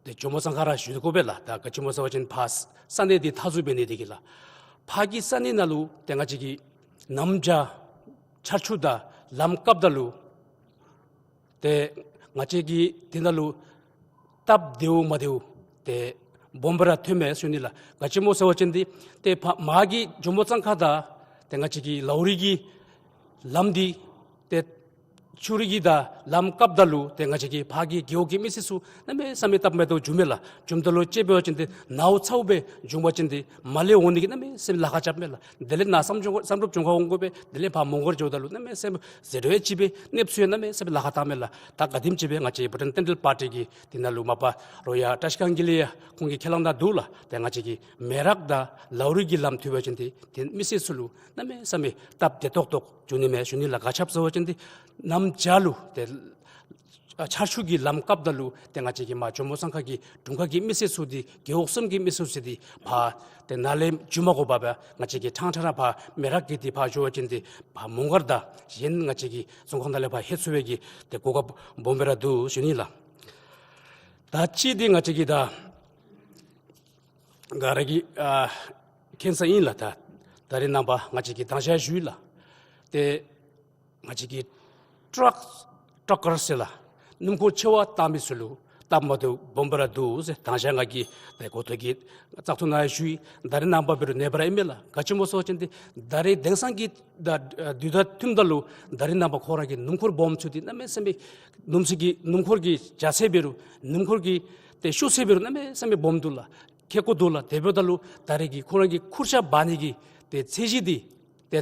ཏེ་ཇོ་མོ་གཙང་ཁ་ར་ཞུ་དགོ་པས་ལགས། ད་ག་ཅི་སྨོ་ཟེར་བ་ཅིན་ཕར་ས་གནས་འདི་འཐབ་རྩོད་འབད་ནི་དེ་གིས་ལགས། ཕར་གྱི་ས་གནས་ནང་ལུ་ཏེ་ང་བཅས་ཀྱི་གནམ་བྱཱར་ཆར་ཆུ་དང་ལམ་བཀགཔ་ད་ལུ་ཏེ་ང་བཅས་ཀྱི་དེ་ནང་ལུ་སྟབས་བདེཝ་མ་བདེཝ་ཏེ་སྦོམ་སྦེ་ར་ཐོནམ་མས་ཞུ་ནི་ལགས། ག་ཅི་སྨོ་ཟེར་བ་ཅིན་འདི་ཏེ་ཕར་མར་གྱི་ཇོ་མོ་གཙང་ཁ་དང་ཏེ་ང་བཅས་ཀྱི་ལའོ་རི་གི་ལམ་འདི་ཏེ་ཆུ་རི་གི་དང་ལམ་བཀགཔ་ད་ལུ་ཏེ་ང་བཅས་ཀྱི་ཕར་གྱི་རྒེད་འོག་གི་མི་སེར་ཚུ་གནམ་མེད་ས་མེད་སྟབས་མ་བདེཝ་བྱུངམ་མས་ལགས། བྱུངམ་ད་ལུ་ཅིག་འབད་བ་ཅིན་ཏེ་ནཝ་ཚཝ་སྦེ་བྱུང་བ་ཅིན་ཏེ་མར་ལས་འོང་ནི་གི་གནམ་མེད་ས་མེད་ལཱ་ཁག་རྐྱབ་མས་ལགས། དེ་ལས་ནཱ་བསམ་བྱུང་བསམ་གྲུབ་ལྗོངས་མཁར་འོང་དགོ་པས། དེ་ལས་ཕར་མོང་སྒར་འགྱོཝ་ད་ལུ་གནམ་མེད་ས་མེད་ཟད་འགྲོ་ཅིག་སྦེ་གནས་ཚུལ་ཡང་གནམ་མེད་ས་མེད་ལཱ་ཁག་བཏངམ་མས་ལགས། ད་ག་དེམ་ཅིག་སྦེ་ང་བཅས་བྷུ་ཊཱན་བསྟན་འགྲོའི་པར་ཊི་གི་དེ་ནང་ལུ་མ་པ་རོ་ཡ་བཀྲ་ཤིས་སྒང་གི་ལས་ཡང་ཁོང་གི་ཁས་བླངས་ནང་འདུག་ལགས། ཏེ་ང་བཅས་ཀྱི་མེ་རག་དང་ལའོ་རི་གི་ལམ་མཐུད་པ་ཅིན་ཏེ་དེ་མི་སེར་ཚུ་ལུ་གནམ་མེད་ས་མེད་སྟབས་བདེ་ཏོག་ཏོ་བྱུང་ནི་མས་ཞུ་ནི་ལགས། ག་ཅི་སྨོ་ཟེར་བ་ཅིན་ཏེ་གནམ་བྱཱར་ལུ་ཏེ་ཨ་ཆར་ཆུ་གི་ལམ་བཀགཔ་ད་ལུ་ཏེ་ང་བཅས་ཀྱི་མར་ཇོ་མོ་གཙང་ཁ་གི་དྲུང་ཁག་གི་མི་སེར་ཚུ་འདི་རྒེད་འོག་གསུམ་གྱི་མི་སེར་ཚུ་འདི་ཕར་ཏེ་ནཱ་ལས་འགྱོ་མ་དགོ་པར་སྦེ་ང་བཅས་ཀྱི་ཕྲང་ཕྲང་ར་ཕར་མེ་རག་གི་འདི་ཕར་འགྱོ་བ་ཅིན་འདི་ཕར་མོང་སྒར་དང་གཞན་ང་བཅས་ཀྱི་རྫོང་ཁག་ནང་ལས་ཕར་ལྷོད་ཚུགས་པའི་གི་ཏེ་གོ་སྐབས་སྦོམ་སྦེ་ར་འདུག་ཞུ་ནི་ལགས། ད་ཅི་འདི་ང་བཅས་ཀྱིས་ད་ག་ར་གིས་ཨ་མཁྱེན་ས་ཨིན་ལགས། ད་ད་རེས་ནངས་པ་ང་བཅས་ཀྱིས་དང་ཞག་ཞུ་ཡི་ལགས། ཏེ་ང་བཅས་ཀྱི་ཊཱརཀ་ཊཱརཀ་ཀར་ཟེར་ལགས། སྣུམ་འཁོར་ཆེ་བ་བཏང་མི་ཚུ་ལུ་སྟབས་མ་བདེཝ་སྦོམ་སྦེ་ར་འདུག་ཟེར་དང་ཞག་ང་གིས་ཏེ་གོ་ཐོས་ཀྱི་བཙག་འཐུ་ནང་ཡང་ཞུ་ཡི། ད་རེས་ནངས་པ་འབད་རུང་ནེ་སྦེ་ར་ཨིན་མས་ལགས། ག་ཅི་སྨོ་ཟེར་བ་ཅིན་ཏེ་ད་རེས་དེང་སང་གི་ད་དུས་དང་བསྟུནམ་ད་ལུ་ད་རེས་ནངས་པ་ཁོང་ར་གི་སྣུམ་འཁོར་སྦོམ་ཚུ་འདི་གནམ་མེད་ས་མེད་སྣུམ་ཚུ་གི་སྣུམ་འཁོར་གྱི་རྒྱ་ཚད་འབད་རུང་སྣུམ་འཁོར་གྱི་ཏེ་ཤུགས་ཚད་འབད་རུང་གནམ་མེད་ས་མེད་སྦོམ་འདུག་ལགས། ཁེ་ཀོ་འདུག་ལགས། དེ་འབདཝ་ད་ལུ་ད་རེས་ཀྱི་ཁོང་ར་གི་ཁུར་ཆ་འབག་ནི་གི་ཏེ་ཚད་གཞི་འདི་ཏེ་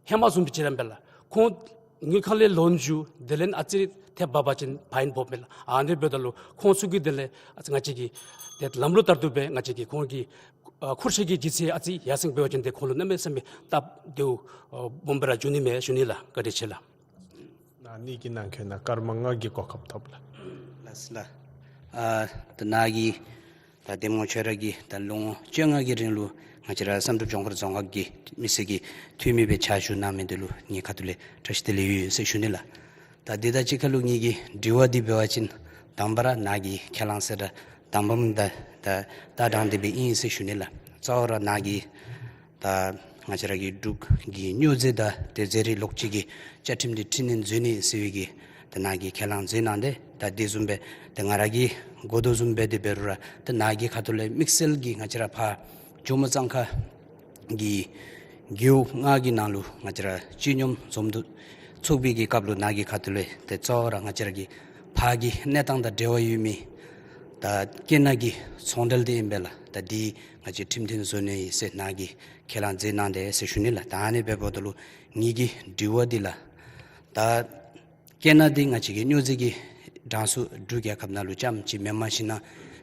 ཧེ་མ་བཟུམ་སྦེ་ཅིག་ར་མེན་ལགས། ཁོང་དངུལ་ཁང་ལས་ལོན་ཞུ་དེ་ལས་ཨ་ཙི་ཐེབས་འབག་པ་ཅིན་ཕའིན་ཕོགཔ་མས་ལགས། ཨ་ནི་འབདཝ་ད་ལུ་ཁོང་ཚུ་གིས་དེ་ལས་ཨ་ཙི་ང་བཅས་ཀྱིས་ཏེ་ལམ་ལུགས་ལྟར་དུ་སྦེ་ང་བཅས་ཀྱིས་ཁོང་གི་ཨ་ཁུར་ཆ་གི་ལྗིད་ཚད་ཨ་ཙི་ཡར་སེང་འབད་བ་ཅིན་ཏེ་ཁོང་ལུ་གནམ་མེད་ས་མེད་སྟབས་བདེཝ་ཨ་སྦོམ་སྦེ་ར་འབྱུང་ནི་མས་ཞུ་ནི་ལགས། བཀའ་དྲིན་ཆེ་ལགས། ཨ་ནི་གི་ནང་འཁོད་ནང་སྐར་མ་ལྔ་གི་གོ་སྐབས་ཐོབ་ལགས། ལགས་ལགས། ཨ་ད་ནཱ་གིས་ད་གདམ་ངོ་ཁྱོད་ར་གིས་ད་ལོ་ངོ་བཅོ་ལྔ་གི་རིང་ལུ་ང་བཅས་ར་བསམ་གྲུབ་ལྗོངས་མཁར་རྫོང་ཁག་གི་མི་སེར་གྱི་འཐུས་མི་སྦེ་ཕྱག་ཞུ་གནང་མི་འདི་ལུ་ངེའི་ཁ་ཐུག་ལས་བཀྲ་ཤིས་བདེ་ལེགས་ཡོད་ཟེར་ཞུ་ནི་ལགས། ད་འདི་དང་གཅིག་ཁར་ལུ་ངེ་གི་དྲི་བ་འདི་འབད་བ་ཅིན་དང་པ་ར་ནཱ་གི་ཁས་བླངས་ཟེར་ར་དང་པམ་ད་ད་ད་དྲང་སྟེ་སྦེ་ཨིན་ཟེར་ཞུ་ནི་ལགས། གཙོ་བོ་ར་ནཱ་གི་ད་ང་བཅས་ར་གི་འབྲུག་གི་སྨྱོ་རྫས་དང་དེ་རྫས་རིགས་ལོག་སྤྱོད་ཀྱི་བཅའ་ཁྲིམས་འདི་འཕྲི་སྣོན་འཛོལ་ནི་ཟེར་བའི་གི་ད་ནཱ་གི་ཁས་བླངས་མཛད་གནང་སྟེ་ད་དེ་བཟུམ་སྦེ་ད་ང་ར་གིས་གོ་དོ་བཟུམ་སྦེ་དེ་འབད་རུང་ར་ད་ནཱ་གི་ཁ་ཐུག་ལས་དམིགས་བསལ་གྱིས་ང་བཅས་ར་ཕར་ཇོ་མོ་གཙང་ཁ་གི་རྒེད་འོག་ལྔ་གི་ནང་ལུ་ང་བཅས་ར་སྤྱི་སྙོམས་འཛོམས་འདུ་ཚོགས་པའི་གི་སྐབས་ལུ་ནཱ་གི་ཁ་ཐུག་ལས་ཏེ་གཙོ་བོ་ར་ང་བཅས་ར་གི་ཕར་གྱི་གནས་སྟངས་དང་འབྲེལ་བ་ཡོད་མི་ད་སྐེ་ནག་གི་ཚོང་འབྲེལ་འདི་ཨིན་པས་ལགས། ད་འདི་ང་བཅས་ཁྲིམས་མཐུན་བཟོ་ནི་ཨིན་ཟེར་ནཱ་གིས་ཁས་བླངས་མཛད་གནང་སྟེ་ཟེར་ཞུ་ནི་ལགས། ད་ཨ་ནི་འབདཝ་ད་ལུ་ངེ་གི་དྲི་བ་འདི་ལགས། ད་སྐེ་ནག་འདི་ང་བཅས་ཀྱི་སྨྱོ་རྫས་ཀྱི་གྲངས་སུ་འབྲུག་རྒྱལ་ཁབ་ནང་ལུ་རྐྱངམ་ཅིག་མེནམ་ཞིན་ན་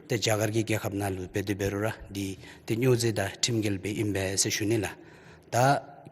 ཏེ་རྒྱ་གར་གྱི་རྒྱལ་ཁབ་ནང་ལུ་འབད་དེ་འབད་རུང་ར་འདི་ཏེ་སྨྱོ་རྫས་དང་ཁྲིམས་འགལ་སྦེ་ཨིན་པས་ཟེར་ཞུ་ནི་ལགས། ད་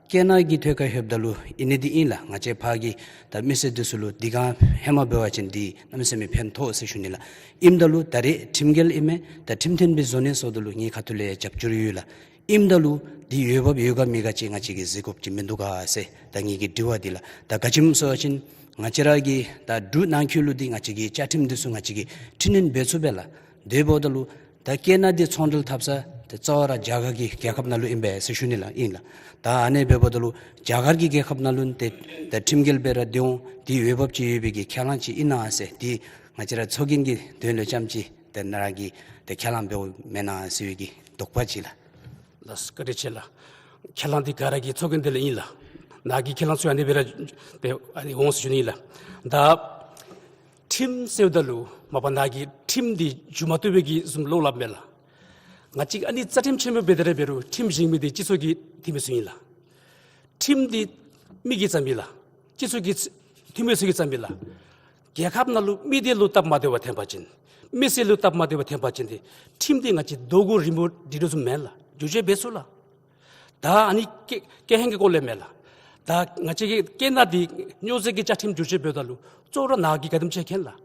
སྐེ་ནག་གི་ཐད་ཁར་ལྷོདཔ་ད་ལུ་ཨིན་ནི་འདི་ཨིན་ལགས། ང་བཅས་ཕར་གྱི་ད་མི་སེར་འདི་ཚུ་ལུ་འདི་ག་ཧེ་མ་འབད་བ་ཅིན་འདི་གནམ་མེད་ས་མེད་ཕན་ཐོགས་ཟེར་ཞུ་ནི་ལགས། ཨིནམ་ད་ལུ་ད་རེས་ཁྲིམས་འགལ་ཨིན་མས། ད་ཁྲིམས་མཐུན་སྦེ་བཟོ་ནི་ཟེརཝ་ད་ལུ་ངེའི་ཁ་ཐུག་ལས་རྒྱབ་སྐྱོར་ཡོད་ལགས། ཨིནམ་ད་ལུ་འདི་འོས་འབབ་ཡོད་ག་མེད་ག་ཅིག་ང་བཅས་ཀྱིས་གཟིགས་དགོཔ་ཅིག་མིན་འདུག་ག་ཟེར་ད་ངེ་གི་དྲི་བ་འདི་ལགས། ད་ག་ཅི་སྨོ་ཟེར་བ་ཅིན་ང་བཅས་ར་གི་ད་འབྲུག་ནང་འཁོད་ལུ་འདི་ང་བཅས་ཀྱི་བཅའ་ཁྲིམས་འདི་ཚུ་ང་བཅས་ཀྱིས་འཕྲི་སྣོན་འབད་ཚུགས་པས་ལགས། དེ་འབདཝ་ད་ལུ་ད་སྐེ་ནག་འདི་ཚོང་འབྲེལ་འཐབ་ས་ཏེ་གཙོ་བོ་ར་རྒྱ་གར་གྱི་རྒྱལ་ཁབ་ནང་ལུ་ཨིན་པས་ཟེར་ཞུ་ནི་ལགས། ཨིན་ལགས། ད་ཨ་ནི་འབདཝ་ད་ལུ་རྒྱ་གར་གྱི་རྒྱལ་ཁབ་ནང་ལུ་ཏེ་ད་ཁྲིམས་འགལ་སྦེ་ར་སྡོད་འོང་འདི་འོས་འབབ་ཅིག་ཡོད་པའི་གི་ཁས་བླངས་ཅིག་ཨིན་ན་ཟེར་འདི་ང་བཅས་ར་ཚོགས་རྒྱན་གྱི་དོན་ལུ་རྐྱངམ་ཅིག་ཏེ་ནཱ་ར་གིས་ཏེ་ཁས་བླངས་འབདཝ་མེན་ན་ཟེར་བའི་གི་དོགས་པ་ཅིག་ལགས། ལགས་བཀའ་དྲིན་ཆེ་ལགས། ཁས་བླངས་འདི་ག་ར་གི་ཚོགས་རྒྱན་དེ་ལས་ཨིན་ལགས། ནཱ་གི་ཁས་བླངས་ཚུ་ཨ་ནི་སྦེ་ར་ཏེ་ཨ་ནི་འོང་ཟེར་ཞུ་ནི་ལགས། ད་ཁྲིམས་ཟེརཝ་ད་ལུ་མ་པ་ནཱ་གིས་ཁྲིམས་འདི་མཇུག་མ་བསྡུ་བའི་གི་བཟུམ་ལུ་སླབ་མས་ལགས། ང་བཅས་ཨ་ནི་རྩ་ཁྲིམས་ཆེན་མོ་སྦེ་དེ་ར་འབད་རུང་ཁྲིམས་བཞེངས་མི་འདི་སྤྱི་ཚོགས་ཀྱི་འཐུས་མི་ཚུ་ཨིན་ལགས། ཁྲིམས་འདི་མི་གིས་བརྩམ་མི་ལགས། སྤྱི་ཚོགས་ཀྱི་འཐུས་མི་ཚུ་གིས་བརྩམ་མི་ལགས། རྒྱལ་ཁབ་ནང་ལུ་མི་སྡེ་ལུ་སྟབས་མ་བདེཝ་ཐོན་པ་ཅིན་མི་སེར་ལུ་སྟབས་མ་བདེཝ་ཐོན་པ་ཅིན་ཏེ་ཁྲིམས་འདི་ང་བཅས་རྡོ་གུ་རི་མོ་འབྲི་དོ་བཟུམ་མེན་ལགས། བསྒྱུར་བཅོས་འབད་ཚུགས་ལགས། ད་ཨ་ནི་ཀེ་ཀེ་ཧེང་གི་སྐོར་ལས་མེན་ལགས། ད་ང་བཅས་ཀྱི་སྐེ་ནག་འདི་སྨྱོ་རྫས་ཀྱི་བཅའ་ཁྲིམས་བསྒྱུར་བཅོས་འབདཝ་ད་ལུ་གཙོ་བོ་ར་ནཱ་གིས་ག་དེམ་ཅིག་མཁྱེན་ལགས།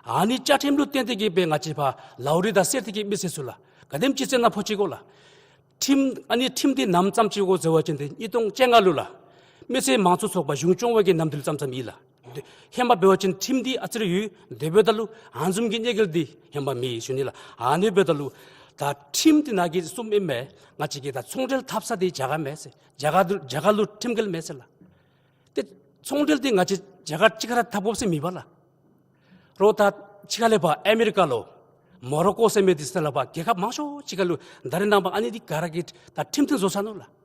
ཨ་ནི་བཅའ་ཁྲིམས་ལུ་བརྟེན་ཏེ་གིས་སྦེ་ང་བཅས་ཕར་ལའོ་རི་དང་སེར་སྐྱའི་མི་སེར་ཚུ་ལགས་ག་དེམ་ཅིག་བཙན་ན་ཕོག་ཅི་གོ་ལགས། ཁྲིམས་ཨ་ནི་ཁྲིམས་འདི་ནམ་བརྩམས་ཅི་གོ་ཟེར་བ་ཅིན་ཏེ་ཉིས་སྟོང་བཅོ་ལྔ་ལུ་ལགས། མི་སེར་མང་གཙོ་ཚོགས་པ་གཞུང་སྐྱོང་བའི་གི་ནམ་དུས་ལུ་བརྩམས་བརྩམསམ་ཨིན་ལགས། ཧེ་མ་འབད་བ་ཅིན་ཁྲིམས་འདི་ཨ་ཙི་རེ་ཡོད། དེ་འབདཝ་ད་ལུ་ཨ་ནི་བཟུམ་གྱི་གནད་འགག་འདི་ཧེ་མ་མེད་ཞུ་ནི་ལགས། ཨ་ནི་འབདཝ་ད་ལུ་ད་ཁྲིམས་འདི་ནཱ་གིས་གསུངམ་ཨིན་མས། ང་བཅས་ཀྱི་ད་ཚོང་འབྲེལ་འཐབ་ས་འདི་རྒྱ་གར་མེན་ཟེར། རྒྱ་གར་དུ་རྒྱ་གར་ལུ་ཁྲིམས་འགལ་མེན་ཟེར་ལགས། ཏེ་ཚོང་འབྲེལ་འདི་ང་བཅས་རྒྱ་གར་གཅིག་ཁར་འཐབ་དགོཔ་ཟེར་མེད་པ་ལགས། རོགས་ད་ཕྱི་ཁ་ལས་ཕར་ཨ་མི་རི་ཀ་ལོ་མོ་རོ་ཀོ་ཟེར་མི་འདི་ཚུ་ལས་ཕར་རྒྱལ་ཁབ་མང་ཤོས་ཅིག་ཁར་ལུ་ད་རེས་ནངས་པ་ཨ་ནི་འདི་ག་ར་གིས་ད་ཁྲིམས་མཐུན་བཟོ་ཚར་ནུག་ལགས།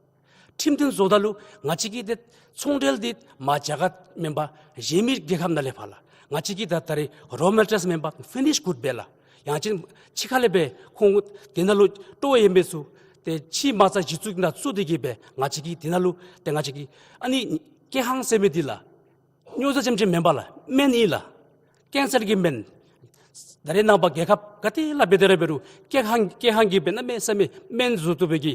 ཁྲིམས་མཐུན་བཟོཝ་ད་ལུ་ང་བཅས་ཀྱི་ཏེ་ཚོང་འབྲེལ་འདི་མར་རྒྱ་གར་མེན་པར་གཞན་མི་རྒྱལ་ཁབ་ནང་ལས་ཕར་ལགས། ང་བཅས་ཀྱི་ད་ད་རེས་རོ་མེ་ཊལ་མེན་པར་ཕི་ནིཤ་གུཌ་སྦེ་ལགས། ཡང་ཅིན་ཕྱི་ཁ་ལས་སྦེ་ཁོང་དེ་ནང་ལུ་སྤྲོ་བ་ཡོད་མི་ཚུ་ཏེ་ཕྱི་མ་རྩ་གཞི་བཙུགས་ནང་བཙུགས་ཏེ་གིས་སྦེ་ང་བཅས་ཀྱིས་དེ་ནང་ལུ་ཏེ་ང་བཅས་ཀྱིས་ཨ་ནི་ཀྱེ་ཧང་ཟེར་མི་འདི་ལགས། སྨྱོ་རྫས་རྐྱངམ་ཅིག་མེན་པ་ལགས། སྨན་ཨིན་ལགས། ཀེན་སར་གྱི་སྨན། ད་རེས་ནངས་པ་རྒྱལ་ཁབ་ག་ཏེ་ལུ་འབད་དེ་ར་འབད་རུང་ཀྱེ་ཧང་ཀྱེ་ཧང་གིས་སྦེ་གནམ་མེད་ས་མེད་སྨན་བཟོ་བཏུབ་པའི་གི་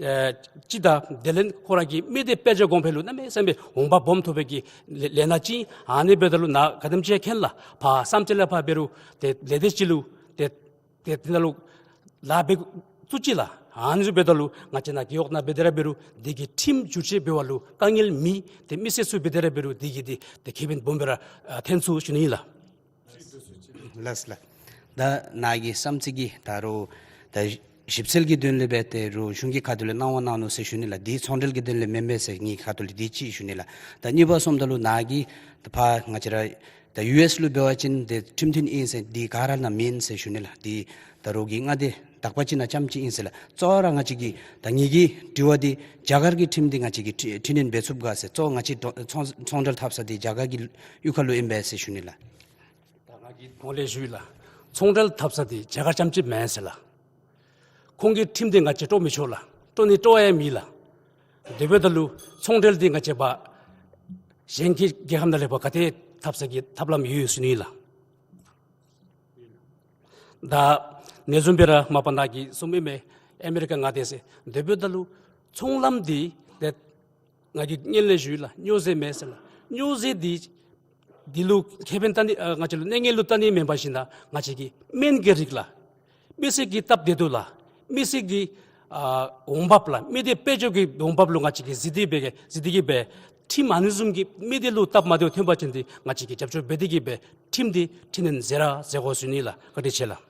ཨེ་ཅིག་དང་དེ་ལས་ཁོ་ར་གི་མི་སྡེ་དཔལ་འབྱོར་གོང་འཕེལ་ལུ་གནམ་མེད་ས་མེད་འོང་འབབ་སྦོམ་ཐོབ་པའི་གི་ལས་ལས་སྣ་ཅིག། ཨ་ནི་འབདཝ་ད་ལུ་ནཱ་ག་དེམ་ཅིག་མཁྱེན་ལགས། ཕར་བསམ་རྩེ་ལས་ཕར་འབད་རུང་ཏེ་ལས་སྡེ་ཅིག་ལུ་ཏེ་ཏེ་དེ་ནང་ལུ་ལཱ་འབད་བཅུག་ཅི་ལགས། ཨ་ནི་ཚུ་འབདཝ་ད་ལུ་ང་བཅས་ནཱ་རྒེད་འོག་ནང་འབད་དེ་ར་འབད་རུང་དེ་གི་ཁྲིམས་བསྒྱུར་བཅོས་འབད་བ་ལུ་དཀའ་ངལ་མེད། ཏེ་མི་སེར་ཚུ་འབད་དེ་ར་འབད་རུང་དེ་གིས་ཏེ་ཏེ་ཁེ་ཕན་སྦོམ་སྦེ་ར་ཨ་ཐོན་ཚུགས་ཞུ་ནི་ཨིན་ལགས། ལགས་ལགས། ད་ནཱ་གི་བསམ་རྩེ་གིས་ད་རུང་ད་ཞིབ་འཚོལ་གྱི་དོན་ལས་འབད་དེ་རུང་གཞུང་གི་ཁ་ཐུག་ལས་གནང་བ་གནང་ནུག་ཟེར་ཞུ་ནི་ལགས། འདི་ཚོང་འབྲེལ་གྱི་དོན་ལས་མེན་མས་ཟེར་ངེའི་ཁ་ཐུག་ལས་འདི་ཅིག་ཞུ་ནི་ལགས། ད་གཉིས་པ་སོངམ་ད་ལུ་ནཱ་གིས་ད་ཕར་ང་བཅས་ར་ད་ཡུ་ཨེསི་ལུ་འབད་བ་ཅིན་ཏེ་ཁྲིམས་མཐུན་ཨིན་ཟེར་འདི་ག་ར་ནང་མེན་ཟེར་ཞུ་ནི་ལགས། འདི་ད་རུང་གི་ང་དེ་དག་པ་ཅིག་ནང་རྐྱངམ་ཅིག་ཨིན་ཟེར་ལགས། གཙོ་བོ་ར་ང་བཅས་ཀྱི་ད་ངེའི་གི་དྲི་བ་འདི་རྒྱ་གར་གྱི་ཁྲིམས་འདི་ང་བཅས་ཀྱིས་འཁྲི་འཁྲི་སྣོན་འབད་ཚུགས་ག་ཟེར། གཙོ་བོ་ང་བཅས་ཚོང་ཚོང་འབྲེལ་འཐབ་ས་འདི་རྒྱ་གར་གྱི་གཡུས་ཁ་ལུ་ཨིན་པས་ཟེར་ཞུ་ནི་ལགས། ད་ང་གིས་གོང་ལས་ཞུ་ཡི་ལགས། ཚོང་འབྲེལ་འཐབ་ས་འདི་རྒྱ་གར་རྐྱངམ་ཅིག་མེན་ཟེར་ལགས། ཁོང་གི་ཁྲིམས་འདི་ང་བཅས་དཀྲོག་མི་ཆོག་ལགས། དཀྲོག་ནི་སྤྲོ་བ་ཡང་མེད་ལགས། དེ་འབདཝ་ད་ལུ་ཚོང་འབྲེལ་འདི་ང་བཅས་ཕར་གཞན་གྱི་རྒྱལ་ཁབ་ནང་ལས་ཕར་ག་ཏེ་འཐབ་ས་གི་ཐབས་ལམ་ཡོད་ཟེར་ཞུ་ནི་ལགས། ད་ཨ་ནི་བཟུམ་སྦེ་ར་མ་པ་ནཱ་གིས་གསུངམ་ཨིན་མས། ཨ་མི་རི་ཀ་ནང་དེ་ཟེར། དེ་འབདཝ་ད་ལུ་ཚོང་ལམ་འདི་ཏེ་ང་གིས་སྔོན་ལས་ཞུ་ཡི་ལགས། སྨྱོ་རྫས་མེན་ཟེར་ལགས། སྨྱོ་རྫས་འདི་འདི་ལུ་ཁེ་ཕན་བཏང་ནི་ཨ་ང་བཅས་ལུ་གནོད་འགེལ་ལུ་བཏང་ནི་མེན་པར་ཞིན་ན་ང་བཅས་ཀྱི་སྨན་གྱི་རིགས་ལགས། མི་སེར་གྱི་སྟབས་བདེ་ཏོག་ལགས། མི་སེར་གྱི་ཨ་འོང་འབབ་ལགས། མི་སྡེ་དཔལ་འབྱོར་གྱི་འོང་འབབ་ལུ་ང་བཅས་ཀྱིས་གཟིགས་ཏེ་འབད་གེ་གཟིགས་ཏེ་གིས་འབད་ཁྲིམས་ཨ་ནི་བཟུམ་གྱི་མི་སྡེ་ལུ་སྟབས་མ་བདེཝ་ཐོན་པ་ཅིན་འདི་ང་བཅས་ཀྱིས་རྒྱབ་སྐྱོར་འབད་དེ་གིས་འབད་ཁྲིམས་འདི་འཁྲི་སྣོན་མཛད་ར་མཛད་དགོ་ཟེར་ཞུ་ནི་ལགས། བཀའ་དྲིན་ཆེ་ལགས།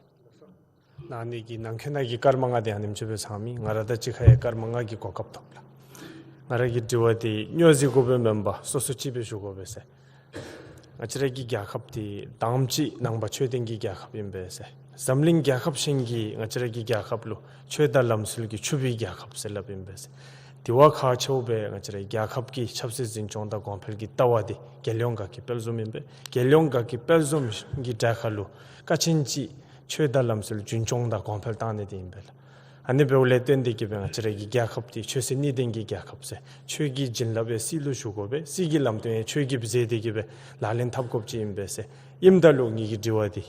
ནཱ་ནི་གི་ནང་འཁོད་ནང་གི་སྐར་མ་ལྔ་དེ་ཨ་ནེམ་ཅིག་སྦེ་ཚང་མི་ང་ར་དང་གཅིག་ཁར་ཡང་སྐར་མ་ལྔ་གི་གོ་སྐབས་ཐོབ་ལགས། ང་ར་གི་དྲི་བ་དེ་སྨྱོ་རྫས་དགོ་པས་མེན་པར་སོ་སོ་ཅིག་སྦེ་ཞུ་དགོ་པས་ཟེར། ང་བཅས་ར་གི་རྒྱལ་ཁབ་དེ་དང་པ་ཅིག་ནང་པ་ཆོས་ལྡན་གྱི་རྒྱལ་ཁབ་ཨིན་པས་ཟེར། འཛམ་གླིང་རྒྱལ་ཁབ་གཞན་གྱིས་ང་བཅས་ར་གི་རྒྱལ་ཁབ་ལུ་ཆོས་དང་ལམ་སྲོལ་གྱིས་ཕྱུག་པའི་རྒྱལ་ཁབ་ཟེར་སླབ་ཨིན་པས་ཟེར། དེ་བ་ཁག་ཆེཝ་སྦེ་ང་བཅས་ར་རྒྱལ་ཁབ་ཀྱི་ཆབ་སྲིད་འཛིན་སྐྱོང་དང་གོང་འཕེལ་གྱི་ལྟ་བ་དེ་རྒྱལ་ཡོངས་དགའ་སྐྱིད་དཔལ་འཛོམས་ཨིན་པས། རྒྱལ་ཡོངས་དགའ་སྐྱིད་དཔལ་འཛོམས་ཀྱི་གྲལ་ཁར་ལུ་ཀ་ཆེན་ཅིག་ཆོས་དང་ལམ་སྲོལ་རྒྱུན་སྐྱོང་དང་གོང་འཕེལ་བཏང་ནི་དེ་ཨིན་པས་ལགས། ཨ་ནི་འབདཝ་ལས་བརྟེན་ཏེ་གིས་འབད་ང་བཅས་ར་གི་རྒྱལ་ཁབ་དེ་ཆོས་སྲིད་གཉིས་ལྡན་གྱི་རྒྱལ་ཁབ་ཟེར། ཆོས་ཀྱི་བྱིན་རླབས་ཡང་སྲིད་ལུ་ཞུགས་དགོ་པས། སྲིད་ཀྱི་ལམ་སྟོན་ཡང་ཆོས་ཀྱིས་མཛད་དེ་གིས་འབད་ལག་ལེན་འཐབ་དགོཔ་ཅིག་ཨིན་པས་ཟེར། ཨིནམ་ད་ལུ་ངེ་གི་དྲི་བ་དེ་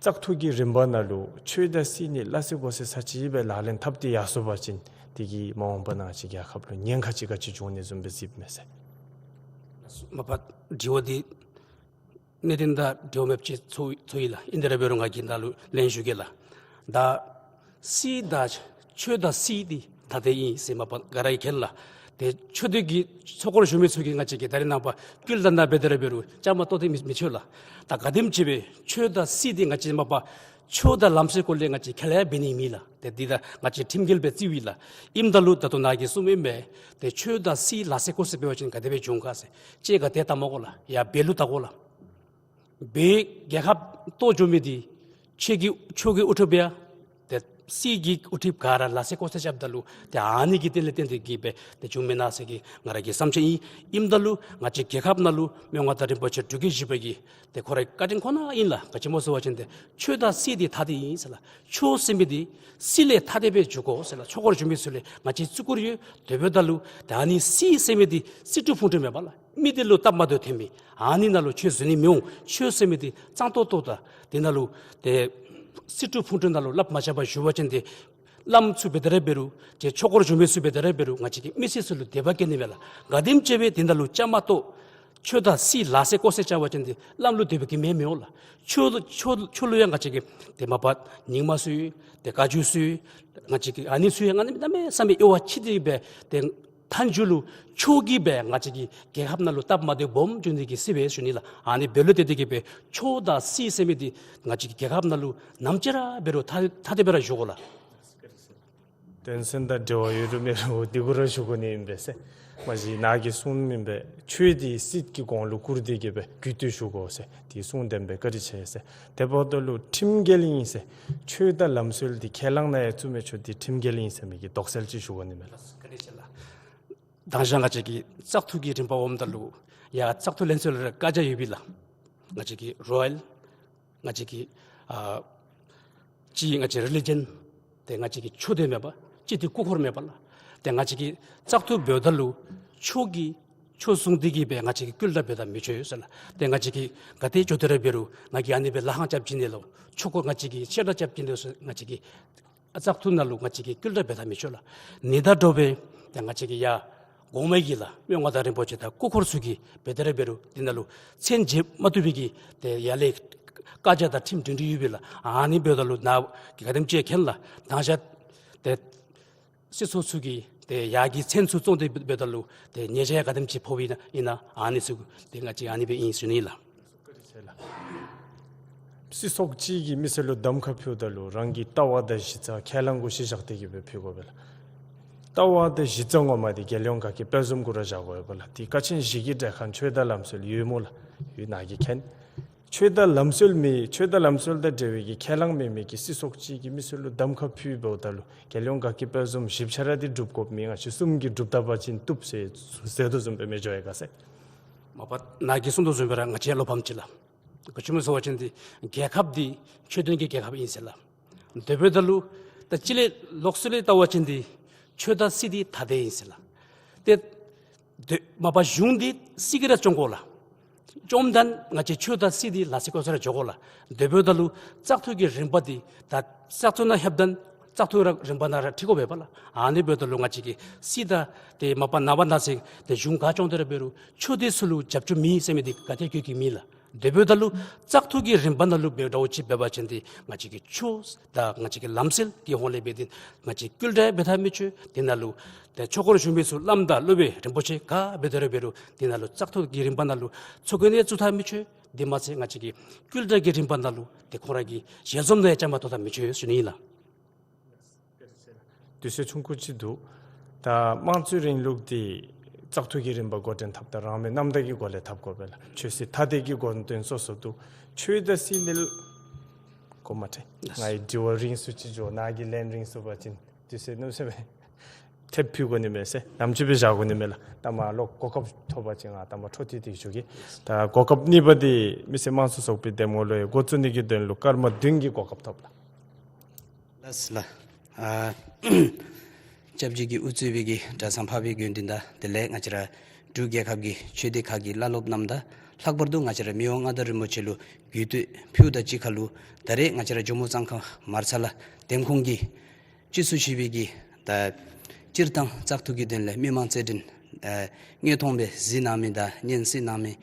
བཙག་འཐུ་གི་རིམ་པ་ནང་ལུ་ཆོས་དང་སྲིད་གཉིས་སླ་བསྲེ་གོ་བསྲེ་ས་ཅིག་སྦེ་ལག་ལེན་འཐབ་སྟེ་ཡར་སོང་པ་ཅིན་དེ་གིས་མ་འོངས་པ་ནང་ང་བཅས་རྒྱལ་ཁབ་ལུ་ཉེན་ཁ་ཅིག་ག་ཅི་འབྱུང་ནི་བཟུམ་སྦེ་གཟིགསཔ་མས་ཟེར། མ་པ་དྲི་བ་འདི་གནད་དོན་དང་འབྲེལ་བ་མེདཔ་ཅིག་ཚོར་ཚོར་ཡི་ལགས། ཨིན་དེ་ར་འབད་རུང་ང་གིས་ནཱ་ལུ་ལན་ཞུ་གེ་ལགས། ད་སྲིད་དང་ཆོས་དང་སྲིད་འདི་ཐ་དད་ཨིན་ཟེར་མ་པ་ག་ར་གིས་མཁྱེན་ལགས། ཏེ་ཆོས་དད་ཀྱི་ཚོགས་སྐོར་ཞུ་མི་ཚུ་གིས་ང་བཅས་ཀྱི་ད་རེས་ནངས་པ་སྐུལ་དང་ན་འབད་དེ་ར་འབད་རུང་བཅའ་མར་གཏོགས་ཏེ་མི་མི་ཆོག་ལགས། ད་ག་དེམ་ཅིག་སྦེ་ཆོས་དང་སྲིད་འདི་ང་བཅས་མ་པ་ཆོས་དང་ལམ་སྲོལ་སྐོར་ལས་ང་བཅས་ཁས་ལེན་འབད་ནི་མེད་ལགས། ཏེ་འདི་ད་ང་བཅས་ཁྲིམས་འགལ་སྦེ་བརྩིཝ་ཨིན་ལགས། ཨིནམ་ད་ལུ་ད་ལྟོ་ནཱ་གིས་གསུངམ་ཨིན་མས། ཏེ་ཆོས་དང་སྲིད་སླ་བསྲེ་གོ་བསྲེ་འབད་བ་ཅིན་ག་དེ་སྦེ་འབྱུང་ག་ཟེར། ཅིག་ག་དེ་བལྟ་མ་དགོ་ལགས། ཡར་བལ་ལུ་བལྟ་དགོ་ལགས། བལ་རྒྱལ་ཁབ་གཏོར་བཅུག་མི་འདི་ཆོས་ཀྱི་ཆོས་ཀྱི་དབུ་ཁྲིདཔ་ཡང་ཏེ་སྲིད་ཀྱི་དབུ་ཁྲིདཔ་ག་ར་སླ་བསྲེ་གོ་བསྲེ་རྐྱབ་ད་ལུ་ཏེ་ཨ་ནི་གི་རྟེན་ལས་བརྟེན་ཏེ་གིས་སྦེ་ཏེ་བྱུངམ་མེན་ན་ཟེར་གི་ང་ར་གི་བསམ་འཆར་ཨིན། ཨིནམ་ད་ལུ་ང་བཅས་རྒྱལ་ཁབ་ནང་ལུ་མི་དབང་མངའ་བདག་རིན་པོ་ཆེ་འབྲུག་རྒྱལ་བཞི་པ་གི་ཏེ་ཁོ་རའི་བཀའ་དྲིན་ཁོ་ན་ཨིན་ལགས། ག་ཅི་སྨོ་ཟེར་བ་ཅིན་ཏེ་ཆོས་དང་སྲིད་འདི་ཐ་དད་ཨིན་ཟེར་ལགས། ཆོས་ཟེར་མི་འདི་སྲིད་ལས་ཐ་དད་སྦེ་འཇུག་དགོ་ཟེར་ལགས། ཆོས་སྐོར་ཞུ་མི་ཚུ་ལས་ང་བཅས་བརྩི་བཀུར་ཡོད། དེ་འབདཝ་ད་ལུ་ད་ཨ་ནི་སྲིད་ཟེར་མི་འདི་སྲིད་སྒྲུབ་ཕུང་ཁྲིམས་མེན་པ་ལགས། མི་སྡེ་ལུ་སྟབས་མ་བདེཝ་ཐོན་མི་ཨ་ནི་ནང་ལུ་ཆོས་བཟོ་ནི་མི་འོང་། ཆོས་ཟེར་མི་འདི་གཙང་ཏོག་ཏོ་དང་དེ་ནང་ལུ་ཏེ་སྲིད་སྒྲུབ་ཕུང་ཁྲིམས་ནང་ལུ་ལགཔ་མ་རྐྱབ་པར་བཞུགས་པ་ཅིན་ཏེ་བླམ་ཚུ་འབད་དེ་ར་འབད་རུང་ཏེ་ཆོས་སྐོར་ཞུ་མི་ཚུ་འབད་དེ་ར་འབད་རུང་ང་བཅས་ཀྱི་མི་སེར་ཚུ་ལུ་དད་པ་སྐྱེ་ནི་མས་ལགས། ག་དེམ་ཅིག་སྦེ་དེ་ནང་ལུ་བཅའ་མར་གཏོགས་ཆོས་དང་སྲིད་སླ་བསྲེ་གོ་བསྲེ་རྐྱབ་པ་ཅིན་ཏེ་བླམ་ལུ་དད་པ་སྐྱེ་མི་མི་འོང་ལགས། ཆོས་ཆོས་ཆོས་ལུ་ཡང་ང་བཅས་ཀྱིས་ཏེ་མ་པ་རྙིང་མ་ཚུ་ཡོད། ཏེ་བཀའ་བརྒྱུད་ཚུ་ཡོད། ང་བཅས་ཀྱི་ཨ་ནི་ཚུ་ཡང་ཨ་ནི་གནམ་མེད་ས་མེད་དབྱེ་བ་ཕྱེ་སྟེ་སྦེ་ཏེ་ མཐའ་མཇུག་ལུ་ཆོས་ཀྱིས་སྦེ་ང་བཅས་ཀྱི་རྒྱལ་ཁབ་ནང་ལུ་སྟབས་མ་བདེཝ་སྦོམ་བྱུང་ནི་གི་སྲིད་པས་ཞུ་ནི་ལགས། ཨ་ནི་འབདཝ་ལས་བརྟེན་ཏེ་གིས་སྦེ་ཆོས་དང་སྲིད་ཟེར་མི་འདི་ང་བཅས་ཀྱི་རྒྱལ་ཁབ་ནང་ལུ་ནམ་ཅིག་ར་འབད་རུང་ཐ་ཐ་དད་སྦེ་ར་བཞུགས་དགོ་ལགས། དོན་ཚན་དང་འབྲེལ་བ་ཡོད་རུང་མེད་རུང་འདི་གུ་ར་ཞུ་དགོ་ནི་ཨིན་པས་ཟེར། མ་གཞི་ནཱ་གིས་གསུངས་མི་སྦེ་ཆོས་འདི་སྲིད་ཀྱི་གོང་ལུ་བཀུར་ཏེ་གིས་སྦེ་གུས་བཏུད་ཞུ་དགོ་ཟེར། དེ་གསུངས་དེ་སྦེ་བཀའ་དྲིན་ཆེ་ཟེར། དེ་འབདཝ་ད་ལུ་ཁྲིམས་འགལ་ཨིན་ཟེར། ཆོས་དང་ལམ་སྲོལ་འདི་ཁས་བླངས་ནི་ཡང་བཙུགས་མི་ཆོག། འདི་ཁྲིམས་འགལ་ཨིན་ཟེར་མི་གི་དོགས་སེལ་ཅིག་ཞུ་དགོ་ནི་མས་ལགས། མདང་ཞག་ང་བཅས་ཀྱི་བཙག་འཐུ་གི་རིམ་པ་འོངམ་ད་ལུ་ཡར་བཙག་འཐུ་ལྷན་ཚོགས་ལས་ར་བཀའ་རྒྱ་ཡོད་པས་ལགས། ང་བཅས་ཀྱི་རོ་ཡལ་ང་བཅས་ཀྱི་ཨ་གཅིག་ང་བཅས་རི་ལི་ཇཱན་ཏེ་ང་བཅས་ཀྱི་ཆོས་སྡེ་མེད་པ། གཅིག་འདི་སྐུ་འཁོར་མེད་པ་ལགས། ཏེ་ང་བཅས་ཀྱིས་བཙག་འཐུ་འབདཝ་ད་ལུ་ཆོས་ཀྱི་ཆོས་བཟུང་སྟེ་གིས་སྦེ་ང་བཅས་ཀྱིས་བསྐུལ་བསྒྲགས་འབད་ད་མི་ཆོག་ཟེར་ལགས། ཏེ་ང་བཅས་ཀྱིས་ག་ཏེ་འགྱོ་སྟེ་ར་འབད་རུང་ང་གིས་ཨ་ནི་སྦེ་ལག་ཁང་རྐྱབ་བྱིན་ནི་ལོ། ཆོས་སྐོར་ང་བཅས་ཀྱིས་བཤད་གྲྭ་རྐྱབ་བྱིན་ནི་ལོ་ཟེར་ང་བཅས་ཀྱིས་བཙག་འཐུ་ནང་ལུ་ང་བཅས་ཀྱིས་བསྐུལ་བསྒྲགས་འབད་ད་མི་ཆོག་ལགས། ཨ་ནི་དང་འདྲཝ་སྦེ་ཏེ་ང་བཅས་ཀྱི་ཡར་གོང་མའི་གི་ལགས་མི་དབང་མངའ་བདག་རིན་པོ་ཆེ་དང་སྐུ་འཁོར་ཚུ་གིས་འབད་དེ་ར་འབད་རུང་འདི་ནང་ལུ་མཚན་བརྗོད་མ་བཏུབ་པའི་གི་ཏེ་ཡར་ལས་བཀའ་རྒྱ་དང་ཁྲིམས་སྒྲིང་སྒྲི་ཡོད་པས་ལགས། ཨ་ནི་འབདཝ་ད་ལུ་ནཱ་གིས་ག་དེམ་ཅིག་མཁྱེན་ལགས། མདང་ཞག་ཏེ་སྲིད་ཚོགས་ཚུ་གིས་ཏེ་ཡར་གྱི་མཚན་ཚུ་བཙོང་སྟེ་འབདཝ་ད་ལུ་ཏེ་ཉེས་ཆད་ག་དེམ་ཅིག་ཕོགཔ་ཨིན་ན་ཨིན་ན་ཨ་ནི་ཚུ་ཏེ་ང་བཅས་ཨ་ནི་སྦེ་ཨིན་ཞུ་ནི་ལགས། སྲིད་ཚོགས་ཅིག་གིས་མི་སེར་ལུ་གདམ་ཁ་ཕུལཝ་ད་ལུ་རང་གི་ལྟ་བ་དང་གཞི་རྩ་ཁས་བླངས་གུ་གཞི་བཞག་སྟེ་གིས་སྦེ་ཕུལ་དགོ་པས་ལགས། ལྟ་བ་དང་གཞི་རྩ་ངོ་མ་འདི་རྒྱལ་ཡོངས་དགའ་སྐྱིད་དཔལ་འཛོམས་གུ་ར་བཞག་དགོ་པས་ལགས། འདི་ཀ་ཆེན་བཞི་གི་གྲལ་ཁར་ཆོས་དང་ལམ་སྲོལ་ཡོད་སྨོ་ལགས། ཡོད་ནཱ་གིས་མཁྱེན། ཆོས་དང་ལམ་སྲོལ་མེད་ཆོས་དང་ལམ་སྲོལ་དང་འབྲེལ་བའི་གི་ཁས་བླངས་མེད་མི་གི་སྲིད་ཚོགས་ཅིག་གིས་མི་སེར་ལུ་གདམ་ཁ་ཕུལ་འབདཝ་ད་ལུ་རྒྱལ་ཡོངས་དགའ་སྐྱིད་དཔལ་འཛོམས་བཞི་ཆ་ར་འདི་སྒྲུབ་དགོཔ་མེན། ང་བཅས་གསུམ་གྱིས་སྒྲུབ་ད་པ་ཅིན་བཏུབ་ཟེར་ཟེར་དོ་བཟུམ་སྦེ་མི་འགྱོ་ཡི་ག་ཟེར། མ་པ་ནཱ་གིས་གསུངས་དོ་བཟུམ་སྦེ་ར་ང་བཅས་བློ་ཕམ་ཅི་ལགས། ག་ཅི་སྨོ་ཟེར་བ་ཅིན་འདི་རྒྱལ་ཁབ་འདི་ཆོས་ལྡན་གྱི་རྒྱལ་ཁབ་ཨིན་ཟེར་ལགས། དེ་འབདཝ་ད་ལུ་ད་སྤྱིར་ལས་ལོགས་སུ་ལས་བལྟ་བ་ཅིན་འདི་ཆོས་དང་སྲིད་འདི་ཐ་དད་ཨིན་ཟེར་ལགས། ཏེ་དེ་མ་པ་གཞུང་འདི་སྲིད་ཀྱིས་ར་སྐྱོང་དགོ་ལགས། བཅོམ་ད་ང་བཅས་ཆོས་དང་སྲིད་འདི་ལ་སྲིད་ཀོ་ས་ར་འགྱོ་དགོ་ལགས། དེ་འབདཝ་ད་ལུ་བཙག་འཐུ་གི་རིམ་པ་འདི་ད་བཙག་འཐུ་ནང་ལྷོདཔ་ད་བཙག་འཐུ་ར་རིམ་པ་ནང་ར་འཁྲིལ་དགོ་པས་ལགས། ཨ་ནི་འབདཝ་ད་ལུ་ང་བཅས་ཀྱི་སྲིད་དང་ཏེ་མ་པ་ནངས་པ་གནངས་ཚེ་ཏེ་གཞུང་ག་སྐྱོང་སྟེ་ར་འབད་རུང་ཆོས་སྡེ་ཚུ་ལུ་རྒྱབ་སྐྱོར་མེད་ཟེར་མི་འདི་ག་ཏེ་ཡང་བཀོད་ཀྱི་མེད་ལགས། དེ་འབདཝ་ད་ལུ་བཙག་འཐུ་གི་རིམ་པ་ནང་ལུ་འབད་འདྲཝ་ཅིག་འབད་བ་ཅིན་འདི་ང་བཅས་ཀྱི་ཆོས་དང་ང་བཅས་ཀྱི་ལམ་སྲོལ་གྱི་ཧོང་ལས་འབད་དེ་ང་བཅས་བསྐུལ་བསྒྲགས་འབད་ད་མི་ཆོག། དེ་ནང་ལུ་ཏེ་ཆོས་སྐོར་ཞུ་མི་ཚུ་བླམ་དང་སློབ་དཔོན་རིན་པོ་ཆེ་ག་འབད་དེ་ར་འབད་རུང་དེ་ནང་ལུ་བཙག་འཐུ་གི་རིམ་པ་ནང་ལུ་ཚོགས་རྒྱན་ཡང་བཙུགས་ད་མི་ཆོག། དེ་མ་ཚད་ང་བཅས་ཀྱི་བསྐུལ་བསྒྲགས་ཀྱི་རིམ་པ་ནང་ལུ་ཏེ་ཁོང་ར་གི་ཞལ་འཛོམས་ནང་ཡང་བཅའ་མར་གཏོགས་ད་མི་ཆོག་ཟེར་ཞུ་ནི་ཨིན་ལགས། དུས་ཚོད་ཆུང་ཀུ་ཅིག་འདུག། ད་དམངས་གཙོའི་རིང་ལུགས་འདི་བཙག་འཐུ་གི་རིམ་པ་འགོ་འདྲེན་འཐབ་ད་རང་མོས་རྣམ་དག་གི་སྒོ་ལས་འཐབ་དགོ་པས་ལགས། ཆོས་སྲིད་ཐ་དད་ཀྱི་དགོངས་དོན་སོ་སོ་འདུག། ཆོས་དང་སྲིད་ནི་གོ་མ་ཁྲེལ། ལགས་སོ། ངེའི་དྲི་བ་རིང་སུ་ཅིག་འགྱོ། ནཱ་གིས་ལན་རིང་སུ་འབད་བ་ཅིན་དུས་ཚོད་ནུབ་སོང་པས། ཐེབས་ཕུལ་དགོ་ནི་མས་ཟེར། ནམ་ཅིག་སྦེ་བཞག་དགོ་ནི་མས་ལགས། ད་མ་ལོག་གོ་སྐབས་ཐོབ་པ་ཅིན་ང་ད་མ་འཕྲོ་མཐུད་དེ་ཞུ་གེ། ད་གོ་སྐབས་གཉིས་པ་འདི་མི་སེར་དམངས་གཙོ་ཚོགས་པའི་འདེམས་ངོ་ལུ་ཡང་འགོ་བཙུགས་ནི་གི་དོན་ལུ་སྐར་མ་བདུན་གྱི་གོ་སྐབས་ཐོབ་ལགས། ལགས་ལགས། ཨ་སྐྱབས་རྗེ་གིས་དབུ་གཙོས་པའི་གི་གྲྭ་ཚང་འཕགས་པའི་དགེ་འདུན་དང་དེ་ལས་ང་བཅས་ར་འབྲུག་རྒྱལ་ཁབ་ཀྱི་ཆོས་སྡེ་ཁག་གི་བླ་སློབ་རྣམས་དང་ལྷག་པར་དུ་ང་བཅས་ར་མི་དབང་མངའ་བདག་རིན་པོ་ཆེ་ལུ་གུས་བཏུད་ཕུལཝ་དང་གཅིག་ཁར་ལུ་ད་རེས་ང་བཅས་ར་ཇོ་མོ་གཙང་ཁ་མར་ཚ་ལ་འདེམས་ཁོངས་ཀྱི་སྤྱི་ཚོགས་ཞིབ་པའི་གི་ད་སྤྱིར་བཏང་བཙག་འཐུ་གི་དོན་ལས་མི་མང་རྩོད་འགྲན་ཨ་དངོས་མཐོང་སྦེ་གཟིགས་གནང་མི་དང་སྙན་གསན་གནང་མི་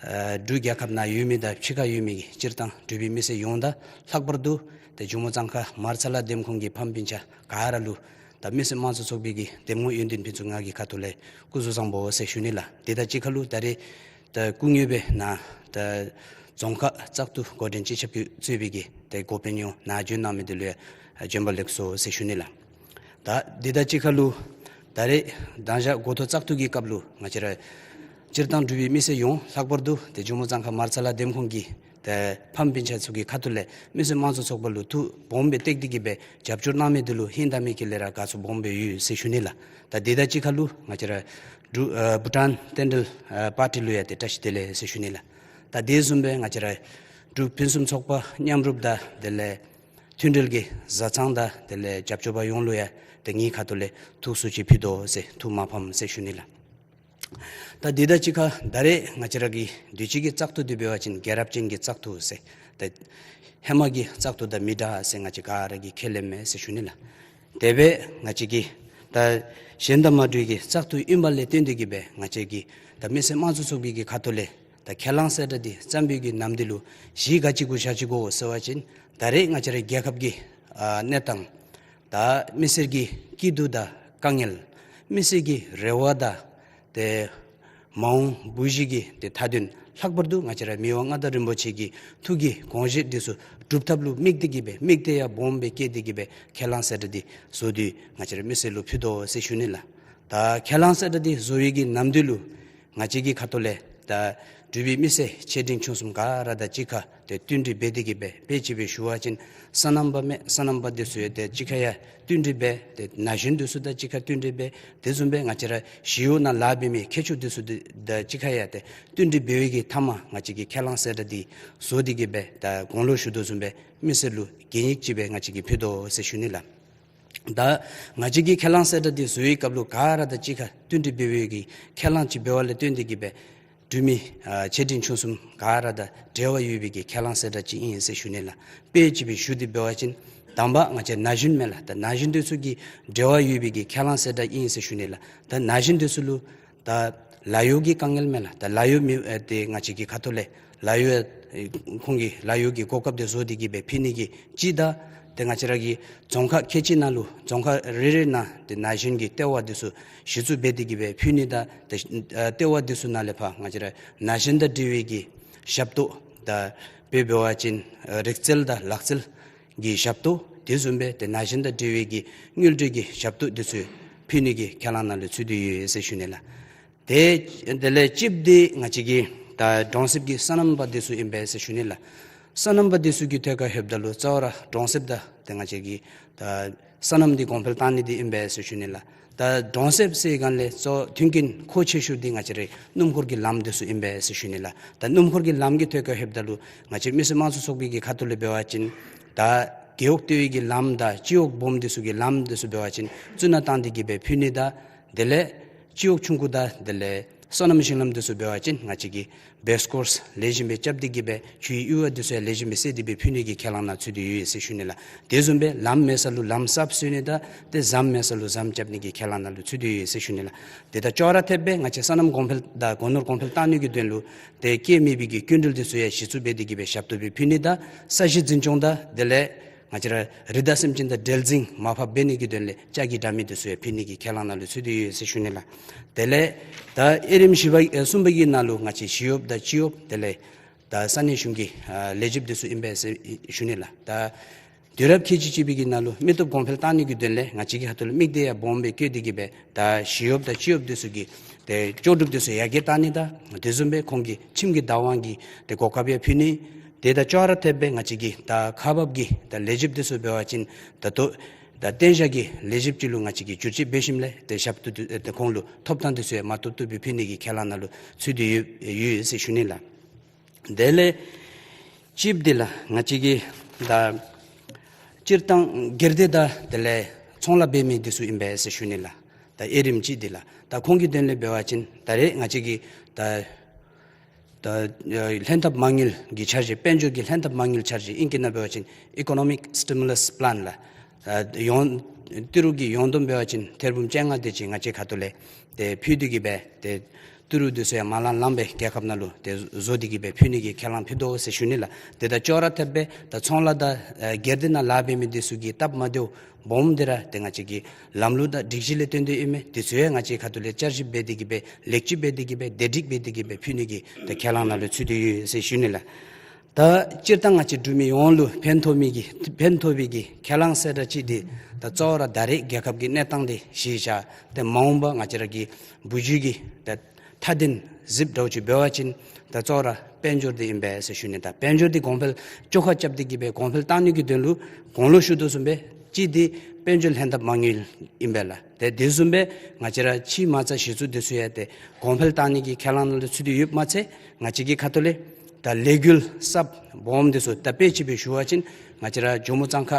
ཨ་འབྲུག་རྒྱལ་ཁབ་ནང་ཡོད་མི་དང་ཕྱི་ཁར་ཡོད་མི་གི་སྤྱིར་བཏང་འབྲུག་པའི་མི་སེར་ཡོངས་དང་ལྷག་པར་དུ་ཏེ་ཇོ་མོ་གཙང་ཁ་མར་ཚ་ལ་འདེམས་ཁོངས་ཀྱི་ཕམ་སྤུན་ཆ་ག་ར་ལུ་ད་མི་སེར་དམངས་གཙོ་ཚོགས་པའི་གི་འདེམས་ངོ་ཡོན་ཏན་ཕུན་ཚོགས་ང་གི་ཁ་ཐུག་ལས་སྐུ་གཟུགས་བཟང་པོ་ཟེར་ཞུ་ནི་ལགས། དེ་དང་གཅིག་ཁར་ལུ་ད་རེས་ད་སྐུ་ངོ་སྦེ་ནཱ་ད་རྫོང་ཁག་བཙག་འཐུ་འགོ་འདྲེན་སྤྱི་ཁྱབ་ཀྱིས་གཙོས་པའི་གི་ཏེ་འགོ་དཔོན་ཡོངས་ནཱ་བྱོན་གནང་མི་འདི་ལུ་ཡང་བྱོན་པ་ལེགས་སོ་ཟེར་ཞུ་ནི་ལགས། ད་འདི་དང་གཅིག་ཁར་ལུ་ད་རེས་མདང་ཞག་འགོ་ཐོག་བཙག་འཐུ་གི་སྐབས་ལུ་ང་བཅས་ར་སྤྱིར་བཏང་འབྲུག་པའི་མི་སེར་ཡོངས་ལྷག་པར་དུ་ཏེ་ཇོ་མོ་གཙང་ཁ་མར་ཚ་ལ་འདེམས་ཁོངས་ཀྱི་ཏེ་ཕམ་སྤུན་ཆ་ཚུ་གི་ཁ་ཐུག་ལས་མི་སེར་དམངས་གཙོ་ཚོགས་པ་ལུ་ཐུགས་སྦོམ་སྦེ་བཏེགས་ཏེ་གིས་སྦེ་རྒྱབ་སྐྱོར་གནང་མི་འདི་ལུ་ཧིང་དང་མི་གི་ལས་ར་དགའ་ཚོར་སྦོམ་སྦེ་ཡོད་ཟེར་ཞུ་ནི་ལགས། ད་འདི་དང་གཅིག་ཁར་ལུ་ང་བཅས་ར་འབྲུག་ཨ་བྷུ་ཊཱན་རྟེན་འབྲེལ་ཨ་པར་ཊི་ལུ་ཡང་ཏེ་བཀྲ་ཤིས་བདེ་ལེགས་ཟེར་ཞུ་ནི་ལགས། ད་དེ་བཟུམ་སྦེ་ང་བཅས་ར་འབྲུག་ཕུན་སུམ་ཚོགས་པ་མཉམ་རུབ་དང་དེ་ལས་མཐུན་འབྲེལ་གྱི་བཟའ་ཚང་དང་དེ་ལས་རྒྱབ་སྐྱོར་པ་ཡོངས་ལུ་ཡང་ཏེ་ངེའི་ཁ་ཐུག་ལས་ཐུགས་གསོ་ཅིག་ཕུལ་དོ་ཟེར་ཐུགས་མ་ཕམ་ཟེར་ཞུ་ནི་ལགས། ད་འདི་དང་གཅིག་ཁར་ད་རེས་ང་བཅས་ར་གི་དུས་ཅི་གི་བཙག་འཐུ་འདི་འབད་བ་ཅིན་རྒྱལ་རབས་ཅན་གྱི་བཙག་འཐུ་ཟེར་ཏེ་ཧེ་མ་གི་བཙག་འཐུ་དང་མི་འདྲ་ཟེར་ང་བཅས་ག་ར་གིས་ཁས་ལེན་མས་ཟེར་ཞུ་ནི་ལགས། དེ་སྦེ་ང་བཅས་ཀྱི་ད་གཞན་དང་མ་འདྲ་བའི་གི་བཙག་འཐུ་ཨིན་པ་ལས་བརྟེན་ཏེ་གིས་སྦེ་ང་བཅས་ཀྱི་ད་མི་སེར་དམངས་གཙོ་ཚོགས་པའི་གི་ཁ་ཐུག་ལས་ད་ཁས་བླངས་གསལ་བསྒྲགས་འདི་བརྩམས་པའི་གི་ནམ་འདི་ལུ་གཞི་ག་ཅི་གུ་བཞག་ཅི་གོ་ཟེར་བ་ཅིན་ད་རེས་ང་བཅས་རའི་རྒྱལ་ཁབ་ཀྱི་ཨ་གནས་སྟངས་ད་མི་སེར་གྱི་སྐྱིད་སྡུག་དང་དཀའ་ངལ་ མི་སེར་གྱི་རེ་བ་དང་ཏེ་མ་འོངས་བུ་གཞི་གི་ཏེ་མཐའ་དོན་ལྷག་པར་དུ་ང་བཅས་ར་མི་དབང་མངའ་བདག་རིན་པོ་ཆེ་གི་ཐུགས་ཀྱི་དགོངས་བཞེད་འདི་ཚུ་སྒྲུབ་ཐབས་ལུ་དམིགས་ཏེ་གི་སྦེ་དམིགས་གཏད་ཡང་སྦོམ་སྦེ་བསྐྱེད་དེ་གི་སྦེ་ཁས་བླངས་གསལ་བསྒྲགས་འདི་བཟོ་སྟེ་ང་བཅས་ར་མི་སེར་ལུ་ཕུལ་དོ་ཟེར་ཞུ་ནི་ལགས། ད་ཁས་བླངས་གསལ་བསྒྲགས་འདི་བཟོ་བའི་གི་ནམ་དུས་ལུ་ང་བཅས་ཀྱི་ཁ་ཐུག་ལས་ད་འབྲུག་པའི་མི་སེར་ཆེ་འབྲིང་ཆུང་གསུམ་ག་ར་དང་གཅིག་ཁར་ཏེ་བསྟུན་གྲོས་འབད་དེ་གི་སྦེ་དཔེ་ཅིག་སྦེ་ཞུ་བ་ཅིན་སོ་ནམ་པ་མས། སོ་ནམ་པ་འདི་ཚུ་ཡང་ཏེ་གཅིག་ཁར་ཡང་བསྟུན་གྲོས་འབད། ཏེ་ན་གཞོན་འདི་ཚུ་དང་གཅིག་ཁར་བསྟུན་གྲོས་འབད། དེ་བཟུམ་སྦེ་ང་བཅས་ར་ཞི་གཡོག་ནང་ལཱ་འབད་མི་མཁས་མཆོག་འདི་ཚུ་དང་གཅིག་ཁར་ཡང་ཏེ་བསྟུན་གྲོས་འབད་བའི་གི་མཐའ་མ་ང་བཅས་ཀྱིས་ཁས་བླངས་གསལ་བསྒྲགས་འདི་བཟོ་སྟེ་གི་སྦེ་ད་གོང་ལུ་ཞུ་དོ་བཟུམ་སྦེ་མི་སེར་ལུ་གན་ཡིག་ཅིག་སྦེ་ང་བཅས་ཀྱིས་ཕུལ་དོ་ཟེར་ཞུ་ནི་ལགས། ད་ང་བཅས་ཀྱིས་ཁས་བླངས་གསལ་བསྒྲགས་འདི་བཟོ་བའི་སྐབས་ལུ་ག་ར་དང་གཅིག་ཁར་བསྟུན་གྲོས་འབད་བའི་གི་ཁས་བླངས་ཅིག་འབད་བ་ལས་བརྟེན་ཏེ་གི་སྦེ་འབྲུག་མི་ཨ་ཆེ་འབྲིང་ཆུང་གསུམ་ག་ར་དང་འབྲེལ་བ་ཡོད་པའི་གི་ཁས་བླངས་གསལ་བསྒྲགས་ཅིག་ཨིན་ཟེར་ཞུ་ནི་ལགས། དཔེ་ཅིག་སྦེ་ཞུ་སྟེ་འབད་བ་ཅིན་དང་པ་ང་བཅས་ན་གཞོན་མས་ལགས། ད་ན་གཞོན་འདི་ཚུ་གི་འབྲེལ་བ་ཡོད་པའི་གི་ཁས་བླངས་གསལ་བསྒྲགས་ཨིན་ཟེར་ཞུ་ནི་ལགས། ད་ན་གཞོན་འདི་ཚུ་ལུ་ད་ལཱ་གཡོག་གི་དཀའ་ངལ་མས་ལགས། ད་ལཱ་གཡོག་མེད་ཨེ་ཏེ་ང་བཅས་ཀྱི་ཁ་ཐུག་ལས་ལཱ་གཡོག་ཨེ་ཁོང་གི་ལཱ་གཡོག་གི་གོ་སྐབས་འདི་བཟོ་སྟེ་གི་སྦེ་ཕུལ་ནི་གི་གཅིག་དང་ཏེ་ང་བཅས་ར་གི་རྫོང་ཁག་ཁལ་གཅིག་ནང་ལུ་རྫོང་ཁག་རེ་རེ་ནང་ཏེ་ན་གཞོན་གྱི་ལྟེ་བ་འདི་ཚུ་གཞི་བཙུགས་འབད་དེ་གི་སྦེ་ཕུལ་ནི་དང་ཏེ་ཨ་ལྟེ་བ་འདི་ཚུ་ནང་ལས་ཕར་ང་བཅས་ར་ན་གཞོན་དང་འབྲེལ་བའི་གི་ཞབས་ཏོག་དང་དཔེ་འབད་བ་ཅིན་ཨ་རིག་རྩལ་དང་ལག་རྩལ་གྱི་ཞབས་ཏོག་དེ་བཟུམ་སྦེ་ཏེ་ན་གཞོན་དང་འབྲེལ་བའི་གི་དངུལ་འབྲེལ་གྱི་ཞབས་ཏོག་འདི་ཚུ་ཕུལ་ནི་གི་ཁས་བླངས་ནང་ལུ་ཚུད་དེ་ཡོད་ཟེར་ཞུ་ནི་ལགས། ཏེ་དེ་ལས་གཅིག་འདི་ང་བཅས་ཀྱི་ད་གྲོང་གསེབ་ཀྱི་སོ་ནམ་པ་འདི་ཚུ་ཨིན་པས་ཟེར་ཞུ་ནི་ལགས། སོ་ནམ་པ་འདི་ཚུ་གི་ཐད་ཁར་ལྷོདཔ་ད་ལུ་གཙོ་བོ་ར་གྲོང་གསེབ་དང་ཏེ་ང་བཅས་ཀྱི་ད་སོ་ནམ་འདི་གོང་འཕེལ་བཏང་ནི་འདི་ཨིན་པས་ཟེར་ཞུ་ནི་ལགས། ད་གྲོང་གསེབ་ཟེར་སྒང་ལས་གཙོ་མཐུན་རྐྱེན་མཁོ་ཆེ་ཤོས་འདི་ང་བཅས་རའི་སྣུམ་འཁོར་གྱི་ལམ་འདི་ཚུ་ཨིན་པས་ཟེར་ཞུ་ནི་ལགས། ད་སྣུམ་འཁོར་གྱི་ལམ་གྱི་ཐད་ཁར་ལྷོདཔ་ད་ལུ་ང་བཅས་མི་སེར་དམངས་གཙོ་ཚོགས་པའི་གི་ཁ་ཐུག་ལས་འབད་བ་ཅིན་ད་རྒེད་འོག་ལྟེ་བའི་གི་ལམ་དང་སྤྱི་འོག་སྦོམ་འདི་ཚུ་གི་ལམ་འདི་ཚུ་འབད་བ་ཅིན་བཙུགས་ནང་བཏང་སྟེ་གི་སྦེ་ཕུལ་ནི་དང་དེ་ལས་སྤྱི་འོག་ཆུང་ཀུ་དང་དེ་ལས་སོ་ནམ་ཞིང་ལམ་འདི་ཚུ་འབད་བ་ཅིན་ང་བཅས་ཀྱིས་བེསི་ཀོརསི་ལེགས་ཤོམ་སྦེ་རྐྱབ་སྟེ་གི་སྦེ་ཆུའི་གཡུར་བ་འདི་ཚུ་ཡང་ལེགས་ཤོམ་སྦེ་བསལ་ཏེ་སྦེ་ཕུལ་ནི་གི་ཁས་བླངས་ནང་ཚུད་དེ་ཡོད་ཟེར་ཞུ་ནི་ལགས། དེ་བཟུམ་སྦེ་ལམ་མེད་ས་ལུ་ལམ་གསརཔ་བཟོ་ནི་དང་ཏེ་ཟམ་མེད་ས་ལུ་ཟམ་རྐྱབ་ནི་གི་ཁས་བླངས་ནང་ལུ་ཚུད་དེ་ཡོད་ཟེར་ཞུ་ནི་ལགས། དེ་དང་ཅོག་ར་འཐདཔ་སྦེ་ང་བཅས་སོ་ནམ་གོང་འཕེལ་དང་སྒོ་ནོར་གོང་འཕེལ་བཏང་ནི་གི་དོན་ལུ་ཏེ་སྐྱེད་མེད་པའི་གི་སྐྱིན་འགྲུལ་འདི་ཚུ་ཡང་གཞི་བཙུགས་འབད་དེ་གི་སྦེ་ཞབས་ཏོག་སྦེ་ཕུལ་ནི་དང་ས་གཞི་འཛིན་སྐྱོང་དང་དེ་ལས་ང་བཅས་ར་རི་དྭགས་སེམས་ཅན་དང་འབྲེལ་འཛིང་མར་ཕབ་འབད་ནི་གི་དོན་ལས་ལྕགས་ཀྱི་དྲ་མིག་འདི་ཚུ་ཡང་ཕུལ་ནི་གི་ཁས་བླངས་ནང་ལུ་ཚུད་དེ་ཡོད་ཟེར་ཞུ་ནི་ལགས། དེ་ལས་ད་དབྱེ་རིམ་བཞི་པ་ཨེ་གསུམ་པ་གི་ནང་ལུ་ང་བཅས་ཞི་གཡོགཔ་དང་སྤྱི་གཡོགཔ་དེ་ལས་ད་ས་གནས་གཞུང་གི་ཨ་ལས་བྱེདཔ་འདི་ཚུ་ཨིན་པས་ཟེར་ཞུ་ནི་ལགས། ད་དུས་རབས་ཁལ་གཅིག་གཅིག་པའི་གི་ནང་ལུ་མི་སྟོབས་གོང་འཕེལ་བཏང་ནི་གི་དོན་ལས་ང་བཅས་ཀྱི་ཁ་ཐུག་ལུ་དམིགས་གཏད་ཡང་སྦོམ་སྦེ་བསྐྱེད་དེ་གི་སྦེ་ད་ཞི་གཡོགཔ་དང་སྤྱི་གཡོགཔ་འདི་ཚུ་གི་ཏེ་ལྕོགས་གྲུབ་འདི་ཚུ་ཡར་རྒྱས་བཏང་ནི་དང་དེ་བཟུམ་སྦེ་ཁོང་གི་ཁྱིམ་གྱི་བདག་དབང་གི་ཏེ་གོ་སྐབས་ཡང་ཕུལ་ནི། དེ་དང་ཅོག་ར་འཐདཔ་སྦེ་ང་བཅས་ཀྱི་ད་ཁག་འབག་གི་ད་ལས་བྱེདཔ་འདི་ཚུ་འབད་བ་ཅིན་ད་ལྟོ་ད་གཏན་བཞག་གི་ལས་བྱེདཔ་ཅིག་ལུ་ང་བཅས་ཀྱིས་བསྒྱུར་བཅོས་འབད་ཞིནམ་ལས་ཏེ་ཞབས་ཏོག་འདི་ཏེ་ཁོང་ལུ་ཐོབ་ཐང་འདི་ཚུ་ཡང་མ་ཐོབ་ཐོབ་སྦེ་ཕུལ་ནི་གི་ཁས་བླངས་ནང་ལུ་ཚུད་དེ་ཡོད་ཡོད་ཟེར་ཞུ་ནི་ལགས། དེ་ལས་གཅིག་འདི་ལགས་ང་བཅས་ཀྱི་ད་སྤྱིར་བཏང་སྒེར་སྡེ་དང་དེ་ལས་ཚོང་ལཱ་འབད་མི་འདི་ཚུ་ཨིན་པས་ཟེར་ཞུ་ནི་ལགས། ད་དབྱེ་རིམ་གཅིག་འདི་ལགས། ད་ཁོང་གི་དོན་ལས་འབད་བ་ཅིན་ད་རེས་ང་བཅས་ཀྱི་ད་ད་ཨ་ལྷན་ཐབས་མ་དངུལ་གྱི་འཆར་གཞི་དཔལ་འབྱོར་གྱི་ལྷན་ཐབས་མ་དངུལ་འཆར་གཞི་ཨིང་སྐད་ནང་འབད་བ་ཅིན་Economic Stimulus Plan ལགས། ཨ་ཡོངས་ཏི་རུ་གི་ཡོངས་བསྡོམས་འབད་བ་ཅིན་ཐེར་འབུམ་བཅོ་ལྔ་དེ་ཅིག་ང་བཅས་ཁ་ཐུག་ལས་ཏེ་ཕུལ་ཏེ་གི་སྦེ་ཏེ་ཏི་རུ་འདི་ཚུ་ཡང་མ་ལངམ་ལངམ་སྦེ་རྒྱལ་ཁབ་ནང་ལུ་ཏེ་བཟོ་སྟེ་གི་སྦེ་ཕུལ་ནི་གི་ཁས་བླངས་ཕུལ་དོ་ཟེར་ཞུ་ནི་ལགས། དེ་དང་ཅོག་ར་འཐདཔ་སྦེ་ད་ཚོང་ལཱ་དང་ཨ་སྒེར་སྡེ་ནང་ལཱ་འབད་མི་འདི་ཚུ་གི་སྟབས་མ་བདེཝ་སྦོམ་འདི་ར་ཏེ་ང་བཅས་ཀྱི་ལམ་ལུགས་དང་སྒྲིག་གཞི་ལས་བརྟེན་ཏེ་ཨིན་མས། འདི་ཚུ་ཡང་ང་བཅས་ཁ་ཐུག་ལས་བསྐྱར་ཞིབ་འབད་དེ་གི་སྦེ་ལེགས་བཅོས་འབད་དེ་གི་སྦེ་བདེ་སྒྲིག་འབད་དེ་གི་སྦེ་ཕུལ་ནི་གི་ཏེ་ཁས་བླངས་ནང་ལུ་ཚུད་དེ་ཡོད་ཟེར་ཞུ་ནི་ལགས། ད་སྤྱིར་བཏང་ང་བཅས་འབྲུག་མི་ཡོངས་ལུ་ཕན་ཐོགས་མི་གི་ཕན་ཐོགས་པའི་གི་ཁས་བླངས་གསལ་བསྒྲགས་ཅིག་འདི་ད་གཙོ་བོ་ར་ད་རེས་རྒྱལ་ཁབ་ཀྱི་གནས་སྟངས་འདི་གཞི་བཞག་སྟེ་མ་འོངས་པ་ང་བཅས་ར་གི་བུ་བརྒྱུད་ཀྱི་ད་མཐའ་དོན་གཟིགསཔ་འདྲཝ་ཅིག་འབད་བ་ཅིན་ད་གཙོ་བོ་ར་དཔལ་འབྱོར་འདི་ཨིན་པས་ཟེར་ཞུ་ནི། ད་དཔལ་འབྱོར་འདི་གོང་འཕེལ་བཅོ་ཁ་རྐྱབ་སྟེ་གི་སྦེ་གོང་འཕེལ་བཏང་ནི་གི་དོན་ལུ་གོང་ལུ་ཞུ་དོ་བཟུམ་སྦེ་གཅིག་འདི་དཔལ་འབྱོར་ལྷན་ཐབས་མ་དངུལ་ཨིན་པས་ལགས། ཏེ་དེ་བཟུམ་སྦེ་ང་བཅས་ར་ཕྱི་མ་རྩ་གཞི་བཙུགས་འདི་ཚུ་ཡང་ཏེ་གོང་འཕེལ་བཏང་ནི་གི་ཁས་བླངས་ནང་ལུ་ཚུད་དེ་ཡོདཔ་མ་ཚད་ང་བཅས་ཀྱི་ཁ་ཐུག་ལས་ད་ལས་འགུལ་གསརཔ་སྦོམ་འདི་ཚུ་ད་དཔེ་ཅིག་སྦེ་ཞུ་བ་ཅིན་ང་བཅས་ར་ཇོ་མོ་གཙང་ཁ་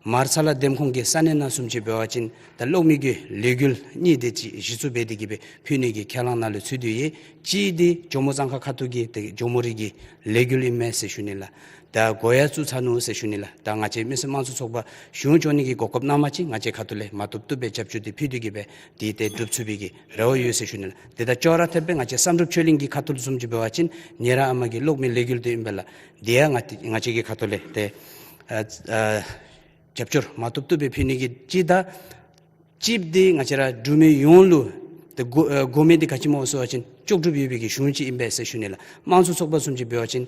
མར་ཚ་ལ་འདེམས་ཁོངས་ཀྱི་ས་གནས་ནང་བཟུམ་ཅིག་འབད་བ་ཅིན་ད་གློག་མེ་གི་ལས་འགུལ་གཉིས་དེ་ཅིག་གཞི་བཙུགས་འབད་དེ་གི་སྦེ་ཕུལ་ནི་གི་ཁས་བླངས་ནང་ལུ་ཚུད་དེ་ཡོད། གཅིག་འདི་ཇོ་མོ་གཙང་ཁ་ཁ་ཐུག་གི་ཏེ་ཇོ་མོ་རི་གི་ལས་འགུལ་ཨིན་མས་ཟེར་ཞུ་ནི་ལགས། ད་འགོ་ཡང་བཙུགས་ཚར་ནུག་ཟེར་ཞུ་ནི་ལགས། ད་ང་བཅས་མི་སེར་དམངས་གཙོ་ཚོགས་པ་གཞུང་སྐྱོང་ནི་གི་གོ་སྐབས་གནངམ་ཅིག་ང་བཅས་ཁ་ཐུག་ལས་མ་བཏུབ་བཏུབ་སྦེ་རྒྱབ་སྐྱོར་འདི་ཕུལ་ཏེ་གི་སྦེ་འདི་ཏེ་འགྲུབ་ཚུགས་པའི་གི་རེ་བ་ཡོད་ཟེར་ཞུ་ནི་ལགས། དེ་དང་ཅོག་ར་འཐདཔ་སྦེ་ང་བཅས་བསམ་གྲུབ་ཆོས་གླིང་གི་ཁ་ཐུག་ལུ་བཟུམ་ཅིག་འབད་བ་ཅིན་ཉེ་རང་ཨ་མ་གི་གློག་མེ་ལས་འགུལ་འདི་ཨིན་པས་ལགས། འདི་ཡང་ང་ང་བཅས་ཀྱི་ཁ་ཐུག་ལས་ཏེ་ཨ་ཨ་རྒྱབ་སྐྱོར་མ་བཏུབ་བཏུབ་སྦེ་ཕུལ་ནི་གི་གཅིག་དང་། ཅིག་འདི་ང་བཅས་ར་འབྲུག་མི་ཡོངས་ལུ་ཏེ་དགོ་ཨེ་དགོ་མི་འདི་ག་ཅི་སྨོ་ཟེར་བ་ཅིན་ལྕོགས་གྲུབ་ཡོད་པའི་གི་གཞུང་ཅིག་ཨིན་པས་ཟེར་ཞུ་ནི་ལགས། དམངས་གཙོ་ཚོགས་པ་བཟུམ་ཅིག་འབད་བ་ཅིན་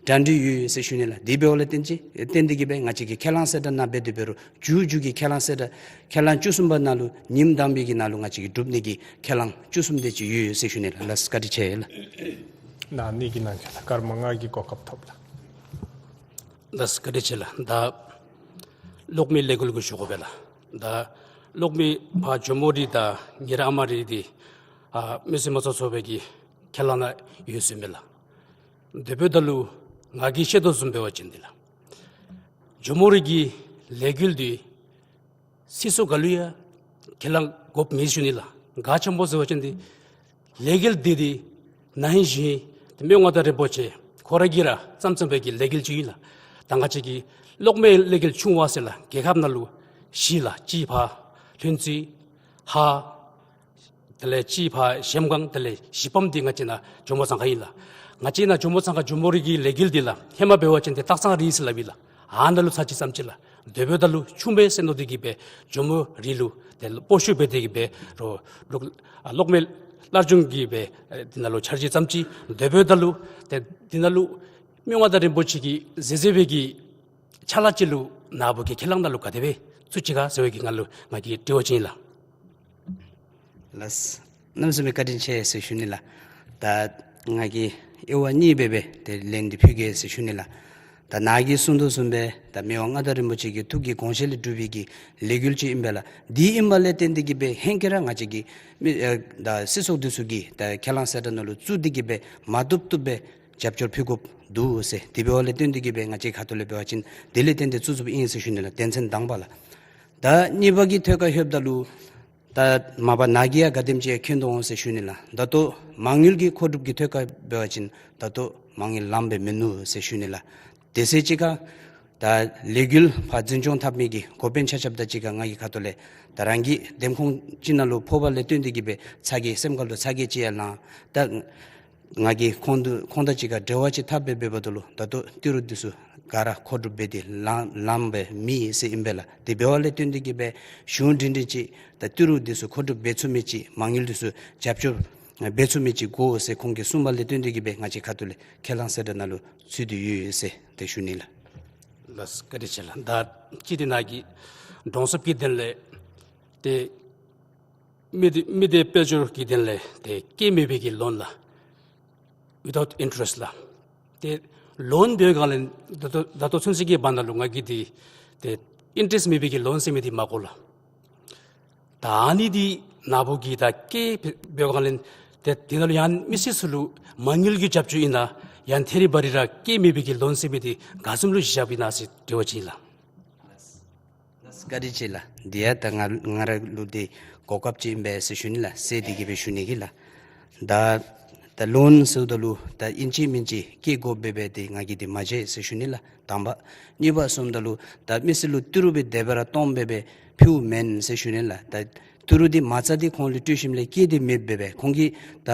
གྲ་སྒྲིག་ཡོད་ཟེར་ཞུ་ནི་ལགས། དེ་འབདཝ་ལས་བརྟེན་ཅིག་བརྟེན་ཏེ་གིས་སྦེ་ང་བཅས་ཀྱི་ཁས་བླངས་གསལ་བསྒྲགས་ནང་འབད་དེ་འབད་རུང་མཇུག་མཇུག་གི་ཁས་བླངས་གསལ་བསྒྲགས་ཁས་བླངས་བཅུ་གསུམ་པ་ནང་ལུ་ཉིནམ་དང་པའི་གི་ནང་ལུ་ང་བཅས་ཀྱིས་སྒྲུབ་ནི་གི་ཁས་བླངས་བཅུ་གསུམ་དེ་ཅིག་ཡོད་ཟེར་ཞུ་ནི་ལགས། ལགས་བཀའ་དྲིན་ཆེ་ལགས། ན་ནི་གི་ནང་གི་ལགས་སྐར་མ་ལྔ་གི་གོ་སྐབས་ཐོབ་ལགས། ལགས་བཀའ་དྲིན་ཆེ་ལགས། ད་གློག་མེའི་ལས་འགུལ་གྱི་ཞུ་དགོ་པས་ལགས། ད་གློག་མེ་ཕར་ཇོ་མོ་རི་དང་ཉེ་ར་ཨ་མ་རི་འདི་ཨ་མི་སེར་དམངས་གཙོ་ཚོགས་པའི་གི་ཁས་བླངས་ནང་ཡོད་ཟེར་མས་ལགས། དེ་འབདཝ་ད་ལུ་ང་གིས་ཤེས་དོ་བཟུམ་འབད་བ་ཅིན་འདི་ལགས། ཇོ་མོ་རི་གི་ལས་འགུལ་འདི་སྲིད་ཚོགས་ག་ལུ་ཡང་ཁས་བླངས་དགོཔ་མེད་ཞུ་ནི་ལགས། ག་ཅི་སྨོ་ཟེར་བ་ཅིན་འདི་ལས་འགུལ་འདི་འདི་ན་ཧིང་གཞེས་ཧིང་མི་དབང་མངའ་བདག་རིན་པོ་ཆེ་ཁོ་ར་གིས་ར་བརྩམས་བརྩམས་པའི་གི་ལས་འགུལ་ཅིག་ཨིན་ལགས། ད་ང་བཅས་ཀྱི་གློག་མེའི་ལས་འགུལ་ཆུང་བ་ཟེར་ལགས་རྒྱལ་ཁབ་ནང་ལུ་བཞི་ལགས། གཅིག་ཕར་ལྷུན་རྩེ་ཧཱ་དེ་ལས་གཅིག་ཕར་གཞལམ་སྒང་དེ་ལས་བཞི་པམ་འདི་ང་བཅས་ནཱ་ཇོ་མོ་གཙང་ཁ་ཨིན་ལགས། ང་བཅས་ནཱ་ཇོ་མོ་གཙང་ཁ་ཇོ་མོ་རི་གི་ལས་འགུལ་འདི་ལགས་ཧེ་མ་འབད་བ་ཅིན་འདི་སྟག་ཚང་རི་ཟེར་སླབ་ཨིན་ལགས། ཨ་ནཱ་ལུ་ཚར་གཅིག་བརྩམས་ཅི་ལགས། དེ་འབདཝ་ད་ལུ་ཆུ་མེ་ཟེར་མནོ་སྟེ་གིས་སྦེ་ཇོ་མོ་རི་ལུ་ཏེ་སྤོ་བཤུད་འབད་དེ་གིས་སྦེ་རོགས་གློག་ཨ་གློག་མེ་སླར་འབྱུང་གིས་སྦེ་ཨེ་འདི་ནང་ལུ་འཆར་གཞི་བརྩམས་ཅི། དེ་འབདཝ་ད་ལུ་ཏེ་འདི་ནང་ལུ་མི་དབང་མངའ་བདག་རིན་པོ་ཆེ་གིས་མཛད་མཛད་པའི་གི་ཕྱག་ལཱ་ཅིག་ལུ་ནཱ་བུ་གི་ཁས་བླངས་ནང་ལུ་ག་དེ་སྦེ་ཚུད་ཅི་ག་ཟེར་བའི་གི་ང་ལུ་ང་གི་དྲི་བ་ཅིག་ཨིན་ལགས། ལགས། གནམ་མེད་ས་མེད་བཀའ་དྲིན་ཆེ་ཟེར་ཞུ་ནི་ལགས། ད་ང་གིས་དབྱེ་བ་གཉིས་སྦེ་སྦེ་ཏེ་ལན་འདི་ཕུལ་གེ་ཟེར་ཞུ་ནི་ལགས། ད་ནཱ་གིས་གསུང་དོ་བཟུམ་སྦེ་ད་མི་དབང་མངའ་བདག་རིན་པོ་ཆེ་གི་ཐུགས་ཀྱི་དགོངས་བཞེད་ལས་གྲུབ་པའི་གི་ལས་འགུལ་ཅིག་ཨིན་པས་ལགས། འདི་ཨིན་པ་ལས་བརྟེན་ཏེ་གིས་སྦེ་ཧེང་སྐལ་ར་ང་བཅས་ཀྱི་མི་ཨེ་ད་སྲིད་ཚོགས་འདི་ཚུ་གིས་ད་ཁས་བླངས་གསལ་བསྒྲགས་ནང་ལུ་བཙུགས་ཏེ་གིས་སྦེ་མ་བཏུབ་བཏུབ་སྦེ་རྒྱབ་སྐྱོར་ཕུལ་དགོཔ་འདུག་ཟེར། དེ་འབདཝ་ལས་བརྟེན་ཏེ་གིས་སྦེ་ང་བཅས་ཁ་ཐུག་ལས་འབད་བ་ཅིན་དེ་ལས་བརྟེན་ཏེ་བཙུགས་བཙུགསཔ་ཨིན་ཟེར་ཞུ་ནི་ལགས། དོན་ཚན་དང་པ་ལགས། ད་གཉིས་པ་གི་ཐད་ཁར་ལྷོདཔ་ད་ལུ་ད་མ་པ་ནཱ་གིས་ཡང་ག་དེམ་ཅིག་མཁྱེན་དོ་འོང་ཟེར་ཞུ་ནི་ལགས། ད་ལྟོ་མ་དངུལ་གྱི་མཁོ་སྒྲུབ་ཀྱི་ཐད་ཁར་འབད་བ་ཅིན་ད་ལྟོ་མ་དངུལ་ལངམ་སྦེ་མིན་ནུག་ཟེར་ཞུ་ནི་ལགས། དེ་ཚེ་གཅིག་ཁར་ད་ལས་འགུལ་ཕར་འཛིན་སྐྱོང་འཐབ་མི་གི་འགོ་དཔོན་ཆ་ཁྱབ་དང་གཅིག་ཁར་ང་གི་ཁ་ཐུག་ལས་ད་རང་གི་འདེམས་ཁོངས་ཅིག་ནང་ལུ་ཕོགཔ་ལས་བརྟེན་ཏེ་གིས་སྦེ་ཚ་གྱང་སེམས་ཁར་ལུ་ཚ་གྱང་ཅིག་ཡང་ལང་། ད་ང་གིས་ཁོང་དུ་ཁོང་དང་གཅིག་ཁར་འབྲེལ་བ་ཅིག་འཐབ་སྦེ་འབདཝ་ད་ལུ་ད་ལྟོ་ཏི་རུ་འདི་ཚུ་ག་ར་མཁོ་སྒྲུབ་འབད་དེ་ལང་ལངམ་སྦེ་མེད་ཟེར་ཨིན་པས་ལགས། དེ་འབདཝ་ལས་བརྟེན་ཏེ་གིས་སྦེ་གཞུང་སྒྲིང་སྒྲིང་ཅིག་ད་ཏི་རུ་འདི་ཚུ་མཁོ་སྒྲུབ་འབད་ཚུགས་མི་ཅིག་མ་དངུལ་འདི་ཚུ་རྒྱབ་སྐྱོར་འབད་ཚུགས་མི་ཅིག་དགོ་ཟེར་ཁོང་གིས་གསུངམ་ལས་བརྟེན་ཏེ་གིས་སྦེ་ང་བཅས་ཁ་ཐུག་ལས་ཁས་བླངས་གསལ་བསྒྲགས་ནང་ལུ་ཚུད་དེ་ཡོད་ཟེར་ཏེ་ཞུ་ནི་ལགས། ལགས་བཀའ་དྲིན་ཆེ་ལགས། ད་ཅི་འདི་ནཱ་གི་གྲོང་གསེབ་ཀྱི་དོན་ལས་ཏེ་མི་སྡེ་མི་སྡེ་དཔལ་འབྱོར་གྱི་དོན་ལས་ཏེ་སྐྱེད་མེད་པའི་གི་ལོན་ལགས། without interest ལགས། ཏེ་ལོན་འབདཝ་སྒང་ལས་ད་ལྟོ་ད་ལྟོ་ཚུན་ཚོད་ཀྱི་བར་ན་ལུ་ང་གིས་འདི་ཏེ་ཨིན་ཊ་རེསཊ་མེད་པའི་གི་ལོན་ཟེར་མི་འདི་མ་གོ་ལགས། ད་ཨ་ནི་འདི་ནཱ་བུ་གིས་ད་སྐྱེད་འབདཝ་སྒང་ལས་ཏེ་འདི་ནང་ལུ་ཡང་མི་སེར་ཚུ་ལུ་མ་དངུལ་གྱི་རྒྱབ་སྐྱོར་ཨིན་ན་ཡང་ཐད་རི་བ་རི་ར་སྐྱེད་མེད་པའི་གི་ལོན་ཟེར་མི་འདི་ག་བཟུམ་ལུ་བཞགཔ་ཨིན་ན་ཟེར་དྲི་བ་ཅིག་ཨིན་ལགས། བཀའ་དྲིན་ཆེ་ལགས། འདི་ཡང་ད་ང་ང་ར་ལུ་འདི་གོ་སྐབས་ཅིག་ཨིན་པས་ཟེར་ཞུ་ནི་ལགས། གསལ་ཏེ་གིས་སྦེ་ཞུ་ནི་གི་ལགས། ད་ད་ལོན་ཟེརཝ་ད་ལུ་ད་ཨིན་ཅི་མིན་ཅི་སྐྱེད་དགོཔ་སྦེ་སྦེ་འདི་ང་གིས་འདི་མ་མཇལ་ཟེར་ཞུ་ནི་ལགས། དང་པ། གཉིས་པ་སོངམ་ད་ལུ་ད་མི་སེར་ལུ་ཏི་རུ་སྦེ་དེ་སྦེ་ར་སྟོངམ་སྦེ་སྦེ་ཕུལཝ་མེན་ཟེར་ཞུ་ནི་ལགས། ད་ཏི་རུ་འདི་མ་རྩ་འདི་ཁོང་ལུ་སྤྲོད་ཞིནམ་ལས་སྐྱེད་དེ་མེདཔ་སྦེ་སྦེ་ཁོང་གིས་ད་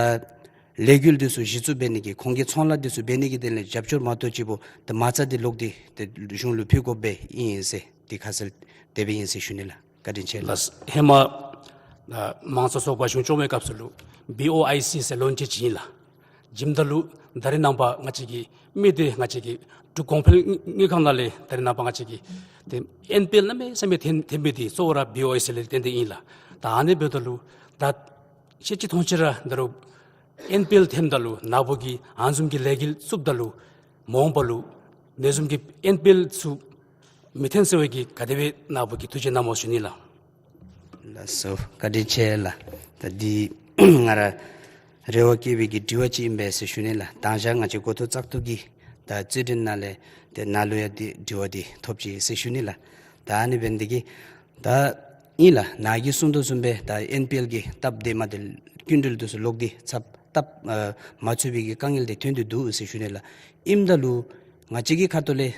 ལས་འགུལ་འདི་ཚུ་གཞི་བཙུགས་འབད་ནི་གི་ཁོང་གི་ཚོང་ལཱ་འདི་ཚུ་འབད་ནི་གི་དོན་ལས་རྒྱབ་སྐྱོར་མ་གཏོགས་ཅིག་པོ་ད་མ་རྩ་འདི་ལོག་སྟེ་ཏེ་གཞུང་ལུ་ཕུལ་དགོཔ་སྦེ་ཨིན་ཟེར་འདི་ཁ་གསལ་དེ་སྦེ་ཨིན་ཟེར་ཞུ་ནི་ལགས། བཀའ་དྲིན་ཆེ་ལགས། ལགས། ཧེ་མ་ཨ་དམངས་གཙོ་ཚོགས་པ་གཞུང་སྐྱོང་བའི་སྐབས་སུ་ལུ་བི་ཨོ་ཨའི་སི་ཟེར་ལོན་ཅིག་བྱིན་ཡི་ལགས། བྱིནམ་ད་ལུ་ད་རེས་ནངས་པ་ང་བཅས་ཀྱི་མི་སྡེ་ང་བཅས་ཀྱི་འབྲུག་གོང་འཕེལ་དངུལ་ཁང་ནང་ལས་ད་རེས་ནངས་པ་ང་བཅས་ཀྱི་ཏེ་ཨེན་པི་ཨེལ་གནམ་མེད་ས་མེད་ཐོན་ཐོན་མི་འདི་གཙོ་བོ་ར་བི་ཨོ་ཨའི་སི་ལས་བརྟེན་ཏེ་ཨིན་ལགས། ད་ཨ་ནི་འབདཝ་ད་ལུ་ད་ཤེས་ཅི་མཐོང་ཅི་ར་ད་རུང་ཨེན་པི་ཨེལ་ཐོནམ་ད་ལུ་ནཱ་བུ་གིས་ཨ་ནི་བཟུམ་གྱི་ལས་འགུལ་བཙུགསཔ་ད་ལུ་མ་འོངས་པ་ལུ་ཨ་ནི་བཟུམ་གྱི་ཨེན་པི་ཨེལ་ཚུ་མི་ཐོན་ཟེར་བའི་གི་ག་དེ་སྦེ་ནཱ་བུ་གིས་ཐུགས་རྗེ་གནངམ་སྨོ་ཞུ་ནི་ལགས། ལགས་སོ། བཀའ་དྲིན་ཆེ་ལགས། ད་འདི་ང་ར་རེ་བ་བསྐྱེད་པའི་གི་དྲི་བ་ཅིག་ཨིན་པས་ཟེར་ཞུ་ནི་ལགས། དང་ཞག་ང་བཅས་འགོ་ཐོག་བཙག་འཐུ་གི་ད་རྩོད་འགྲན་ནང་ལས་ཏེ་ནཱ་ལུ་ཡང་འདི་དྲི་བ་འདི་ཐོབ་ཅི་ཟེར་ཞུ་ནི་ལགས། ད་ཨ་ནི་འབད་ནི་དེ་གིས་ད་ཨིན་ལགས། ནཱ་གིས་གསུང་དོ་བཟུམ་སྦེ་ད་ཨེན་པི་ཨེལ་གྱི་སྟབས་བདེ་མ་བདེ་སྐྱིན་འགྲུལ་འདི་ཚུ་ལོག་སྟེ་ཚབ་སྟབས་ཨ་མ་ཚུགས་པའི་གི་དཀའ་ངལ་འདི་ཐོན་ཏེ་འདུག་ཟེར་ཞུ་ནི་ལགས། ཨིནམ་ད་ལུ་ང་བཅས་ཀྱི་ཁ་ཐུག་ལས་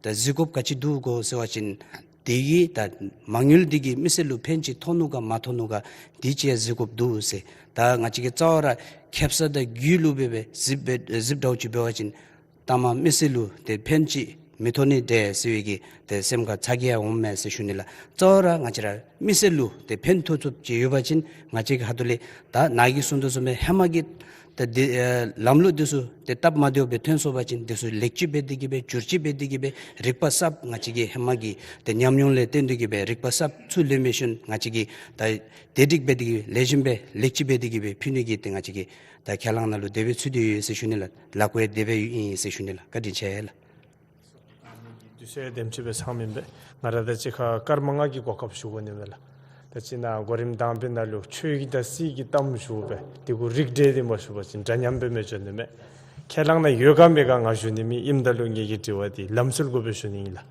ད་གཟིགས་དགོཔ་ག་ཅི་འདུག་གོ་ཟེར་བ་ཅིན་དེ་གིས་ད་མ་དངུལ་འདི་གིས་མི་སེར་ལུ་ཕན་ཅིག་ཐོགས་ནུག་ག་མ་ཐོགས་ནུག་ག་འདི་ཅིག་ཡང་གཟིགས་དགོཔ་འདུག་ཟེར། ད་ང་བཅས་ཀྱིས་རྩ་བ་ར་ཁེབ་ས་དང་རྒྱུ་ལུ་འབད་སྦེ་གཟིགས་འབད་གཟིགསཔ་འདྲཝ་ཅིག་འབད་བ་ཅིན་ད་མ་མི་སེར་ལུ་ཏེ་ཕན་ཅིག་ མི་ཐོབ་ནི་འདྲས་ཟེར་བའི་གི་ཏེ་སེམས་ཁར་ཚ་གྱང་འོངམ་མས་ཟེར་ཞུ་ནི་ལགས། གཙོ་བོ་ར་ང་བཅས་ར་མི་སེར་ལུ་ཏེ་ཕན་ཐོགས་ཚུགསཔ་ཅིག་ཡོད་པ་ཅིན་ང་བཅས་ཀྱི་ཁ་ཐུག་ལས་ད་ནཱ་གིས་གསུངས་དོ་བཟུམ་སྦེ་ཧེ་མ་གི་ད་འདི་ཨེ་ལམ་ལུགས་འདི་ཚུ་ཏེ་སྟབས་མ་བདེཝ་སྦེ་ཐོན་སོང་པ་ཅིན་འདི་ཚུ་ལེགས་བཅོས་འབད་དེ་གི་སྦེ་བསྒྱུར་བཅོས་འབད་དེ་གི་སྦེ་རིག་པ་གསརཔ་ང་བཅས་ཀྱི་ཧེ་མ་གི་ཏེ་ཉམས་མྱོང་ལས་བརྟེན་ཏེ་གི་སྦེ་རིག་པ་གསརཔ་ཚུ་ལེན་པའི་ཤུལ་ང་བཅས་ཀྱིས་ད་དེ་སྒྲིག་འབད་དེ་གི་ལེགས་ཤོམ་སྦེ་ལེགས་བཅོས་འབད་དེ་གི་སྦེ་ཕུལ་ནི་གི་ཏེ་ང་བཅས་ཀྱིས་ད་ཁས་བླངས་ནང་ལུ་དེ་སྦེ་ཚུད་དེ་ཡོད་ཟེར་ཞུ་ནི་ལགས། ལཱ་འགོ་ཡང་དེ་སྦེ་ཡོད་ཨིན་ཟེར་ཞུ་ནི་ལགས། བཀའ་དྲིན་ཆེ་ལགས། དུས་ཚོད་དེམ་ཅིག་སྦེ་ཚང་མེན་པས། ང་ར་ད་ཅི་ཁར་སྐར་མ་ལྔ་གི་གོ་སྐབས་ཞུ་དགོ་ནི་མས་ལགས། ད་ཅི་ནཱ་གོ་རིམ་དང་པའི་ནང་ལུ་ཆོས་ཀྱི་དང་སྲིད་ཀྱི་གཏམ་ཞུ་སྦེ་དེ་གུ་རིགས་འགྲེ་དེ་མ་ཞུ་བ་ཅིན་འདྲ་མཉམ་སྦེ་མི་འགྱོ་ནི་མས། ཁས་བླངས་ནང་ཡོད་ག་མེད་ག་ང་ཞུ་ནི་མེན། ཨིནམ་ད་ལུ་ངེ་གི་དྲི་བ་འདི་ལམ་སྲོལ་གུ་སྦེ་ཞུ་ནི་ཨིན་ལགས།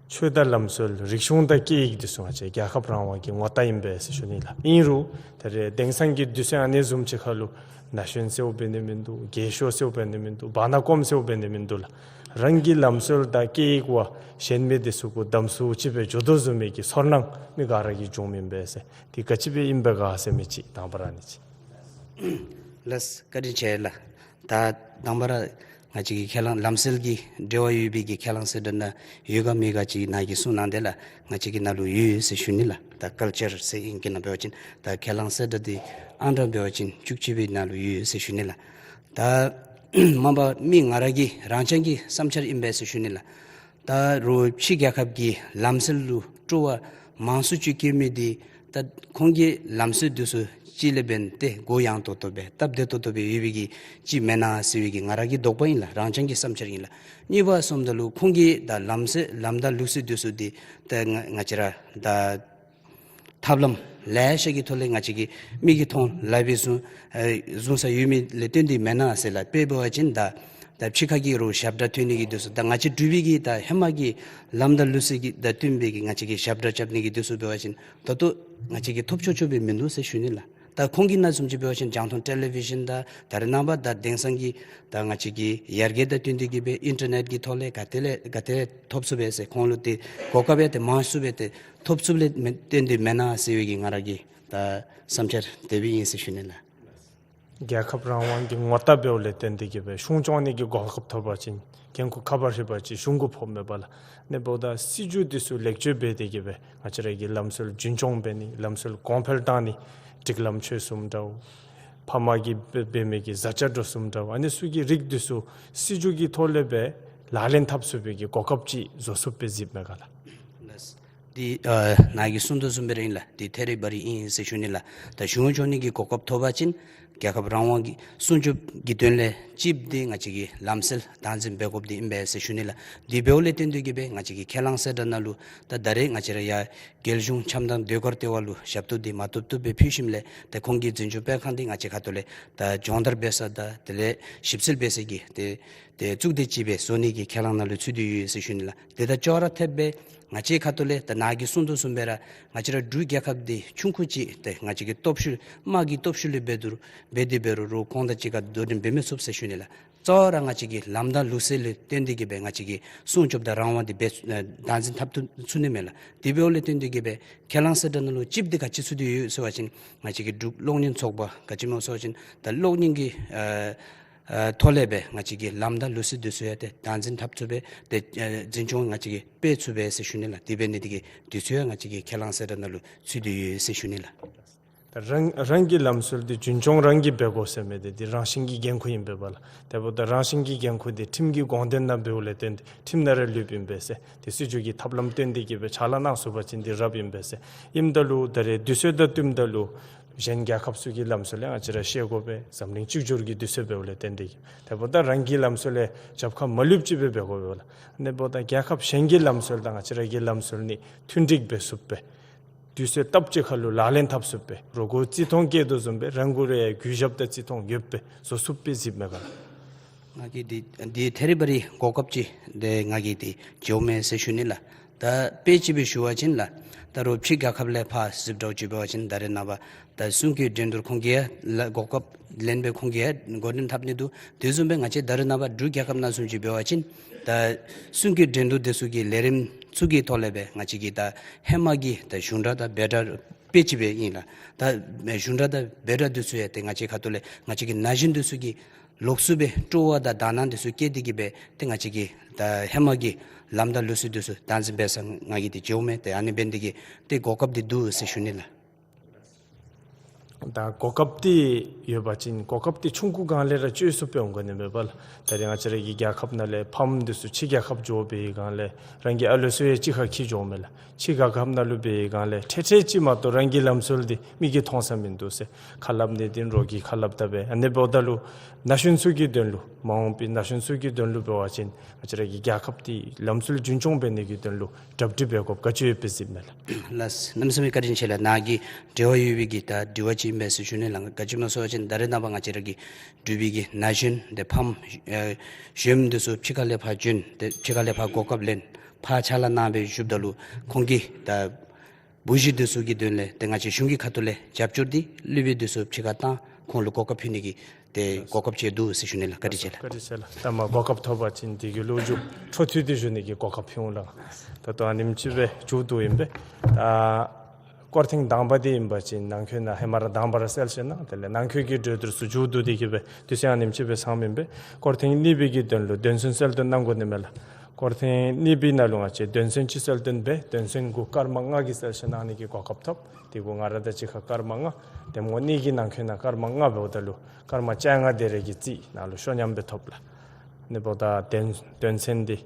ཆོས་དང་ལམ་སྲོལ་རིག་གཞུང་དང་སྐད་ཡིག་འདི་ཚུ་ང་བཅས་རྒྱལ་ཁབ་རང་དབང་གི་ངོ་རྟགས་ཨིན་པས་ཟེར་ཞུ་ནི་ལགས། ཨིན་རུང་ད་རེས་དེང་སང་གི་དུས་ཚོད་ཨ་ནི་བཟུམ་ཅིག་ཁར་ལུ་ན་གཞོན་ཟེརཝ་འབད་ནི་མིན་འདུག། རྒས་ཤོས་ཟེརཝ་འབད་ནི་མིན་འདུག། བར་ན་གོམ་ཟེརཝ་འབད་ནི་མིན་འདུག་ལགས། རང་གི་ལམ་སྲོལ་དང་སྐད་ཡིག་བ་གཞན་མི་འདི་ཚུ་གུ་དམ་སུ་ཅིག་སྦེ་འགྱོ་དོ་བཟུམ་མའི་གི་ཚོར་སྣང་མི་ག་ར་གིས་བྱུངམ་ཨིན་པས་ཟེར། དེ་ག་ཅི་སྦེ་ཨིན་པས་ག་ཟེར་མི་ཅིག་དང་པ་ར་ཨ་ནི་ཅིག། ལགས། བཀའ་དྲིན་ཆེ་ལགས། ད་དང་པ་ར་ང་བཅས་ཀྱི་ཁས་བླངས་ལམ་སྲོལ་གྱི་འབྲེལ་བ་ཡོད་པའི་གི་ཁས་བླངས་གསལ་བསྒྲགས་ནང་ཡོད་ག་མེད་ག་ཅིག་ནཱ་གིས་གསུངས་གནང་དེ་ལགས། ང་བཅས་ཀྱི་ནང་ལུ་ཡོད་ཡོད་ཟེར་ཞུ་ནི་ལགས། ད་ཀལ་ཅར་ཟེར་ཨིང་སྐད་ནང་འབད་བ་ཅིན་ད་ཁས་བླངས་གསལ་བསྒྲགས་འདི་ཨང་གྲངས་འབད་བ་ཅིན་བཅུ་གཅིག་པའི་ནང་ལུ་ཡོད་ཡོད་ཟེར་ཞུ་ནི་ལགས། ད་མ་པ་མི་ང་ར་གི་རང་རྐྱང་གི་བསམ་འཆར་ཨིན་པས་ཟེར་ཞུ་ནི་ལགས། ད་རུང་ཕྱི་རྒྱལ་ཁབ་ཀྱི་ལམ་སྲོལ་ལུ་སྤྲོ་བ་མང་སུ་ཅིག་བསྐྱེད་མི་འདི་ད་ཁོང་གི་ལམ་སྲོལ་འདི་ཚུ་ཅིག་ལས་འབདན་ཏེ་གུ་ཡངས་ཏོག་ཏོ་སྦེ་སྟབས་བདེ་ཏོག་ཏོ་སྦེ་ཡོད་པའི་གི་ཅིག་མེན་ན་ཟེར་བའི་གི་ང་ར་གི་དོགས་པ་ཨིན་ལགས། རང་རྐྱང་གི་བསམ་འཆར་ཨིན་ལགས། གཉིས་པ་སོངམ་ད་ལུ་ཁོང་གི་ད་ལམ་སྲོལ་ལམ་དང་ལུགས་སྲོལ་འདི་ཚུ་འདི་ད་ང་ང་བཅས་ར་ད་ཐབས་ལམ་ལེ་ཤ་གི་ཐོག་ལས་ང་བཅས་ཀྱིས་མིག་གིས་མཐོང་ལག་པས་བཟུང་ཨེ་བཟུང་ས་ཡོད་མི་ལས་བརྟེན་ཏེ་མེན་ན་ཟེར་ལགས། དཔེ་འབད་བ་ཅིན་ད་ད་ཕྱི་ཁ་གི་རུང་ཞབས་ཁྲ་ཐོན་ནི་གི་འདི་ཚུ་ད་ང་བཅས་འབྲུག་པའི་གི་ད་ཧེ་མ་གི་ལམ་དང་ལུགས་སྲོལ་གྱི་ད་བསྟུན་པའི་གི་ང་བཅས་ཀྱིས་ཞབས་ཁྲ་རྐྱབ་ནི་གི་འདི་ཚུ་འབད་བ་ཅིན་ད་ལྟོ་ང་བཅས་ཀྱིས་ཐོབ་ཆོག་ཆོག་སྦེ་མིན་འདུག་ཟེར་ཞུ་ནི་ལགས། ད་ཁོང་གིས་ནཱ་བཟུམ་ཅིག་འབད་བ་ཅིན་རྒྱང་མཐོང་ཊེ་ལི་བི་ཤཱན་དང་ད་རེས་ནངས་པ་ད་དེང་སང་གི་ད་ང་བཅས་ཀྱི་ཡར་རྒྱས་དང་བསྟུན་ཏེ་གི་སྦེ་ཨིན་ཊར་ནེཊ་གི་ཐོག་ལས་ག་ཏེ་ལས་ག་ཏེ་ཐོབ་ཚུགས་པས་ཟེར་ཁོང་ལུ་ཏེ་གོ་སྐབས་ཡང་ཏེ་མང་སུ་སྦེ་ཏེ་ཐོབ་ཚུགསཔ་ལས་མེ་བརྟེན་ཏེ་མེན་ན་ཟེར་བའི་གི་ང་ར་གི་ད་བསམ་འཆར་དེ་སྦེ་ཨིན་ཟེར་ཞུ་ནི་ལགས། རྒྱལ་ཁབ་རང་དབང་གི་ངོ་རྟགས་འབདཝ་ལས་བརྟེན་ཏེ་གི་སྦེ་གཞུང་སྐྱོང་ནི་གི་གོ་སྐབས་ཐོབ་པ་ཅིན་འགན་ཁུར་ཁ་འབར་ཧྲིལ་བ་ཅིག་གཞུང་གུ་ཕོགཔ་མས་པ་ལགས། ཨ་ནི་འབདཝ་ད་སྲིད་བྱུས་འདི་ཚུ་ལེགས་བཅོས་འབད་དེ་གི་སྦེ་ང་བཅས་ར་གི་ལམ་སྲོལ་རྒྱུན་སྐྱོང་འབད་ནི་ལམ་སྲོལ་གོང་འཕེལ་བཏང་ནི་སྒྲིག་ལམ་ཆོས་གསུམ་འདྲཝ་ཕ་མ་གིས་འབད་འབད་མི་གི་བཟའ་བཅའ་འདྲཝ་གསུམ་འདྲཝ་ཨ་ནི་ཚུ་གི་རིགས་འདི་ཚུ་སྲིད་བྱུས་ཀྱི་ཐོག་ལས་སྦེ་ལག་ལེན་འཐབ་ཚུགས་པའི་གི་གོ་སྐབས་ཅིག་བཟོ་ཚུགས་པས་གཟིགསཔ་མས་ག་ལགས། འདི་ཨ་ནཱ་གིས་གསུངས་དོ་བཟུམ་སྦེ་ར་ཨིན་ལགས། འདི་ཐད་རི་བ་རི་ཨིན་ཟེར་ཞུ་ནི་ལགས། ད་གཞུང་སྐྱོང་ནི་གི་གོ་སྐབས་ཐོབ་པ་ཅིན་རྒྱལ་ཁབ་རང་དབང་གི་སྲུང་སྐྱོབ་ཀྱི་དོན་ལས་གཅིག་འདི་ང་བཅས་ཀྱིས་ལམ་སྲོལ་སྟངས་འཛིན་འབད་དགོཔ་འདི་ཨིན་པས་ཟེར་ཞུ་ནི་ལགས། འདི་འབདཝ་ལས་བརྟེན་ཏེ་གི་སྦེ་ང་བཅས་ཀྱི་ཁས་བླངས་གསལ་བསྒྲགས་ནང་ལུ་ད་ད་རེས་ང་བཅས་ར་ཡར་རྒྱལ་གཞུང་འཆམ་མཐུན་ཟློས་གར་ལྟེ་བ་ལུ་ཞབས་ཏོག་འདི་མ་བཏུབ་བཏུབ་སྦེ་ཕུལ་ཞིནམ་ལས་ད་ཁོང་གི་འཛིན་སྐྱོང་སྤེལ་ཁང་འདི་ང་བཅས་ཁ་ཐུག་ལས་ད་སྦྱོང་བརྡར་འབད་ས་དང་དེ་ལས་ཞིབ་འཚོལ་འབད་ས་གི་ཏེ་ཏེ་གཙུག་སྡེ་ཅིག་སྦེ་བཟོ་ནི་གི་ཁས་བླངས་ནང་ལུ་ཚུད་དེ་ཡོད་ཟེར་ཞུ་ནི་ལགས། དེ་དང་ཅོག་ར་འཐདཔ་སྦེ་ང་བཅས་ཁ་ཐུག་ལས་ད་ནཱ་གིས་གསུངས་དོ་བཟུམ་སྦེ་ར་ང་བཅས་ར་འབྲུག་རྒྱལ་ཁབ་འདི་ཆུང་ཀུ་ཅིག་ཏེ་ང་བཅས་ཀྱི་སྟོབས་ཤུགས་དམག་གི་སྟོབས་ཤུགས་ལས་འབད་དུ་འབད་དེ་འབད་རུང་རུང་ཁོང་དང་གཅིག་ཁར་དོ་འགྲན་འབད་མི་ཚུགས་ཟེར་ཞུ་ནི་ལགས། གཙོ་བོ་ར་ང་བཅས་ཀྱི་ལམ་དང་ལུགས་སྲོལ་ལས་བརྟེན་ཏེ་གི་སྦེ་ང་བཅས་ཀྱི་སྲུང་སྐྱོབ་དང་རང་དབང་འདི་འབད་ཚུགས་ཨེ་སྟངས་འཛིན་འཐབ་ཚུགས་ཚུགས་ནི་མས་ལགས། དེ་འབདཝ་ལས་བརྟེན་ཏེ་གི་སྦེ་ཁས་བླངས་གསལ་བསྒྲགས་ནང་ལུ་གཅིག་འདི་ག་ཅི་ཚུད་དེ་ཡོད་ཟེར་བ་ཅིན་ང་བཅས་ཀྱི་འབྲུག་གློག་བརྙན་ཚོགས་པ་ག་ཅི་སྨོ་ཟེར་བ་ཅིན་ད་གློག་བརྙན་གྱི་ཨ་ཨ་ཐོག་ལས་སྦེ་ང་བཅས་ཀྱི་ལམ་དང་ལུགས་སྲོལ་འདི་ཚུ་ཡང་ཏེ་སྟངས་འཛིན་འཐབ་ཚུགས་པས། ཏེ་ཨ་འཛིན་སྐྱོང་ང་བཅས་ཀྱིས་འབད་ཚུགས་པས་ཟེར་ཞུ་ནི་ལགས། དེ་འབད་ནི་འདི་གིས་དུས་ཚོད་ཡང་ང་བཅས་ཀྱི་ཁས་བླངས་གསལ་བསྒྲགས་ནང་ལུ་ཚུད་དེ་ཡོད་ཟེར་ཞུ་ནི་ལགས། ད་རང་རང་གི་ལམ་སྲོལ་འདི་རྒྱུན་སྐྱོང་རང་གིས་འབད་དགོ་ཟེར་མི་འདི་འདི་རང་བཞིན་གྱི་འགན་ཁུར་ཨིན་པས་པ་ལགས། དེ་འབདཝ་ད་རང་བཞིན་གྱི་འགན་ཁུར་འདི་ཁྲིམས་ཀྱི་དགོངས་དོན་ནང་འབདཝ་ལས་བརྟེན་ཏེ་ཁྲིམས་ནང་ར་ལུསཔ་ཨིན་པས་ཟེར། ཏེ་སྲིད་བྱུས་ཀྱི་ཐབས་ལམ་བཏོན་ཏེ་གི་སྦེ་ཕྱག་ལཱ་གནང་ཚུགས་པ་ཅིན་འདི་རབ་ཨིན་པས་ཟེར། ཨིནམ་ད་ལུ་ད་རེས་དུས་ཚོད་དང་བསྟུནམ་ད་ལུ་གཞན་རྒྱལ་ཁབ་ཚུ་གི་ལམ་སྲོལ་ཡང་ང་བཅས་ར་ཤེས་དགོ་པས། འཛམ་གླིང་གཅིག་གྱུར་གྱི་དུས་ཚོད་འབདཝ་ལས་བརྟེན་ཏེ་གི། དེ་འབདཝ་ད་རང་གི་ལམ་སྲོལ་ལས་རྒྱབ་ཁར་མ་ལུསཔ་ཅིག་སྦེ་འབད་དགོ་པས་ལགས། དེ་འབདཝ་ད་རྒྱལ་ཁབ་གཞན་གྱི་ལམ་སྲོལ་དང་ང་བཅས་ར་གི་ལམ་སྲོལ་གཉིས་མཐུན་འགྲིག་འབད་ཚུགས་པས། དུས་ཚོད་སྟབས་ཅིག་ཁར་ལུ་ལག་ལེན་འཐབ་ཚུགས་པས། རོགས་ཀྱིས་བརྩི་མཐོང་བསྐྱེད་དོ་བཟུམ་སྦེ་རང་གུ་ར་ཡང་གུས་ཞབས་དང་བརྩི་མཐོང་ཡོདཔ་སྦེ་བཟོ་ཚུགས་པས་གཟིགསཔ་མས་ག་ལགས། ང་གིས་འདི་འདི་ཐད་རི་བ་རི་གོ་སྐབས་ཅིག་འདི་ང་གིས་འདི་བྱོན་མས་ཟེར་ཞུ་ནི་ལགས། ད་དཔེ་ཅིག་སྦེ་ཞུ་བ་ཅིན་ལགས། ད་རུང་ཕྱི་རྒྱལ་ཁབ་ལས་ཕར་གཟིགསཔ་འདྲཝ་ཅིག་འབད་བ་ཅིན་ད་རེས་ནངས་པ་ད་གསུང་སྐད་འགྲན་བསྡུར་ཁོང་གིས་ཡང་ལགས་གོ་སྐབས་ལེན་སྦེ་ཁོང་གིས་ཡང་འགོ་འདྲེན་འཐབ་ནི་འདུག། དེ་བཟུམ་སྦེ་ང་བཅས་ད་རེས་ནངས་པ་འབྲུག་རྒྱལ་ཁབ་ནང་བཟུམ་ཅིག་འབད་བ་ཅིན་ད་གསུང་སྐད་འགྲན་བསྡུར་འདི་ཚུ་གི་ལས་རིམ་ཚུ་གི་ཐོག་ལས་སྦེ་ང་བཅས་ཀྱི་ད་ཧེ་མ་གི་ད་གཞུང་འབྲེལ་དང་འབོད་སྒྲ་དཔེ་ཅིག་སྦེ་ཨིན་ལགས། ད་གཞུང་འབྲེལ་དང་འབོད་སྒྲ་འདི་ཚུ་ཡང་ཏེ་ང་བཅས་ཁ་ཐུག་ལས་ང་བཅས་ཀྱི་ན་གཞོན་འདི་ཚུ་གིས་ ལོགས་སུ་སྦེ་སྤྲོ་བ་དང་དག་སྣང་འདི་ཚུ་བསྐྱེད་དེ་གིས་སྦེ་ཏེ་ང་བཅས་ཀྱིས་ད་ཧེ་མ་གི་ལམ་དང་ལུགས་སྲོལ་འདི་ཚུ་བདག་འཛིན་འབད་ས་ང་གིས་འདི་བྱོན་མས། ཏེ་ཨ་ནི་འབད་ནི་འདི་གིས་ཏེ་གོ་སྐབས་འདི་འདུག་ཟེར་ཞུ་ནི་ལགས། ད་གོ་སྐབས་འདི་ཡོད་པ་ཅིན་གོ་སྐབས་འདི་ཆུང་ཀུ་སྒང་ལས་ར་སྤྱོད་ཚུགསཔ་འོང་དགོ་ནི་མས་པ་ལགས། ད་རེས་ང་བཅས་ར་གི་རྒྱལ་ཁབ་ནང་ལས་ཕམ་འདི་ཚུ་ཕྱི་རྒྱལ་ཁབ་འགྱོ་བའི་སྒང་ལས་རང་གི་ཨ་ལོ་ཚུ་ཡང་གཅིག་ཁར་འཁྱིད་འགྱོཝ་མས་ལགས། ཕྱི་རྒྱལ་ཁབ་ནང་ལུ་འབད་བའི་སྒང་ལས་ཐེངས་ཐེངས་ཅིག་མ་གཏོགས་རང་གི་ལམ་སྲོལ་འདི་མིག་གིས་མཐོང་ས་མིན་འདུག་ཟེར། ཁ་སླབ་ནི་འདི་རོགས་ཀྱིས་ཁ་སླབ་ད་འབད། ཨ་ནི་འབདཝ་ད་ལུ་ན་གཞོན་ཚུ་གི་དོན་ལུ་མ་འོངས་པའི་ན་གཞོན་ཚུ་གི་དོན་ལུ་འབད་བ་ཅིན་ང་བཅས་ར་གི་རྒྱལ་ཁབ་འདི་ལམ་སྲོལ་རྒྱུན་སྐྱོང་འབད་ནི་གི་དོན་ལུ་གྲ་སྒྲིག་འབད་དགོཔ་ག་ཅི་ཡོདཔ་སྦེ་གཟིགསཔ་མས་ལགས། ལགས། གནམ་མེད་ས་མེད་བཀའ་དྲིན་ཆེ་ལགས། ནཱ་གི་འབྲེལ་བ་ཡོད་པའི་གི་ད་དྲི་བ་ཅིག་ཨིན་པས་ཟེར་ཞུ་ནི་ལགས། ག་ཅི་སྨོ་ཟེར་བ་ཅིན་ད་རེས་ནངས་པ་ང་བཅས་ར་གི་འབྲུག་པའི་གི་ན་གཞོན་ཏེ་ཕམ་ཨེ་གཞོནམ་འདི་ཚུ་ཕྱི་ཁ་ལས་ཕར་བྱོན་ཏེ་ཕྱི་ཁ་ལས་ཕར་གོ་སྐབས་ལེན་ཕར་ཕྱག་ལཱ་གནང་སྦེ་བཞུགསཔ་ད་ལུ་ཁོང་གིས་ད་བུ་གཞི་འདི་ཚུ་གི་དོན་ལས་ཏེ་ང་བཅས་གཞུང་གི་ཁ་ཐུག་ལས་རྒྱབ་སྐྱོར་འདི་སློབ་དཔོན་འདི་ཚུ་ཕྱི་ཁར་བཏང་ཁོང་ལུ་གོ་སྐབས་ཕུལ་ནི་གི་ཏེ་གོ་སྐབས་ཅིག་འདུག་ཟེར་ཞུ་ནི་ལགས། བཀའ་དྲིན་ཆེ་ལགས། བཀའ་དྲིན་ཆེ་ལགས། ད་མ་གོ་སྐབས་ཐོབ་པ་ཅིན་དེ་གི་ལོ་རྒྱུས་འཕྲོ་མཐུད་དེ་ཞུ་ནི་གི་གོ་སྐབས་ཕུལ་འོང་ལགས། ད་ལྟོ་ཨ་ནེམ་ཅིག་སྦེ་མཇུག་བསྡུཝ་ཨིན་པས། ད་སྐོར་ཐེངས་དང་པ་འདི་ཨིན་པ་ཅིན་ནང་འཁོད་ནང་ཧེ་མ་ར་དང་པ་ར་གསལ་བཤད་གནང་། དེ་ལས་ནང་འཁོད་ཀྱི་གྲོས་བསྡུར་ཚུ་མཇུག་བསྡུ་སྟེ་གིས་སྦེ་དུས་ཚོད་ཨ་ནེམ་ཅིག་སྦེ་ཚང་མི་ཨིན་པས། སྐོར་ཐེངས་གཉིས་པའི་གི་དོན་ལུ་དོན་ཚན་གསལ་སྟོན་གནང་དགོ་ནི་མས་ལགས། སྐོར་ཐེངས་གཉིས་པའི་ནང་ལུ་ང་བཅས་དོན་ཚན་གཅིག་གསལ་སྟོན་འབད། དོན་ཚན་དགུ་སྐར་མ་ལྔ་གི་གསལ་བཤད་གནང་ནི་གི་གོ་སྐབས་ཐོབ། དེ་གུ་ང་ར་དང་གཅིག་ཁར་སྐར་མ་ལྔ། དེ་མོ་གཉིས་ཀྱི་ནང་འཁོད་ནང་སྐར་མ་ལྔ་འབདཝ་ད་ལུ་སྐར་མ་བཅོ་ལྔ་དེ་རེ་གི་རྩིས་ནང་ལུ་ཤོ་ཉམས་སྦེ་ཐོབ་ལགས། ཨ་ནི་འབདཝ་ད་དོན་དོན་ཚན་འདི་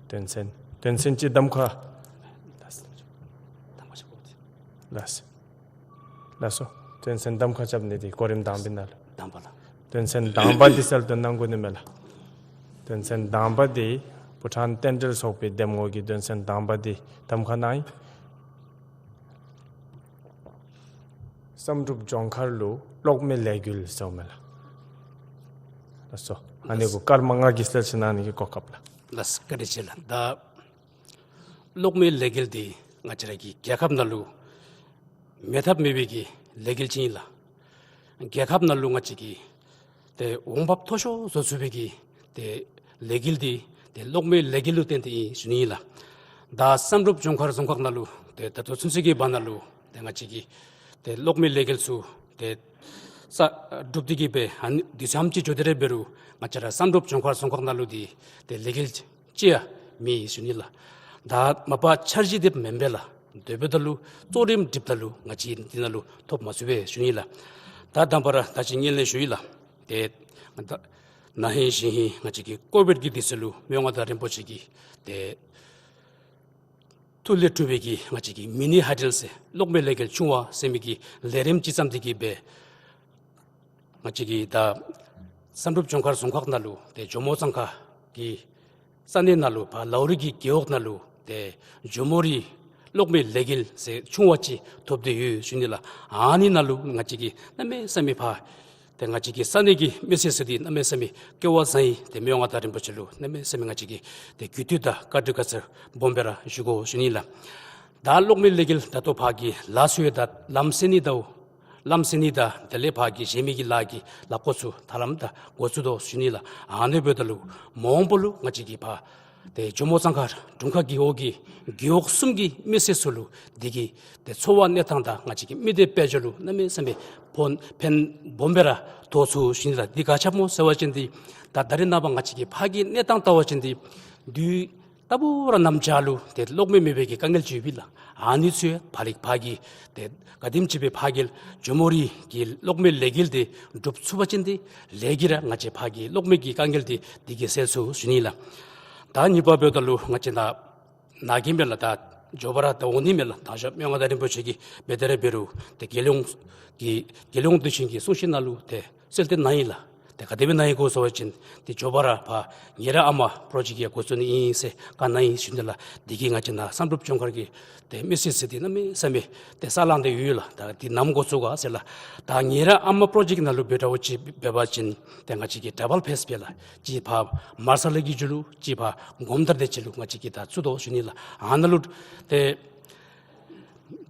དོན་ཚན་དོན་ཚན་གཅིག་གདམ་ཁ། ལགས་སོ། ལགས་སོ། དོན་ཚན་གདམ་ཁ་རྐྱབ་ནི་འདི་གོ་རིམ་དང་པའི་ནང་ལུ། དང་པ་ལགས། དོན་ཚན་དང་པ་འདི་གསལ་སྟོན་གནང་དགོ་ནི་མས་ལགས། དོན་ཚན་དང་པ་འདི་བྷུ་ཊཱན་རྟེན་འབྲེལ་ཚོགས་པའི་འདེམས་ངོ་གི་དོན་ཚན་དང་པ་འདི་གདམ་ཁ་གནང་ཡི། བསམ་གྲུབ་ལྗོངས་མཁར་ལུ་གློག་མེ་ལས་འགུལ་ཟེརཝ་མས་ལགས། ལགས་སོ། ཨ་ནི་གུ་སྐར་མ་ལྔ་གི་གསལ་བཤད་གནང་ནི་གི་གོ་སྐབས་ལགས། ལགས་སོ། བཀའ་དྲིན་ཆེ་ལགས། ད་གློག་མེ་ལས་འགུལ་འདི་ང་བཅས་ར་གི་རྒྱལ་ཁབ་ནང་ལུ་མེད་ཐབས་མེད་པའི་གི་ལས་འགུལ་ཅིག་ཨིན་ལགས། རྒྱལ་ཁབ་ནང་ལུ་ང་བཅས་ཀྱི་ཏེ་འོང་འབབ་མཐོ་ཤོས་བཟོ་ཚུགས་པའི་གི་ཏེ་ལས་འགུལ་འདི་ཏེ་གློག་མེ་ལས་འགུལ་ལུ་བརྟེན་ཏེ་ཨིན་ཞུ་ནི་ཨིན་ལགས། ད་བསམ་གྲུབ་ལྗོངས་མཁར་རྫོང་ཁག་ནང་ལུ་ཏེ་ད་ལྟོ་ཚུན་ཚོད་ཀྱི་བར་ན་ལུ་ཏེ་ང་བཅས་ཀྱི་ཏེ་གློག་མེ་ལས་འགུལ་ཚུ་ཏེ་ས་གྲུབ་སྟེ་གིས་སྦེ་ཨ་ནི་དུས་མཚམས་ཅིག་འགྱོ་སྟེ་ར་འབད་རུང་ང་བཅས་ར་བསམ་གྲུབ་ལྗོངས་མཁར་རྫོང་ཁག་ནང་ལུ་འདི་ཏེ་ལས་འགུལ་ཅིག་ཡང་མེད་ཞུ་ནི་ལགས། ད་མ་པ་འཆར་གཞི་འདི་མེན་པས་ལགས། དེ་འབདཝ་ད་ལུ་གཙོ་རིམ་སྒྲིགཔ་ད་ལུ་ང་བཅས་འདི་ནང་ལུ་ཐོབ་མ་ཚུགས་པས་ཞུ་ནི་ལགས། ད་དང་པ་ར་ད་ཅི་སྔོན་ལས་ཞུ་ཡི་ལགས། ཏེ་ད་ན་ཧིང་གཞེས་ཧིང་ང་བཅས་ཀྱི་ཀོ་བིཌ་ཀྱི་དུས་ཚོད་ལུ་མི་དབང་མངའ་བདག་རིན་པོ་ཆེ་གིས་ཏེ་ཐུགས་ལས་སྤྲུལ་པའི་གི་ང་བཅས་ཀྱི་མི་ནི་ཧའི་ཌལ་ཟེར་གློག་མེ་ལས་འགུལ་ཆུང་བ་ཟེར་མི་གི་ལས་རིམ་ཅིག་བརྩམས་ཏེ་གིས་སྦེ་ང་བཅས་ཀྱི་ད་བསམ་གྲུབ་ལྗོངས་མཁར་རྫོང་ཁག་ནང་ལུ་ཏེ་ཇོ་མོ་གཙང་ཁ་གི་ས་གནས་ནང་ལུ་ཕར་ལའོ་རི་གི་རྒེད་འོག་ནང་ལུ་ཏེ་ཇོ་མོ་རི་གློག་མེ་ལས་འགུལ་ཟེར་ཆུང་བ་ཅིག་ཐོབ་སྟེ་ཡོད་ཞུ་ནི་ལགས། ཨ་ནི་ནང་ལུ་ང་བཅས་ཀྱིས་གནམ་མེད་ས་མེད་ཕར་ཏེ་ང་བཅས་ཀྱི་ས་གནས་ཀྱི་མི་སེར་ཚུ་འདི་གནམ་མེད་ས་མེད་སྐལ་བ་བཟང་ཡི། ཏེ་མི་དབང་མངའ་བདག་རིན་པོ་ཆེ་ལུ་གནམ་མེད་ས་མེད་ང་བཅས་ཀྱིས་ཏེ་གུས་བཏུད་དང་བཀའ་དྲིན་དགའ་ཚོར་སྦོམ་སྦེ་ར་ཞུ་དགོ་ཞུ་ནི་ལགས། ད་གློག་མེ་ལས་འགུལ་ད་ལྟོ་ཕར་གྱི་ལཱ་ཚུ་ཡང་ད་ལམ་སེལ་ནི་དང་ལམ་སེལ་ནི་དང་དེ་ལས་ཕར་གྱི་གཞན་མི་གི་ལཱ་གི་ལཱ་འགོ་ཚུགས་ད་ལམ་ད་འགོ་བཙུགས་དོ་ཞུ་ནི་ལགས། ཨ་ནི་འབདཝ་ད་ལུ་མ་འོངས་པ་ལུ་ང་བཅས་ཀྱི་ཕར་ཏེ་ཇོ་མོ་གཙང་ཁ་དྲུང་ཁག་རྒེད་འོག་གི་རྒེད་འོག་གསུམ་གྱི་མི་སེར་ཚུ་ལུ་འདི་གིས་ཏེ་འཚོ་བ་གནས་སྟངས་དང་ང་བཅས་ཀྱི་མི་སྡེ་དཔལ་འབྱོར་ལུ་གནམ་མེད་ས་མེད་ཕན་ཕན་སྦོམ་སྦེ་ར་ཐོགས་ཚུགས་ཞུ་ནི་ལགས། འདི་ག་ཅི་སྨོ་ཟེར་བ་ཅིན་འདི་ད་ད་རེས་ནངས་པ་ང་བཅས་ཀྱི་ཕར་གྱི་གནས་སྟངས་བལྟ་བ་ཅིན་འདི་དུས་རྟག་བུ་ར་གནམ་བྱཱར་ལུ་ཏེ་གློག་མེ་མེད་པའི་གི་དཀའ་ངལ་ཅིག་ཡོདཔ་ཨིན་ལགས། ཨ་ནི་ཚུ་ཕར་ལས་ཕར་གྱི་ཏེ་ག་དེམ་ཅིག་སྦེ་ཕར་གྱི་ཇོ་མོ་རི་གི་གློག་མེ་ལས་འགུལ་འདི་འགྲུབ་ཚུགས་པ་ཅིན་འདི་ལས་ཀྱིས་ར་ང་བཅས་ཕར་གྱི་གློག་མེ་གི་དཀའ་ངལ་འདི་འདི་གིས་སེལ་ཚུགས་ཞུ་ནི་ལགས། ད་གཉིས་པ་འབདཝ་ད་ལུ་ང་བཅས་ནཱ་ནཱ་གི་མས་ལགས། ད་མགྱོགས་པ་ར་ད་འོང་ནི་མས་ལགས། ད་ཞག་མི་དབང་མངའ་བདག་རིན་པོ་ཆེ་གིས་འབད་དེ་ར་འབད་རུང་ཏེ་རྒྱལ་ཡོངས་ཀྱི་རྒྱལ་ཡོངས་དུས་ཆེན་གྱི་གསུང་བཤད་ནང་ལུ་ཏེ་གསལ་སྟོན་གནང་ཡི་ལགས། ཏེ་ག་དེ་སྦེ་གནང་ཡི་གོ་ཟེར་བ་ཅིན་ཏེ་མགྱོགས་པ་ར་ཕར་ཉེ་རབས་ཨ་མ་པྲོ་ཇེཀཊ་ཡང་འགོ་བཙུགས་ནི་ཨིན་ཟེར་བཀའ་གནང་ཡི་ཞུ་ནི་ལགས། འདི་གིས་ང་བཅས་ནཱ་བསམ་གྲུབ་ལྗོངས་མཁར་གྱི་ཏེ་མི་སེར་ཚུ་འདི་གནམ་མེད་ས་མེད་ཏེ་ས་ལང་སྟེ་ཡོད་ལགས། ད་འདི་ནམ་འགོ་བཙུགས་ག་ཟེར་ལགས། ད་ཉེ་རབས་ཨ་མ་པྲོ་ཇེཀཊ་ནང་ལུ་འབད་དྲག་པོ་ཅིག་འབད་བ་ཅིན་ཏེ་ང་བཅས་ཀྱིས་ཌ་བཱལ་ཕེསི་སྦེ་ལགས། གཅིག་ཕར་མར་ས་ལ་གི་མཇུག་ལུ་གཅིག་ཕར་གོམ་ཐར་དེ་ཅིག་ལུ་ང་བཅས་ཀྱིས་ད་བཙུགས་དོ་ཞུ་ནི་ལགས། ཨ་ནཱ་ལུ་ཏེ་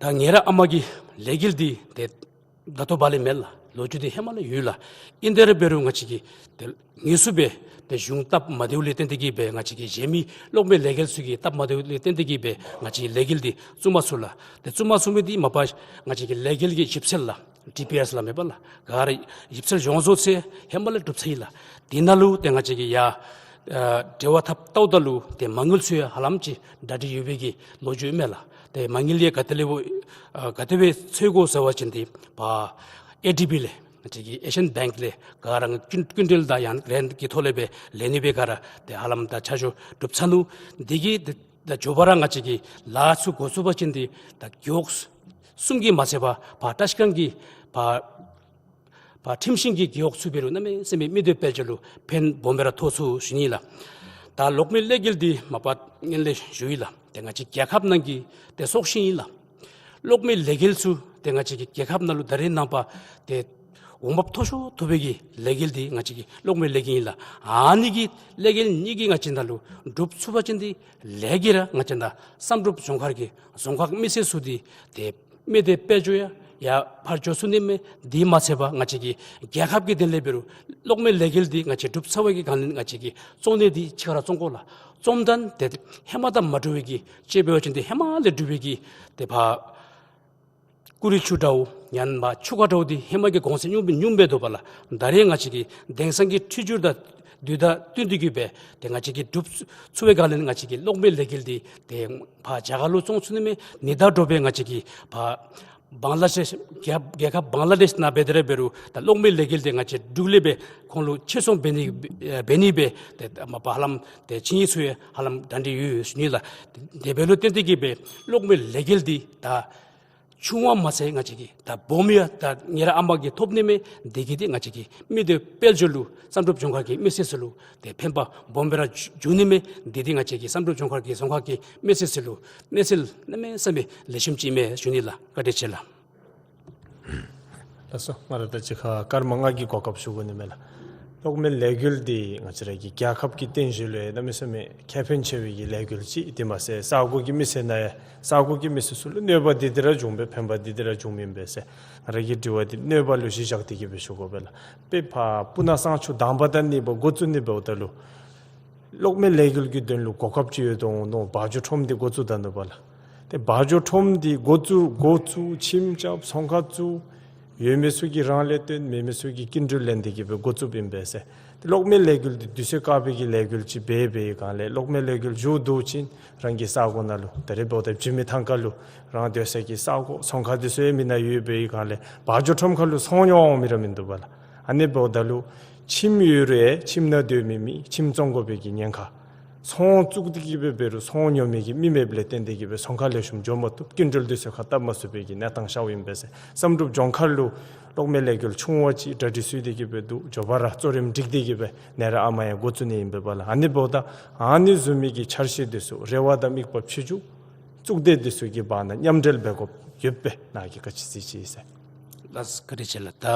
ད་ཉེ་རབས་ཨ་མ་གི་ལས་འགུལ་འདི་ཏེ་ད་ལྟོ་བ་ལས་མེན་ལགས། ལོ་རྒྱུས་འདི་ཧེ་མ་ལས་ཡོད་ལགས། ཨིན་དེ་ར་འབད་རུང་ང་བཅས་ཀྱིས་ཏེ་དངོས་སུ་སྦེ་ཏེ་གཞུང་སྟབས་མ་བདེཝ་ལས་བརྟེན་ཏེ་གིས་སྦེ་ང་བཅས་ཀྱི་གཞན་མི་གློག་མེ་ལས་འགུལ་ཚུ་གི་སྟབས་མ་བདེཝ་ལས་བརྟེན་ཏེ་གིས་སྦེ་ང་བཅས་ལས་འགུལ་འདི་བཙུགས་མ་ཚུགས་ལགས། ཏེ་བཙུགས་མ་ཚུགས་མི་འདི་མ་པ་ང་བཅས་ཀྱི་ལས་འགུལ་གྱི་ཞིབ་འཚོལ་ལགས། ཌི་པི་ཨེསི་ལགས་མེན་པ་ལགས། ག་ར་ཞིབ་འཚོལ་ཡོངས་རྫོགས་ཚེ་ཧེ་མ་ལས་གྲུབ་ཚར་ཡི་ལགས། དེ་ནང་ལུ་ཏེ་ང་བཅས་ཀྱིས་ཡ་ཨ་འབྲེལ་བ་འཐབ་བལྟཝ་ད་ལུ་ཏེ་མ་དངུལ་ཚུ་ཡང་ཧ་ལམ་ཅིག་གྲ་སྒྲིག་ཡོད་པའི་གི་ལོ་རྒྱུས་ཨིན་མས་ལགས། ཏེ་མ་དངུལ་ཡང་ག་ཏེ་ལས་འབོ་ཨ་ག་ཏེ་སྦེ་འཚོལ་དགོ་ཟེར་བ་ཅིན་ཏེ་ཕར་ཨེ་ཌི་བི་ལས་ང་བཅས་ཀྱི་ཨེ་ཤི་ཡན་བེངཀ་ལས་ག་ར་སྐྱིན་སྐྱིན་འགྲུལ་དང་ཡང་རེནཊ་ཀྱི་ཐོག་ལས་སྦེ་ལེན་ནི་སྦེ་ག་ར་ཏེ་ཧ་ལམ་ད་ཆ་འཇོག་གྲུབ་ཚར་ནུག། དེ་གིས་ད་མགྱོགས་པ་ར་ང་བཅས་ཀྱི་ལཱ་ཚུ་འགོ་བཙུགས་པ་ཅིན་ཏེ་ད་རྒེད་འོག་གསུམ་གྱིས་མ་ཚད་པར་ཕར་ཊཱཤ་ཀནཌ་ཀྱི་ཕར་ཕར་ཁྲིམས་ཤིང་གི་རྒེད་འོག་ཚུ་འབད་རུང་གནམ་མེད་ས་མེད་མི་སྡེ་དཔལ་འབྱོར་ལུ་ཕན་སྦོམ་སྦེ་ར་ཐོགས་ཚུགས་ཟེར་ཞུ་ནི་ལགས། ད་གློག་མེ་ལས་འགུལ་འདི་མ་པ་སྔོན་ལས་ཞུ་ཡི་ལགས། ཏེ་ང་བཅས་རྒྱལ་ཁབ་ནང་གི་ཏེ་སྲོག་ཤིང་ཨིན་ལགས། གློག་མེ་ལས་འགུལ་ཚུ་ཏེ་ང་བཅས་ཀྱི་རྒྱལ་ཁབ་ནང་ལུ་ད་རེས་ནངས་པ་ཏེ་འོང་འབབ་མཐོ་ཤོས་ཐོབ་པའི་གི་ལས་འགུལ་འདི་ང་བཅས་ཀྱི་གློག་མེ་ལས་འགུལ་ཨིན་ལགས། ཨ་ནི་གི་ལས་འགུལ་གཉིས་ཀྱིས་ང་བཅས་ནང་ལུ་འགྲུབ་ཚུགས་པ་ཅིན་ཏེ་ལས་འགུལ་ར་ང་བཅས་ནཱ་བསམ་གྲུབ་ལྗོངས་མཁར་གྱི་རྫོང་ཁག་མི་སེར་ཚུ་འདི་ཏེ་མི་སྡེ་དཔལ་འབྱོར་ཡང་ཡར་འཕར་འགྱོ་ཚུགས་ནི་མས། དེ་མ་ཚད་པར་ང་བཅས་ཀྱི་རྒྱལ་ཁབ་ཀྱི་དོན་ལས་འབད་རུང་གློག་མེ་ལས་འགུལ་འདི་ང་བཅས་འགྲུབ་ཚར་བའི་གི་སྒང་ལས་ང་བཅས་ཀྱིས་བཙོང་ནི་འདི་ཕྱི་ཁར་ར་བཙོང་དགོ་ལགས། བཙོངམ་ད་ཏེ་ཧེ་མ་དང་མ་འདྲ་བའི་གི་དཔྱེ་འབད་བ་ཅིན་ཏེ་ཧེ་མ་ལས་གྲུབ་པའི་གི་ཏེ་ཕར་ཀུ་རི་ཆུ་འདྲཝ་ཡང་མ་ཆུ་ཁ་འདྲཝ་འདི་ཧེ་མ་གི་གོང་ཚད་ཉུང་ཉུང་སྦེ་འདུག་པ་ལགས། ད་རེས་ང་བཅས་ཀྱིས་དེང་སང་གི་འཕྲུལ་འགྱུར་དང་དུས་དང་བསྟུན་ཏེ་གི་སྦེ་ཏེ་ང་བཅས་ཀྱིས་འགྲུབ་ཚུགས་པའི་སྒང་ལས་ང་བཅས་ཀྱི་གློག་མེ་ལས་འགུལ་འདི་ཏེ་ཕར་རྒྱ་གར་ལུ་བཙོང་ཚུགས་ནི་མས། ཨ་ནི་དང་འདྲ་བའི་ང་བཅས་ཀྱི་ཕར་བང་ལ་དེཤ་རྒྱལ་རྒྱལ་ཁབ་བང་ལ་དེཤ་ནང་འབད་དེ་ར་འབད་རུང་ད་གློག་མེ་ལས་འགུལ་འདི་ང་བཅས་འབྲུག་ལས་སྦེ་ཁོང་ལུ་ཕྱིར་ཚོང་འབད་ནི་འབད་ནི་སྦེ་ཏེ་མ་པ་ཧ་ལམ་ཏེ་ཆིངས་ཡིག་ཚུ་ཡང་ཧ་ལམ་གྲ་སྒྲིག་ཡོད་ཡོད་ཟེར་ཞུ་ནི་ལགས། དེ་འབདཝ་ལུ་བརྟེན་ཏེ་གི་སྦེ་གློག་མེ་ལས་འགུལ་འདི་ད་ཆུང་བ་མ་ཚད་ང་བཅས་ཀྱིས་ད་སྦོམ་ཡང་ད་ངེ་ར་ཨ་མ་གིས་ཐོབ་ནི་མས། དེ་གིས་ཏེ་ང་བཅས་ཀྱི་མི་སྡེ་དཔལ་འབྱོར་ལུ་བསམ་གྲུབ་ལྗོངས་མཁར་གྱི་མི་སེར་ཚུ་ལུ་ཏེ་ཕན་པ་སྦོམ་སྦེ་ར་འབྱུང་ནི་མས། དེ་འདི་ང་བཅས་ཀྱི་བསམ་གྲུབ་ལྗོངས་མཁར་གྱི་རྫོང་ཁག་གི་མི་སེར་ཚུ་ལུ་གནས་ཚུལ་གནམ་མེད་ས་མེད་ལེགས་ཤོམ་ཅིག་ཨིན་མས་ཞུ་ནི་ལགས། བཀའ་དྲིན་ཆེ་ལགས། ལགས་སོ། ང་ར་ད་ཅི་ཁ་སྐར་མ་ལྔ་གི་གོ་སྐབས་ཞུ་དགོ་ནི་མས་ལགས། གློག་མེ་ལས་འགུལ་འདི་ང་བཅས་ར་གི་རྒྱལ་ཁབ་ཀྱི་རྟེན་གཞི་ལུ་ཡང་གནམ་མེད་ས་མེད་ཁེ་ཕན་ཆེ་བའི་གི་ལས་འགུལ་ཅིག། དེ་མ་ཚད་ས་གོ་གི་མི་སེར་ནང་ཡང་ས་གོ་གི་མི་སེར་ཚུ་ལུ་གནོད་པ་འདི་འདི་ར་འབྱུང་པས། ཕན་པ་འདི་འདི་ར་འབྱུངམ་ཨིན་པས་ཟེར། ང་ར་གི་དྲི་བ་འདི་གནོད་པ་ལུ་གཞི་བཞག་སྟེ་གི་སྦེ་ཞུ་དགོ་པས་ལགས། དཔེར་ན་ཕར་སྤུ་ན་གཙང་ཆུ་དང་པ་དང་གཉིས་པ་འགོ་བཙུགས་ནི་འབདཝ་ད་ལུ་གློག་མེ་ལས་འགུལ་གྱི་དོན་ལུ་གོ་སྐབས་ཅིག་ཡོདཔ་འོང་མནོ། བ་འཇོ་ཁྲོམ་འདི་འགོ་བཙུགས་ད་ནུག་པ་ལགས། ཏེ་བ་འཇོ་ཁྲོམ་འདི་འགོ་བཙུགས་འགོ་བཙུགས་ཁྱིམ་རྐྱབ་ཚོང་ཁང་བཙུགས་ཡོད་མི་ཚུ་གིས་རང་ལས་བཏོན་མེད་མི་ཚུ་གིས་སྐྱིན་འགྲུལ་ལེན་ཏེ་གི་སྦེ་འགོ་བཙུགསཔ་ཨིན་པས་ཟེར། ཏེ་གློག་མེ་ལས་འགུལ་འདི་དུས་ཚོད་བཀག་པའི་གི་ལས་འགུལ་ཅིག་འབད་འབད་བའི་སྒང་ལས་གློག་མེ་ལས་འགུལ་མཇུག་བསྡུ་ཞིནམ་རང་གི་ས་གོ་ནང་ལུ་ད་རེས་འབདཝ་ད་འཇིགས་མེད་ཐང་ཁ་ལུ་རང་སྡོད་ས་གི་ས་གོ་ཚོང་ཁང་འདི་ཚུ་ཡང་མེད་ནི་ཡོད་པའི་སྒང་ལས་བ་འཇོ་ཁྲོམ་ཁ་ལུ་ཚོང་ཉོ་འོང་མི་ར་མིན་འདུག་པ་ལགས། ཨ་ནི་འབདཝ་ད་ལུ་ཁྱིམ་ཡོད་རུང་ཡང་ཁྱིམ་ནང་སྡོད་མི་མི་ཁྱིམ་བཙོང་དགོ་པའི་གི་ཉེན་ཁ། ཚོང་བཙུགས་ཏེ་གི་སྦེ་འབད་རུང་ཚོང་ཉོ་མི་གི་མི་མེདཔ་ལས་བརྟེན་ཏེ་གི་སྦེ་ཚོང་ཁང་ལེགས་ཤོམ་འགྱོ་མ་བཏུབ། སྐྱིན་འགྲུལ་འདི་ཚུ་ཁ་བཏབ་མ་ཚུགས་པའི་གི་གནས་སྟངས་ཤརཝ་ཨིན་པས་ཟེར། བསམ་གྲུབ་ལྗོངས་མཁར་ལུ་གློག་མེ་ལས་འགུལ་ཆུང་བ་ཅིག་གྲ་སྒྲིག་ཞུ་སྟེ་གི་སྦེ་འདུག། མགྱོགས་པ་ར་གཙོ་རིམ་སྒྲིག་སྟེ་གི་སྦེ་ནཱ་ར་ཨ་མ་ཡང་འགོ་བཙུགས་ནི་ཨིན་པས་པ་ལགས། ཨ་ནི་འབདཝ་ད་ཨ་ནི་བཟུམ་མའི་གི་འཆར་གཞི་འདི་ཚུ་རེ་བ་དང་དམིགས་པ་ཕྱི་འགྱུར་གཙུག་སྡེ་འདི་ཚུ་གི་བར་ན་མཉམ་འབྲེལ་འབད་དགོཔ་ཡོད་པས། ནཱ་གིས་ག་ཅི་གཟིགས་ཅི་ཨིན་ཟེར། ལགས་སོ། བཀའ་དྲིན་ཆེ་ལགས། ད་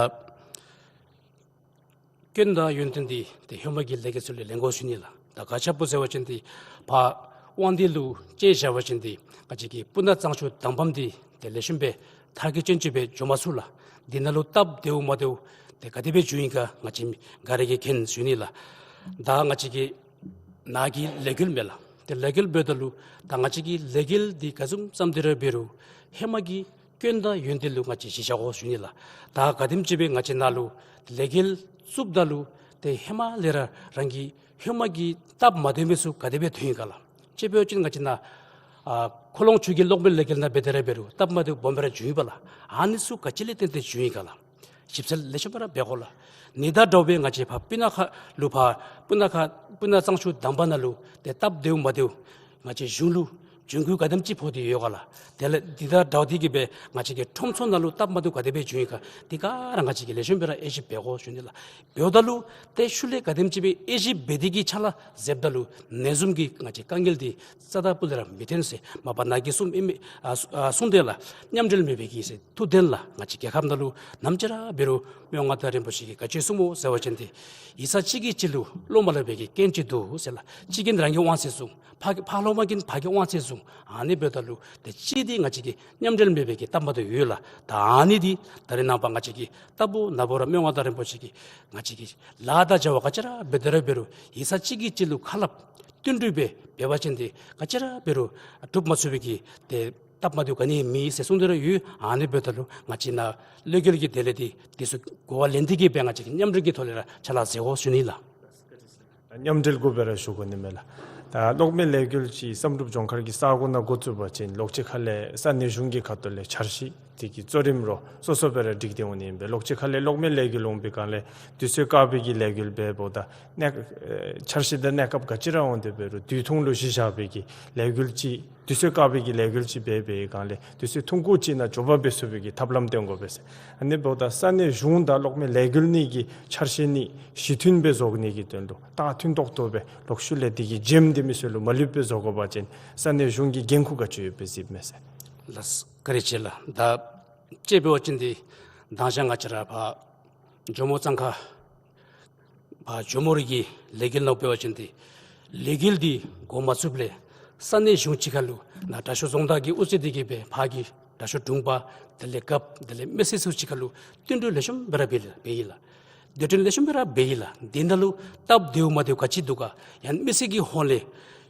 སྐྱོན་དང་ཡོན་ཏན་འདི་ཏེ་ཧེ་མ་གི་ལས་འགུལ་ཚུ་ལས་ལེན་དགོ་ཞུ་ནི་ལགས། ད་ག་ཅི་སྦེ་ཟེར་བ་ཅིན་ཏེ་ཕར་དབང་འདུས་ལུ་དཔྱེ་བཞག་པ་ཅིན་ཏེ་ང་བཅས་ཀྱི་སྤུ་ན་གཙང་ཆུ་དང་པམ་འདི་ཏེ་ལེགས་ཤོམ་སྦེ་མཐར་འཁྱོལ་ཅན་ཅིག་སྦེ་འགྱོ་མ་ཚུགས་ལགས། འདི་ནང་ལུ་སྟབས་བདེཝ་མ་བདེཝ་ཏེ་ག་དེ་སྦེ་བྱུང་ཡི་ག་ང་བཅས་ག་ར་གིས་མཁྱེན་ཞུ་ནི་ལགས། ད་ང་བཅས་ཀྱི་ནཱ་གི་ལས་འགུལ་མས་ལགས། ཏེ་ལས་འགུལ་འབདཝ་ད་ལུ་ད་ང་བཅས་ཀྱིས་ལས་འགུལ་འདི་ག་བཟུམ་བརྩམས་ཏེ་ར་འབད་རུང་ཧེ་མ་གི་སྐྱོན་དང་ཡོན་ཏན་ལུ་ང་བཅས་གཞི་བཞག་དགོ་ཞུ་ནི་ལགས། ད་ག་དེམ་ཅིག་སྦེ་ང་བཅས་ནཱ་ལུ་ལས་འགུལ་བཙུགསཔ་ད་ལུ་ཏེ་ཧེ་མ་ལས་ར་རང་གི་ཧེ་མ་གི་སྟབས་མ་བདེ་མི་ཚུ་ག་དེ་སྦེ་ཐོན་ཡི་ག་ལགས། དཔྱེ་འབད་བ་ཅིན་ང་བཅས་ནཱ་ཨ་ཁོ་ལོང་ཆུ་གི་གློག་མེ་ལས་འགུལ་ནང་འབད་དེ་ར་འབད་རུང་སྟབས་མ་བདེཝ་སྦོམ་སྦེ་ར་བྱུང་ཡི་པ་ལགས། ཨ་ནི་ཚུ་ག་ཅི་ལས་བརྟེན་ཏེ་བྱུང་ཡི་ག་ལགས། ཞིབ་འཚོལ་ལེགས་ཤོམ་སྦེ་ར་འབད་དགོ་ལགས། ཨ་ནི་དང་འདྲཝ་སྦེ་ང་བཅས་ཕར་སྤུ་ན་ཁ་ལུ་ཕར་སྤུ་ན་ཁ་སྤུ་ན་གཙང་ཆུ་དང་པ་ནང་ལུ་ཏེ་སྟབས་བདེཝ་མ་བདེཝ་ང་བཅས་གཞུང་ལུ་འབྱུང་འགྱུར་ག་དེམ་ཅིག་ཕོག་སྟེ་ཡོད་ག་ལགས། དེ་ལས་འདི་དང་འདྲཝ་འདི་གིས་སྦེ་ང་བཅས་ཀྱི་ཁྲོམ་ཚུ་ནང་ལུ་སྟབས་མ་བདེཝ་ག་དེ་སྦེ་བྱུང་ཡི་ག་འདི་ག་ར་ང་བཅས་ཀྱིས་ལེགས་ཤོམ་སྦེ་ར་དབྱེ་ཞིབ་འབད་དགོ་ཞུ་ནི་ལགས། འབདཝ་ད་ལུ་ཏེ་ཤུལ་ལས་ག་དེམ་ཅིག་སྦེ་དབྱེ་ཞིབ་འབད་དེ་གི་ཆ་ལ་གཟིགསཔ་ད་ལུ་ནཱ་བཟུམ་གྱི་ང་བཅས་དཀའ་ངལ་འདི་རྩ་དང་སྤུ་ལས་ར་མི་ཐོན་ཟེར་མ་པ་ནཱ་གིས་གསུངས་ཨིན་མས། ཨ་གསུངས་དེས་ལགས། མཉམ་འབྲེལ་མེད་པའི་གི་ཟེར། ཐུགས་བདེན་ལགས། ང་བཅས་རྒྱལ་ཁབ་ནང་ལུ་ནམ་ཅིག་ར་འབད་རུང་མི་དབང་མངའ་བདག་རིན་པོ་ཆེ་གིས་ག་ཅི་གསུངམ་སྨོ་ཟེར་བ་ཅིན་ཏེ་ཡིག་ཚང་གཅིག་གིས་གཅིག་ལུ་བློ་མ་ལོག་པའི་གི་རྐྱེན་ཅིག་འདུག་ཟེར་ལགས། གཅིག་གིས་རང་གི་དབང་ཚད་བཟུང་། ཕར་གྱི་ཕར་ལོག་མི་གིས་ཕར་གྱི་དབང་ཚད་བཟུང་། ཨ་ནི་འབདཝ་ད་ལུ་ཏེ་གཅིག་འདི་ང་བཅས་ཀྱི་མཉམ་འབྲེལ་མེད་པའི་གི་སྟབས་མ་བདེཝ་ཡོད་ལགས། ད་ཨ་ནི་འདི་ད་རེས་ནངས་པ་ང་བཅས་ཀྱིས་ལྟ་བུ་ན་བུ་ར་མི་དབང་མངའ་བདག་རིན་པོ་ཆེ་གིས་ང་བཅས་ཀྱི་ལཱ་དང་བྱ་བ་ག་ཅི་ར་འབད་དེ་ར་འབད་རུང་ཡིག་ཚང་གཅིག་གིས་གཅིག་ལུ་ཁ་སླབ་བསྟུན་གྲོས་འབད་འབད་བ་ཅིན་ཏེ་ག་ཅི་ར་འབད་རུང་འགྲུབ་མ་ཚུགས་པའི་གི་ཏེ་ སྟབས་མ་བདེཝ་ག་ནི་ཡང་མེད་ཟེར་གསུངས་ཏེ་ར་ཡོད། ཨ་ནི་འབདཝ་ད་ལུ་ང་བཅས་ནཱ་གློད་གྲོལ་གྱི་དེ་ལས་འདི་དེ་ཚུ་གོ་བ་ལེན་ཏེ་གིས་སྦེ་ང་བཅས་ཀྱིས་མཉམ་འབྲེལ་གྱི་ཐོག་ལས་ར་ཕྱག་ལཱ་མཛད་དགོ་ཞུ་ནི་ལགས། མཉམ་འབྲེལ་གུ་སྦེ་ར་ཞུ་དགོ་ནི་མས་ལགས། ད་གློག་མེ་ལས་འགུལ་ཅིག་བསམ་གྲུབ་ལྗོངས་མཁར་གྱི་ས་གོ་ནང་འགོ་བཙུགས་པ་ཅིན་ལོགས་ཅིག་ཁ་ལས་ས་གནས་གཞུང་གི་ཁ་ཐུག་ལས་འཆར་གཞི་དེ་གི་གཙོ་རིམ་རོགས་སོ་སོ་སྦེ་ར་སྒྲིག་སྟེ་འོང་ནི་ཨིན་པས། ལོགས་ཅིག་ཁ་ལས་གློག་མེ་ལས་འགུལ་འོང་པའི་སྒང་ལས་དུས་ཚོད་བཀག་པའི་གི་ལས་འགུལ་འབདཝ་ད་གནས་ཨེ་འཆར་གཞི་དང་གནས་སྐབས་ག་ཅི་ར་འོང་དེ་འབད་རུང་དུས་ཐུང་ལུ་གཞི་བཞག་པའི་གི་ལས་འགུལ་ཅིག་དུས་ཚོད་བཀག་པའི་གི་ལས་འགུལ་ཅིག་འབད་བའི་སྒང་ལས་དུས་ཚོད་ཐུང་ཀུ་ཅིག་ནང་མགྱོགས་པ་འབད་ཚུགས་པའི་གི་ཐབས་ལམ་སྟོན་དགོ་པས་ཟེར། ཨ་ནི་འབདཝ་ད་ས་གནས་གཞུང་དང་གློག་མེ་ལས་འགུལ་གཉིས་ཀྱི་འཆར་གཞི་གཉིས་གཞི་མཐུན་སྦེ་བཟོ་ནི་གི་དོན་ལུ་ཏག་ཏག་ཏག་ཏག་སྦེ་ལོག་ཤུལ་ལས་དེ་གི་འཇེམ་དེ་མི་ཚུ་ལུ་མ་ལུས་པར་བཟོ་དགོ་པ་ཅིན་ས་གནས་གཞུང་གི་འགན་ཁུར་ག་ཅི་ཡོད་པས་གཟིགས་མས་ཟེར། ལགས་སོ། བཀའ་དྲིན་ཆེ་ལགས། ད་དཔྱེ་འབད་བ་ཅིན་འདི་མདང་ཞག་ང་བཅས་ར་ཕར་ཇོ་མོ་གཙང་ཁ་ཕར་ཇོ་མོ་རི་གི་ལས་འགུལ་ནང་འབད་བ་ཅིན་འདི་ལས་འགུལ་འདི་འགོ་མ་བཙུགསཔ་ལས་ས་གནས་གཞུང་གཅིག་ཁར་ལུ་ནཱ་དྲག་ཤོས་རྫོང་བདག་གིས་དབུ་ཁྲིད་དེ་གིས་སྦེ་ཕར་གྱི་དྲག་ཤོས་དྲུང་པ་དེ་ལས་རྒཔོ་དེ་ལས་མི་སེར་ཚུ་གཅིག་ཁར་ལུ་བསྟུན་གྲོས་ལེགས་ཤོམ་སྦེ་ར་འབད་ཡི་ལགས། འབད་ཡི་ལགས། བསྡུར་གྲོས་ལེགས་ཤོམ་སྦེ་ར་འབད་ཡི་ལགས། དེ་ནང་ལུ་སྟབས་བདེཝ་མ་བདེཝ་ག་ཅི་འདུག་ག། ཡང་མི་སེར་གྱི་ཧོངས་ལས་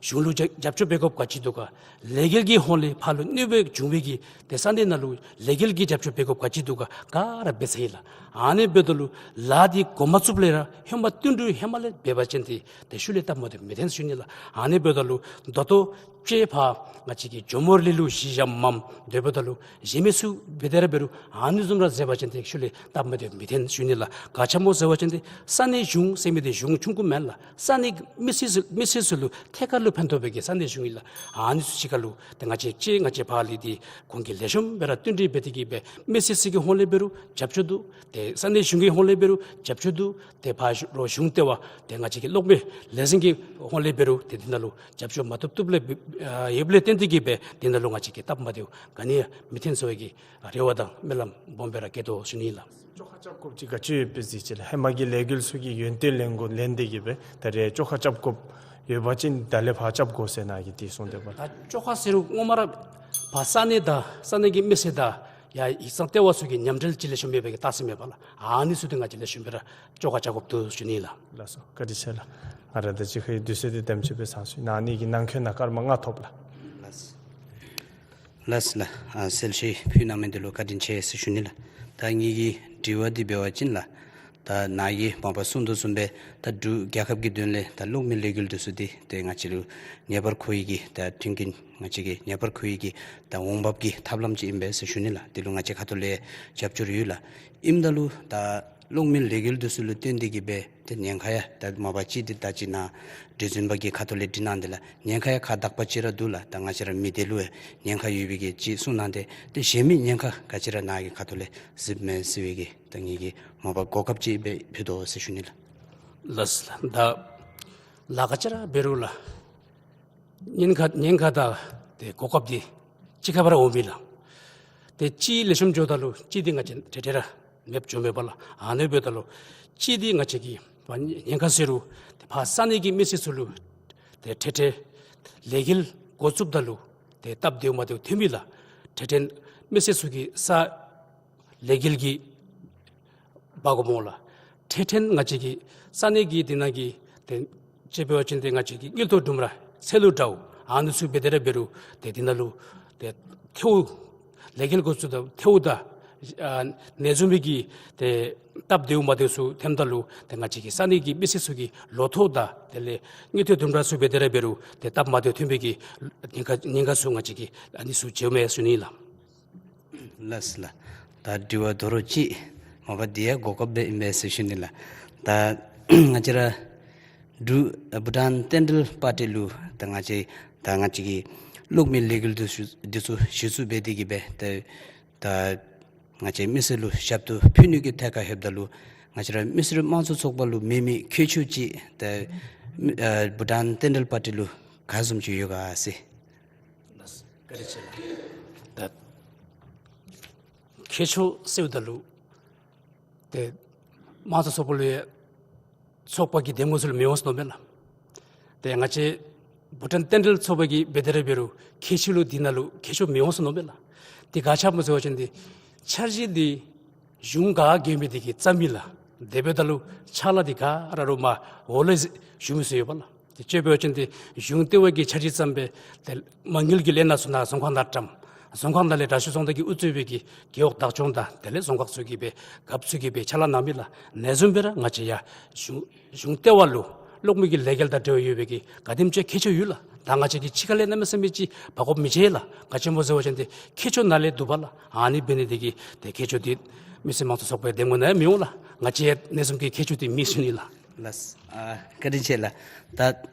གཞུང་ལུ་རྒྱབ་རྒྱབ་སྐྱོར་འབད་དགོཔ་ག་ཅི་འདུག་ག། ལས་འགུལ་གྱི་ཧོངས་ལས་ཕར་ལུ་གནོད་པ་བྱུང་བའི་གི་དེ་ས་གནས་ནང་ལུ་ལས་འགུལ་གྱི་རྒྱབ་སྐྱོར་འབད་དགོཔ་ག་ཅི་འདུག་ག། ག་ར་འབད་ཚར་ཡི་ལགས། ཨ་ནི་འབདཝ་ད་ལུ་ལཱ་འདི་འགོ་མ་བཙུགསཔ་ལས་ར་ཧེ་མ་བསྟུན་གྲོས་ཧེ་མ་ལས་འབད་བ་ཅིན་འདི་དེ་ཤུལ་ལས་སྟབས་མ་བདེཝ་མི་འཐོན་ཞུ་ནི་ལགས། ཨ་ནི་འབདཝ་ད་ལུ་ད་ལྟོ་དཔྱེ་ཕར་ང་བཅས་ཀྱི་ཇོ་མོ་རི་ལུ་གཞི་བཞགཔ་མས། དེ་འབདཝ་ད་ལུ་གཞན་མི་ཚུ་འབད་དེ་ར་འབད་རུང་ཨ་ནི་བཟུམ་ར་མཛད་པ་ཅིན་འདི་ཤུལ་ལས་སྟབས་མ་བདེཝ་མི་འཐོན་ཞུ་ནི་ལགས། ག་ཅི་སྨོ་ཟེར་བ་ཅིན་འདི་ས་གནས་གཞུང་ཟེར་མི་འདི་གཞུང་ཆུང་ཀུ་མེན་ལགས། ས་གནས་མི་སེར་ཚུ་མི་སེར་ཚུ་ལུ་ཐད་ཀར་ལུ་ཕན་ཐོགས་པའི་གི་ས་གནས་གཞུང་ཨིན་ལགས། ཨ་ནི་ཚུ་གཅིག་ཁར་ལུ་ཏེ་ང་བཅས་ཀྱིས་ང་བཅས་ཕར་ལས་འདི་ཁོང་གིས་ལེགས་ཤོམ་སྦེ་ར་བསྟུན་གྲོས་འབད་དེ་གིས་སྦེ་མི་སེར་ཚུ་གི་ཧོངས་ལས་འབད་རུང་རྒྱབ་སྐྱོར་འདུག། ཏེ་ས་གནས་གཞུང་གི་ཧོངས་ལས་འབད་རུང་རྒྱབ་སྐྱོར་འདུག། ཏེ་ཕར་རོགས་གཞུང་ལྟེ་བ་ཏེ་ང་བཅས་ཀྱི་གློག་མེ་ལས་འཛིན་གྱི་ཧོངས་ལས་འབད་རུང་ཏེ་འདི་ནང་ལུ་རྒྱབ་སྐྱོར་མ་བཏུབ་བཏུབ་ལས་ཡོདཔ་ལས་བརྟེན་ཏེ་གིས་སྦེ་འདི་ནང་ལུ་ང་བཅས་ཀྱིས་སྟབས་མ་བདེཝ་ག་ནི་ཡང་མི་འཐོན་ཟེར་བའི་གི་རེ་བ་དང་སྨོན་ལམ་སྦོམ་སྦེ་ར་བསྐྱེད་དོ་ཞུ་ནི་ལགས། བཅོ་ཁ་རྐྱབ་དགོཔ་ཅིག་ག་ཅི་ཡོད་པས་གཟིགས་ཅི་ལགས། ཧེ་མ་གི་ལས་འགུལ་ཚུ་གི་ཡོན་ཏན་ལེན་དགོ་ལེན་ཏེ་གིས་སྦེ་ད་རེས་བཅོ་ཁ་རྐྱབ་དགོཔ་ཡོད་པ་ཅིན་ད་ལས་ཕར་རྐྱབ་དགོ་ཟེར་ནཱ་གིས་དེ་གསུངས་ཏེ་འབད་ལགས། ད་བཅོ་ཁ་ཟེར་རུང་ངོ་མ་ར་ཕར་ས་གནས་དང་ས་གནས་ཀྱི་མི་སེར་དང་ཡར་ཡིག་ཚང་ལྟེ་བ་ཚུ་གི་མཉམ་འབྲེལ་ཅིག་ལེགས་ཤོམ་མེད་པའི་གི་རྟགས་མཚན་མས་པ་ལགས། ཨ་ནི་ཚུ་འདི་ང་བཅས་ལེགས་ཤོམ་སྦེ་ར་བཅོ་ཁ་རྐྱབ་དགོཔ་འདུག་ཞུ་ནི་ལགས། ལགས་སོ། བཀའ་དྲིན་ཆེ་ལགས། ང་ར་ད་ཅི་ཁའི་དུས་ཚོད་འདི་དེམ་ཅིག་སྦེ་ཚང་སོང་ཡི། ཨ་ནི་གི་ནང་འཁོད་ནང་སྐར་མ་ལྔ་ཐོབ་ལགས། ལགས་སོ། ལགས་ལགས། ཨ་གསལ་བཤད་ཕུལ་གནང་མི་འདི་ལུ་བཀའ་དྲིན་ཆེ་ཟེར་ཞུ་ནི་ལགས། ད་ངེ་གི་དྲི་བ་འདི་འབད་བ་ཅིན་ལགས། ད་ནཱ་གིས་མ་པ་གསུངས་དོ་བཟུམ་སྦེ་ད་འབྲུག་རྒྱལ་ཁབ་ཀྱི་དོན་ལས་ད་གློག་མེ་ལས་འགུལ་འདི་ཚུ་འདི་ཏེ་ང་བཅས་ལུ་ངེས་པར་དགོ་ཡི་གི་ད་མཐུན་རྐྱེན་ང་བཅས་ཀྱི་ངེས་པར་དགོ་ཡི་གི་ད་འོང་འབབ་ཀྱི་ཐབས་ལམ་ཅིག་ཨིན་པས་ཟེར་ཞུ་ནི་ལགས། འདི་ལུ་ང་བཅས་ཁ་ཐུག་ལས་རྒྱབ་སྐྱོར་ཡོད་ལགས། ཨིནམ་ད་ལུ་ད་གློག་མེ་ལས་འགུལ་འདི་ཚུ་ལུ་བརྟེན་ཏེ་གིས་སྦེ་ཏེ་ཉེན་ཁ་ཡང་ད་མ་པ་ཅིག་འདི་ད་ཅི་ནཱ་བདེ་སྲུང་པ་གི་ཁ་ཐུག་ལས་འདྲི་གནང་སྟེ་ལགས། ཉེན་ཁ་ཡང་ཁག་དག་པ་ཅིག་ར་འདུག་ལགས། ད་ང་བཅས་ར་མི་སྡེ་ལུ་ཡང་ཉེན་ཁ་ཡོད་པའི་གི་ཅིག་གསུངས་གནང་སྟེ་ཏེ་གཞན་མི་ཉེན་ཁ་ག་ཅི་ར་ནཱ་གི་ཁ་ཐུག་ལས་གཟིགསཔ་མས་ཟེར་བའི་གི་ད་ངེ་གི་མ་པ་གོ་སྐབས་ཅིག་སྦེ་ཕུལ་དོ་ཟེར་ཞུ་ནི་ལགས། ལགས་ལགས། ད་ལཱ་ག་ཅི་ར་འབད་རུང་ལགས། ཉེན་ཁ་ཉེན་ཁ་དང་ཏེ་གོ་སྐབས་འདི་གཅིག་ཁར་སྦེ་ར་འོངམ་ཨིན་ལགས། ཏེ་གཅིག་ལེགས་ཤོམ་འགྱོཝ་ད་ལུ་གཅིག་འདི་ང་བཅས་འཕྲལ་འཕྲལ་ར་མེདཔ་འགྱོཝ་མས་པ་ལགས། ཨ་ནི་འབདཝ་ད་ལུ་གཅིག་འདི་ང་བཅས་ཀྱིས་ཕར་ཉེན་ཁ་ཟེར་རུང་ཏེ་ཕར་ས་གནས་ཀྱི་མི་སེར་ཚུ་ལུ་ཏེ་འཕྲལ་འཕྲལ་ལས་འགུལ་འགོ་བཙུགསཔ་ད་ལུ་ཏེ་སྟབས་བདེཝ་མ་བདེཝ་ཐོན་མི་ལགས། འཕྲལ་འཕྲལ་མི་སེར་ཚུ་གིས་ས་ལས་འགུལ་གྱི་འབག་དགོ་སྨོ་ལགས། འཕྲལ་འཕྲལ་ང་བཅས་ཀྱི་ས་གནས་ཀྱི་འདི་ནང་གི་ཏེ་དཔྱེ་འབད་བ་ཅིན་ཏེ་ང་བཅས་ཀྱི་དངུལ་ཐོག་ལྡུམ་ར་ཚལ་ལུ་འདྲཝ་ཨ་ནི་ཚུ་འབད་དེ་ར་འབད་རུང་ཏེ་འདི་ནང་ལུ་ཏེ་ཐལཝ་ལས་འགུལ་འགོ་བཙུགསཔ་ད་ཐལཝ་དང་ཨ་ནེ་བཟུམ་མའི་གི་ཏེ་སྟབས་བདེཝ་མ་བདེཝ་ཚུ་ཐོནམ་ད་ལུ་ཏེ་ང་བཅས་ཀྱི་ས་གནས་ཀྱི་མི་སེར་ཚུ་གི་ལོ་ཐོག་དང་དེ་ལས་དངུལ་ཐོག་ལྡུམ་ར་ཚུ་འབད་དེ་ར་འབད་རུང་ཏེ་སྟབས་མ་བདེཝ་ཐོན་པའི་གི་ཉེན་ཁ་ཉེན་ཁ་ཚུ་ང་བཅས་ཀྱིས་ཨ་ནི་ཚུ་འགྱོཝ་མས་ཟེར་ཞུ་ནི་ལགས། ལགས་ལགས། ད་དྲི་བ་དོ་རུང་ཅིག་མ་པ་འདི་ཡང་གོ་སྐབས་སྦེ་ཨིན་པས་ཟེར་ཞུ་ནི་ལགས། ད་ང་བཅས་ར་འབྲུག་ཨ་བྷུ་ཊཱན་རྟེན་འབྲེལ་པར་ཊི་ལུ་ད་ང་བཅས་ད་ང་བཅས་ཀྱི་གློག་མེ་ལས་འགུལ་འདི་ཚུ་འདི་ཚུ་གཞི་བཙུགས་འབད་དེ་གིས་སྦེ་ད་ད་ང་བཅས་མི་སེར་ལུ་ཞབས་ཏོག་ཕུལ་ནི་གི་ཐད་ཁར་ལྷོདཔ་ད་ལུ་ང་བཅས་ར་མི་སེར་དམངས་གཙོ་ཚོགས་པ་ལུ་མེད་མི་ཁྱད་ཆོས་ཅིག་ད་ཨ་བྷུ་ཊཱན་རྟེན་འབྲེལ་པར་ཊི་ལུ་ག་བཟུམ་ཅིག་ཡོད་ག་ཟེར། ལགས་སོ། བཀའ་དྲིན་ཆེ་ལགས། ད་ཁྱད་ཆོས་ཟེརཝ་ད་ལུ་ཏེ་དམངས་གཙོ་ཚོགས་པ་ལུ་ཡང་ཚོགས་པ་གི་འདེམས་ངོ་ཚུ་ལུ་མི་འོང་ཟེར་མནོཝ་མས་ལགས། ཏེ་ང་བཅས་བྷུ་ཊཱན་རྟེན་འབྲེལ་ཚོགས་པ་གིས་འབད་དེ་ར་འབད་རུང་ཁྱད་ཆོས་ལུ་འདི་ནང་ལུ་ཁྱད་ཆོས་མི་འོང་ཟེར་མནོཝ་མས་ལགས། ཏེ་ག་ཅི་སྨོ་ཟེར་བ་ཅིན་ཏེ་འཆར་གཞི་འདི་གཞུང་ག་གིས་མི་འདི་གིས་བརྩམ་མི་ལགས། དེ་འབདཝ་ད་ལུ་ཕྱག་ལཱ་འདི་ག་ར་རུང་མར་འོག་ལས་ཞུ་མི་ཚུ་ཡོད་པ་ལགས། ཏེ་དཔྱེ་འབད་བ་ཅིན་ཏེ་གཞུང་ལྟེ་བ་གིས་འཆར་གཞི་བརྩམས་སྦེ་ཏེ་མ་དངུལ་གྱི་ལས་སྣ་ཚུ་ནཱ་རྫོང་ཁག་ནང་བཀྲམ། རྫོང་ཁག་ནང་ལས་དྲག་ཤོས་རྫོང་བདག་གིས་དབུ་གཙོས་པའི་གི་རྒེད་འོག་བདག་སྐྱོང་དང་དེ་ལས་རྫོང་ཁག་ཚུ་གིས་སྦེ་རྒཔོ་ཚུ་གིས་སྦེ་ཕྱག་ལཱ་གནང་མི་ལགས། ཨ་ནི་བཟུམ་སྦེ་ར་ང་བཅས་ཡང་གཞུང་གཞུང་ལྟེ་བ་ལུ་གློག་མེ་གི་ལས་འགུལ་དང་འབྲེལ་བ་ཡོད་པའི་གི་ག་དེམ་ཅིག་ཁྱད་ཆོས་ཡོད་ལགས། ད་ང་བཅས་ཀྱིས་ཕྱི་ཁ་ལས་གནམ་མེད་ས་མེད་ཅིག་འབག་དགོཔ་མི་ཆེ་ལགས། ག་ཅི་སྨོ་ཟེར་བ་ཅིན་ཏེ་ཁྱད་ཆོས་ནང་ལས་འདུ་བ་ལགས། ཨ་ནི་འབད་ནི་དེ་གིས་ཏེ་ཁྱད་ཆོས་འདི་མི་སེར་མང་གཙོ་ཚོགས་པའི་འདེམས་ངོ་ནང་ཡང་མི་འོང་ལགས། ང་བཅས་ཡང་ཨ་ནི་བཟུམ་གྱི་ཁྱད་ཆོས་འདི་མེད་ཟེར་ཞུ་ནི་ལགས། ལགས། ཨ་བཀའ་དྲིན་ཆེ་ལགས། ད་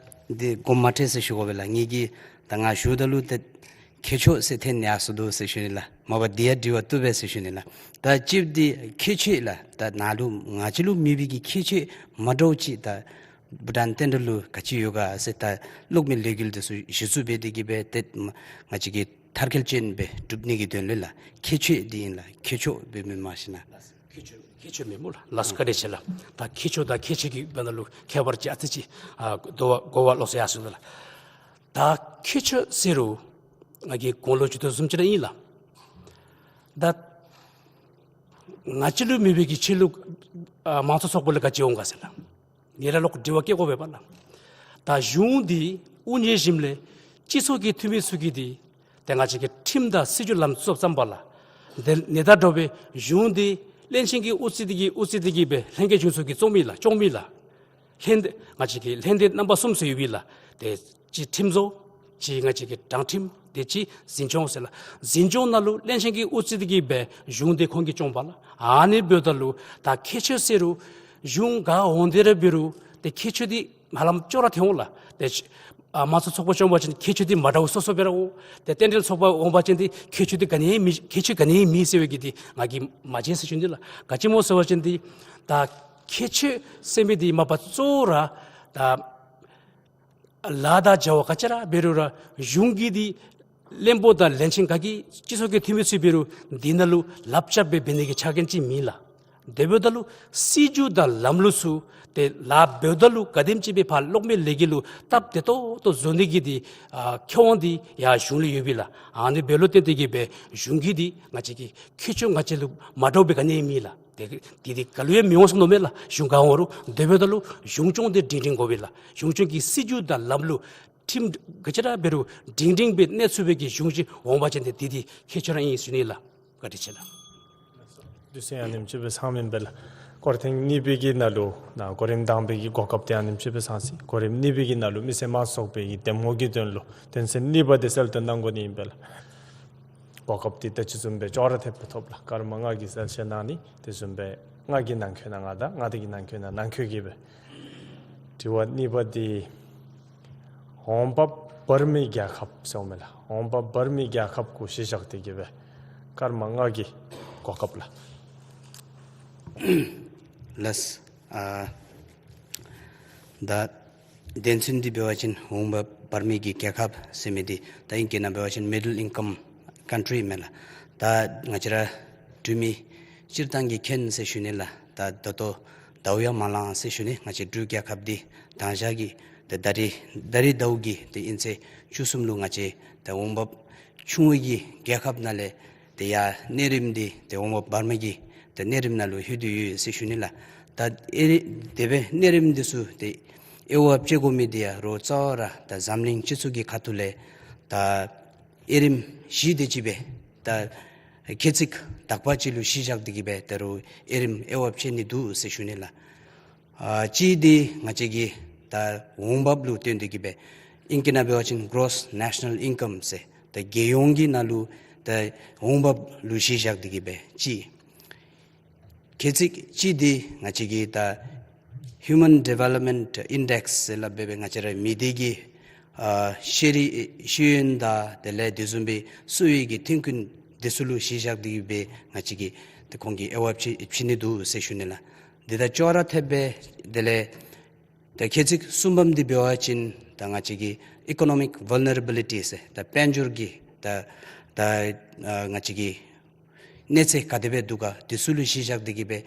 འདི་དགོངསམ་མ་ཁྲེལ་ཟེར་ཞུ་དགོ་པས་ལགས། ངེ་གི་ད་ང་ཞུཝ་ད་ལུ་ཏེ་ཁྱད་ཆོས་ཟེར་ཐོན་ནི་ཡར་སོ་ནུག་ཟེར་ཞུ་ནི་ལགས། མ་པ་འདི་ཡང་དྲི་བ་བཏུབ་པས་ཟེར་ཞུ་ནི་ལགས། ད་གཅིག་འདི་ཁྱད་ཆོས་ལགས། ད་ནཱ་ལུ་ང་བཅས་ལུ་མེད་པའི་གི་ཁྱད་ཆོས་མ་འདྲཝ་ཅིག་ད་བྷུ་ཊཱན་བསྟན་འབྲེལ་ལུ་ག་ཅི་ཡོད་ག་ཟེར། ད་གློག་མེ་ལས་འགུལ་འདི་ཚུ་གཞི་བཙུགས་འབད་དེ་གིས་སྦེ་ཏེ་ང་བཅས་ཀྱིས་མཐར་འཁྱོལ་ཅན་སྦེ་སྒྲུབ་ནི་གི་དོན་ལུ་ལགས། ཁྱད་ཆོས་འདི་ཨིན་ལགས། ཁྱད་ཆོས་འབད་མི་མ་ཤེས་ན། ཁྱད་ཆོས་ཁྱད་ཆོས་མེད་སྨོ་ལགས། ལགས་སོ། བཀའ་དྲིན་ཆེ་ལགས། ད་ཁྱད་ཆོས་དང་ཁྱད་ཆོས་ཀྱི་བར་ན་ལུ་ཁྱད་པར་ཅིག་ཨ་ཙི་ཅིག་ཨ་དོ་བ་གོ་བ་ལོག་སོང་ཡར་སོ་ནུག་ལགས། ད་ཁྱད་ཆོས་ཟེར་རུང་ང་གིས་གོང་ལུ་ཞུ་དོ་བཟུམ་ཅིག་ར་ཨིན་ལགས། ད་ང་བཅས་ལུ་མེད་པའི་གི་ཆོས་ལུགས་ཨ་མང་གཙོ་ཚོགས་པ་ལུ་ག་ཅི་འོང་ག་ཟེར་ལགས། ཨ་ནི་ར་ལོག་དྲི་བ་བཀོད་དགོ་པས་པ་ལགས། ད་གཞུང་འདི་དབུ་བརྙེས་ཞིནམ་ལས་སྤྱི་ཚོགས་ཀྱི་འཐུས་མི་ཚུ་གིས་འདི་ཏེ་ང་བཅས་ཀྱི་ཁྲིམས་དང་སྲིད་བྱུས་ལམ་བཙུགས་ཙམ་པ་ལགས། ཏེ་ཨ་ནི་དང་འདྲཝ་སྦེ་གཞུང་འདི་བློན་ཆེན་གྱིས་དབུ་ཁྲིད་དེ་གིས་དབུ་ཁྲིད་དེ་གིས་སྦེ་ལྷན་རྒྱས་གཞུང་ཚོགས་ཀྱིས་བཙུགས་མི་ལགས། སྐྱོང་མི་ལགས། ལྷན་སྡེ་ང་བཅས་ཀྱི་ལྷན་སྡེ་རྣམ་པ་གསུམ་ཟེར་ཡོད་པས་ལགས། ཏེ་གཅིག་ཁྲིམས་བཟོ། གཅིག་ང་བཅས་ཀྱི་དྲང་ཁྲིམས། ཏེ་གཅིག་འཛིན་སྐྱོང་ཟེར་ལགས། འཛིན་སྐྱོང་ནང་ལུ་བློན་ཆེན་གྱིས་དབུ་ཁྲིད་དེ་གིས་སྦེ་གཞུང་འདི་ཁོང་གིས་སྐྱོང་པ་ལགས། ཨ་ནི་འབདཝ་ད་ལུ་ད་ཁྱད་ཆོས་ཟེར་རུང་གཞུང་ག་འོང་དེ་ར་འབད་རུང་ཏེ་ཁྱད་ཆོས་འདི་ཧ་ལམ་ཅོག་ར་འཐད་འོང་ལགས། ཏེ་ཨ་མང་གཙོ་ཚོགས་པ་སྐྱོང་པ་ཅིན་ཁྱད་ཆོས་འདི་མ་འདྲཝ་སོ་སོ་སྦེ་ར་འོང་། ཏེ་རྟེན་འབྲེལ་ཚོགས་པ་འོང་པ་ཅིན་འདི་ཁྱད་ཆོས་འདི་ག་ནི་ཡང་མེད། ཁྱད་ཆོས་ག་ནི་ཡང་མེད་ཟེར་བའི་གི་འདི་ང་གིས་མ་མཇལ་ཟེར་ཞུ་ནི་ལགས། ག་ཅི་སྨོ་ཟེར་བ་ཅིན་འདི་ད་ཁྱད་ཆོས་ཟེར་མི་འདི་མ་པ་གཙོ་བོ་ར་ད་ལཱ་དང་བྱ་བ་ག་ཅི་ར་འབད་རུང་ར་གཞུང་གི་འདི་བློན་པོ་དང་བློན་ཆེན་ག་གིས་སྤྱི་ཚོགས་ཀྱི་འཐུས་མི་ཚུ་འབད་རུང་འདི་ནང་ལུ་ལགཔ་རྐྱབ་སྦེ་འབད་ནི་གི་ཆ་རྐྱེན་ཅིག་མེད་ལགས། དེ་འབདཝ་ད་ལུ་སྲིད་བྱུས་དང་ལམ་ལུགས་ཚུ་ཏེ་ལཱ་འབདཝ་ད་ལུ་ག་དེམ་ཅིག་སྦེ་ཕར་གློག་མེ་ལས་འགུལ་ལུ་སྟབས་བདེ་ཏོག་ཏོ་བཟོ་ནི་གི་འདི་ཨ་ཁེ་དབང་འདི་ཡར་གཞུང་ལུ་ཡོད་པས་ལགས། ཨ་ནི་འབདཝ་ལུ་བརྟེན་ཏེ་གིས་སྦེ་གཞུང་གི་འདི་ང་བཅས་ཀྱི་ཁྱད་ཆོས་ང་བཅས་ལུ་མ་འདྲཝ་སྦེ་ག་ནི་ཡང་མེད་ལགས། ཏེ་འདི་འདི་ག་ལུ་ཡང་མི་འོང་ཟེར་མནོཝ་མས་ལགས། གཞུང་ག་འོང་རུང་། དེ་འབདཝ་ད་ལུ་གཞུང་སྐྱོང་འདི་སྒྲིང་སྒྲིང་དགོ་པས་ལགས། གཞུང་སྐྱོང་གི་སྲིད་བྱུས་དང་ལམ་ལུགས་ཁྲིམས་ག་ཅི་ར་འབད་རུང་སྒྲིང་སྒྲིང་སྦེ་གནས་ཚུགས་པའི་གི་གཞུང་ཅིག་འོང་པ་ཅིན་ཏེ་འདི་འདི་ཁྱད་ཆོས་ར་ཨིན་ཟེར་ཞུ་ནི་ལགས། བཀའ་དྲིན་ཆེ་ལགས། དུས་ཚོད་ཨ་ནེམ་ཅིག་སྦེ་ཚང་མེན་པས་ལགས། སྐོར་ཐེངས་གཉིས་པའི་གི་ནང་ལུ་ནཱ་གོ་རིམ་དང་པའི་གི་གོ་སྐབས་འདི་ཨ་ནེམ་ཅིག་སྦེ་ཚང་ཅི། གོ་རིམ་གཉིས་པའི་གི་ནང་ལུ་མི་སེར་མང་གཙོ་ཚོགས་པའི་གི་འདེམས་ངོ་གི་དོན་ལུ་དོན་ཚན་གཉིས་པ་འདི་གསལ་སྟོན་གནང་དགོ་ནི་ཨིན་པས་ལགས། གོ་སྐབས་འདི་ད་ཅི་བཟུམ་སྦེ་ཅོག་ར་འཐདཔ་སྦེ་ཐོབ་ལགས། སྐར་མ་ལྔ་གི་གསལ་བཤད་གནང་ནི། དེ་བཟུམ་སྦེ་ང་གིས་ནང་འཁོད་ནང་ང་དང་ང་བདག་གིས་ནང་འཁོད་ནང་ནང་འཁོད་ཀྱིས་སྦེ། དྲི་བ་གཉིས་པ་འདི་འོང་འབབ་འབར་མའི་རྒྱལ་ཁབ་ཟེརཝ་མས་ལགས། འོང་འབབ་འབར་མའི་རྒྱལ་ཁབ་གུ་གཞི་བཞག་སྟེ་གིས་སྦེ་སྐར་མ་ལྔ་གི་གོ་སྐབས་ལགས། ལགས། ཨ་ད་དོན་ཚན་འདི་འབད་བ་ཅིན་འོང་འབབ་འབར་མའི་གི་རྒྱལ་ཁབ་ཟེར་མི་འདི་ད་ཨིང་སྐད་ནང་འབད་བ་ཅིན་མི་ཌལ་ཨིན་ཀམ་ཀན་ཊི་རི་མས་ལགས། ད་ང་བཅས་ར་འབྲུག་མི་སྤྱིར་བཏང་གིས་མཁྱེན་ཟེར་ཞུ་ནི་ལགས། ད་ད་ལྟོ་ཟླཝ་ཡང་མ་ལང་ཟེར་ཞུ་ནི། ང་བཅས་འབྲུག་རྒྱལ་ཁབ་འདི་དང་ཞག་གི་ད་ད་རིས་ད་རིས་ཟླཝ་གི་ད་དབྱིན་ཚེས་བཅུ་གསུམ་ལུ་ང་བཅས་ད་འོང་འབབ་ཆུང་བའི་གི་རྒྱལ་ཁབ་ནང་ལས་ཏེ་ཡར་གནས་རིམ་འདི་ཏེ་འོང་འབབ་འབར་མ་གི་ཏེ་གནས་རིམ་ནང་ལུ་ལྷོད་དེ་ཡོད་ཟེར་ཞུ་ནི་ལགས། ད་ཨེ་རི་དེ་སྦེ་གནས་རིམ་འདི་ཚུ་ཏེ་དབྱེ་བ་ཕྱེ་དགོ་མི་འདི་ཡང་རོགས་རྩ་བ་ར་ད་འཛམ་གླིང་སྤྱི་ཚོགས་ཀྱི་ཁ་ཐུག་ལས་ད་དབྱེ་རིམ་བཞི་དེ་ཅིག་སྦེ་ད་ཁེ་ཚིག་དག་པ་ཅིག་ལུ་གཞི་བཞག་སྟེ་གིས་སྦེ་ད་རུང་དབྱེ་རིམ་དབྱེ་བ་ཕྱེ་ནི་འདུག་ཟེར་ཞུ་ནི་ལགས། ཨ་གཅིག་འདི་ང་བཅས་ཀྱི་ད་འོང་འབབ་ལུ་བརྟེན་ཏེ་གིས་སྦེ་ཨིང་སྐད་ནང་འབད་བ་ཅིན་གྲོསི་ནེ་ཤ་ནཱལ་ཨིང་ཀམ་ཟེར་ད་རྒྱལ་ཡོངས་ཀྱི་ནང་ལུ་ད་འོང་འབབ་ལུ་གཞི་བཞག་སྟེ་གིས་སྦེ་གཅིག། ཁེ་ཚིག་གཅིག་འདི་ང་བཅས་ཀྱི་ད་ཧིའུ་མཱན་ཌི་ཝེ་ལོབ་མེནཊ་ཨིན་ཌེགསི་ཟེར་སླབ་སྦེ་སྦེ་ང་བཅས་ར་མི་སྡེ་གི་ཨ་ཤེས་རིག་ཤེས་ཡོན་དང་དེ་ལས་དེ་བཟུམ་སྦེ་གསོ་བའི་གི་ཐོན་ཁུངས་འདི་ཚུ་ལུ་གཞི་བཞག་སྟེ་གིས་སྦེ་ང་བཅས་ཀྱིས་ད་ཁོང་གི་དབྱེ་བ་ཕྱེ་ཕྱེ་ནི་འདུག་ཟེར་ཞུ་ནི་ལགས། འདི་དང་ཅོག་ར་འཐདཔ་སྦེ་དེ་ལས་ད་ཁེ་ཚིག་གསུམ་པམ་འདི་འབད་བ་ཅིན་ད་ང་བཅས་ཀྱི་ཨི་ཀོ་ནོ་མིག་ཝལ་ནེ་རེ་བི་ལི་ཊི་ཟེར་ད་དཔལ་འབྱོར་གྱི་ད་ད་ཨ་ང་བཅས་ཀྱི་གནས་ཚད་ག་དེ་སྦེ་འདུག་ག་འདི་ཚུ་ལུ་གཞི་བཞག་སྟེ་གིས་སྦེ་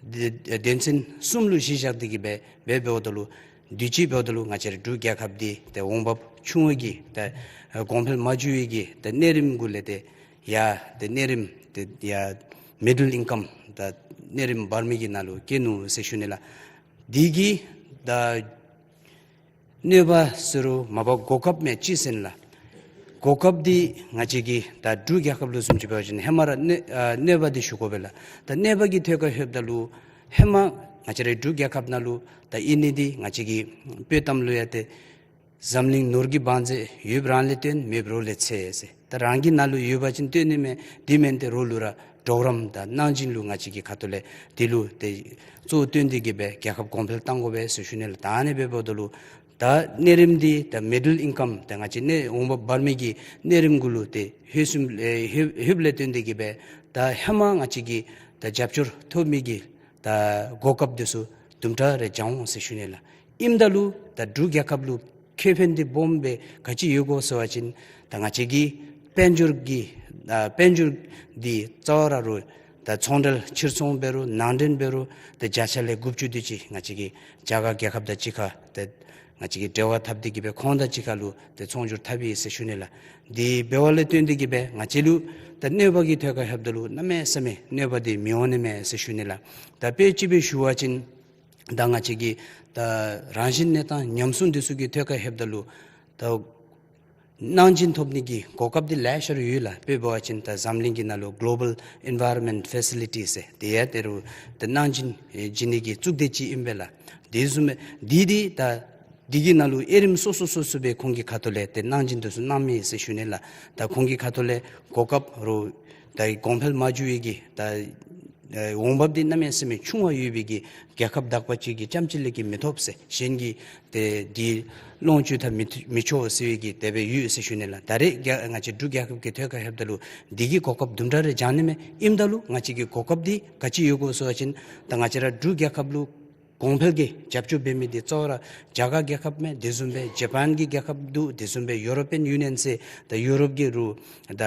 ད་དོན་ཚན་གསུམ་ལུ་གཞི་བཞག་སྟེ་གིས་སྦེ་འབད་འབདཝ་ད་ལུ་དུས་ཅི་འབདཝ་ད་ལུ་ང་བཅས་ར་འབྲུག་རྒྱལ་ཁབ་འདི་ད་འོང་འབབ་ཆུང་བའི་གི་ད་གོང་འཕེལ་མ་འགྱོ་བའི་གི་ད་གནས་རིམ་གུ་ལས་ཏེ་ཡར་ད་གནས་རིམ་ད་ཡར་མི་ཌལ་ཨིན་ཀམ་ད་གནས་རིམ་འབར་མའི་གི་ནང་ལུ་བཀལ་ནུག་ཟེར་ཞུ་ནི་ལགས། འདི་གི་ད་གནོད་པ་ཟེར་རུང་མ་པ་གོ་སྐབས་མས་གཅིག་ཟེར་ནི་ལགས། གོ་སྐབས་འདི་ང་བཅས་ཀྱི་ད་འབྲུག་རྒྱལ་ཁབ་ལུ་བཟུམ་ཅིག་འབད་བ་ཅིན་ཧེ་མ་ར་གནོད་ཨ་གནོད་པ་འདི་ཞུ་དགོ་པས་ལགས། ད་གནོད་པ་གི་ཐད་ཁར་ལྷོདཔ་ད་ལུ་ཧེ་མ་ང་བཅས་རའི་འབྲུག་རྒྱལ་ཁབ་ནང་ལུ་ད་ཨིན་ནི་འདི་ང་བཅས་ཀྱི་དཔྱེ་གཏམ་ལུ་ཡང་ཏེ་འཛམ་གླིང་ནོར་གྱི་བང་མཛོད། ཡོདཔ་རང་ལས་བཏོན། མེདཔ་རོགས་ལས་འཚོལ་ཟེར། ད་རང་གི་ནང་ལུ་ཡོད་པ་ཅིན་བཏོན་ནི་མས། དེ་མེན་ཏེ་རོགས་ལུ་ར་གྲོགས་རམ་དང་གནང་སྦྱིན་ལུ་ང་བཅས་ཀྱི་ཁ་ཐུག་ལས་དེ་ལུ་ཏེ་གཙོ་བོ་བཏོན་ཏེ་གི་སྦེ་རྒྱལ་ཁབ་གོང་འཕེལ་གཏང་དགོ་པས་ཟེར་ཞུ་ནི་ལགས། ད་ཨ་ནི་སྦེ་འབདཝ་ད་ལུ་ད་གནས་རིམ་འདི་ད་མི་ཌལ་ཨིན་ཀམ་ད་ང་བཅས་གནས་འོང་འབབ་འབར་མའི་གི་གནས་རིམ་གུ་ལུ་ཏེ་ལྷོད་སུམ་ཨེ་ལྷོད་ལྷོདཔ་ལས་བརྟེན་ཏེ་གི་སྦེ་ད་ཧེ་མ་ང་བཅས་ཀྱི་ད་རྒྱབ་སྐྱོར་ཐོབ་མི་གི་ད་གོ་སྐབས་འདི་ཚུ་དུམ་གྲ་རེ་འགྱངས་འོང་ཟེར་ཞུ་ནི་ལགས། ཨིནམ་ད་ལུ་ད་འབྲུག་རྒྱལ་ཁབ་ལུ་ཁེ་ཕན་འདི་སྦོམ་སྦེ་ག་ཅི་ཡོད་གོ་ཟེར་བ་ཅིན་ད་ང་བཅས་ཀྱི་དཔལ་འབྱོར་གྱི་ཨ་དཔལ་འབྱོར་འདི་རྩ་བ་ར་རུ་ད་ཚོང་འབྲེལ་ཕྱིར་ཚོང་འབད་རུང་ནང་འདྲེན་འབད་རུང་ད་བརྒྱ་ཆ་ལས་དགུ་བཅུ་དེ་ཅིག་ང་བཅས་ཀྱི་རྒྱ་གར་རྒྱལ་ཁབ་དང་གཅིག་ཁར་ད་ང་བཅས་ཀྱིས་འབྲེལ་བ་འཐབ་སྟེ་གི་སྦེ་ཁོང་དང་གཅིག་ཁར་ལུ་ཏེ་ཚོང་སྒྱུར་འཐབ་ཡི་ཟེར་ཞུ་ནི་ལགས། དེ་འབདཝ་ལས་བརྟེན་ཏེ་གི་སྦེ་ང་བཅས་ལུ་ད་གནོད་པ་གི་ཐད་ཁར་ལྷོདཔ་ད་ལུ་གནམ་མེད་ས་མེད་གནོད་པ་དེ་མི་འོང་ནི་མས་ཟེར་ཞུ་ནི་ལགས། ད་དཔེ་ཅིག་སྦེ་ཞུ་བ་ཅིན་ད་ང་བཅས་ཀྱི་ད་རང་བཞིན་གནས་སྟངས་ཉམས་སྲུང་འདི་ཚུ་གི་ཐད་ཁར་ལྷོདཔ་ད་ལུ་ད་གནང་སྦྱིན་ཐོབ་ནི་གི་གོ་སྐབས་འདི་ལེ་ཤ་ར་ཡོད་ལགས། དཔེ་འབད་བ་ཅིན་ད་འཛམ་གླིང་གི་ནང་ལུ་གོ་ལོ་བཱལ་ཨེན་བཱའི་རོན་མེནཊ་ཕེ་སི་ལི་ཊི་ཟེར་དེ་ཡང་ད་རུང་ད་གནང་སྦྱིན་ཨེ་བྱིན་ནི་གི་གཙུག་སྡེ་ཅིག་ཨིན་པས་ལགས། དེ་བཟུམ་སྦེ་འདི་འདི་ད་འདི་གི་ནང་ལུ་དབྱེ་རིམ་སོ་སོ་སོ་སོ་སྦེ་ཁོང་གི་ཁ་ཐུག་ལས་ཏེ་གནང་སྦྱིན་འདི་ཚུ་གནང་མི་ཟེར་ཞུ་ནི་ལགས། ད་ཁོང་གི་ཁ་ཐུག་ལས་གོ་སྐབས་རུང་ད་གོང་འཕེལ་མ་འགྱོ་བའི་གི་ད་ཨེ་འོང་འབབ་འདི་གནམ་མེད་ས་མེད་ཆུང་བ་ཡོད་པའི་གི་རྒྱལ་ཁབ་དག་པ་ཅིག་གིས་རྐྱངམ་གཅིག་ལས་ཀྱི་མི་ཐོབ་ཟེར། གཞན་གྱིས་ཏེ་འདི་ལོངས་སྤྱོད་འཐབ་མི་མི་ཆོག་ཟེར་བའི་གི་དེ་སྦེ་ཡོད་ཟེར་ཞུ་ནི་ལགས། ད་རེས་རྒྱ་ང་བཅས་འབྲུག་རྒྱལ་ཁབ་ཀྱི་ཐད་ཁར་ལྷོདཔ་ད་ལུ་འདི་གི་གོ་སྐབས་དུམ་གྲ་རེ་འགྱངས་ནི་མས། ཨིནམ་ད་ལུ་ང་བཅས་ཀྱི་གོ་སྐབས་འདི་ག་ཅི་ཡོད་གོ་ཟེར་བ་ཅིན་ད་ང་བཅས་ར་འབྲུག་རྒྱལ་ཁབ་ལུ་གོང་འཕེལ་གྱི་རྒྱབ་སྐྱོར་འབད་མི་འདི་གཙོ་བོ་ར་རྒྱ་གར་རྒྱལ་ཁབ་མས། དེ་བཟུམ་སྦེ་ཇ་པཱན་གྱི་རྒྱལ་ཁབ་འདུག། དེ་བཟུམ་སྦེ་ཡུ་རོ་པིའན་ཡུ་ནི་ཡཱན་ཟེར་ད་ཡུ་རོབ་ཀྱི་རུང་ད་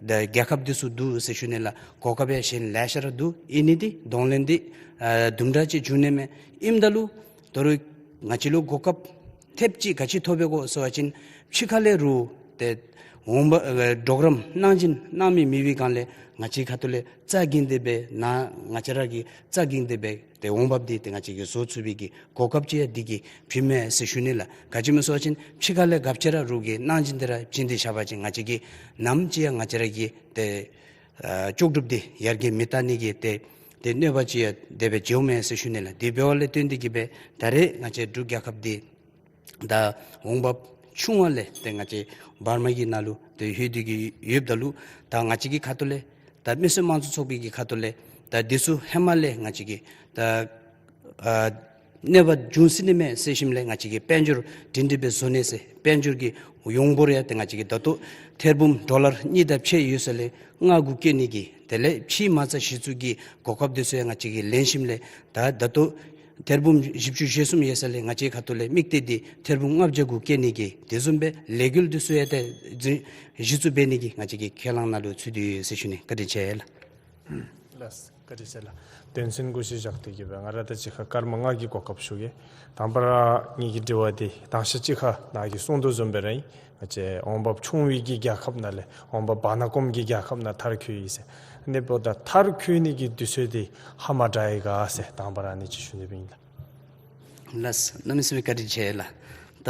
ད་རྒྱལ་ཁབ་འདི་ཚུ་འདུག་ཟེར་ཞུ་ནི་ལགས། གོ་སྐབས་ཡང་གཞན་ལེ་ཤ་ར་འདུག། ཨིན་ནི་འདི་གདོང་ལེན་འདི་ཨ་དུམ་གྲ་ཅིག་འབྱུང་ནི་མས། ཨིནམ་ད་ལུ་ད་རུང་ང་བཅས་ལུ་གོ་སྐབས་ཐེབས་ཅིག་ག་ཅི་ཐོབ་པས་གོ་ཟེར་བ་ཅིན་ཕྱི་ཁ་ལས་རུང་ཏེ་འོང་འབབ་ཨེ་གྲོགས་རམ་གནང་སྦྱིན་གནང་མི་མེད་པའི་སྒང་ལས་ང་བཅས་ཁ་ཐུག་ལས་རྩ་འགེངས་ཏེ་སྦེ་ནཱ་ང་བཅས་ར་གིས་རྩ་འགེངས་ཏེ་སྦེ་ཏེ་འོང་འབབ་འདི་ཏེ་ང་བཅས་ཀྱིས་བཟོ་ཚུགས་པའི་གི་གོ་སྐབས་ཅིག་ཡང་འདི་གིས་ཕུལ་མས་ཟེར་ཞུ་ནི་ལགས། ག་ཅི་སྨོ་ཟེར་བ་ཅིན་ཕྱི་ཁ་ལས་ག་ཅི་ར་རུང་གི་གནང་སྦྱིན་འདི་ར་བྱིན་ཏེ་བཞག་པ་ཅིན་ང་བཅས་ཀྱིས་ནམ་ཅིག་ཡང་ང་བཅས་ར་གི་ཏེ་ཨ་ལྕོགས་གྲུབ་འདི་ཡར་རྒྱས་མི་གཏང་ནི་གི་ཏེ་ཏེ་གནོད་པ་ཅིག་ཡང་དེ་སྦེ་འགྱོཝ་མས་ཟེར་ཞུ་ནི་ལགས། དེ་འབདཝ་ལས་བརྟེན་ཏེ་གི་སྦེ་ད་རེས་ང་བཅས་འབྲུག་རྒྱལ་ཁབ་འདི་ད་འོང་འབབ་ཆུང་བ་ལས་ཏེ་ང་བཅས་འབར་མ་གི་ནང་ལུ་ཏེ་ལྷོད་དེ་གི་ཡོདཔ་ད་ལུ་ད་ང་བཅས་ཀྱི་ཁ་ཐུག་ལས་ད་མི་སེར་དམངས་གཙོ་ཚོགས་པའི་གི་ཁ་ཐུག་ལས་ད་འདི་ཚུ་ཧེ་མ་ལས་ང་བཅས་ཀྱིས་ད་ཨ་གནོད་པ་འབྱུང་སྲིད་ནི་མས་ཟེར་ཞིནམ་ལས་ང་བཅས་ཀྱིས་དཔལ་འབྱོར་སྒྲིང་སྒྲི་སྦེ་བཟོ་ནི་ཟེར། དཔལ་འབྱོར་གྱི་ཡོངས་འབོར་ཡང་ཏེ་ང་བཅས་ཀྱིས་ད་ལྟོ་ཐེར་འབུམ་ཌོ་ལར་གཉིས་དང་ཕྱེད་ཡོད་ས་ལས་ལྔ་དགུ་བཀལ་ནི་གི་དེ་ལས་ཕྱིའི་མ་རྩ་གཞི་བཙུགས་ཀྱི་གོ་སྐབས་འདི་ཚུ་ཡང་ང་བཅས་ཀྱིས་ལེན་ཞིནམ་ལས་ད་ད་ལྟོ་ཐེར་འབུམ་བཞི་བཅུ་ཞེ་གསུམ་ཡོད་ས་ལས་ང་བཅས་ཁ་ཐུག་ལས་དམིགས་གཏད་འདི་ཐེར་འབུམ་ལྔ་བརྒྱ་དགུ་བཀལ་ནི་གི་དེ་བཟུམ་སྦེ་ལས་འགུལ་འདི་ཚུ་ཡང་ཏེ་གཞི་བཙུགས་འབད་ནི་གི་ང་བཅས་ཀྱི་ཁས་བླངས་ནང་ལུ་ཚུད་དེ་ཡོད་ཟེར་ཞུ་ནི། བཀའ་དྲིན་ཆེ་ལགས། ལགས་སོ། བཀའ་དྲིན་ཆེ་ལགས། དོན་ཚན་གུ་གཞི་བཞག་སྟེ་གི་སྦེ་ང་ར་དང་གཅིག་ཁར་སྐར་མ་ལྔ་གི་གོ་སྐབས་ཞུ་གེ། དང་པ་ར་ངེ་གི་དྲི་བ་འདི་དང་ཤ་གཅིག་ཁར་ནཱ་གིས་གསུངས་དོ་བཟུམ་སྦེ་ར་ཨིན། ང་བཅས་འོང་འབབ་ཆུང་བའི་གི་རྒྱལ་ཁབ་ནང་ལས་འོང་འབབ་བར་ན་གོམ་གྱི་རྒྱལ་ཁབ་ནང་མཐར་འཁྱོལ་ཡི་ཟེར། ཨ་ནི་འབདཝ་ད་མཐར་འཁྱོལ་ནི་གི་དུས་ཚོད་འདི་ཧ་མ་དྲག་ཡི་ག་ཟེར་དང་པ་ར་ཨ་ནི་ཅིག་ཞུ་ནི་སྦེ་ཨིན་ལགས། ལགས་སོ། གནམ་མེད་ས་མེད་བཀའ་དྲིན་ཆེ་ལགས། ད་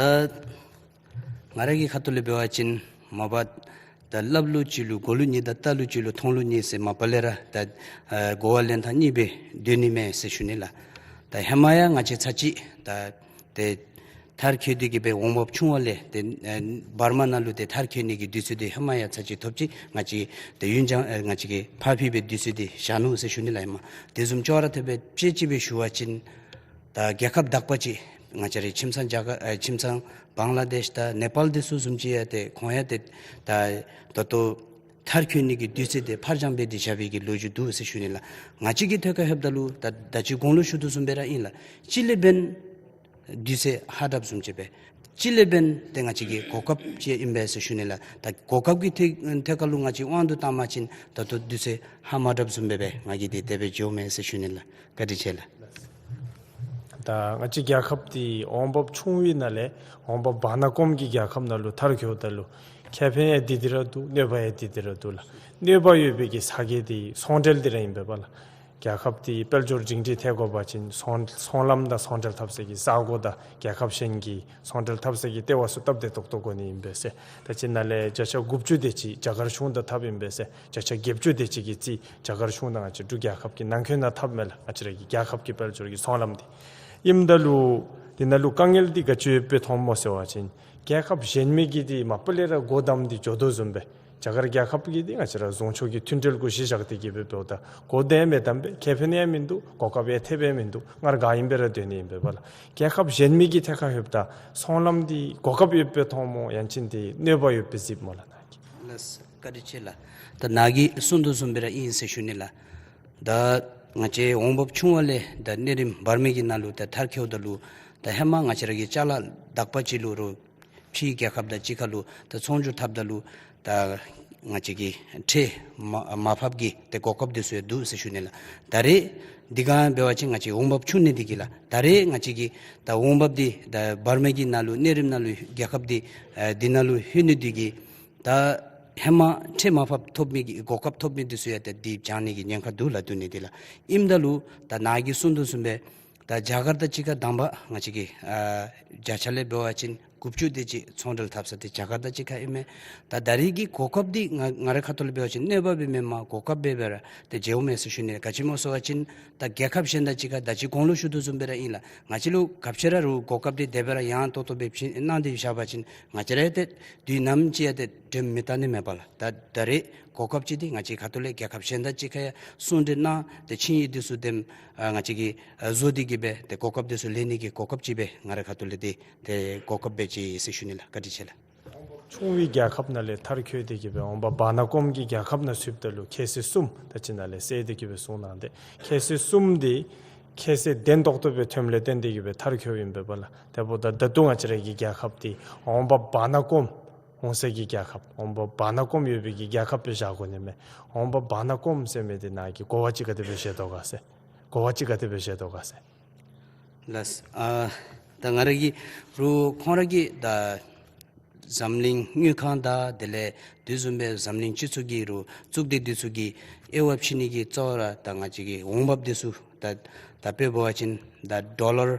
ང་ར་གི་ཁ་ཐུག་ལས་འབད་བ་ཅིན་མ་པ་ད་སླབ་ལུགས་གཅིག་ལུ་གོ་ལུགས་གཉིས་དང་ལྟ་ལུགས་གཅིག་ལུ་མཐོང་ལུགས་གཉིས་ཟེར་མ་པ་ལས་ར་ད་ཨ་གོ་བ་ལེན་ཐངས་གཉིས་སྦེ་སྡོད་ནི་མས་ཟེར་ཞུ་ནི་ལགས། ད་ཧེ་མ་ཡང་ང་བཅས་ཚར་གཅིག་ད་ཏེ་མཐར་འཁྱོལ་ཏེ་གི་སྦེ་འོང་འབབ་ཆུང་བ་ལས་ཏེ་ཨ་འབར་མ་ནང་ལུ་ཏེ་མཐར་འཁྱོལ་ནི་གི་དུས་ཚོད་འདི་ཧེ་མ་ཡང་ཚར་གཅིག་ཐོབ་ཅི། ང་བཅས་ཏེ་ཡུན་ཅང་ཨ་ང་བཅས་ཀྱིས་ཕར་འཕུལ་བའི་དུས་ཚོད་འདི་བཞག་ནུག་ཟེར་ཞུ་ནི་ལགས། ཨིན་མས། དེ་བཟུམ་ཅོག་ར་འཐདཔ་སྦེ་དཔེ་ཅིག་སྦེ་ཞུ་བ་ཅིན་ད་རྒྱལ་ཁབ་དག་པ་ཅིག་ང་བཅས་རའི་ཁྱིམ་ཚང་རྒྱ་གར་ཨ་ཁྱིམ་ཚང་བང་ལ་དེཤ་དང་ནེ་པཱལ་འདི་ཚུ་བཟུམ་ཅིག་ཡང་ཏེ་ཁོང་ཡང་ཏེ་ད་ད་ལྟོ་མཐར་འཁྱོལ་ནི་གི་དུས་ཚོད་འདི་ཕར་འགྱངས་འབད་དེ་བཞག་པའི་གི་ལོ་རྒྱུས་འདུག་ཟེར་ཞུ་ནི་ལགས། ང་བཅས་ཀྱི་ཐད་ཁར་ལྷོདཔ་ད་ལུ་ད་ད་ཅི་གོང་ལུ་ཞུ་དོ་བཟུམ་སྦེ་ར་ཨིན་ལགས། གཅིག་ལས་འབདན་དུས་ཚོད་ཧ་དྲགཔ་བཟུམ་ཅིག་སྦེ། གཅིག་ལས་འབདན་ཏེ་ང་བཅས་ཀྱི་གོ་སྐབས་ཅིག་ཨིན་པས་ཟེར་ཞུ་ནི་ལགས། ད་གོ་སྐབས་ཀྱི་ཐད་ཐད་ཁར་ལུ་ང་བཅས་དབང་དུ་བཏང་བ་ཅིན་ད་ལྟོ་དུས་ཚོད་ཧ་མ་དྲགཔ་བཟུམ་སྦེ་སྦེ་ང་གིས་ཏེ་དེ་སྦེ་བརྗོད་མས་ཟེར་ཞུ་ནི་ལགས། བཀའ་དྲིན་ཆེ་ལགས། ད་ང་བཅས་རྒྱལ་ཁབ་འདི་འོང་འབབ་ཆུང་བའི་ནང་ལས་འོང་འབབ་བར་ན་གོམ་གྱི་རྒྱལ་ཁབ་ནང་ལུ་མཐར་འཁྱོལཝ་ད་ལུ་ཁེ་ཕན་ཡང་འདི་འདི་ར་འདུག། གནོད་པ་ཡང་འདི་འདི་ར་འདུག་ལགས། གནོད་པ་ཡོད་པའི་གི་ས་གོ་འདི་ཚོང་འབྲེལ་འདི་ར་ཨིན་པས་ལགས། རྒྱལ་ཁབ་དེའི་དཔལ་འབྱོར་སྒྲིང་སྒྲིང་ཐལ་དགོ་པ་ཅིན་ཚོང་ཚོང་ལམ་དང་ཚོང་འབྲེལ་འཐབ་ས་གི་ས་གོ་དང་རྒྱལ་ཁབ་གཞན་གྱི་ཚོང་འབྲེལ་འཐབ་ས་གི་ལྟེ་བ་ཚུ་སྟབས་བདེ་ཏོག་ཏོ་དགོ་ནི་ཨིན་པས་ཟེར། ད་ཅི་ནཱ་ལས་བརྒྱ་ཆ་དགུ་བཅུ་དེ་ཅིག་རྒྱ་གར་གཞུང་དང་འཐབ་ཨིན་པས་ཟེར། བརྒྱ་ཆ་བརྒྱད་ཅུ་དེ་ཅིག་གི་རྩིས་རྒྱ་གར་གཞུང་དང་ང་བཅས་འབྲུག་རྒྱལ་ཁབ་ཀྱི་ནང་འཁོད་ནང་འཐབ་མས་ལགས། ང་བཅས་ར་གི་རྒྱལ་ཁབ་ཀྱི་དཔལ་འབྱོར་གྱི་ཚོང་ལམ་དེ། ཨིནམ་ད་ལུ་དེ་ནང་ལུ་དཀའ་ངལ་འདི་ག་ཅི་ཡོདཔ་སྦེ་མཐོངམ་སྨོ་ཟེར་བ་ཅིན་རྒྱལ་ཁབ་གཞན་མི་གིས་འདི་མ་པ་ལས་ར་སྒོ་བསྡམས་ཏེ་འགྱོ་དོ་བཟུམ་སྦེ་རྒྱ་གར་རྒྱལ་ཁབ་ཀྱིས་འདི་ང་བཅས་ར་བཟུང་ཕྱོགས་ཀྱི་མཐུན་འབྲེལ་གུ་གཞི་བཞག་སྟེ་གི་སྦེ་འབདཝ་ད་སྒོ་དེ་མི་བསྡམས་པས། ཁེ་ཕན་ཡང་མིན་འདུག། གོ་སྐབས་ཡང་ཐེབས་ཡང་མིན་འདུག། སྔར་ག་ཨིནམ་སྦེ་ར་སྡོད་ནི་ཨིན་པས་པ་ལགས། རྒྱལ་ཁབ་གཞན་མི་གི་ཐད་ཁར་ལྷོདཔ་ད་ཚོང་ལམ་འདི་གོ་སྐབས་ཡོདཔ་སྦེ་མཐོངམ་སྨོ་ཡང་ཅིན་འདི་གནོད་པ་ཡོདཔ་སྦེ་གཟིགསཔ་སྨོ་ལགས་ནཱ་གིས། ལགས་སོ། བཀའ་དྲིན་ཆེ་ལགས། ད་ནཱ་གིས་གསུང་དོ་བཟུམ་སྦེ་ར་ཨིན་ཟེར་ཞུ་ནི་ལགས། ད་ང་བཅས་འོང་འབབ་ཆུང་བ་ལས་ད་གནས་རིམ་བར་མའི་གི་ནང་ལུ་ད་མཐར་འཁྱོལཝ་ད་ལུ་ད་ཧེ་མ་ང་བཅས་ར་གི་ཅ་ལ་དག་པ་ཅིག་ལུ་རུང་ཕྱིའི་རྒྱལ་ཁབ་དང་གཅིག་ཁར་ལུ་ད་ཚོང་སྒྱུར་འཐབ་ད་ལུ་ད་ང་བཅས་ཀྱི་ཁྲལ་མ་མར་ཕབ་ཀྱི་ཏེ་གོ་སྐབས་འདི་ཚུ་ཡང་འདུག་ཟེར་ཞུ་ནི་ལགས། ད་རེས་འདི་ག་འབད་བ་ཅིན་ང་བཅས་འོང་འབབ་ཆུང་ནི་འདི་གིས་ལགས། ད་རེས་ང་བཅས་ཀྱི་ད་འོང་འབབ་འདི་ད་བར་མའི་གི་ནང་ལུ་གནས་རིམ་ནང་ལུ་རྒྱལ་ཁབ་འདི་ཨ་འདི་ནང་ལུ་ལྷོད་ནི་འདི་གིས་ད་ཧེ་མ་ཁྲལ་མར་ཕབ་ཐོབ་མི་གི་གོ་སྐབས་ཐོབ་མི་འདི་ཚུ་ཡང་ད་འདི་བྱང་ནི་གི་ཉེན་ཁ་འདུག་ལགས། འདུག་ནི་འདི་ལགས། ཨིནམ་ད་ལུ་ད་ནཱ་གིས་གསུང་དོ་བཟུམ་སྦེ་ད་རྒྱ་གར་དང་གཅིག་ཁར་དང་པ་ང་བཅས་ཀྱི་ཨ་བརྒྱ་ཆ་ལས་འབད་བ་ཅིན་དགུ་བཅུ་དེ་ཅིག་ཚོང་འབྲེལ་འཐབ་ས་འདི་རྒྱ་གར་དང་གཅིག་ཁར་ཨིན་མས། ད་ད་རེས་ཀྱི་གོ་སྐབས་འདི་ང་ང་རའི་ཁ་ཐུག་ལས་འབད་བ་ཅིན་གནོད་པ་སྦེ་མེན་མས། གོ་སྐབས་སྦེ་སྦེ་ར་ཏེ་མཇལཝ་མས་ཟེར་ཞུ་ནི། ག་ཅི་སྨོ་ཟེར་བ་ཅིན་ད་རྒྱལ་ཁབ་གཞན་དང་གཅིག་ཁར་ད་ཅི་གོང་ལུ་ཞུ་དོ་བཟུམ་སྦེ་ར་ཨིན་ལགས། ང་བཅས་ལུ་ག་ཅི་ར་རུང་གོ་སྐབས་འདི་དེ་སྦེ་ར་ཡང་ཏོག་ཏོ་སྦེ་བྱིན་གནང་སྟེ་བཞག་པ་ཅིན་ང་བཅས་ར་ཏེ་དུས་ནམ་ཅིག་ཡང་ཏེ་འགྲན་མི་བཏང་ནི་མས་པ་ལགས། ད་ད་རེས་གོ་སྐབས་ཅིག་འདི་ང་བཅས་ཁ་ཐུག་ལས་རྒྱལ་ཁབ་གཞན་དང་གཅིག་ཁར་ཡང་ཟུང་འབྲེལ་གནང་སྟེ་ཆིངས་ཡིག་འདི་ཚུ་དེམ་ཨ་ང་བཅས་ཀྱིས་ཨ་བཟོ་སྟེ་གི་སྦེ་ཏེ་གོ་སྐབས་འདི་ཚུ་ལེན་ནི་གི་གོ་སྐབས་ཅིག་སྦེ་ང་རའི་ཁ་ཐུག་ལས་འདི་ཏེ་གོ་སྐབས་སྦེ་མཇལ་ཡི་ཟེར་ཞུ་ནི་ལགས། བཀའ་དྲིན་ཆེ་ལགས། ཆུང་བའི་རྒྱལ་ཁབ་ནང་ལས་མཐར་འཁྱོལ་ཏེ་གི་སྦེ་འོང་འབབ་བར་ན་གོངམ་གྱི་རྒྱལ་ཁབ་ནང་ཚུདཔ་ད་ལུ་ཁྱད་ཚད་གསུམ་ད་ཅི་ནཱ་ལས་གསལ་ཏེ་གི་སྦེ་གསུངས་གནང་སྟེ། ཁྱད་ཚད་གསུམ་འདི་ཁྱད་ཚད་ལྡན་ཏོག་ཏོ་སྦེ་ཐོནམ་ལས་བརྟེན་ཏེ་གི་སྦེ་མཐར་འཁྱོལཝ་ཨིན་པས་པ་ལགས། དེ་འབདཝ་ད་ད་ལྟོ་ང་བཅས་ར་གི་རྒྱལ་ཁབ་འདི་འོང་འབབ་བར་ན་གོངམ་འོང་ས་གི་རྒྱལ་ཁབ་འོང་འབབ་བར་ན་གོངམ་ཡོད་པའི་གི་རྒྱལ་ཁབ་སྦེ་བཞག་དགོ་ནི་མས། འོང་འབབ་བར་ན་གོངམ་ཟེར་མི་འདི་ནཱ་གིས་གོ་བ་ཅིག་ག་དེ་སྦེ་བཞེས་དོ་ག་ཟེར། གོ་བ་ཅིག་ག་དེ་སྦེ་བཞེས་དོ་ག་ཟེར། ལགས། ཨ་ད་ང་ར་གི་རུང་ཁོང་ར་གི་ད་འཛམ་གླིང་དངུལ་ཁང་དང་དེ་ལས་དེ་བཟུམ་སྦེ་འཛམ་གླིང་སྤྱི་ཚོགས་ཀྱི་རུང་གཙུག་སྡེ་འདི་ཚུ་གིས་དབྱེ་བ་ཕྱེ་ནི་གི་གཙོ་བོ་ར་ད་ང་བཅས་ཀྱི་འོང་འབབ་འདི་ཚུ་ད་ད་དཔེ་འབད་བ་ཅིན་ད་ཌོ་ལར་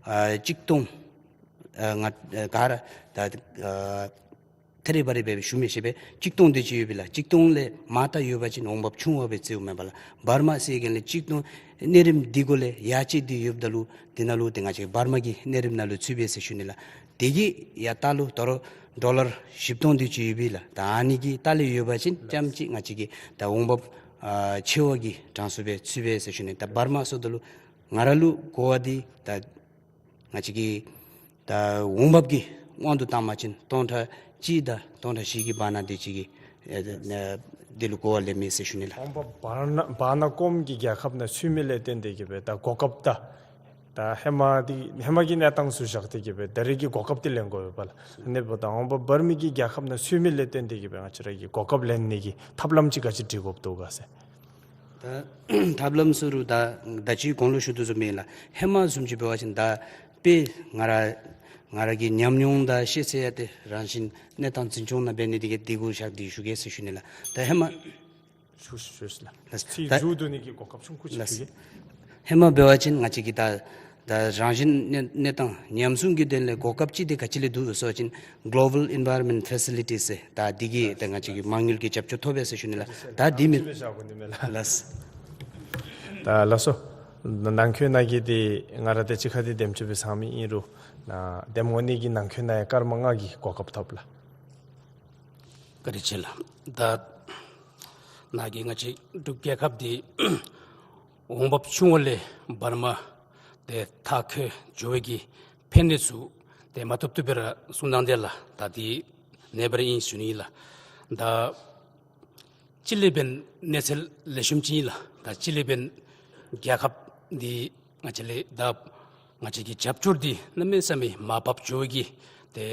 ཨ་གཅིག་སྟོང་ཨ་ང་ཨ་ག་ར་ད་ཨ་ཐེ་རེ་བ་རེ་སྦེ་ཞུ་མི་ཤེས་པས། གཅིག་སྟོང་དེ་ཅིག་ཡོད་པས་ལགས། གཅིག་སྟོང་ལས་མར་ད་ཡོད་པ་ཅིན་འོང་འབབ་ཆུང་བ་སྦེ་བརྩིཝ་མས་པ་ལགས། བར་མ་ཟེར་གནས་ལས་གཅིག་སྟོང་གནས་རིམ་འདི་གུ་ལས་ཡར་ཅིག་འདི་ཡོདཔ་ད་ལུ་དེ་ནང་ལུ་ཏེ་ང་བཅས་བར་མ་གི་གནས་རིམ་ནང་ལུ་ཚུད་པས་ཟེར་ཞུ་ནི་ལགས། དེ་གི་ཡར་ལྟག་ལུ་ད་རུང་ཌོ་ལར་བཞི་སྟོང་དེ་ཅིག་ཡོད་པས་ལགས། ད་ཨ་ནི་གི་ལྟག་ལས་ཡོད་པ་ཅིན་ཙམ་ཅིག་ང་བཅས་ཀྱི་ད་འོང་འབབ་ཨ་ཆེ་བ་གི་གྲངས་སུ་སྦེ་ཚུད་པས་ཟེར་ཞུ་ནི། ད་བར་མ་ཟེརཝ་ད་ལུ་ང་ར་ལུ་གོ་བ་འདི་ད་ང་བཅས་ཀྱི་ད་འོང་འབབ་ཀྱི་དབང་དུ་བཏང་བ་ཅིན་སྟོང་ཕྲག་གཅིག་དང་སྟོང་ཕྲག་བཞི་གི་བར་ན་དེ་ཅིག་གི་ཨེ་ཨེ་དེ་ལུ་གོ་བ་ལེན་མས་ཟེར་ཞུ་ནི་ལགས། འོང་འབབ་བར་ན་བར་ན་གོངམ་གྱི་རྒྱལ་ཁབ་ནང་ཚུད་མི་ལས་བརྟེན་ཏེ་གི་སྦེ་ད་གོ་སྐབས་ད་ད་ཧེ་མ་འདི་ཧེ་མ་གི་གནས་སྟངས་ཚུ་བཞག་སྟེ་གི་སྦེ་ད་རེས་ཀྱི་གོ་སྐབས་འདི་ལེན་དགོ་པས་ལགས། ཨ་ནི་འབདཝ་ད་འོང་འབབ་བར་མའི་གི་རྒྱལ་ཁབ་ནང་ཚུད་མི་ལས་བརྟེན་ཏེ་གི་སྦེ་ང་བཅས་ར་གི་གོ་སྐབས་ལེན་ནི་གི་ཐབས་ལམ་ཅིག་ག་ཅི་སྒྲིག་དགོཔ་འདུག་ག་ཟེར། ད་ཐབས་ལམ་ཟེར་རུང་ད་ད་ཅི་གོང་ལུ་ཞུ་དོ་བཟུམ་ཨིན་ལགས། ཧེ་མ་བཟུམ་ཅིག་འབད་བ་ཅིན་ད་དཔེ་ང་ར་ང་ར་གི་ཉམས་མྱོང་དང་ཤེས་ཚད་ཡང་ཏེ་རང་བཞིན་གནས་སྟངས་འཛིན་སྐྱོང་ནང་འབད་ནི་འདི་གིས་འདི་གུ་བཞག་སྟེ་ཞུ་གེ་ཟེར་ཞུ་ནི་ལགས། ད་ཧེ་མ་ཞུ་ཞུ་ཞུ་ལགས། ལགས། ཚིག་ད་མཇུག་བསྡུ་ནི་གི་གོ་སྐབས་ཆུང་ཀུ་ཅིག་ལགས། ཞུ་གེ། ཧེ་མ་འབད་བ་ཅིན་ང་བཅས་ཀྱི་ད་ད་རང་བཞིན་གནས་གནས་སྟངས་ཉམས་སྲུང་གི་དོན་ལས་གོ་སྐབས་ཅིག་འདི་ག་ཅི་ལས་འདུག་ཟེར་བ་ཅིན་Global Environment Facilities ཟེར་ད་འདི་གིས་ད་ང་བཅས་ཀྱི་མ་དངུལ་གྱི་རྒྱབ་སྐྱོར་ཐོབ་པས་ཟེར་ཞུ་ནི་ལགས། ད་འདི་མེན། ལགས། ད་ལགས་སོ། ནང་འཁོད་ནང་གི་འདི་ང་ར་དང་གཅིག་ཁར་འདི་དེམ་ཅིག་སྦེ་ཚང་མི་ཨིན་རུང་ནཱ་དེམ་འོང་ནི་གི་ནང་འཁོད་ནང་ཡང་སྐར་མ་ལྔ་གི་གོ་སྐབས་ཐོབ་ལགས། བཀའ་དྲིན་ཆེ་ལགས། ད་ནཱ་གིས་ང་བཅས་འབྲུག་རྒྱལ་ཁབ་འདི་འོང་འབབ་ཆུང་བ་ལས་བར་མ་ཏེ་མཐར་འཁྱོལ་འགྱོ་བའི་གི་ཕན་ནུས་ཚུ་ཏེ་མ་ཐུབ་ཐུབ་སྦེ་ར་གསུང་གནང་དེས་ལགས། ད་འདི་ནེ་བར་ཨིན་ཞུ་ནི་ལགས། ད་གཅིག་ལས་འབདན་གནས་ཚད་ལེགས་ཤོམ་ཅིག་ཨིན་ལགས། ད་གཅིག་ལས་འབདན་རྒྱལ་ཁབ་འདི་ང་བཅས་ལས་ད་ང་བཅས་ཀྱི་རྒྱབ་སྐྱོར་འདི་གནམ་མེད་ས་མེད་མར་བབས་འགྱོ་བའི་གི་ཏེ་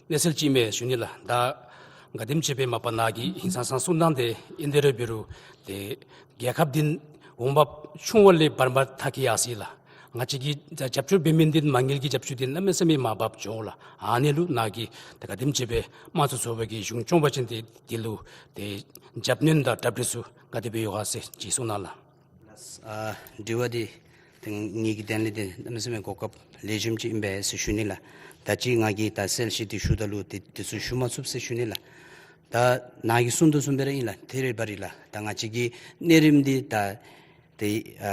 གནས་ཚུལ་ཅིག་མས་ཞུ་ནི་ལགས། ད་ག་དེམ་ཅིག་སྦེ་མ་པ་ནཱ་གིས་ཧིང་སང་སང་གསུང་གནང་དེས། ཨིན་དེ་རུང་འབད་རུང་ཏེ་རྒྱལ་ཁབ་འདི་འོང་འབབ་ཆུང་བ་ལས་བར་མ་མཐར་འཁྱོལ་ཡར་སོ་ཡི་ལགས། ང་བཅས་ཀྱིས་ད་རྒྱབ་སྐྱོར་འབད་མི་འདི་མ་དངུལ་གྱི་རྒྱབ་སྐྱོར་འདི་གནམ་མེད་ས་མེད་མར་བབས་འགྱོ་འོང་ལགས། ཨ་ནི་ལུ་ནཱ་གིས་ད་ག་དེམ་ཅིག་སྦེ་དམངས་གཙོ་ཚོགས་པ་གི་གཞུང་སྐྱོང་པ་ཅིན་ཏེ་འདི་ལུ་ཏེ་རྒྱབ་སྣོན་དང་གྲ་སྒྲིག་ཚུ་ག་དེ་སྦེ་ཡོད་ག་ཟེར་ཅིག་གསུང་གནང་ལགས། ཨ་དྲི་བ་འདི་ཏེ་ངེ་གི་དོན་ལས་འདི་གནམ་མེད་ས་མེད་གོ་སྐབས་ལེགས་ཤོམ་ཅིག་ཨིན་པས་ཟེར་ཞུ་ནི་ལགས། ད་ཅི་ང་གིས་ད་གསལ་བཤད་འདི་ཞུཝ་ད་ལུ་ཏེ་དེ་ཚུ་ཞུ་མ་ཚུགས་ཟེར་ཞུ་ནི་ལགས། ད་ནཱ་གིས་གསུང་དོ་བཟུམ་སྦེ་ར་ཨིན་ལགས། ཏེ་རེ་བ་རེ་ལགས། ད་ང་བཅས་ཀྱི་གནས་རིམ་འདི་ད་ཏེ་ཨ་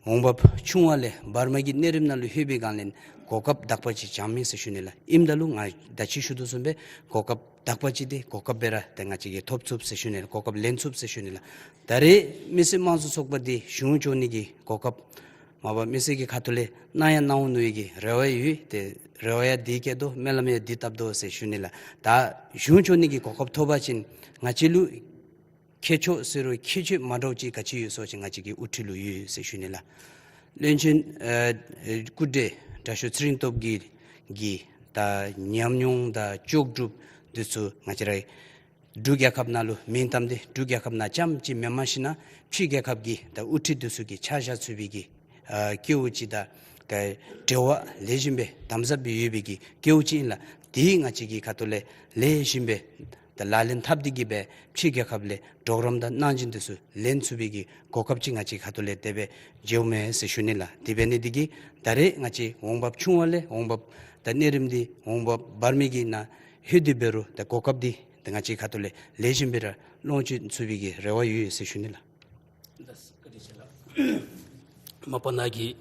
འོང་འབབ་ཆུང་བ་ལས་བར་མ་གི་གནས་རིམ་ནང་ལུ་ལྷོད་པའི་སྒང་ལས་གོ་སྐབས་དག་པ་ཅིག་བྱུངམ་ཨིན་ཟེར་ཞུ་ནི་ལགས། ཨིནམ་ད་ལུ་ང་ད་ཅི་ཞུ་དོ་བཟུམ་སྦེ་གོ་སྐབས་དག་པ་ཅིག་འདི་གོ་སྐབས་སྦེ་ར་ཏེ་ང་བཅས་ཀྱིས་ཐོབ་ཚུགས་ཟེར་ཞུ་ནི་ལགས། གོ་སྐབས་ལེན་ཚུགས་ཟེར་ཞུ་ནི་ལགས། ད་རེས་མི་སེར་དམངས་གཙོ་ཚོགས་པ་འདི་གཞུང་བཅོ་ནི་གི་གོ་སྐབས་མ་པ་མི་སེར་གྱི་ཁ་ཐུག་ལས་གནང་ཡང་གནང་འོང་མནོ་བའི་གི་རེ་བ་ཡོད། ཏེ་རེ་བ་ཡང་འདི་བསྐྱེད་དོ། སྨོན་ལམ་ཡང་འདི་བཏབ་དོ་ཟེར་ཞུ་ནི་ལགས། ད་གཞུང་བཅོ་ནི་གི་གོ་སྐབས་ཐོབ་པ་ཅིན་ང་བཅས་ལུ་ཁྱད་ཆོས་ཟེར་རུང་ཁྱད་ཆོས་མ་འདྲཝ་ཅིག་ག་ཅི་ཡོད་ཟེར་བ་ཅིན་ང་བཅས་ཀྱི་དབུ་ཁྲིད་ལུ་ཡོད་ཟེར་ཞུ་ནི་ལགས། བློན་ཆེན་ཨ་སྐུ་བགྲེས་དྲག་ཤོས་ཚེ་རིང་སྟོབས་རྒྱས་ཀྱི་ད་ཉམས་མྱོང་དང་ལྕོགས་གྲུབ་འདི་ཚུ་ང་བཅས་རའི་འབྲུག་རྒྱལ་ཁབ་ནང་ལུ་མིང་གཏམ་འདི་འབྲུག་རྒྱལ་ཁབ་ནང་རྐྱངམ་ཅིག་མེནམ་ཞིན་ན་ཕྱི་རྒྱལ་ཁབ་ཀྱི་ད་དབུ་ཁྲིད་འདི་ཚུ་གིས་ཆ་བཞག་ཚུགས་པའི་གི་ཨ་སྐལཝ་ཅིག་དང་ད་འབྲེལ་བ་ལེགས་ཤོམ་སྦེ་དམ་ཟབ་སྦེ་ཡོད་པའི་གི་སྐལཝ་ཅིག་ཨིན་ལགས། དེ་ང་བཅས་ཀྱི་ཁ་ཐུག་ལས་ལེགས་ཤོམ་སྦེ་ད་ལག་ལེན་འཐབ་སྟེ་གི་སྦེ་ཕྱི་རྒྱལ་ཁབ་ལས་གྲོགས་རམ་དང་གནང་སྦྱིན་འདི་ཚུ་ལེན་ཚུགས་པའི་གི་གོ་སྐབས་ཅིག་ང་བཅས་ཁ་ཐུག་ལས་དེ་སྦེ་མཇལཝ་མས་ཟེར་ཞུ་ནི་ལགས། དེ་འབད་ནི་འདི་གིས་ད་རེས་ང་བཅས་འོང་འབབ་ཆུང་བ་ལས་འོང་འབབ་ད་གནས་རིམ་འདི་འོང་འབབ་བར་མའི་གི་ནང་ལྷོད་དེ་འབད་རུང་ད་གོ་སྐབས་འདི་ད་ང་བཅས་ཁ་ཐུག་ལས་ལེགས་ཤོམ་སྦེ་ར་ལོངས་སྤྱོད་ཚུགས་པའི་གི་རེ་བ་ཡོད་ཟེར་ཞུ་ནི་ལགས། མ་པ་ནཱ་གིས་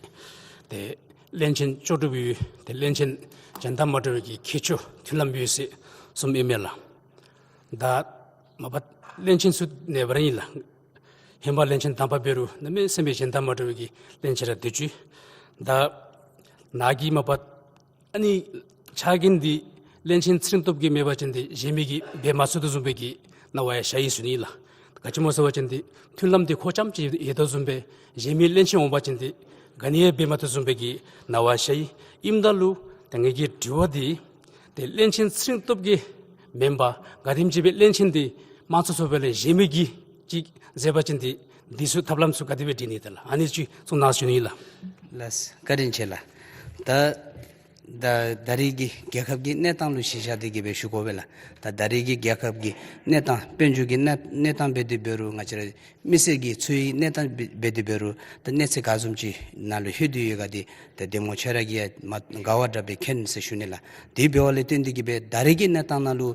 ཏེ་བློན་ཆེན་ལྕོགས་གྲུབ་ཡོད། ཏེ་བློན་ཆེན་གཞན་དང་མ་འདྲ་བའི་གི་ཁྱད་ཆོས་མཐུན་ལམ་ཡོད་ཟེར་གསུངམ་ཨིན་མས་ལགས། ད་མ་པ་བློན་ཆེན་ཚུ་ནཱ་འབད་ར་ཨིན་ལགས། ཧེ་མ་བློན་ཆེན་དང་པ་འབད་རུང་གནམ་མེད་ས་མེད་གཞན་དང་མ་འདྲ་བའི་གི་བློན་ཆེན་ར་སྡོད་ཅི། ད་ནཱ་གིས་མ་པ་ཨ་ནི་ཕྱག་འགན་འདི་བློན་ཆེན་ཚེ་རིང་སྟོབས་རྒྱས་མེད་པ་ཅིན་ཏེ་གཞན་མི་གིས་འབད་མ་ཚུགས་དོ་བཟུམ་སྦེ་གི་སྣང་བ་ཡང་ཤར་ཡི་ཟེར་ཞུ་ནི་ལགས། ག་ཅི་སྨོ་ཟེར་བ་ཅིན་ཏེ་མཐུན་ལམ་འདི་ཁོ་རྐྱངམ་ཅིག་ཡོད་དོ་བཟུམ་སྦེ་གཞན་མི་བློན་ཆེན་འོང་པ་ཅིན་ཏེ་ག་ནི་ཡང་འབད་མ་ཚུགས་དོ་བཟུམ་སྦེ་གི་སྣང་བ་ཤར་ཡི། ཨིནམ་ད་ལུ་ད་ངེ་གི་དྲི་བ་འདི་ཏེ་བློན་ཆེན་ཚེ་རིང་སྟོབས་རྒྱས་མེན་པར་ག་དེམ་ཅིག་སྦེ་བློན་ཆེན་འདི་དམངས་གཙོ་ཚོགས་པ་ལས་གཞན་མི་གིས་ཅིག་མཛད་པ་ཅིན་ཏེ་འདི་ཚུ་ཐབས་ལམ་ཚུ་ག་དེ་སྦེ་སྒྲིག་ནི་དེ་ལགས། ཨ་ནི་ཅིག་གསུང་གནང་ཟེར་ཞུ་ནི་ལགས། ལགས་བཀའ་དྲིན་ཆེ་ལགས། ད་ད་ད་རེས་ཀྱི་རྒྱལ་ཁབ་ཀྱི་གནས་སྟངས་ལུ་གཞི་བཞག་སྟེ་གི་སྦེ་ཞུ་དགོ་པས་ལགས། ད་ད་རེས་ཀྱི་རྒྱལ་ཁབ་ཀྱི་གནས་སྟངས་དཔལ་འབྱོར་གྱི་གནས་གནས་སྟངས་འབད་དེ་འབད་རུང་ང་བཅས་ར་མི་སེར་གྱི་འཚོ་བའི་གནས་སྟངས་འབད་དེ་འབད་རུང་ད་གནས་ཚད་ག་བཟུམ་ཅིག་ནང་ལུ་ལྷོད་དེ་ཡོད་ག་འདི་ད་གདམ་ངོ་ཁྱོད་ར་གིས་ཡང་མ་དགའ་བ་འདྲཝ་སྦེ་མཁྱེན་ཟེར་ཞུ་ནི་ལགས། དེ་འབདཝ་ལས་བརྟེན་ཏེ་གི་སྦེ་ད་རེས་ཀྱི་གནས་སྟངས་ནང་ལུ་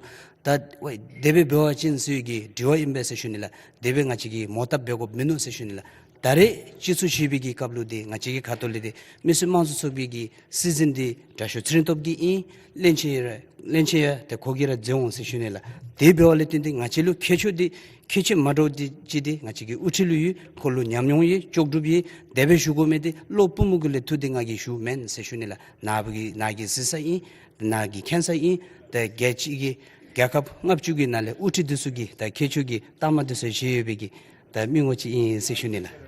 ད་ཝའི་དེ་སྦེ་འབད་བ་ཅིན་ཟེར་གྱི་དྲི་བ་ཨིན་པས་ཟེར་ཞུ་ནི་ལགས། དེ་སྦེ་ང་བཅས་ཀྱིས་མོ་བཏབ་འབད་དགོཔ་མིན་ནུག་ཟེར་ཞུ་ནི་ལགས། ད་རེས་སྤྱི་ཚོགས་བཤིག་པའི་གི་སྐབས་ལུ་འདི་ང་བཅས་ཀྱི་ཁ་ཐུག་ལས་འདི་མི་སེར་དམངས་གཙོ་ཚོགས་པའི་གི་སྲིད་འཛིན་འདི་དྲག་ཤོས་ཚེ་རིང་སྟོབས་རྒྱས་ཨིན། བློན་ཆེན་ཡང་བློན་ཆེན་ཡང་ཏེ་ཁོ་གིས་ར་མཛད་འོང་ཟེར་ཞུ་ནི་ལགས། དེ་འབདཝ་ལས་བརྟེན་ཏེ་ང་བཅས་ལུ་ཁྱད་ཆོས་འདི་ཁྱད་ཆོས་མ་འདྲཝ་འདི་ཅིག་འདི་ང་བཅས་ཀྱི་དབུ་ཁྲིད་ལུ་ཡོད། ཁོ་ལུ་ཉམས་མྱོང་ཡོད། ལྕོགས་གྲུབ་ཡོད། དེ་སྦེ་ཞུ་དགོ་མི་འདི་བློ་པུས་མོ་གུ་ལས་འཐུ་སྟེ་ང་གིས་ཞུཝ་མེན་ཟེར་ཞུ་ནི་ལགས། ནཱ་བུ་གིས་ནཱ་གིས་གཟིགས་ས་ཨིན། ནཱ་གིས་མཁྱེན་ས་ཨིན། ཏེ་རྒྱལ་སྤྱི་གི་རྒྱལ་ཁབ་ལྔ་བཅུ་གི་ནང་ལས་དབུ་ཁྲིད་འདི་ཚུ་གི་ད་ཁྱད་ཆོས་ཀྱི་རྟགས་མ་འདི་ཚུ་བཞེས་ཡོད་པའི་གི་ད་མི་ངོམ་ཅིག་ཨིན་ཟེར་ཞུ་ནི་ལགས།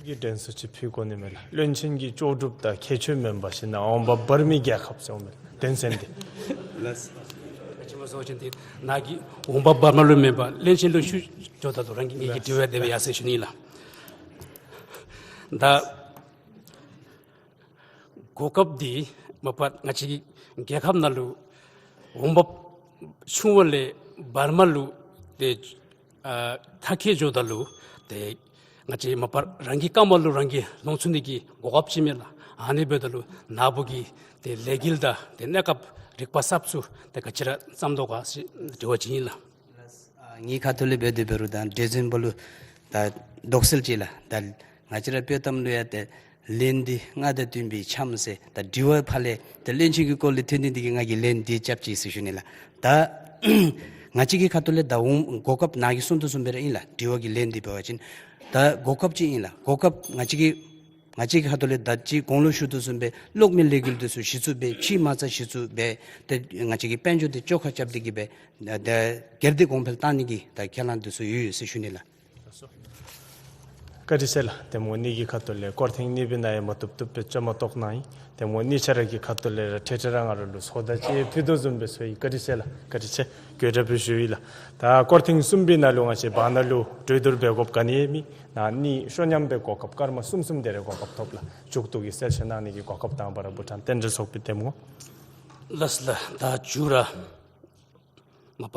གི་དྲན་གསོ་ཅིག་ཕུལ་དགོ་ནི་མས་ལགས། བློན་ཆེན་གྱི་ལྕོགས་གྲུབ་དང་ཁྱད་ཆོས་མེན་པར་ཞིན་ན་འོང་འབབ་བར་མའི་རྒྱལ་ཁབ་ཟེར་འོང་མས་དོན་ཚན་འདི། ལགས། ཁྱད་ཆོས་མ་ཟེར་བ་ཅིན་འདི་ནཱ་གིས་འོང་འབབ་བར་མ་ལུ་མེན་པར་བློན་ཆེན་ལུ་ཞུ་འགྱོཝ་ད་ལུ་རང་གི་ངེ་གི་དྲི་བ་དེ་སྦེ་ཡར་སོང་ཡི་ཟེར་ཞུ་ནི་ལགས། ད་གོ་སྐབས་འདི་མ་པ་ང་བཅས་ཀྱི་རྒྱལ་ཁབ་ནང་ལུ་འོང་འབབ་ཆུང་བ་ལས་བར་མ་ལུ་ཏེ་ཨ་མཐར་འཁྱོལ་འགྱོཝ་ད་ལུ་ཏེ་ང་བཅས་མ་པ་རང་གི་རྐངམ་ལུ་རང་གིས་ལོང་ཚུགས་ནི་གི་གོ་སྐབས་ཅིག་མས་ལགས། ཨ་ནི་འབདཝ་ད་ལུ་ནཱ་བུ་གིས་ཏེ་ལས་འགུལ་དང་ཏེ་གནས་སྐབས་རིག་པ་གསརཔ་ཚུ་ཏེ་ག་ཅི་ར་བརྩམ་དོ་ག་ཟེར་དྲི་བ་ཅིག་ཨིན་ལགས། ཨ་ངེའི་ཁ་ཐུག་ལས་འབད་དེ་འབད་རུང་ད་འདི་བཟུམ་སྦེ་ལུ་ད་དོགས་སེལ་ཅིག་ལགས། ད་ང་བཅས་ར་དཔྱེ་གཏམ་ལུ་ཡང་ཏེ་ལན་འདི་མངའ་དང་བསྟུན་པའི་འཆམ་ཟེར། ད་དྲི་བ་ཕར་ལས་ད་བློན་ཆེན་གྱི་སྐོར་ལས་ཐོན་ནི་འདི་གིས་ང་གིས་ལན་འདི་རྐྱབ་ཅི་ཟེར་ཞུ་ནི་ལགས། ད་ང་བཅས་ཀྱི་ཁ་ཐུག་ལས་ད་འོང་གོ་སྐབས་ནཱ་གིས་གསུང་དོ་བཟུམ་སྦེ་ར་ཨིན་ལགས། དྲི་བ་གི་ལན་འདི་འབད་བ་ཅིན་ད་གོ་སྐབས་ཅིག་ཨིན་ལགས། གོ་སྐབས་ང་བཅས་ཀྱི་ང་བཅས་ཀྱི་ཁ་ཐུག་ལས་ད་ཅི་གོང་ལུ་ཞུ་དོ་བཟུམ་སྦེ་གློག་མེ་ལས་འགུལ་འདི་ཚུ་གཞི་བཙུགས་འབད་ཕྱེ་མ་རྩ་གཞི་བཙུགས་འབད་ཏེ་ང་བཅས་ཀྱི་དཔལ་འབྱོར་འདི་བཅོས་ཁ་རྐྱབ་སྟེ་གི་འབད་ད་སྒེར་སྡེ་གོང་འཕེལ་བཏང་ནི་གི་ད་ཁས་བླངས་འདི་ཚུ་ཡོད་ཡོད་ཟེར་ཞུ་ནི་ལགས། བཀའ་དྲིན་ཆེ་ལགས། གདམ་ངོ་གཉིས་ཀྱི་ཁ་ཐུག་ལས་སྐོར་ཐེངས་གཉིས་པའི་ནང་ཡང་མ་བཏུབ་བཏུབ་སྦེ་བཅའ་མར་གཏོགས་གནང་ཡི། གདམ་ངོ་གཉིས་ཆ་ར་གི་ཁ་ཐུག་ལས་ར་ཐད་ཐད་ར་ང་ར་ལུ་སོ་ལྟ་ཅིག་ཕུལ་དོ་བཟུམ་སྦེ་སོང་ཡི། བཀའ་དྲིན་ཆེ་ལགས། བཀའ་དྲིན་ཆེ། གུས་དྲག་སྦེ་ཞུ་ཡི་ལགས། ད་སྐོར་ཐེངས་གསུམ་པའི་ནང་ལུ་ང་བཅས་བར་ན་ལུ་གྲོས་བསྡུར་འབད་དགོཔ་ག་ནི་ཡང་མེད། ནཱ་གཉིས་ཤོ་ཉམས་པའི་གོ་སྐབས་སྐར་མ་གསུམ་གསུམ་དེ་རེ་གོ་སྐབས་ཐོབ་ལགས། མཇུག་བསྡུ་གི་གསལ་བཤད་གནང་ནི་གི་གོ་སྐབས་དང་པ་ར་བུ་ཕྲུག་རྟེན་འབྲེལ་ཚོགས་པའི་གདམ་ངོ། ལགས་ལགས། ད་མཇུག་ར་མ་པ་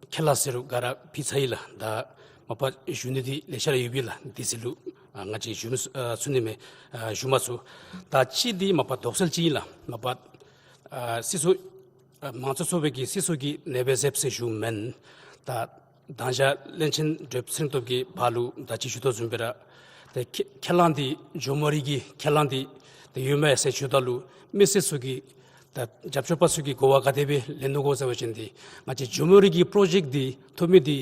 ཁས་བླངས་ཟེར་རུང་ག་ར་ཕུལ་ཚར་ཡི་ལགས། ད་ མ་པ་ཞུ་ནི་འདི་ལེ་ཤ་ར་ཡོད་པས་ལགས། དུས་ཚོད་ལུ་ཨ་ང་བཅས་ཞུ་མི་ཚུ་ཨ་ཚུགས་ནི་མས། ཨ་ཞུ་མ་ཚུགས། ད་གཅིག་འདི་མ་པ་དོགས་སེལ་ཅིག་ཨིན་ལགས། མ་པ་ཨ་སྲིད་ཚོགས་ཨ་དམངས་གཙོ་ཚོགས་པའི་གི་སྲིད་ཚོགས་ཀྱིས་ནེ་བེ་ཟེབ་ཟེར་ཞུཝ་མེན། ད་མདང་ཞག་བློན་ཆེན་བགྲེསཔ་ཚེ་རིང་སྟོབས་ཀྱིས་ཕར་ལུ་ད་ཅི་ཞུ་དོ་བཟུམ་སྦེ་ར་ཏེ་ཁས་ཁས་བླངས་འདི་ཇོ་མོ་རི་གི་ཁས་བླངས་འདི་ཏེ་ཡོད་མས་ཟེར་ཞུཝ་ད་ལུ་མི་སེར་ཚུ་གིས་ད་རྒྱབ་སྐྱོར་པ་ཚུ་གིས་གོ་བ་ག་དེ་སྦེ་ལེན་ནུག་གོ་ཟེར་བ་ཅིན་འདི་ང་བཅས་ཇོ་མོ་རི་གི་པྲོ་ཇེཀཊ་འདི་ཐོབ་མི་འདི་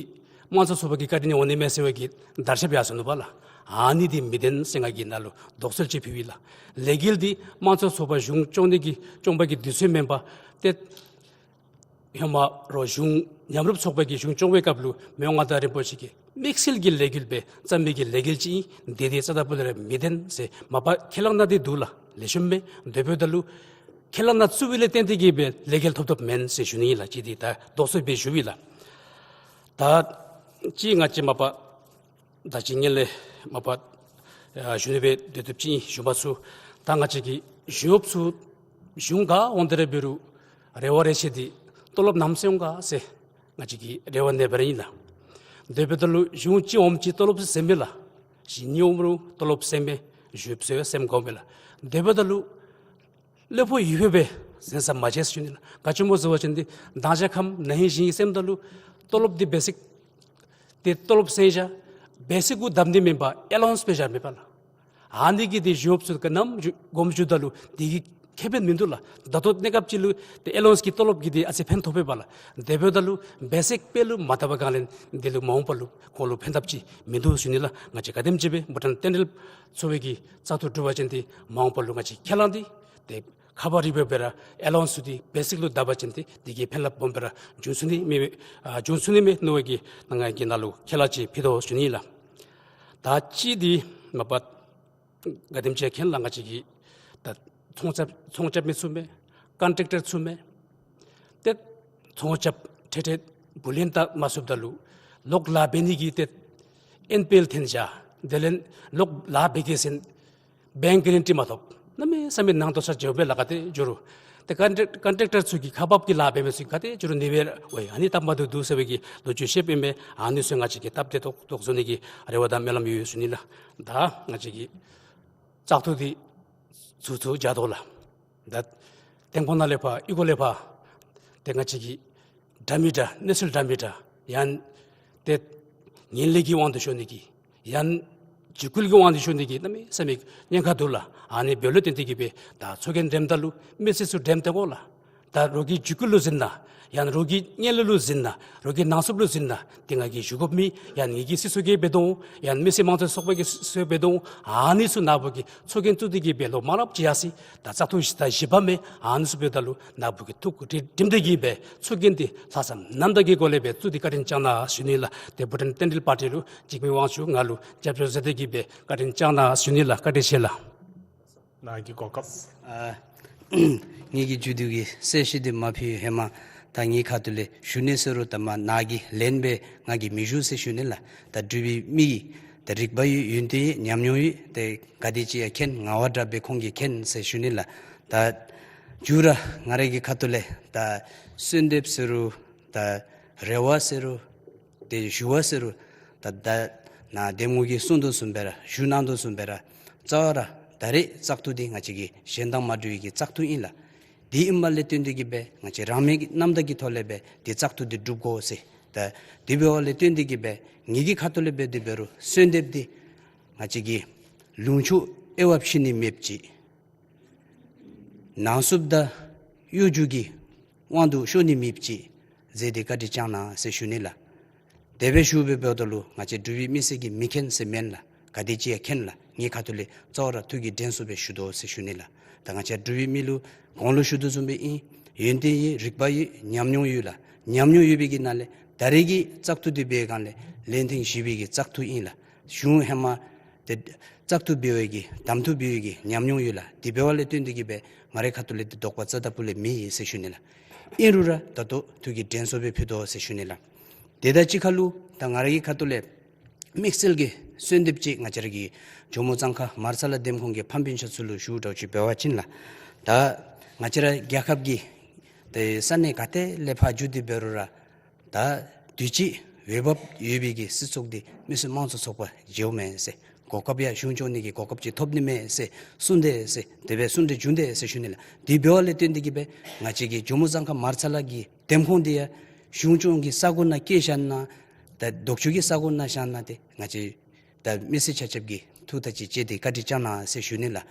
དམངས་གཙོ་ཚོགས་པ་གི་བཀའ་དྲིན་ནི་འོང་ནི་མས་ཟེར་བའི་གི་བརྡར་ཤ་སྦེ་ཡར་སོ་ནུག་པ་ལགས། ཨ་ནི་འདི་མི་བདེན་ཟེར་ང་གིས་ནཱ་ལུ་དོགས་སེལ་ཅིག་ཕུལཝ་ཨིན་ལགས། ལས་འགུལ་འདི་དམངས་གཙོ་ཚོགས་པ་གཞུང་སྐྱོང་ནི་གི་སྐྱོང་པ་གི་དུས་ཚོད་མེན་པར་ཏེ་ཧེ་མ་རོགས་གཞུང་མཉམ་རུབ་ཚོགས་པའི་གི་གཞུང་སྐྱོང་བའི་སྐབས་ལུ་མི་དབང་མངའ་བདག་རིན་པོ་ཆེ་གིས་དམིགས་བསལ་གྱི་ལས་འགུལ་སྦེ་བརྩམས་མི་གི་ལས་འགུལ་ཅིག་ཨིན། འདི་འདི་རྩ་དང་སྤུ་ལས་ར་མི་བདེན་ཟེར་མ་པ་ཁས་བླངས་གནང་སྟེ་འདུག་ལགས། ལེགས་ཤོམ་མས། དེ་འབདཝ་ད་ལུ་ཁས་བླངས་གནང་ཚུགས་པ་ལས་བརྟེན་ཏེ་གིས་སྦེ་ལས་འགུལ་ཐོབ་ཐོབ་མེན་ཟེར་ཞུ་ནི་ཨིན་ལགས། གཅིག་འདི་ད་དོགས་སེལ་སྦེ་ཞུཝ་ཨིན་ལགས། ད་གཅིག་ང་བཅས་མ་པ་ད་ཅི་ངེ་ལས་མ་པ་ཨ་ཞུ་ནི་སྦེ་སྡོད་དོ་ཅིག་ཞུ་མ་ཚུགས། ད་ང་བཅས་ཀྱི་གཞུང་ཚུ་གཞུང་ག་འོང་སྟེ་ར་འབད་རུང་རེ་བ་རེ་ཆེ་འདི་ཏོ་ལོབ་ནམ་ཟེར་འོང་ག་ཟེར་ང་བཅས་ཀྱིས་རེ་བ་གནང་སྦེ་ར་ཨིན་ལགས། དེ་འབདཝ་ད་ལུ་གཞུང་གཅིག་འོངམ་ཅིག་ཏོ་ལོབ་ཟེར་མས་ལགས། གཞུང་གཉིས་འོང་རུང་ཏོ་ལོབ་ཟེར་མས། ཞུ་ཟེར་སེམས་དགོངས་པས་ལགས། དེ་འབདཝ་ད་ལུ་ལེགས་པོ་ཡོད་པའི་སྦེ་ཟེར་ས་མ་བྱེད་ཟེར་ཞུ་ནི་ལགས། ག་ཅི་སྨོ་ཟེར་བ་ཅིན་འདི་མདང་ཞག་ཁམས་ན་ཧིང་ཞི་ཧིང་ཟེརཝ་ད་ལུ་ཏོ་ལོབ་འདི་བེ་སིཀ་ཏེ་ཏོ་ལོབ་ཟེར་བཞག་བེ་སིཀ་གུ་བསྡམས་ཏེ་མེན་པར་ཨེ་ལོ་ཝན་སི་སྦེ་བཞག་མས་པ་ལགས། ཨ་ནི་གིས་འདི་གཞུང་ཚུ་ག་ནམ་ཞུ་དགོངསམ་ཞུཝ་ད་ལུ་འདི་གིས་ཁེ་ཕན་མིན་འདུག་ལགས། ད་ལྟོ་གནས་སྐབས་ཅིག་ལུ་ཏེ་ཨེ་ལོ་ཝན་སི་གི་ཏོ་ལོབ་ཀྱིས་འདི་ཨ་ཙི་ཕན་ཐོགས་པས་པ་ལགས། དེ་འབདཝ་ད་ལུ་བེ་སིཀ་དཔེ་ལུ་མ་བཏབ་པའི་སྒང་ལས་འདི་ལུ་མ་འོངས་པ་ལུ་ཁོང་ལུ་ཕན་ཐབས་ཅིག་མིན་འདུག་ཞུ་ནི་ལགས། ང་བཅས་ག་དེམ་ཅིག་སྦེ་བྷུ་ཊཱན་བསྟན་འགྲོའི་ཚོགས་པའི་གི་བཙག་འཐུ་གྲུབ་པ་ཅིན་འདི་མ་འོངས་པ་ལུ་ང་བཅས་ཁས་བླངས་འདི་ཏེ་ཁ་པར་རིག་པའི་སྦེ་ར་ཨེ་ལོ་ཝན་སི་འདི་བེ་སིཀ་ལུ་བསྡམ་པ་ཅིན་ཏེ་འདི་གིས་ཕན་རླབས་སྦོམ་སྦེ་ར་འབྱུང་ཚུགས་ནི་མས། ཨ་འབྱུང་ཚུགས་ནི་མས་མནོ་བའི་གི་ནང་ང་གིས་ནཱ་ལུ་ཁས་བླངས་ཅིག་ཕུལ་དོ་ཞུ་ནི་ལགས། ད་གཅིག་འདི་མ་པ་ག་དེམ་ཅིག་མཁྱེན་ལགས། ང་བཅས་ཀྱི་ད་ཚོང་རྐྱབ་ཚོང་རྐྱབ་མི་ཚུ་མས། ཀོན་ཊེཀ་ཊར་ཚུ་མས། ཏེ་ཚོང་རྐྱབ་ཁྲལ་ཁྲལ་བུ་ལེན་ད་མ་ཚུགསཔ་ད་ལུ་ལོག་ལཱ་འབད་ནི་གི་ཏེ་ཨེན་པི་ཨེལ་འཐེན་བཞག། དེ་ལས་ལོག་ལཱ་འབད་དེ་ཟེར་བེངཀ་གེ་རེན་ཊི་མ་ཐོབ། གནམ་མེད་ས་མེད་ནང་དོག་ས་འཇལཝ་མས་ལགས། ག་ཏེ་འགྱོ་རུང་ཏེ་ཀོན་ཊེཀ་ཀོན་ཊེཀ་ཊར་ཚུ་གིས་ཁག་འབགཔ་གི་ལཱ་འབད་མི་ཚུ་ག་ཏེ་འགྱོ་རུང་ནི་སྦེ་ར་འོང་། ཨ་ནི་སྟབས་མ་བདེཝ་འདུག་ཟེར་བའི་གི་ལོ་རྒྱུས་བཤདཔ་ཨིན་མས། ཨ་ནི་ཚུ་ང་བཅས་ཀྱིས་སྟབས་བདེ་ཏོག་ཏོ་བཟོ་ནི་གི་རེ་བ་དང་སྨོན་ལམ་ཡོད་ཞུ་ནི་ལགས། ད་ང་བཅས་ཀྱི་བཙག་འཐུ་འདི་ཚུགས་ཚུགས་མཇལ་དོ་ལགས། ད་ཐིམ་ཕུག་ནང་ལས་ཕར་གཡུས་སྒོ་ལས་ཕར་ཏེ་ང་བཅས་ཀྱི་འདྲ་མི་འདྲ་གནས་ཚུལ་འདྲ་མི་འདྲ་ཡང་ཏེ་ངན་ལྷད་ཀྱི་དབང་དུ་ཤོར་ནི་གི་ཡང་འཇིགས་སྐུལ་གྱི་དབང་དུ་ཤོར་ནི་གི་གནམ་མེད་ས་མེད་ཉེན་ཁ་འདུག་ལགས། ཨ་ནི་འབདཝ་ལས་བརྟེན་ཏེ་གིས་སྦེ་ད་ཚོགས་རྒྱན་འགྲེམས་ད་ལུ་མི་སེར་ཚུ་འགྲེམས་ད་དགོ་ལགས། ད་རོགས་ཀྱི་འཇིགས་སྐུལ་ལུ་གཟིགས་ན་ཡང་རོགས་ཀྱི་ངན་ལྷད་ལུ་གཟིགས་ན་རོགས་ཀྱི་ནང་སུབ་ལུ་གཟིགས་ན་ཏེ་ང་གིས་ཞུ་དགོཔ་མེད། ཡང་ངེ་གི་སྲིད་ཚོགས་ཀྱིས་འབད་དོ་འོང་། ཡང་མི་སེར་དམངས་གཙོའི་ཚོགས་པ་གིས་འབད་དོ་འོང་། ཨ་ནི་ཚུ་ནཱ་བུ་གིས་ཚོགས་རྒྱན་བཙུགས་ཏེ་གིས་སྦེ་ལོ་མང་རབས་ཅིག་ཡར་སོ་ཡི། ད་བཙག་འཐུ་བཞི་ད་བཞི་པ་མས། ཨ་ནི་ཚུ་འབདཝ་ད་ལུ་ནཱ་བུ་གིས་ཐུགས་ཁུར་བསྒྲིམས་ཏེ་གིས་སྦེ་ཚོགས་རྒྱན་འདི་ལྷག་བསམ་རྣམ་དག་གི་སྒོ་ལས་སྦེ་བཙུགས་ཏེ་བཀའ་དྲིན་བསྐྱང་གནང་ཞུ་ནི་ལགས། ཏེ་བྷུ་ཊཱན་བསྟན་འགྲོའི་པར་ཊི་ལུ་འཇིགས་མེད་དབང་ཕྱུག་ང་ལུ་རྒྱབ་སྐྱོར་མཛད་དེ་གིས་སྦེ་བཀའ་དྲིན་བསྐྱང་གནང་ཞུ་ནི་ལགས། བཀའ་དྲིན་ཆེ་ལགས། ནཱ་གི་གོ་སྐབས། ཨ་ངེ་གི་མཇུག་བསྡུ་གི་གསལ་བཤད་འདི་མ་ཕུལ་ཧེ་མ་ད་ངེའི་ཁ་ཐུག་ལས་ཞུ་ནི་ཟེར་རུང་ད་མ་ནཱ་གིས་ལན་སྦེ་ང་གིས་མི་ཞུ་ཟེར་ཞུ་ནི་ལགས། ད་འབྲུག་པའི་མི་གི་ད་རིག་པ་ཡོད། ཡོན་ཏན་ཡོད། ཉམས་མྱོང་ཡོད། ཏེ་ག་དེ་ཅིག་ཡང་མཁྱེན། ང་བ་འདྲཝ་སྦེ་ཁོང་གིས་མཁྱེན་ཟེར་ཞུ་ནི་ལགས། ད་མཇུག་ར་ང་རའི་གི་ཁ་ཐུག་ལས་ད་གསོལ་འདེབས་ཟེར་རུང་ད་རེ་བ་ཟེར་རུང་ཏེ་ཞུ་བ་ཟེར་རུང་ད་ད་ནཱ་འདེམས་ངོ་གིས་གསུང་དོ་བཟུམ་སྦེ་ར་ཞུ་གནང་དོ་བཟུམ་སྦེ་ར་རྩ་བ་ར་ད་རེས་བཙག་འཐུ་འདི་ང་བཅས་ཀྱི་གཞན་དང་མ་འདྲ་བའི་གི་བཙག་འཐུ་ཨིན་ལགས། དེ་ཨིནམ་ལས་བརྟེན་ཏེ་གིས་སྦེ་ང་བཅས་རང་མོས་ཀྱི་རྣམ་དག་གི་ཐོག་ལས་སྦེ་འདི་བཙག་འཐུ་འདི་སྒྲུབ་དགོ་ཟེར། ད་དེ་འབདཝ་ལས་བརྟེན་ཏེ་གིས་སྦེ་ངེ་གི་ཁ་ཐུག་ལས་འབད་དེ་འབད་རུང་གསོལ་འདེབས་འདི་ང་བཅས་ཀྱི་ལུང་ཕྱོགས་དབྱེ་བ་ཕྱེ་ནི་མེདཔ་ཅིག་ནང་སུབ་དང་གཡོ་སྒྱུ་གི་དབང་དུ་ཤོར་ནི་མེདཔ་ཅིག་མཛད་དེ་བཀའ་དྲིན་བསྐྱང་གནང་ཟེར་ཞུ་ནི་ལགས། དེ་སྦེ་ཞུ་སྦེ་འབདཝ་ད་ལུ་ང་བཅས་འབྲུག་པའི་མི་སེར་གྱིས་མི་མཁྱེན་ཟེར་མེན་ལགས། ག་དེ་ཅིག་ཡང་མཁྱེན་ལགས། ངེའི་ཁ་ཐུག་ལས་རྩ་བ་ར་ཐུགས་ཀྱི་དྲན་གསོ་སྦེ་ཞུ་དོ་ཟེར་ཞུ་ནི་ལགས། ད་ང་བཅས་འབྲུག་པའི་མི་ལུ་གོང་ལུ་ཞུ་དོ་བཟུམ་སྦེ་ཨིན། ཡོན་ཏན་ཡོད། རིག་པ་ཡོད། ཉམས་མྱོང་ཡོད་ལགས། ཉམས་མྱོང་ཡོད་པའི་གི་ནང་ལས་ད་རེས་ཀྱི་བཙག་འཐུ་འདི་འབད་སྒང་ལས་ལན་ཐེངས་བཞི་པའི་གི་བཙག་འཐུ་ཨིན་ལགས། གཞུང་ཧེ་མ་ཏེ་བཙག་འཐུ་འབད་བའི་གི་གདམ་འཐུ་འབད་བའི་གི་ཉམས་མྱོང་ཡོད་ལགས། དེ་འབདཝ་ལས་བརྟེན་ཏེ་གིས་སྦེ་ང་རའི་ཁ་ཐུག་ལས་ཏེ་དོགས་པ་རྩ་དང་སྤུ་ལས་མེད་ཟེར་ཞུ་ནི་ལགས། ཨིན་རུང་ར་ད་ལྟོ་ཐུགས་ཀྱི་དྲན་གསོ་སྦེ་ཕུལ་དོ་ཟེར་ཞུ་ནི་ལགས། དེ་དང་གཅིག་ཁར་ལུ་ད་ང་རའི་ཁ་ཐུག་ལས་དམིགས་བསལ་གྱི་གསོལ་འདེབས་ཅིག་ང་བཅས་ར་གི་ཇོ་མོ་གཙང་ཁ་མར་ས་ལ་འདེམས་ཁོངས་ཀྱི་ཕམ་སྤུན་ཆ་ཚུ་ལུ་ཞུ་དགོཔ་ཅིག་འབད་བ་ཅིན་ལགས། ད་ང་བཅས་ར་རྒྱལ་ཁབ་ཀྱི་ཏེ་ས་གནས་ག་ཏེ་ལས་ཕར་འགྱོ་སྟེ་འབད་རུང་ར་ད་དུས་ཅི་ འོས་འབབ་ཡོད་པའི་གི་སྲིད་ཚོགས་འདི་མི་སེར་དམངས་གཙོའི་ཚོགས་པ་བྱེཝ་མས་ཟེར། གོ་སྐབས་ཡང་གཞུང་སྐྱོང་ནི་གི་གོ་སྐབས་ཅིག་ཐོབ་ནི་མས་ཟེར་གསུངས་ཏེ་ཟེར་དེ་སྦེ་གསུངས་ཏེ་བྱུང་སྟེ་ཟེར་ཞུ་ནི་ལགས། དེ་འབདཝ་ལས་བརྟེན་ཏེ་གིས་སྦེ་ང་བཅས་ཀྱི་ཇོ་མོ་གཙང་ཁ་མར་ཚ་ལ་གི་འདེམས་ཁོངས་འདི་ཡང་གཞུང་སྐྱོང་གི་ས་གོ་ནང་བཀལ་བཞག་ན་ད་ལྡོག་ཕྱོགས་ཀྱི་ས་གོ་ནང་བཞག་ན་ཏེ་ང་བཅས་ད་མི་སེར་ཆ་ཁྱབ་ཀྱིས་ཐུགས་ཐག་ཅིག་བཅད་དེ་བཀའ་དྲིན་བསྐྱང་གནང་ཟེར་ཞུ་ནི་ལགས།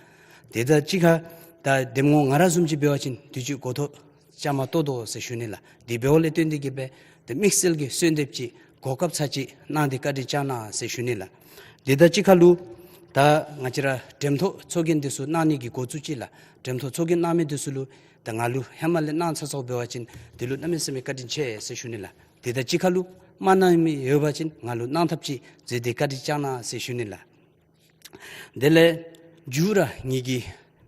དེ་དང་གཅིག་ཁར་ད་འདེམས་ངོ་ང་ར་བཟུམ་ཅིག་འབད་བ་ཅིན་དུས་ཅི་གོ་ཐོག་བཅའ་མར་གཏོགས་དོ་ཟེར་ཞུ་ནི་ལགས། དེ་འབདཝ་ལས་བརྟེན་ཏེ་གིས་སྦེ་ད་དམིགས་བསལ་གྱི་གསོལ་འདེབས་ཅིག་གོ་སྐབས་ཚར་གཅིག་གནང་སྟེ་བཀའ་དྲིན་བསྐྱང་གནང་ཟེར་ཞུ་ནི་ལགས། དེ་དང་གཅིག་ཁར་ལུ་ད་ང་བཅས་ར་འགྲེམས་ཐོག་ཚོགས་རྒྱན་འདི་ཚུ་གནང་ནི་གི་འགོ་བཙུགས་ཅིག་ལགས། འགྲེམས་ཐོག་ཚོགས་རྒྱན་གནང་མི་འདི་ཚུ་ལུ་ད་ང་ལུ་ཧེ་མ་ལས་གནང་ཚར་ཚརཝ་འབད་བ་ཅིན་དེ་ལུ་གནམ་མེད་ས་མེད་བཀའ་དྲིན་ཆེ་ཟེར་ཞུ་ནི་ལགས། དེ་དང་གཅིག་ཁར་ལུ་མ་གནང་མི་ཡོད་པ་ཅིན་ང་ལུ་གནང་ཐབས་ཅིག་མཛད་དེ་བཀའ་དྲིན་བསྐྱང་གནང་ཟེར་ཞུ་ནི་ལགས། དེ་ལས་མཇུག་ར་ངེ་གི་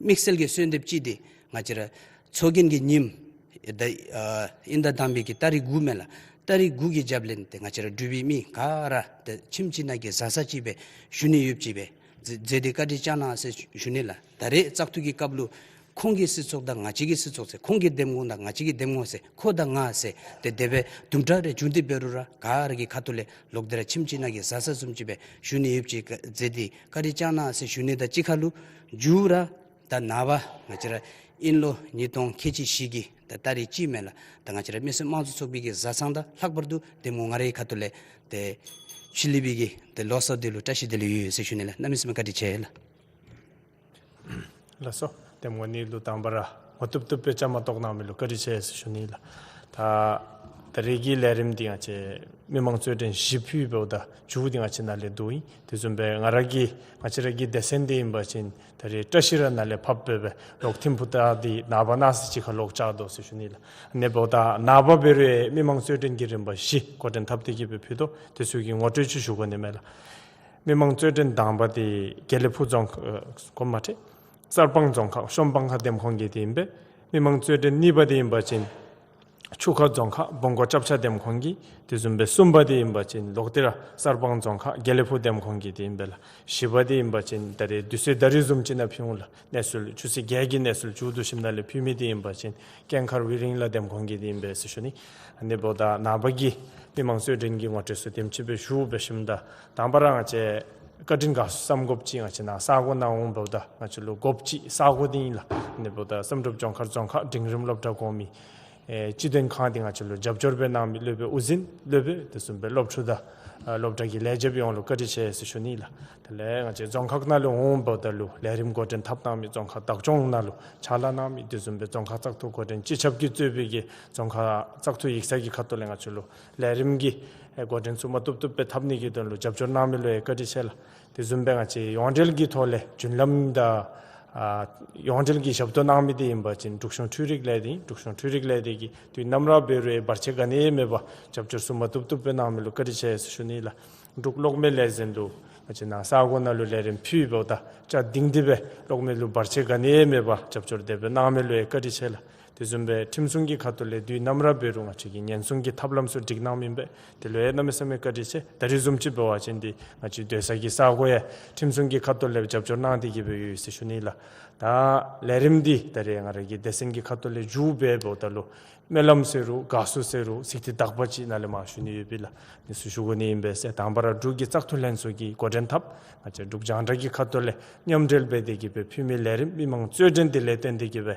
དམིགས་བསལ་གྱི་གསོལ་འདེབས་ཅིག་འདི་ང་བཅས་ར་ཚོགས་རྒྱན་གྱི་ཉིནམ་ད་ཨ་དབྱིན་ཟླ་དང་པའི་གི་ཏ་རིག་དགུ་མས་ལགས། ཏ་རིག་དགུ་གི་རྒྱབ་ལས་ཏེ་ང་བཅས་ར་འབྲུག་པའི་མི་ག་ར་ཏེ་ཁྱིམ་གཅིག་ནང་གི་བཟའ་ཚང་ཅིག་སྦེ་བཞུགས་ནི་ཡོདཔ་ཅིག་སྦེ་མཛད་དེ་བཀའ་དྲིན་བསྐྱང་གནང་ཟེར་ཞུ་ནི་ལགས། ད་རེས་བཙག་འཐུ་གི་སྐབས་ལུ་ཁོང་གི་སྲིད་ཚོགས་དང་ང་བཅས་ཀྱི་སྲིད་ཚོགས་ཟེར་ཁོང་གི་འདེམས་ངོ་དང་ང་བཅས་ཀྱི་འདེམས་ངོ་ཟེར་ཁོ་དང་ང་ཟེར་ཏེ་དེ་སྦེ་དུམ་གྲ་རེ་བྱུང་སྟེ་འབད་རུང་ར་ག་ར་གི་ཁ་ཐུག་ལས་ལོག་སྟེ་ར་ཁྱིམ་གཅིག་ནང་གི་བཟའ་ཚང་བཟུམ་ཅིག་སྦེ་བཞུགས་ནི་ཡོདཔ་ཅིག་མཛད་དེ་བཀའ་དྲིན་བསྐྱང་གནང་ཟེར་ཞུ་ནི་དང་གཅིག་ཁར་ལུ་མཇུག་ར་ད་ནངས་པ་ང་བཅས་ར་དབྱིན་ལོ་ཉིས་སྟོང་ཁལ་གཅིག་བཞི་གི་ད་ཏ་རིག་གཅིག་མས་ལགས། ད་ང་བཅས་ར་མི་སེར་དམངས་གཙོའི་ཚོགས་པའི་གི་བཟའ་ཚང་དང་ལྷག་པར་དུ་འདེམས་ངོ་ང་རའི་ཁ་ཐུག་ལས་ཏེ་ཕྱི་གླིང་པའི་གི་ཏེ་ལོ་གསར་འདི་ལུ་བཀྲ་ཤིས་བདེ་ལེགས་ཡོད་ཟེར་ཞུ་ནི་ལགས། གནམ་མེད་ས་མེད་བཀའ་དྲིན་ཆེ་ལགས། ལགས་སོ། འདེམས་ངོ་གཉིས་ལུ་དང་པ་ར་ངོ་བཏུབ་བཏུབ་སྦེ་བཅའ་མར་གཏོགས་གནང་མི་ལུ་བཀའ་དྲིན་ཆེ་ཟེར་ཞུ་ནི་ལགས། ད་ད་རེས་ཀྱི་ལས་རིམ་འདི་ང་བཅས་མི་མང་གཙོས་དྲན་བཞི་ཕུལ་བའི་འོག་ད་མཇུག་འདི་ང་བཅས་ནཱ་ལས་བསྡུ་ཡི། དེ་བཟུམ་སྦེ་ང་ར་གི་ང་བཅས་ར་གི་སྡེ་ཚན་འདི་ཨིན་པ་ཅིན་ད་རེས་བཀྲ་ཤིས་ར་ནཱ་ལས་ཕབ་སྦེ་སྦེ་ལོག་ཐིམ་ཕུ་ད་འདི་ནངས་པ་གནངས་ཚེ་གཅིག་ཁར་ལོག་བཅར་དོ་ཟེར་ཞུ་ནི་ལགས། ཨ་ནི་འབདཝ་ད་ནངས་པ་འབད་རུང་མི་མང་གཙོས་དྲན་གྱི་རིམ་པ་བཞི་འགོ་འདྲེན་འཐབ་སྟེ་གིས་སྦེ་ཕུལ་དོ། དེ་ཚུ་གི་ངོ་སྤྲོད་ཅིག་ཞུ་དགོ་ནི་མས་ལགས། མི་མང་གཙོས་དྲན་དང་པ་འདི་དགེ་ལེགས་ཕུག་རྫོང་ཁག་ཨ་དགོངསམ་མ་ཁྲེལ། གསར་སྤང་རྫོང་ཁག་གཤོམ་སྤང་ཁ་འདེམས་ཁོངས་ཀྱི་འདི་ཨིན་པས། མི་མང་གཙོས་དྲན་གཉིས་པ་འདི་ཨིན་པ་ཅིན་ཆུ་ཁ་རྫོང་ཁག་བོང་གོ་ཅབ་ཆ་འདེམས་ཁོངས་ཀྱི། དེ་བཟུམ་སྦེ་གསུམ་པ་འདི་ཨིན་པ་ཅིན་ལོག་སྟེ་ར་གསར་སྤང་རྫོང་ཁག་དགེ་ལེགས་ཕུག་འདེམས་ཁོངས་ཀྱི་འདི་ཨིན་པས་ལགས། བཞི་པ་འདི་ཨིན་པ་ཅིན་ད་རེས་དུས་ཚོད་ད་རིས་བཟུམ་ཅིག་ནང་ཕུལ་འོང་ལགས། གནས་ཚུལ་ཆུ་ཚོད་བརྒྱད་ཀྱི་གནས་ཚུལ་མཇུག་བསྡུ་ཞིནམ་ལས་ཕུལ་མི་འདི་ཨིན་པ་ཅིན་ཀེང་མཁར་ཝི་རིང་ལ་འདེམས་ཁོངས་ཀྱི་འདི་ཨིན་པས་ཟེར་ཞུ་ནི། ཨ་ནི་འབདཝ་ད་ནངས་པ་གི་མི་མང་གཙོས་དྲན་གྱི་ངོ་སྤྲོད་ཚུ་དེམ་ཅིག་སྦེ་ཞུ་སྦེ་ཞིནམ་ད་དང་པ་ར་ང་བཅས་བཀའ་དྲིན་དགའ་ཚོར་བསམ་དགོཔ་ཅིག་ང་བཅས་ནཱ་ས་གོ་ནང་འོང་འབདཝ་ད་ང་བཅས་ལུ་དགོཔ་ཅིག་ས་གོ་འདི་ཨིན་ལགས། ཨ་ནི་འབདཝ་ད་བསམ་གྲུབ་ལྗོངས་མཁར་རྫོང་ཁག་འབྲིང་རིམ་སློབ་གྲྭ་གོང་མའི་ཨེ་སྤྱི་དོན་ཁང་འདི་ང་བཅས་ལུ་རྒྱབ་སྐྱོར་སྦེ་གནང་མི་སློབ་དཔོན་དབུ་འཛིན་སློབ་དཔོན་དེ་བཟུམ་སྦེ་སློབ་ཕྲུག་དང་ཨ་སློབ་གྲྭ་གི་ལས་བྱེདཔ་ཡོངས་ལུ་བཀའ་དྲིན་ཆེ་ཟེར་ཞུ་ནི་ལགས། དེ་ལས་ང་བཅས་རྫོང་ཁག་ནང་ལུ་འོང་འབདཝ་ད་ལུ་ལས་རིམ་འགོ་འདྲེན་འཐབ་གནང་མི་རྫོང་ཁག་བདག་སྐྱོང་ནང་ལུ་ཕྱག་ལཱ་གནང་མི་དེ་བཟུམ་སྦེ་རྫོང་ཁག་བཙག་འཐུ་འགོ་འདྲེན་སྤྱི་ཁྱབ་ཀྱིས་གཙོས་པའི་གི་རྫོང་ཁག་བཙག་འཐུ་ཡིག་ཚང་གི་ཁ་ཐུག་ལས་ང་བཅས་ལུ་ལས་རིམ་གྱི་ཨེ་འགོ་འདྲེན་ཚུ་མ་བཏུབ་བཏུབ་སྦེ་འཐབ་ནི་གི་དོན་ལུ་རྒྱབ་སྐྱོར་གནང་མི་ལུ་ཡང་བཀའ་དྲིན་ཆེ་ལགས། དེ་བཟུམ་སྦེ་ང་བཅས་ཡོངས་འབྲེལ་གྱི་ཐོག་ལས་རྒྱུན་ལམ་དང་ཨ་ཡོངས་འབྲེལ་གྱི་ཞབས་ཏོག་གནང་མི་འདི་ཨིན་པ་ཅིན་འབྲུག་གཞུང་འཕྲུལ་རིག་ལས་སྡེ་ཨིན། འབྲུག་གཞུང་འཕྲུལ་རིག་ལས་སྡེ་གིས་དུས་ནམ་ར་འབད་རུང་བར་ཆད་ག་ནི་ཡང་མེད་པར་རྒྱབ་སྐྱོར་ཚུ་མ་བཏུབ་བཏུབ་སྦེ་གནང་མི་ལུ་བཀའ་དྲིན་ཆེ་ཟེར་ཞུ་ནི་ལགས། འབྲུག་གློག་མེ་ལས་འཛིན་ལུ་ང་བཅས་ནཱ་ས་གོ་ནང་ལུ་ལས་རིམ་ཕུལ་འབདཝ་ད་རྩ་གཏན་གཏན་སྦེ་གློག་མེ་ལུ་བར་ཆད་ག་ནི་ཡང་མེད་པར་རྒྱབ་སྐྱོར་དེ་སྦེ་གནང་མི་ལུ་ཡང་བཀའ་དྲིན་ཆེ་ལགས། དེ་བཟུམ་སྦེ་ཁྲིམས་སྲུང་གི་ཁ་ཐུག་ལས་དུས་ནམ་ར་འབད་རུང་ང་བཅས་ཀྱི་ཉེན་སྲུང་གི་ཐབས་ལམ་ཚུ་སྒྲིག་གནངམ་ཨིན་པས། དེ་ལུ་ཡང་གནམ་མེད་ས་མེད་བཀའ་དྲིན་ཆེ། ད་རིས་བཟུམ་ཅིག་འབད་བ་ཅིན་འདི་ང་བཅས་སྡོད་ས་གི་ས་གོ་ཡང་ཁྲིམས་སྲུང་གི་ཁ་ཐུག་ལས་རྒྱབ་སྐྱོར་གནང་སྟེ་གིས་སྦེ་ཡོད་ཟེར་ཞུ་ནི་ལགས། ད་ལས་རིམ་འདི་ད་རེས་ང་ར་གི་སྡེ་ཚན་གྱི་ཁ་ཐུག་ལས་མཇུག་འབདཝ་ད་ལུ་སྨོན་ལམ་ཟེར་རུང་དགའ་བསུ་ཟེར་རུང་ཚིག་འདི་དག་པ་ཅིག་ནཱ་ལས་མར་ཞུ་ནི་ཡོད་པས་ལགས། འདི་ཚུ་ཞུ་དགོ་ནི་ཨིན་པས་ཟེར། དང་པ་ར་འབྲུག་གི་བཙག་འཐུ་ལྷན་ཚོགས་ཀྱིས་འགོ་འདྲེན་འཐབ་ང་བཅས་འབྲུག་རྒྱང་བསྒྲགས་ཀྱི་ཁ་ཐུག་ལས་མཉམ་འབྲེལ་འབད་དེ་གིས་སྦེ་ཕུལ་མི་ལས་རིམ་མི་མང་གཙོས་དྲན་འདི་ལས་བརྟེན་ཏེ་གིས་སྦེ་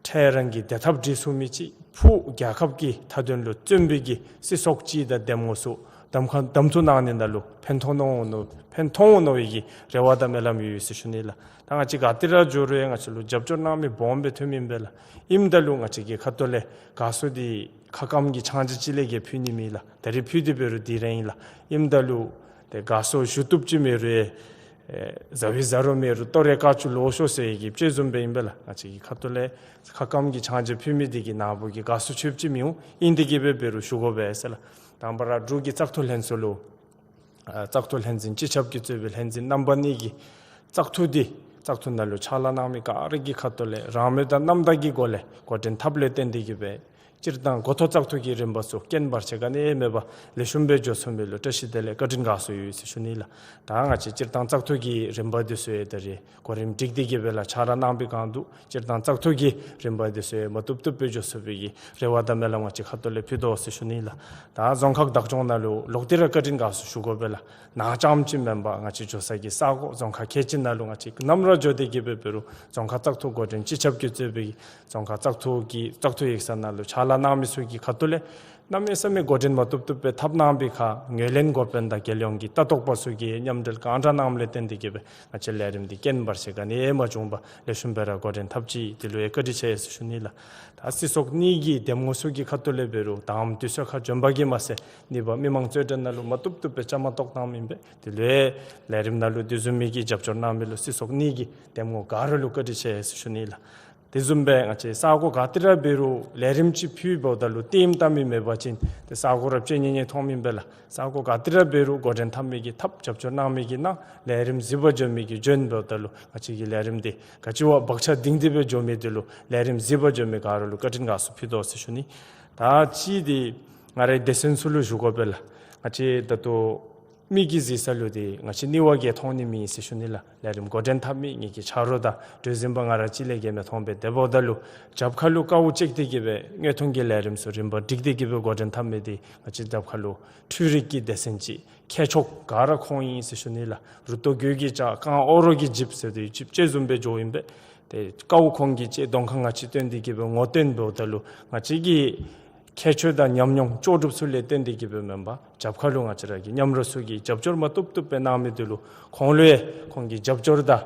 འཕྲལ་རང་གི་བདེ་ཐབས་སྒྲིག་ཚུགས་མི་ཅིག་ཕུགས་རྒྱལ་ཁབ་ཀྱི་མཐའ་དོན་ལུ་བརྩོན་པའི་གི་སྲིད་ཚོགས་ཅིག་དང་འདེམས་ངོ་ཚུ་གདམ་ཁ་གདམ་འཐུ་གནང་ནི་ནང་ལུ་ཕན་ཐོགས་འོང་མནོ་ཕན་ཐོགས་འོང་མནོ་བའི་གི་རེ་བ་དང་སྨོན་ལམ་ཡོད་ཟེར་ཞུ་ནི་ལགས། ད་ང་བཅས་ག་ཏེ་ར་འགྱོ་རུང་ཡང་ང་བཅས་ལུ་རྒྱབ་སྐྱོར་གནང་མི་སྦོམ་སྦེ་ཐོནམ་ཨིན་པས་ལགས། ཨིནམ་ད་ལུ་ང་བཅས་ཀྱི་ཁ་ཐུག་ལས་དགའ་བསུ་འདི་ཁ་སྐམ་གྱི་ཆང་ཇ་ཅིག་ལས་བརྒལ་ཕུལ་ནི་མེད་ལགས། ད་རིས་ཕུལ་ཏེ་འབད་རུང་འདི་ར་ཨིན་ལགས། ཨིནམ་ད་ལུ་ཏེ་དགའ་བསུ་ཞུ་བཏུབ་ཅིག་མེད་རུང་ཡང་ཨེ་ཟ་བའི་ཟ་རོགས་མེད་རུང་ལྟོ་རེ་དཀར་ཆུ་ལོག་ཤོག་ཟེར་བའི་གི་དཔྱེ་བཟུམ་སྦེ་ཨིན་པས་ལགས། ང་བཅས་ཀྱི་ཁ་ཐུག་ལས་ཁ་སྐམ་གྱི་ཆང་ཇ་ཕུལ་མི་འདི་གིས་ནཱ་བུ་གི་དགའ་བསུ་ཆོགཔ་ཅིག་མི་འོང་། ཨིན་ཏེ་གིས་སྦེ་འབད་རུང་ཞུ་དགོ་པས་ཟེར་ལགས། དང་པ་ར་འབྲུག་གི་བཙག་འཐུ་ལྷན་ཚོགས་ལུ་ཨ་བཙག་འཐུ་ལྷན་འཛིན་སྤྱི་ཁྱབ་ཀྱིས་གཙོས་པའི་ལྷན་འཛིན་རྣམ་པ་གཉིས་ཀྱིས་བཙག་འཐུ་འདི་བཙག་འཐུ་ནང་ལུ་ཕྱག་ལཱ་གནང་མི་ག་ར་གི་ཁ་ཐུག་ལས་རང་མོས་དང་རྣམ་དག་གི་སྒོ་ལས་འགོ་འདྲེན་འཐབ་ལས་བརྟེན་ཏེ་གིས་སྦེ་ སྤྱིར་བཏང་འགོ་ཐོག་བཙག་འཐུ་གི་རིམ་པ་ཚུ་རྐྱེན་བར་ཆད་ག་ནི་མེད་པར་ལེགས་ཤོམ་སྦེ་འགྱོ་ཚུགས་མི་ལུ་བཀྲ་ཤིས་བདེ་ལེགས་བཀའ་དྲིན་དགའ་ཚོར་ཡོད་ཟེར་ཞུ་ནི་ལགས། ད་ང་བཅས་སྤྱིར་བཏང་བཙག་འཐུ་གི་རིམ་པ་འདི་ཚུ་ཡང་ད་རེས་གོ་རིམ་སྒྲིག་སྟེ་གི་སྦེ་ལགས་ཕྱག་ར་གནང་བའི་སྒང་དུ་སྤྱིར་བཏང་བཙག་འཐུ་གི་རིམ་པ་འདི་ཚུ་ཡང་མ་བཏུབ་བཏུབ་སྦེ་འགྱོ་ཚུགས་པའི་གི་རེ་བ་དང་སྨོན་ལམ་ང་བཅས་ཁ་ཐུག་ལས་ཕུལ་དོ་ཟེར་ཞུ་ནི་ལགས། ད་རྫོང་ཁག་བདག་སྐྱོང་ནང་ལུ་ལོག་སྟེ་ར་བཀའ་དྲིན་དགའ་ཚོར་ཞུ་དགོ་པས་ལགས། ནང་རྐྱངམ་ཅིག་མེན་པར་ང་བཅས་འགྱོ་ས་གི་ས་གོ་རྫོང་ཁག་ཁལ་གཅིག་ནང་ལུ་ང་བཅས་ནམ་ར་འགྱོ་སྟེ་གི་སྦེ་འབད་རུང་རྫོང་ཁག་བཙག་འཐུ་འགོ་འདྲེན་སྤྱི་ཁྱབ་ཀྱིས་གཙོས་པའི་རྫོང་ཁག་བཙག་འཐུ་གི་བཙག་འཐུ་ཡིག་ཚང་ནང་ལུ་ཕྱག་ལཱ་གནང་མི་ཚུ་གི་ཁ་ཐུག་ལས་གནམ་མེད་ས་མེད་འགོ་འདྲེན་མ་བཏུབ་བཏུབ་སྦེ་འཐབ་གནང་བའི་ཁར་ངོས་ལེན་འགོ་དཔོན་དང་རྒྱལ་ཡོངས་ཀྱི་ལྟ་རྟོག་པ་ཚུ་གིས་མཉམ་འབྲེལ་གང་དྲག་གནངམ་ལས་བརྟེན་ཏེ་གི་སྦེ་ང་བཅས་ལས་རིམ་འདི་རྐྱེན་བར་ཆད་ག་ནི་ཡང་མ་བྱུང་པར་ལེགས་ཤོམ་སྦེ་ར་འགོ་འདྲེན་འཐབ་ཅི། དེ་ལུ་ཡང་བཀའ་དྲིན་ཆེ་ཟེར་ཞུ་ནི་ལགས། ད་སྲིད་ཚོགས་གཉིས་ཀྱི་འདེམས་ངོ་ཚུ་གི་ཁ་ཐུག་ལས་འབད་རུང་དང་པ་དུས་ཚོད་ཁར་འབྱོན་པ་གིས་མ་ཚད་གཉིས་པ་མི་མང་རྩོད་འགྲན་ནང་ལུ་མ་བཏུབ་བཏུབ་སྦེ་བཅའ་མར་གཏོགས་གནངམ་ཨིན་པས། དེ་ལུ་ཡང་ལས་རིམ་ནང་ལུ་དེ་བཟུམ་མའི་གི་རྒྱབ་སྐྱོར་གནང་མི་ལུ་སྲིད་ཚོགས་གཉིས་ཀྱི་འདེམས་ངོ་ག་ར་ལུ་བཀའ་དྲིན་ཆེ་ཟེར་ཞུ་ནི་ལགས། དེ་བཟུམ་སྦེ་ང་བཅས་ས་གོ་ག་ཏེ་ར་འབད་རུང་ལས་རིམ་ཅིག་ཕུལ་འབདཝ་ད་ལུ་ལྟདམོ་བལྟ་མི་མེད་པ་ཅིན་ཏེ་ས་གོ་ར་ཅིག་ཉེ་ཉེ་མཐོངམ་ཨིན་པས་ལགས། ས་གོ་ག་ཏེ་ར་འབད་རུང་འགོ་འདྲེན་འཐབ་མི་གིས་འཐབ་རྒྱབ་སྐྱོར་གནང་མི་གིས་གནང་ལས་རིམ་གཟིགས་པར་འབྱོན་མི་གིས་འབྱོན་འབདཝ་ད་ལུ་ང་བཅས་ཀྱི་ལས་རིམ་འདི་ག་ཅི་བ་བག་ཆགས་གཏིང་སྟེ་སྦེ་འགྱོ་མི་འདི་ལུ་ལས་རིམ་གཟིགས་པར་འབྱོན་མི་ག་ར་ལུ་བཀའ་དྲིན་དགའ་ཚོར་ཕུལ་དོ་ཟེར་ཞུ་ནི། ད་ཅིག་འདི་ང་རའི་སྡེ་ཚན་ཚུ་ལུ་ཞུ་དགོ་པས་ལགས། ང་བཅས་ད་ལྟོ་མིག་གིས་གཟིགས་ས་ལུ་འདི་ང་བཅས་གཉིས་པ་གིས་མཐོང་ནི་མེད་ཟེར་ཞུ་ནི་ལགས། ལས་རིམ་འགོ་འདྲེན་འཐབ་མི་ངེ་གི་ཆ་རོགས་དང་གྲོས་འཛིན་པ་ང་ར་གཅིག་ལས་བརྒལ་མི་མཐོང་པས། དེ་འབདཝ་ད་ལུ་རྒྱབ་ཁ་ལུ་ཀཝ་བཅད་དེ་གི་སྦེ་དངོས་མཐོང་གི་ལས་རིམ་ཚུ་རིམ་པ་སྒྲིག་སྟེ་གི་སྦེ་འགོ་འདྲེན་འཐབ་མི་འདི་ང་བཅས་རྒྱབ་ཁ་ལུ་འཕྲུལ་རིག་གི་སྡེ་ཚན་ཅིག་མཁས་མཆོག་ག་ར་ཁོང་ཨིན་ཟེར་ཞུ་ནི་ལགས། རུ་ཏོ་གོས་ཀྱིས་བཅག་རྐང་ཨོ་རོག་གིས་འཇིབ་ཟེར་དེ་ཅིག་ཅེས་བཟུམ་སྦེ་འགྱོཝ་ཨིན་པས། ཏེ་ཀཝ་ཁོང་གིས་བཅད་གདོང་ཁར་ང་བཅས་སྟོན་ཏེ་གི་སྦེ་ངོ་སྟོན་འབདཝ་ད་ལུ་ང་བཅས་ཀྱི་ཁྱད་ཆོས་དང་ཉམས་མྱོང་ལྕོགས་གྲུབ་ཚུ་ལས་བརྟེན་ཏེ་གི་སྦེ་མེན་པར་རྒྱབ་ཁ་ལུ་ང་བཅས་ར་གི་མཉམ་རོགས་ཚུ་གིས་རྒྱབ་སྐྱོར་མ་བཏུབ་བཏུབ་སྦེ་གནང་མི་འདི་ལུ་ཁོང་ལུ་ཡང་ཁོང་གི་རྒྱབ་སྐྱོར་དང་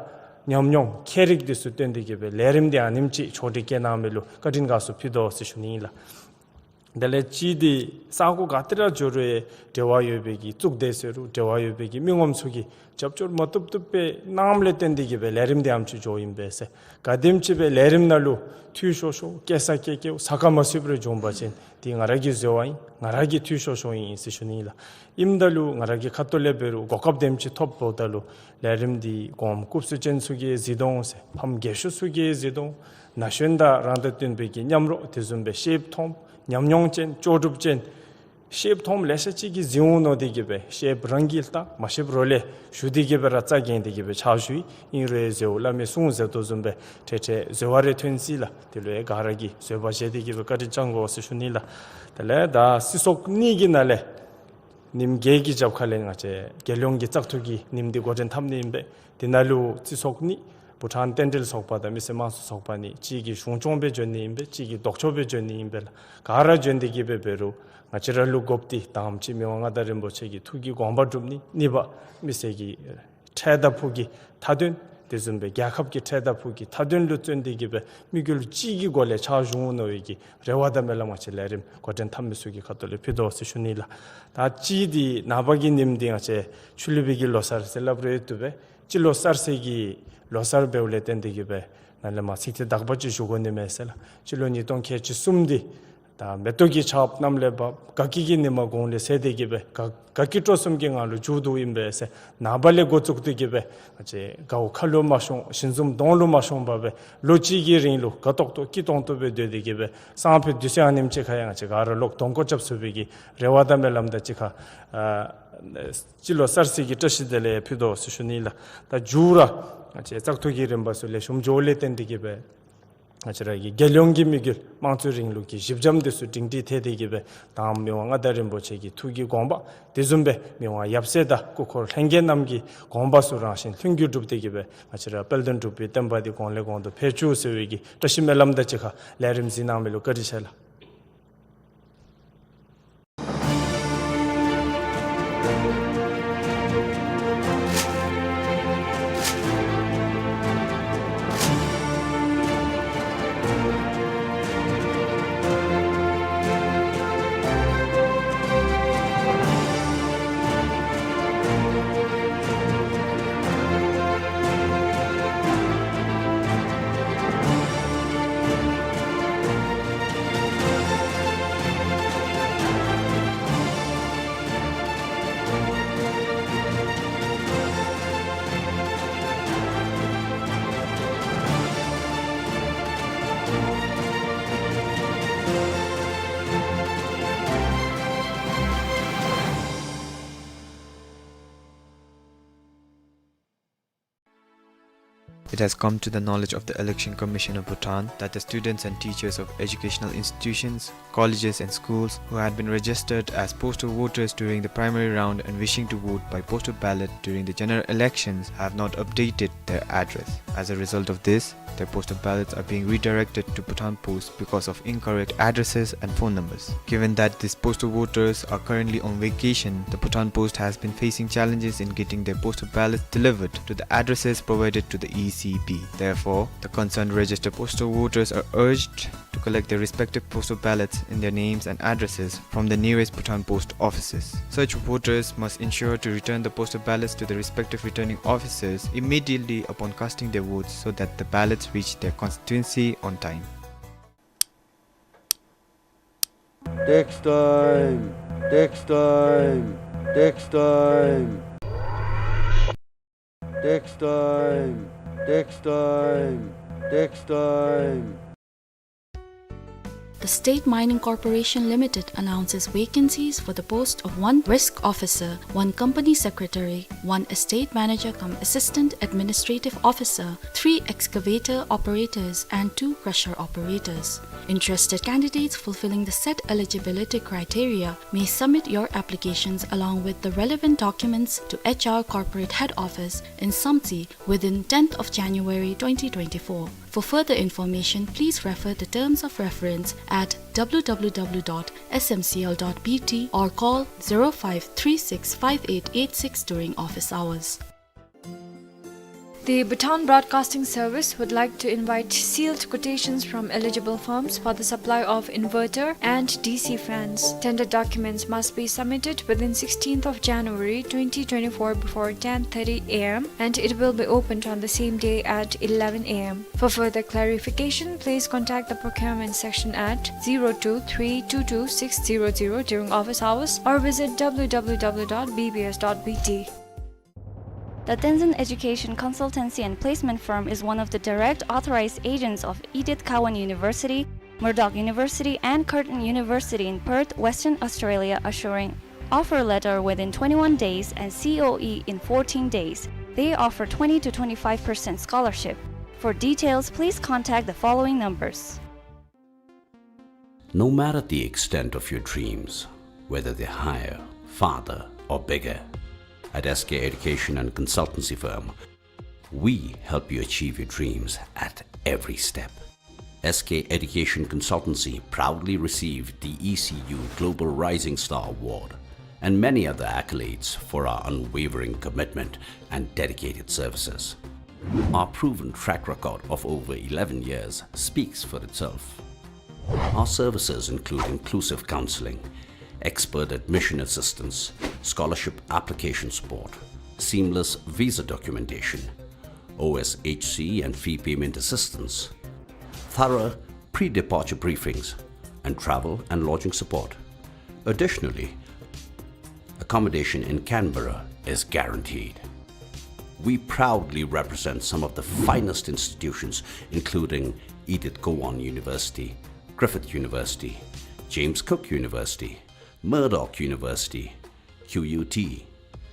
ཉམས་མྱོང་མཁས་རིག་འདི་ཚུ་བཏོན་ཏེ་གི་སྦེ་ལས་རིམ་འདི་ཨ་ནེམ་ཅིག་ཕྱོགས་སྒྲིག་བཀལ་གནང་མི་ལུ་བཀའ་དྲིན་དགའ་ཚོར་ཕུལ་དོ་ཟེར་ཞུ་ནི་ཨིན་ལགས། དེ་ལས་ཅིག་འདི་ས་གོ་ག་ཏེ་ར་འགྱོ་རུང་ཡང་འབྲེལ་བ་ཡོད་པའི་གི་གཙུག་སྡེ་ཟེར་རུང་འབྲེལ་བ་ཡོད་པའི་གི་མི་ངོམ་ཚུ་གིས་རྒྱབ་སྐྱོར་མ་བཏུབ་བཏུབ་སྦེ་གནངམ་ལས་བརྟེན་ཏེ་གི་སྦེ་ལས་རིམ་འདི་ཨ་ནེམ་ཅིག་འགྱོཝ་ཨིན་པས་ཟེར། ག་དེམ་ཅིག་སྦེ་ལས་རིམ་ནང་ལུ་འཐུས་ཤོར་ཤོར་སྐྱེ་ས་སྐྱེ་སྐྱེཝ་ས་ཁར་མ་ཚུདཔ་རེ་འགྱོ་བ་ཅིན་འདི་ང་ར་གི་འཛོལ་བ་ཨིན། ང་ར་གི་འཐུས་ཤོར་ཤོར་ཨིན་ཟེར་ཞུ་ནི་ཨིན་ལགས། ཨིནམ་ད་ལུ་ང་ར་གི་ཁ་ཐུག་ལས་འབད་རུང་གོ་སྐབས་དེམ་ཅིག་ཐོབ་འབདཝ་ད་ལུ་ལས་རིམ་འདི་གོངམ་སྐུ་གཟུགས་ཅན་ཚུ་གིས་གཟིགས་དོ་ཟེར་ཕམ་རྒས་ཤོས་ཚུ་གིས་གཟིགས་དོ། ན་གཞོན་དང་རང་དང་བསྟུན་པའི་གི་མཉམ་རོགས་དེ་བཟུམ་སྦེ་ཤེསཔ་མཐོངམ་ཉམས་མྱོང་ཅན་ལྕོགས་གྲུབ་ཅན་ཤེསཔ་མཐོངམ་ལེ་ཤ་ཅིག་གིས་གཟིགས་འོང་མནོ་སྟེ་གི་སྦེ་ཤེསཔ་རང་གིས་ལྟ་མ་ཤེསཔ་རོགས་ལས་ཞུ་སྟེ་གི་སྦེ་ར་རྩ་འགེངས་ཏེ་གི་སྦེ་ཕྱག་ཞུ་ཡི། ཨིན་རུང་ཡང་འཛོལཝ་བླ་མའི་གསུང་ཟེར་དོ་བཟུམ་སྦེ་འཕྲལ་འཕྲལ་འཛོལ་བ་རེ་ཐོན་སྲིད་ལགས། དེ་ལུ་ཡང་ག་ར་གིས་བཟོད་པ་བཞེས་ཏེ་གི་སྦེ་བཀའ་དྲིན་བསྐྱང་དགོ་ཟེར་ཞུ་ནི་ལགས། དེ་ལས་ད་སྲིད་ཚོགས་གཉིས་ཀྱི་ནང་ལས་ཉིནམ་བརྒྱད་ཀྱི་རྒྱབ་ཁ་ལས་ང་བཅས་རྒྱལ་ཡོངས་ཀྱི་བཙག་འཐུ་གི་ཉིནམ་འདི་འགོ་འདྲེན་འཐབ་ནི་ཨིན་པས། དེ་ནང་ལུ་སྤྱི་ཚོགས་གཉིས་བྷུ་ཊཱན་རྟེན་འབྲེལ་ཚོགས་པ་དང་མི་སེར་དམངས་གཙོ་ཚོགས་པ་གཉིས་གཅིག་གིས་གཞུང་སྐྱོང་སྦེ་འབྱོན་ནི་ཨིན་པས། གཅིག་གིས་ལྡོག་ཕྱོགས་སྦེ་འབྱོན་ནི་ཨིན་པས་ལགས། ག་ར་འབྱོན་ཏེ་གི་སྦེ་འབད་རུང་ང་བཅས་ར་ལུ་དགོཔ་འདི་དང་པ་ཅིག་མི་དབང་མངའ་བདག་རིན་པོ་ཆེ་གི་ཐུགས་ཀྱི་དགོངས་པ་སྒྲུབ་ནི། གཉིས་པ་མི་སེར་གྱི་ཁྲལ་དང་ཕུགས་ཀྱི་མཐའ་དོན་དེ་བཟུམ་སྦེ་རྒྱལ་ཁབ་ཀྱི་ཁྲལ་དང་ཕུགས་ཀྱི་མཐའ་དོན་ལུ་བརྩོན་ཏེ་གི་སྦེ་དམིགས་ཡུལ་གཅིག་གི་སྒོ་ལས་ཕྱག་ཞུ་འོང་མནོ་བའི་གི་རེ་བ་དང་སྨོན་ལམ་ང་བཅས་ལས་རིམ་འགོ་འདྲེན་འཐབ་མི་ཚུ་གི་ཁ་ཐུག་ལས་ཕུལ་དོ་ཟེར་ཞུ་ནི་ལགས། ད་ཅིག་འདི་ནངས་པ་གི་ཉིནམ་འདི་ང་བཅས་ཆུ་ལུད་པའི་གི་ལོ་གསར་ཟེར་སླབ་རུང་བཏུབ་པས། སྤྱི་ལོ་གསར་ཚེས་ཀྱི་ལོ་གསར་འབདཝ་ལས་བརྟེན་ཏེ་གི་སྦེ་ནཱ་ལས་མར་ཚིག་ཐེངས་དག་པ་ཅིག་ཞུ་དགོ་ནི་མས་ཟེར་ལགས། སྤྱི་ལོ་ཉིས་སྟོང་ཁལ་གཅིག་གསུམ་འདི་ད་མེ་ཏོག་གི་ཆརཔ་གནམ་ལས་འབབ། དགའ་སྐྱིད་ཀྱི་ཉི་མ་དགུང་ལས་ཚེས་ཏེ་གི་སྦེ་དགའ་དགའ་སྐྱིད་སྤྲོ་གསུམ་གྱི་ངང་ལུ་མཇུག་བསྡུཝ་ཨིན་པས་ཟེར། ནངས་པ་ལས་འགོ་བཙུགས་ཏེ་གི་སྦེ་ང་བཅས་དགའཝ་ཁ་ལུ་མ་ཤོང་ཞལ་འཛུམ་གདོང་ལུ་མ་ཤོང་པར་སྦེ་ལོ་གཅིག་གི་རིང་ལུ་དགའ་ཏོག་ཏོ་སྐྱིད་ཏོང་ཏོ་སྦེ་སྡོད་དེ་གི་སྦེ་སང་ཕོད་དུས་ཚོད་ཨ་ནེམ་ཅིག་ཁར་ཡང་ང་བཅས་ག་ར་ལོག་གདོང་སྐོར་རྐྱབ་ཚུགས་པའི་གི་རེ་བ་དང་སྨོན་ལམ་དང་གཅིག་ཁར་ཨ་སྤྱི་ལོ་གསར་ཚེས་ཀྱི་བཀྲ་ཤིས་བདེ་ལེགས་ཕུལ་དོ་ཟེར་ཞུ་ནི་ལགས། ད་མཇུག་ར་ང་བཅས་བཙག་འཐུ་གི་རིམ་པ་ཚུ་ལེགས་ཤོམ་འགྱོཝ་ལས་བརྟེན་ཏེ་གི་སྦེ་ང་བཅས་ར་གི་རྒྱལ་ཡོངས་ཀྱི་དམིགས་ཡུལ་དམངས་གཙོའི་རིང་ལུགས་ཀྱི་གཞི་འགྱམ་འདི་ཚུ་སྒྲིང་སྒྲི་ཐལ་ཏེ་གི་སྦེ་དང་པ་མི་དབང་མངའ་བདག་རིན་པོ་ཆེ་གི་ཐུགས་ཀྱི་དགོངས་པ་དེ་བཟུམ་སྦེ་མི་དབང་ཡབ་སྲས་དང་སྐུ་འཁོར་ལྷན་རྒྱས་རྣམས་ཀྱི་དགོངས་པ་ཚུ་རང་བཞིན་ལྷུན་གྱིས་གྲུབ་སྟེ་གི་སྦེ་ང་བཅས་ར་དཔལ་ལྡན་འབྲུག་པའི་བསྟན་པ་འདི་གོང་ལས་གོང་དུ་འཕེལ་བཅུག་ཟེར་བའི་གི་བཀྲ་ཤིས་སྨོན་ལམ་དང་གཅིག་ཁར་ལས་རིམ་གཟིགས་གནང་མི་ལུ་བཀའ་དྲིན་ཆེ་ལགས། It has come to the knowledge of the Election Commission of Bhutan that the students and teachers of educational institutions, colleges and schools who had been registered as postal voters during the primary round and wishing to vote by postal ballot during the general elections have not updated their address. As a result of this, their postal ballots are being redirected to Bhutan Post because of incorrect addresses and phone numbers. Given that these postal voters are currently on vacation, the Bhutan Post has been facing challenges in getting their postal ballots delivered to the addresses provided to the E C B. Therefore, the concerned registered postal voters are urged to collect their respective postal ballots in their names and addresses from the nearest Bhutan Post offices. Such voters must ensure to return the postal ballots to the respective returning officers immediately upon casting their votes so that the ballots reach their constituency on time. Tax time, tax time, tax time. Tax time, tax time, tax time. The State Mining Corporation Limited announces vacancies for the post of one risk officer, one company secretary, one estate manager cum assistant administrative officer, three excavator operators and two crusher operators. Interested candidates fulfilling the set eligibility criteria may submit your applications along with the relevant documents to H R Corporate Head Office in Samtse within tenth of January twenty twenty-four. For further information, please refer the terms of reference at W W W dot S M C L dot B T or call zero five three six five eight eight six during office hours. The Bhutan Broadcasting Service would like to invite sealed quotations from eligible firms for the supply of inverter and D C fans. Tender documents must be submitted within sixteenth of January twenty twenty-four before ten thirty A M, and it will be opened on the same day at eleven A M. For further clarification, please contact the procurement section at zero two three two two six zero zero during office hours or visit W W W dot B B S dot B T. The Tenzin Education Consultancy and Placement Firm is one of the direct authorized agents of Edith Cowan University, Murdoch University, and Curtin University in Perth, Western Australia, assuring offer letter within twenty-one days and C O E in fourteen days. They offer twenty to twenty-five percent scholarship. For details, please contact the following numbers. No matter the extent of your dreams, whether they're higher, farther, or bigger, at S K Education and Consultancy Firm, we help you achieve your dreams at every step. S K Education Consultancy proudly received the E C U Global Rising Star Award and many other accolades for our unwavering commitment and dedicated services. Our proven track record of over eleven years speaks for itself. Our services include inclusive counseling, expert admission assistance, scholarship application support, seamless visa documentation, O S H C and fee payment assistance, thorough pre-departure briefings, and travel and lodging support. Additionally, accommodation in Canberra is guaranteed. We proudly represent some of the finest institutions, including Edith Cowan University, Griffith University, James Cook University, Murdoch University, Q U T,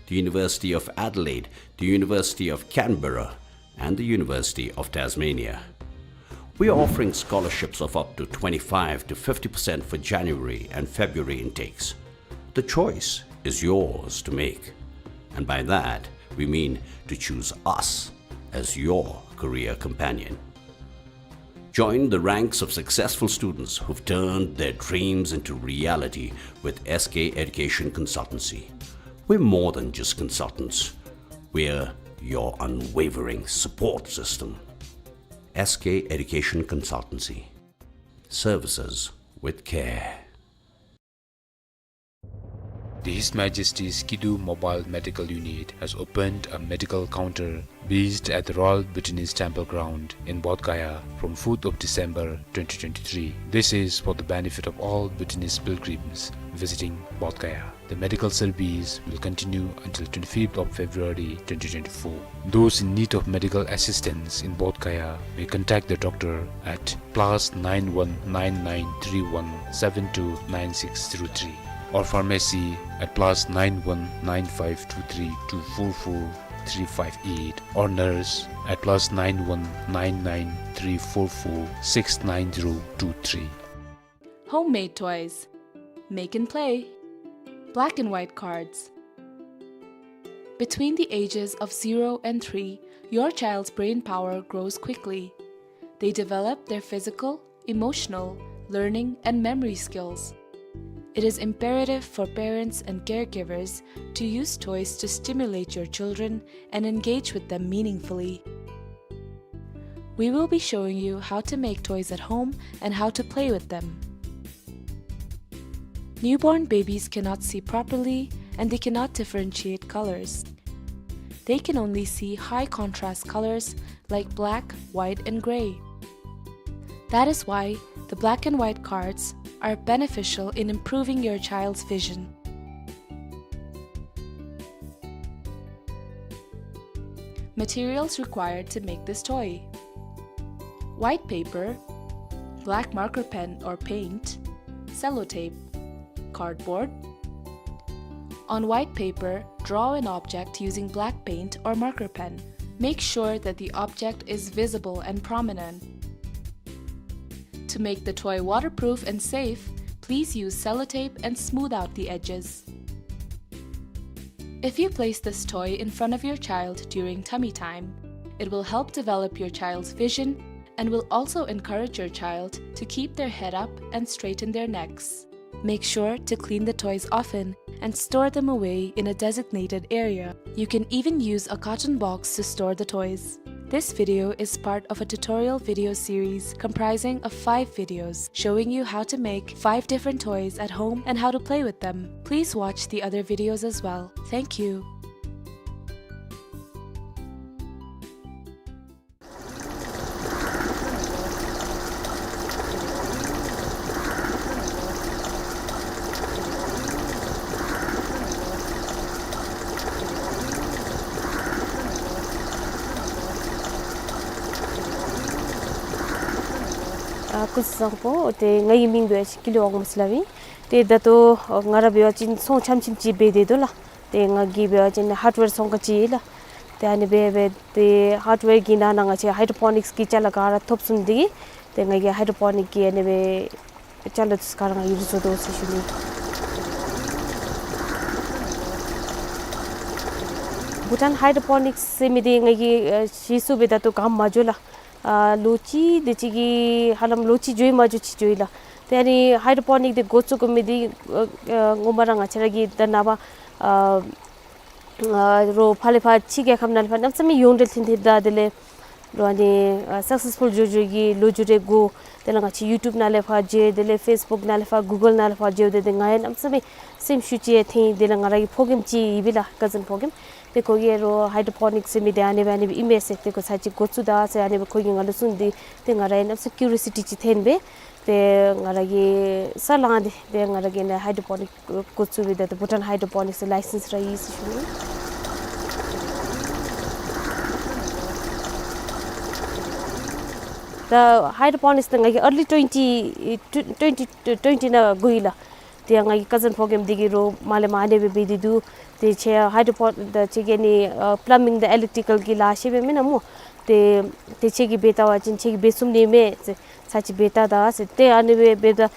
the University of Adelaide, the University of Canberra, and the University of Tasmania. We are offering scholarships of up to twenty-five to fifty percent for January and February intakes. The choice is yours to make, and by that we mean to choose us as your career companion. Join the ranks of successful students who've turned their dreams into reality with S K Education Consultancy. We're more than just consultants. We're your unwavering support system. S K Education Consultancy. Services with care. The His Majesty's Kidu Mobile Medical Unit has opened a medical counter based at the Royal Bhutanese Temple Ground in Bodh Gaya from fourth of December twenty twenty-three. This is for the benefit of all Bhutanese pilgrims visiting Bodh Gaya. The medical service will continue until twenty-fifth of February twenty twenty-four. Those in need of medical assistance in Bodh Gaya may contact the doctor at plus nine one nine nine three one seven two nine six zero three, or pharmacy at plus nine one nine five two three two four four three five eight or nurse at plus nine one nine nine three four four six nine zero two three. Homemade toys. Make and play. Black and white cards. Between the ages of zero and three, your child's brain power grows quickly. They develop their physical, emotional, learning, and memory skills. It is imperative for parents and caregivers to use toys to stimulate your children and engage with them meaningfully. We will be showing you how to make toys at home and how to play with them. Newborn babies cannot see properly and they cannot differentiate colors. They can only see high contrast colors like black, white, and gray. That is why the black and white cards are beneficial in improving your child's vision. Materials required to make this toy: white paper, black marker pen or paint, sellotape, cardboard. On white paper, draw an object using black paint or marker pen. Make sure that the object is visible and prominent. To make the toy waterproof and safe, please use sellotape and smooth out the edges. If you place this toy in front of your child during tummy time, it will help develop your child's vision and will also encourage your child to keep their head up and straighten their necks. Make sure to clean the toys often and store them away in a designated area. You can even use a carton box to store the toys. This video is part of a tutorial video series comprising of five videos showing you how to make five different toys at home and how to play with them. Please watch the other videos as well. Thank you. ཨ་སྐུ་གཟུགས་བཟང་པོ། ཏེ་ངེའི་མིང་འབད་བ་ཅིན་ཀུན་ལེགས་དབང་མོ་ཟེར་སླབ་ཨིན། ཏེ་ད་ལྟོ་ང་ར་འབད་བ་ཅིན་ཚོང་ཆམ་ཆིམ་ཅིག་འབད་དེ་འདུག་ལགས། ཏེ་ང་གིས་འབད་བ་ཅིན་ཧརཌ་ཝེར་ཚོང་ཁང་ཅིག་ཨིན་ལགས། ཏེ་ཨ་ནི་སྦེ་འབད་དེ་ཧརཌ་ཝེར་གྱི་ནང་ན་ང་བཅས་ཧའི་ཌོ་པོ་ནིཀསི་གི་ཅ་ལ་ག་ར་ཐོབ་ཚུགས་ནི་དེ་གིས་ཏེ་ང་གིས་ཧའི་ཌོ་པོ་ནིཀསི་གི་ཨ་ནི་སྦེ་ཅ་ལ་འདི་ཚུ་ག་ར་ང་གིས་ར་བཟོ་དོ་ཟེར་ཞུ་ནི། བྷུ་ཊཱན་ཧའི་ཌོ་པོ་ནིཀསི་ཟེར་མི་འདི་ང་གིས་ཨ་གཞི་བཙུགས་སྦེ་ད་ལྟོ་ག་མ་འགྱོ་ལགས། ཨ་ལོ་གཅིག་དེ་ཅིག་གི་ཧ་ལམ་ལོ་གཅིག་འགྱོ་ཡི་མ་འགྱོ་ཅིག་འགྱོ་ཡི་ལགས། ཏེ་ཨ་ནི་ཧའི་ཌོ་པོ་ནིཀསི་འདི་འགོ་བཙུགས་དགོ་མི་འདི་ཨ་ཨ་ངོ་མ་ར་ང་བཅས་ར་གི་ད་ནངས་པ་ཨ་ཨ་རོགས་ཕར་ལས་ཕར་ཕྱི་རྒྱལ་ཁབ་ནང་ལས་ཕར་གནམ་མེད་ས་མེད་ཡོངས་འབྲེལ་ཐོན་ཐོནམ་ད་དེ་ལས་རོགས་ཨ་ནི་ཨ་སག་སེསི་ཕུལ་འགྱོ་འགྱོ་གི་ལོ་རྒྱུས་རེ་གོ། དེ་ལས་ང་བཅས་ཡུ་ཊུབ་ནང་ལས་ཕར་མཇལ། དེ་ལས་ཕེསི་བུཀ་ནང་ལས་ཕར་གུ་གཱལ་ནང་ལས་ཕར་མཇལ། དེ་དེ་ང་ཡང་གནམ་མེད་ས་མེད་སེམས་ཤུགས་ཅིག་ཐོན། དེ་ལས་ང་ར་གི་ཕོ་རྒནམ་ཅིག་ཡོད་པས་ལགས། ཀ་ཛིན་ཕོ་རྒནམ། ཏེ་ཁོ་གིས་རོགས་ཧའི་ཌོ་པོ་ནིཀསི་ཟེར་མི་འདི་ཨ་ནི་སྦེ་ཨ་ནི་སྦེ་ཨིན་མས་ཟེར། ཏེ་ཁོ་ཚར་ཅིག་འགོ་བཙུགས་ད་ཟེར་ཨ་ནི་སྦེ་ཁོ་གིས་ང་ལུ་གསུངས་ཏེ་ཏེ་ང་ར་ཡང་གནམ་མེད་ས་མེད་ཀུ་རི་ཡོ་སི་ཊི་ཅིག་ཐོན་སྦེ་ཏེ་ང་ར་གིས་ས་ལངས་ཏེ་ཏེ་ང་ར་གིས་ཨ་ནི་ཧའི་ཌོ་པོ་ནིཀསི་འགོ་བཙུགས་སྦེ་ད་ལྟོ་བྷུ་ཊཱན་ཧའི་ཌོ་པོ་ནིཀསི་ལའི་སེནསི་ར་ཡོད་ཟེར་ཞུ་ནི། ད་ཧའི་ཌོ་པོ་ནིཀསི་འདི་ང་གིས་ཨར་ལི་ཊོན་ཊི་ཊོན་ཊི་ཊོན་ཊི་ནང་འགོ་ཡི་ལགས། ཏེ་ཡང་ང་གི་ཀ་ཛིན་ཕོ་རྒནམ་འདི་གིས་རོགས་མར་ལས་མར་ཨ་ནི་སྦེ་འབད་དེ་འདུག། ཏེ་ཁྱོད་ཧའི་ཌོ་པོ་ད་ཁྱོད་ཀྱིས་ཨ་ནི་ཨ་པ་ལམ་མིང་དང་ཨི་ལེཀ་ཊི་ཀལ་གྱི་ལཱ་ཤེས་པས་མེན་ན་སྨོ། ཏེ་ཏེ་ཁྱོད་ཀྱིས་འབད་བལྟ་བ་ཅིན་ཁྱོད་ཀྱིས་འབད་ཚུགས་ནི་མས་ཟེར། ཚར་ཅིག་འབད་བལྟ་ད་ཟེར། ཏེ་ཨ་ནི་སྦེ་འབདཝ་ད་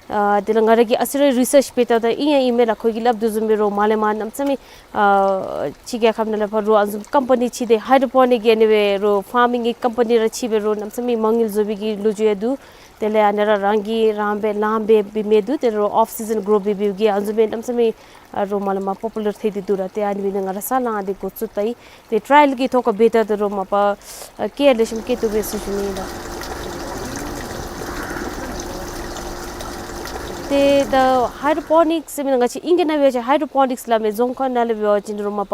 ཨ་དེ་ལས་ང་ར་གིས་ཨ་ཙི་རེ་རི་སརཆ་འབད་བལྟཝ་ད་ཨིན་ཡང་ཨིན་མས་ལགས། ཁོ་གིས་སླབ་དོ་བཟུམ་སྦེ་རོགས་མར་ལས་མར་གནམ་མེད་ས་མེད་ཨ་ཕྱི་རྒྱལ་ཁབ་ནང་ལས་ཕར་རོགས་ཨ་ནི་བཟུམ་ཀམ་པ་ནི་ཕྱེ་སྟེ་ཧའི་ཌོ་པོ་ནིཀསི་གི་ཨ་ནི་སྦེ་རོགས་ཕར་མིང་གི་ཀམ་པ་ནི་ར་ཕྱེ་སྦེ་རོགས་གནམ་མེད་ས་མེད་མ་དངུལ་བཟོ་བའི་གི་ལོ་རྒྱུས་ཡང་འདུག། དེ་ལས་ཨ་ནི་ར་རང་གིས་རང་འབད་ལཱ་འབད་འབད་མི་འདུག། དེ་ལས་རོགས་ཨོཕ་སི་ཛན་གྲོ་འབད་འབདཝ་གིས་ཨ་ནི་བཟུམ་སྦེ་གནམ་མེད་ས་མེད་ཨ་རོགས་མར་ལས་མར་པོ་པུ་ལར་ཐལ་ཏེ་འདུག་ར། ཏེ་ཨ་ནི་སྦེ་ནི་ང་ར་ས་ལངས་ཏེ་འགོ་བཙུགས་ད་ཡི། ཏེ་ཊ་རའི་ཡལ་གྱི་ཐོག་ཁར་འབད་བལྟ་སྟེ་རོགས་མ་པ་ཨ་སྐྱེ་ལེགས་ཤོམ་སྐྱེ་བཏུབ་པས་ཟེར་ཞུ་ནི་ཨིན་ལགས། ཏེ་ད་ཧའི་ཌོ་པོ་ནིཀསི་ཟེར་མི་ང་བཅས་ཨིང་སྐད་ནང་འབད་བ་ཅིན་ཧའི་ཌོ་པོ་ནིཀསི་སླབ་མས། རྫོང་ཁ་ནང་ལས་འབད་བ་ཅིན་རོགས་མ་པ་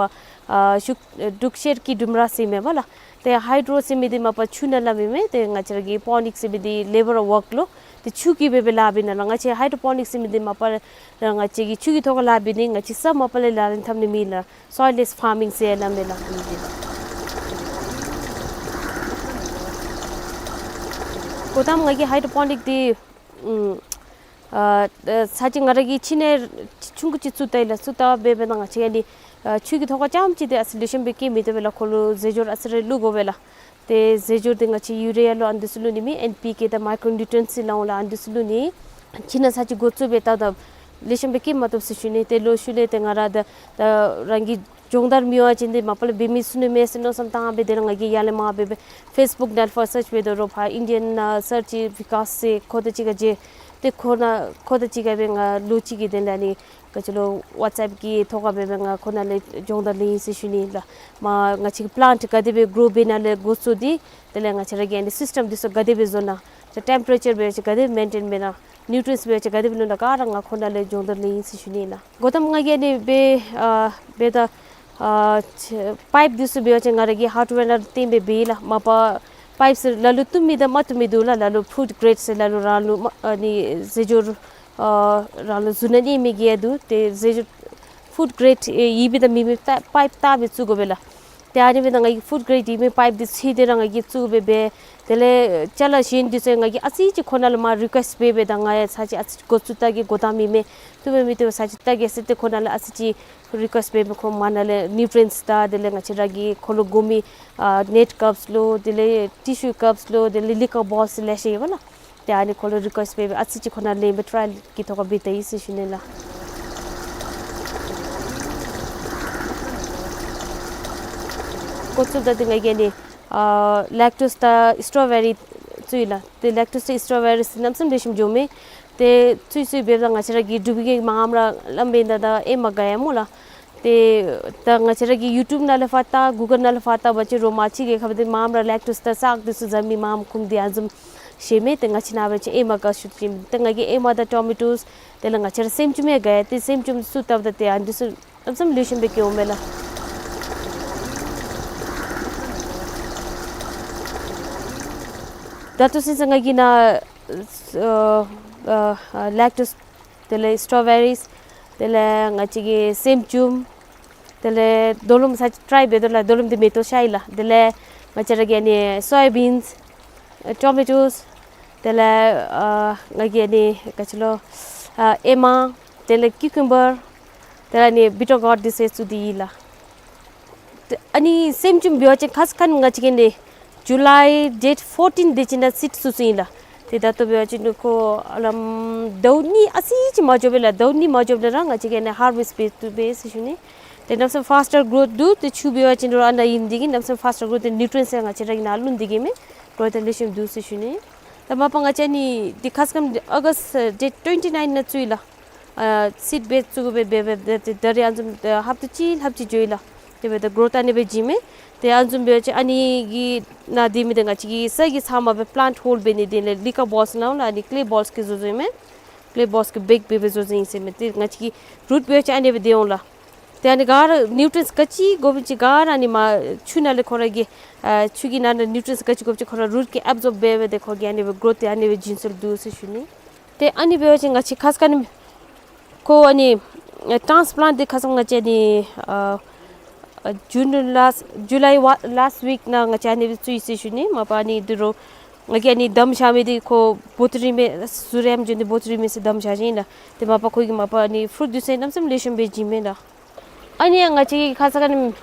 ཨ་ཤུག་ཨ་འབྲུག་ཤེལ་གྱི་ལྡུམ་ར་ཟེར་མས་པ་ལགས། ཏེ་ཧའི་ཌོ་རོ་ཟེར་མི་འདི་མ་པ་ཆུ་ནང་སླབ་ཨིན་མས། ཏེ་ང་བཅས་ར་གི་པོ་ནིཀསི་ཟེར་མི་འདི་ལེ་བར་ཝརཀ་ལོ། ཏེ་ཆུ་གིས་འབད་བའི་ལཱ་འབད་ནི་ལགས། ང་བཅས་ཧའི་ཌོ་པོ་ནིཀསི་ཟེར་མི་འདི་མ་པ་ང་བཅས་ཀྱིས་ཆུ་གི་ཐོག་ཁར་ལཱ་འབད་ནི། ང་བཅས་ས་མ་པ་ལས་ལག་ལེན་འཐབ་ནི་མེད་ལགས། སོའིལ་ལེསི་ཕར་མིང་ཟེར་སླབ་མས་ལགས་མིང་འདི་ལགས། གོ་ཏམ་ང་གིས་ཧའི་ཌོ་པོ་ནིཀསི་འདི་ཨ་ཨ་ཚར་ཅིག་ང་ར་གིས་ཕྱི་ནང་ཆུང་ཀུ་ཅིག་བཙུགས་ད་ཡི་ལགས། བཙུགས་ད་འབད་འབདཝ་ད་ང་བཅས་ཨ་ནི་ ཨ་ཆུ་གི་ཐོག་ཁར་རྐྱངམ་གཅིག་འདི་ཨ་ཙི་ལེགས་ཤོམ་སྦེ་སྐྱེ་མི་བཏུབ་པས་ལགས། ཁོ་ལུ་རྫས་སྦྱོར་ཨ་ཙི་རེ་བླུག་དགོ་པས་ལགས། ཏེ་རྫས་སྦྱོར་འདི་ང་བཅས་ཡུ་རི་ཡ་ལོ་ཨ་ནི་འདི་ཚུ་བླུག་ནི་མེད། ཨེན་པི་ཀེ་དང་མའི་ཀྲོ་ནིའུ་ཊི་རི་ཡེནཊསི་ལོ་ཨ་ནི་འདི་ཚུ་བླུག་ནི། ཁྱིམ་ནང་ས་ཆ་འགོ་བཙུགས་སྦེ་བཏབ་ད་ལེགས་ཤོམ་སྦེ་སྐྱེ་མ་བཏུབ་ཟེར་ཞུ་ནི། ཏེ་ལོག་ཤུལ་ལས་ཏེ་ང་ར་ད་ད་རང་གི་སྦྱོང་བརྡར་མེད་པ་ཅིན་འདི་མ་པ་ལས་འབད་མི་ཚུགས་ནི་མས་ཟེར་མནོ་བསམ་བཏང་སྦེ་དེ་ལས་ང་གིས་ཡར་ལས་མར་འབད་སྦེ་ཕེསི་བུཀ་ནང་ཕར་སརཆ་འབད་དོ་རུང་ཕར་ཨིན་ཌི་ཡན་ཨ་སརཆ་བི་ཀཱས་ཟེར་ཁོ་དང་གཅིག་ཁར་མཇལ། ཏེ་ཁོ་ན་ཁོ་དང་གཅིག་ཁར་སྦེ་ང་ལོ་གཅིག་གི་དེ་ལས་ཨ་ནི་ག་ཅི་ལོ་ཝཊས་ཨེཔ་གི་ཐོག་ཁར་སྦེ་སྦེ་ང་ཁོ་ནང་ལས་སྦྱོང་བརྡར་ལེན་ཡི་ཟེར་ཞུ་ནི་ལགས། མར་ང་བཅས་ཀྱི་པི་ལེནཊ་ག་དེ་སྦེ་གོ་རོ་འབད་ནི་ལས་འགོ་བཙུགས་ཏེ་དེ་ལས་ང་བཅས་ར་གི་ཨ་ནི་སིསི་ཊེམ་འདི་ཚུ་ག་དེ་སྦེ་བཟོ་ནི། ཏེ་ཊེམ་པེ་རེ་ཅར་འབད་བ་ཅིན་ག་དེ་སྦེ་མེན་ཊེན་འབད་ནི། ནིའུ་ཊི་རི་ཡེནཊསི་འབད་བ་ཅིན་ག་དེ་སྦེ་བླུག་ནི་ག་ར་ང་ཁོ་ནང་ལས་སྦྱོང་བརྡར་ལེན་ཡི་ཟེར་ཞུ་ནི་ལགས། འགོ་དང་པ་ང་གིས་ཨ་ནི་འབད་ཨ་འབད་ད་ཨ་པའིཔ་འདི་ཚུ་འབད་བ་ཅིན་ང་ར་གི་ཧརཌ་ཝེར་ནང་བརྟེན་སྦེ་འབད་ཡི་ལགས། མ་པ་པའིཔ་ཟེར་ལ་ལུ་བཏུབ་མི་དང་མ་བཏུབ་མི་འདུག་ལགས། ལ་ལུ་ཕུཌ་གེ་རེཌ་ཟེར་ལ་ལུ་རང་ལུ་མ་ཨ་ནི་རྫས་སྦྱོར་ཨ་རང་ལུ་བཟོ་ནི་ཨིན་མི་གི་ཡང་འདུག། ཏེ་རྫས་སྦྱོར་ཕུཌ་གེ་རེཌ་ཨེ་ཡོད་མི་དང་མེད་མི་ད་པའིཔ་བལྟ་སྦེ་བཙུགས་དགོ་པས་ལགས། ཏེ་ཨ་ནི་འབདཝ་ད་ང་གིས་ཕུཌ་གེ་རེཌ་ཡོད་མི་པའིཔ་འདི་ཚུ་ཏེ་ར་ང་གིས་བཙུགས་སྦེ་འབད། དེ་ལས་ཅ་ལ་གཞན་འདི་ཚུ་ང་གིས་ཨ་ཙི་ཅིག་ཁོ་ནང་ལས་མར་རི་ཀུ་ཨེསཊ་འབད་འབད་ད་ང་ཡང་ཚར་གཅིག་ཨ་ཙི་འགོ་བཙུགས་བལྟ་གེ། འགོ་དང་མི་མེད་བཏུབ་པས་མི་བཏུབ་པས་ཚར་གཅིག་བལྟ་གེ་ཟེར་ཏེ་ཁོ་ནང་ལས་ཨ་ཙི་ཅིག་རི་ཀུ་ཨེསཊ་འབད་འབད་ཁོ་མར་ནང་ལས་ནིའུ་ཊི་རི་ཡེནཊསི་དང་དེ་ལས་ང་བཅས་ར་གི་ཁོ་ལུ་དགོ་མི་ཨ་ནེཊ་ཀཱབསི་ལོ་དེ་ལས་ཊི་ཤུ་ཀཱབསི་ལོ་དེ་ལས་ལི་ཀར་བོ་ཊལ་ལེ་ཤ་ཡོད་པས་ལགས། ཏེ་ཨ་ནི་ཁོ་ལུ་རི་ཀུ་ཨེསཊ་འབད་འབད་ཨ་ཙི་ཅིག་ཁོ་ནང་ལེན་སྦེ་ཊ་རའི་ཡལ་གྱི་ཐོག་ཁར་འབད་བལྟ་ཡི་ཟེར་ཞུ་ནི་ལགས། འགོ་བཙུགསཔ་ད་ཏེ་ང་གིས་ཨ་ནི་ཨ་ལེཀ་ཊུསི་དང་སི་ཊོ་བེ་རི་བཙུགས་ཡི་ལགས། ཏེ་ལེཀ་ཊུསི་དང་སི་ཊོ་བེ་རི་གནམ་མེད་ས་མེད་ལེགས་ཤོམ་འགྱོཝ་མས། ཏེ་བཙུགས་བཙུགས་འབདཝ་ད་ང་བཅས་ར་གི་འབྲུག་པའི་གི་མངམ་ར་བླམ་འབདཝ་ད་ད་ཨེ་མ་དགའ་ཡ་སྨོ་ལགས། ཏེ་ད་ང་བཅས་ར་གི་ཡུ་ཊུབ་ནང་ལས་ཕར་བལྟ་གུ་གཱལ་ནང་ལས་ཕར་བལྟ་བ་ཅིན་རོགས་མ་ཅིག་གིས་ཁ་བ་ཏེ་མངམ་ར་ལེཀ་ཊུསི་དང་ཟག་འདི་ཚུ་བཟའ་མི་མངམ་ཁུངས་འདི་ཨ་བཟུམ་བཞེས་མས། ཏེ་ང་བཅས་ནཱ་འབད་བ་ཅིན་ཨེ་མ་དགའ་ཤོས་ཅིག་ཏེ་ང་གིས་ཨེ་མ་དང་ཊོ་མེ་ཊོསི་དེ་ལས་ང་བཅས་ར་སེམ་ཅུམ་ཡང་དགའ་ཡ། ཏེ་སེམ་ཅུམ་བཙུགས་བལྟཝ་ད་ཏེ་ཨ་འདི་ཚུ་གནམ་མེད་ས་མེད་ལེགས་ཤོམ་སྦེ་སྐྱེཝ་མས་ལགས། ད་ལྟོ་ཚུན་ཚོད་ང་གིས་ནཱ་ཨ་ཨ་ལེཀ་ཊུསི་དེ་ལས་སི་ཊོ་བེ་རིས་དེ་ལས་ང་བཅས་ཀྱི་སེམ་ཅུམ་དེ་ལས་རྡོ་ལུམ་ཚར་གཅིག་ཊ་རའི་འབད་དོ་ལགས། རྡོ་ལུམ་འདི་མེ་ཏོག་ཤར་ཡི་ལགས། དེ་ལས་ང་བཅས་ར་གི་ཨ་ནི་སོ་ཡ་བིནསི་ཨ་ཊོ་མེ་ཊོསི་དེ་ལས་ཨ་ང་གིས་ཨ་ནི་ག་ཅི་ལོ་ཨ་ཨེ་མ་དེ་ལས་ཀིའུ་ཀུམ་བར་དེ་ལས་ཨ་ནི་བི་ཊར་གོརཌ་འདི་ཚུ་བཙུགས་ཏེ་ཡི་ལགས། ཏེ་ཨ་ནི་སེམ་ཅུམ་འབད་བ་ཅིན་ཁ་ཙ་ཁ་ཉིནམ་ང་བཅས་ཀྱིས་ཨ་ནི་ཇུ་ལའི་ཌེཊ་ཕོར་ཊིན་དེ་ཅིག་ནང་སིཌ་བཙུགས་བཙུགསཔ་ཨིན་ལགས། ཏེ་ད་ལྟོ་འབད་བ་ཅིན་ཁོ་ཨ་ལམ་ཟླཝ་གཉིས་ཨ་ཙི་ཅིག་མ་འགྱོ་བས་ལགས། ཟླཝ་གཉིས་མ་འགྱོཝ་ད་ར་ང་བཅས་ཀྱིས་ཨ་ནི་ཧར་ཝེསཊ་འབད་བཏུབ་པས་ཟེར་ཞུ་ནི། ཏེ་གནམ་མེད་ས་མེད་ཕཱསི་ཊར་གོ་རོཐ་འདུག། ཏེ་ཆུ་འབད་བ་ཅིན་རོགས་ཨ་ནཱ་ཨིན་འདི་གིས་གནམ་མེད་ས་མེད་ཕཱསི་ཊར་གོ་རོཐ་ཏེ་ནིའུ་ཊི་རི་ཡེནཊསི་ཡང་ང་བཅས་ར་གིས་ནཱ་བླུགས་འདི་གིས་མས། གོ་རོཐ་ཡང་ལེགས་ཤོམ་འདུག་ཟེར་ཞུ་ནི། ད་མ་པ་ང་བཅས་ཨ་ནི་འདི་ཁ་ཙ་ཁ་ཉིནམ་ཨོ་གསཊ་ཌེཊ་ཊུ་ཝེན་ཊི་ནའིན་ནང་བཙུགས་ཡི་ལགས། ཨ་སིཌ་འབད་བཙུགས་འབད་འབད་འབད་ཏེ་ད་རེས་ཨ་བཟུམ་ཨ་ཧབ་ཏ་གཅིག་ལྷགཔ་ཅིག་འགྱོ་ཡི་ལགས། དེ་འབདཝ་ད་གོ་རོཐ་ཨ་ནི་སྦེ་བྱིན་མས། ཏེ་ཨ་བཟུམ་འབད་བ་ཅིན་ཨ་ནི་གི་ནང་སྡོད་མི་འདི་ང་བཅས་ཀྱིས་ས་གི་ཚབ་མ་སྦེ་པི་ལེནཊ་ཧོལ་འབད་ནི་དེ་ལས་ལི་ཀར་བོ་ཊལ་ནང་ལུ་ཨ་ནི་ཀེ་ལེ་བོ་ཊལ་གྱི་བཟོ་བཟོཝ་ཨིན་མས། ཀེ་ལེ་བོ་ཊལ་གྱི་བེག་འབད་སྦེ་བཟོ་བཟོཝ་ཨིན་ཟེར་མས། ཏེ་ང་བཅས་ཀྱི་རུཊ་འབད་བ་ཅིན་ཨ་ནི་སྦེ་སྡོད་འོང་ལགས། ཏེ་ཨ་ནི་ག་ར་ནིའུ་ཊི་རི་ཡེནཊསི་ག་ཅི་དགོ་པ་ཅིན་ག་ར་ཨ་ནི་མར་ཆུ་ནང་ལས་ཁོ་ར་གི་ཨ་ཆུ་གི་ནང་ན་ནིའུ་ཊི་རི་ཡེནཊསི་ག་ཅི་དགོ་པ་ཅིན་ཁོ་ར་རུཊ་གིས་ཨེབ་ཛོརབ་འབད་འབད་དེ་ཁོ་གིས་ཨ་ནི་སྦེ་གོ་རོཐ་ཏེ་ཨ་ནི་སྦེ་བྱིན་སྲོལ་འདུག་ཟེར་ཞུ་ནི། ཏེ་ཨ་ནི་འབད་བ་ཅིན་ང་བཅས་ཁ་ཙ་ཁ་ཉིནམ་ཁོ་ཨ་ནི་ཨེ་ཊཱནསི་པི་ལེནཊ་འདི་ཁ་ཙ་ང་བཅས་ཨ་ནི་ཨ་ཨ་ཇུན་ལཱསཊ་ཇུ་ལའི་ཝ་ལཱསཊ་ཝིཀ་ནང་ང་བཅས་ཨ་ནི་སྦེ་བཙུགས་ཡི་ཟེར་ཞུ་ནི། མ་པ་ཨ་ནི་འདི་རུ་ང་གིས་ཨ་ནི་བསྡམ་བཞག་མི་འདི་ཁོ་བོ་ཏི་རི་མས་ཟུར་ཡམ་འགྱོ་ནི་བོ་ཏི་རི་མས་ཟེར་བསྡམ་བཞག་བཞགཔ་ཨིན་ལགས། ཏེ་མ་པ་ཁོ་གིས་མ་པ་ཨ་ནི་ཕུརུཊ་འདི་ཚུ་གནམ་མེད་ས་མེད་ལེགས་ཤོམ་སྦེ་བྱིན་མས་ལགས། ཨ་ནི་ཡང་ང་བཅས་ཀྱིས་ཁ་ཙ་ཁ་ཉིནམ་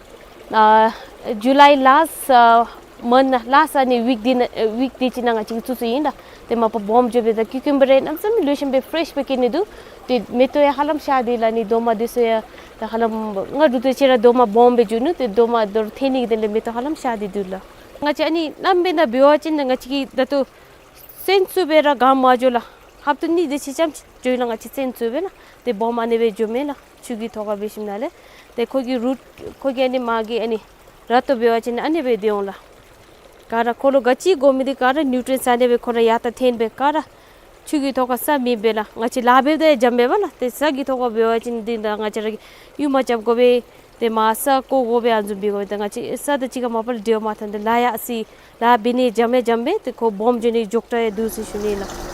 ཨ་ཇུ་ལའི་ལཱསཊ་ཨ་མནཐ་ནང་ལཱསཊ་ཨ་ནི་ཝིཀ་འདི་ནང་ཨེ་ཝིཀ་འདི་ཅིག་ནང་ང་བཅས་ཀྱིས་བཙུགས་བཙུགསཔ་ཨིན་ལགས། ཏེ་མ་པ་སྦོམ་འགྱོ་སྦེ་ད་ཀིའུ་ཀུམ་བར་རེ་གནམ་མེད་ས་མེད་ལེགས་ཤོམ་སྦེ་ཕེ་རེཤ་སྦེ་སྐྱེ་ནི་འདུག། ཏེ་མེ་ཏོག་ཡང་ཧ་ལམ་ཤར་ཏེ་ལགས། ཨ་ནི་རྡོག་མ་འདི་ཚུ་ཡང་ད་ཧ་ལམ་ང་རུ་ཏེ་ཅིག་ར་རྡོག་མ་སྦོམ་སྦེ་འགྱོ་ནུག། ཏེ་རྡོག་མ་རྡོག་ཐོན་ནི་གི་དོན་ལས་མེ་ཏོག་ཧ་ལམ་ཤར་ཏེ་འདུག་ལགས། ང་བཅས་ཨ་ནི་ནམ་སྦེ་ན་འབད་བ་ཅིན་ང་བཅས་ཀྱིས་ད་ལྟོ་སོན་བཙུགས་སྦེ་ར་ག་མ་འགྱོ་ལགས། ཧབ་ཏ་གཉིས་དེ་ཅིག་ཙམ་འགྱོ་ཡི་ལགས། ང་བཅས་སོན་བཙུགས་སྦེ་ལགས། ཏེ་སྦོམ་ཨ་ནི་སྦེ་འགྱོཝ་མས་ལགས། ཆུ་གི་ཐོག་ཁར་འབད་ཞིནམ་ལས་ཏེ་ཁོ་གི་རུཊ་ཁོ་གི་ཨ་ནི་མར་གྱི་ཨ་ནི་ར་ཏོ་འབད་བ་ཅིན་ཨ་ནི་སྦེ་སྡོད་འོང་ལགས། ག་ར་ཁོ་ལུ་ག་ཅི་དགོ་མི་འདི་ག་ར་ནིའུ་ཊི་རི་ཡེནཊསི་ཨ་ནི་སྦེ་ཁོ་ར་ཡར་ད་ཐོན་སྦེ་ག་ར་ཆུ་གི་ཐོག་ཁར་ས་མེདཔ་སྦེ་ལགས། ང་བཅས་ལཱ་འབདཝ་ད་ཡང་འཇམ་པས་པ་ལགས། ཏེ་ས་གི་ཐོག་ཁར་འབད་བ་ཅིན་འདི་ད་ང་བཅས་ར་གིས་གཡུག་མ་རྐྱབ་དགོ་པས། ཏེ་མར་ས་བརྐོ་དགོ་པས། ཨ་བཟུམ་འབད་དགོ་པས། ཏེ་ང་བཅས་ས་དང་གཅིག་ཁར་མ་པ་ལས་འབྲེལ་བ་མ་ཐོན། ཏེ་ལཱ་ཡང་ཨ་ཙི་ལཱ་འབད་ནི་འཇམ་ཡང་འཇམ་པས། ཏེ་ཁོ་སྦོམ་འགྱོ་ནི་མགྱོགས་དྲགས་ཡང་འདུག་ཟེར་ཞུ་ནི་ལགས།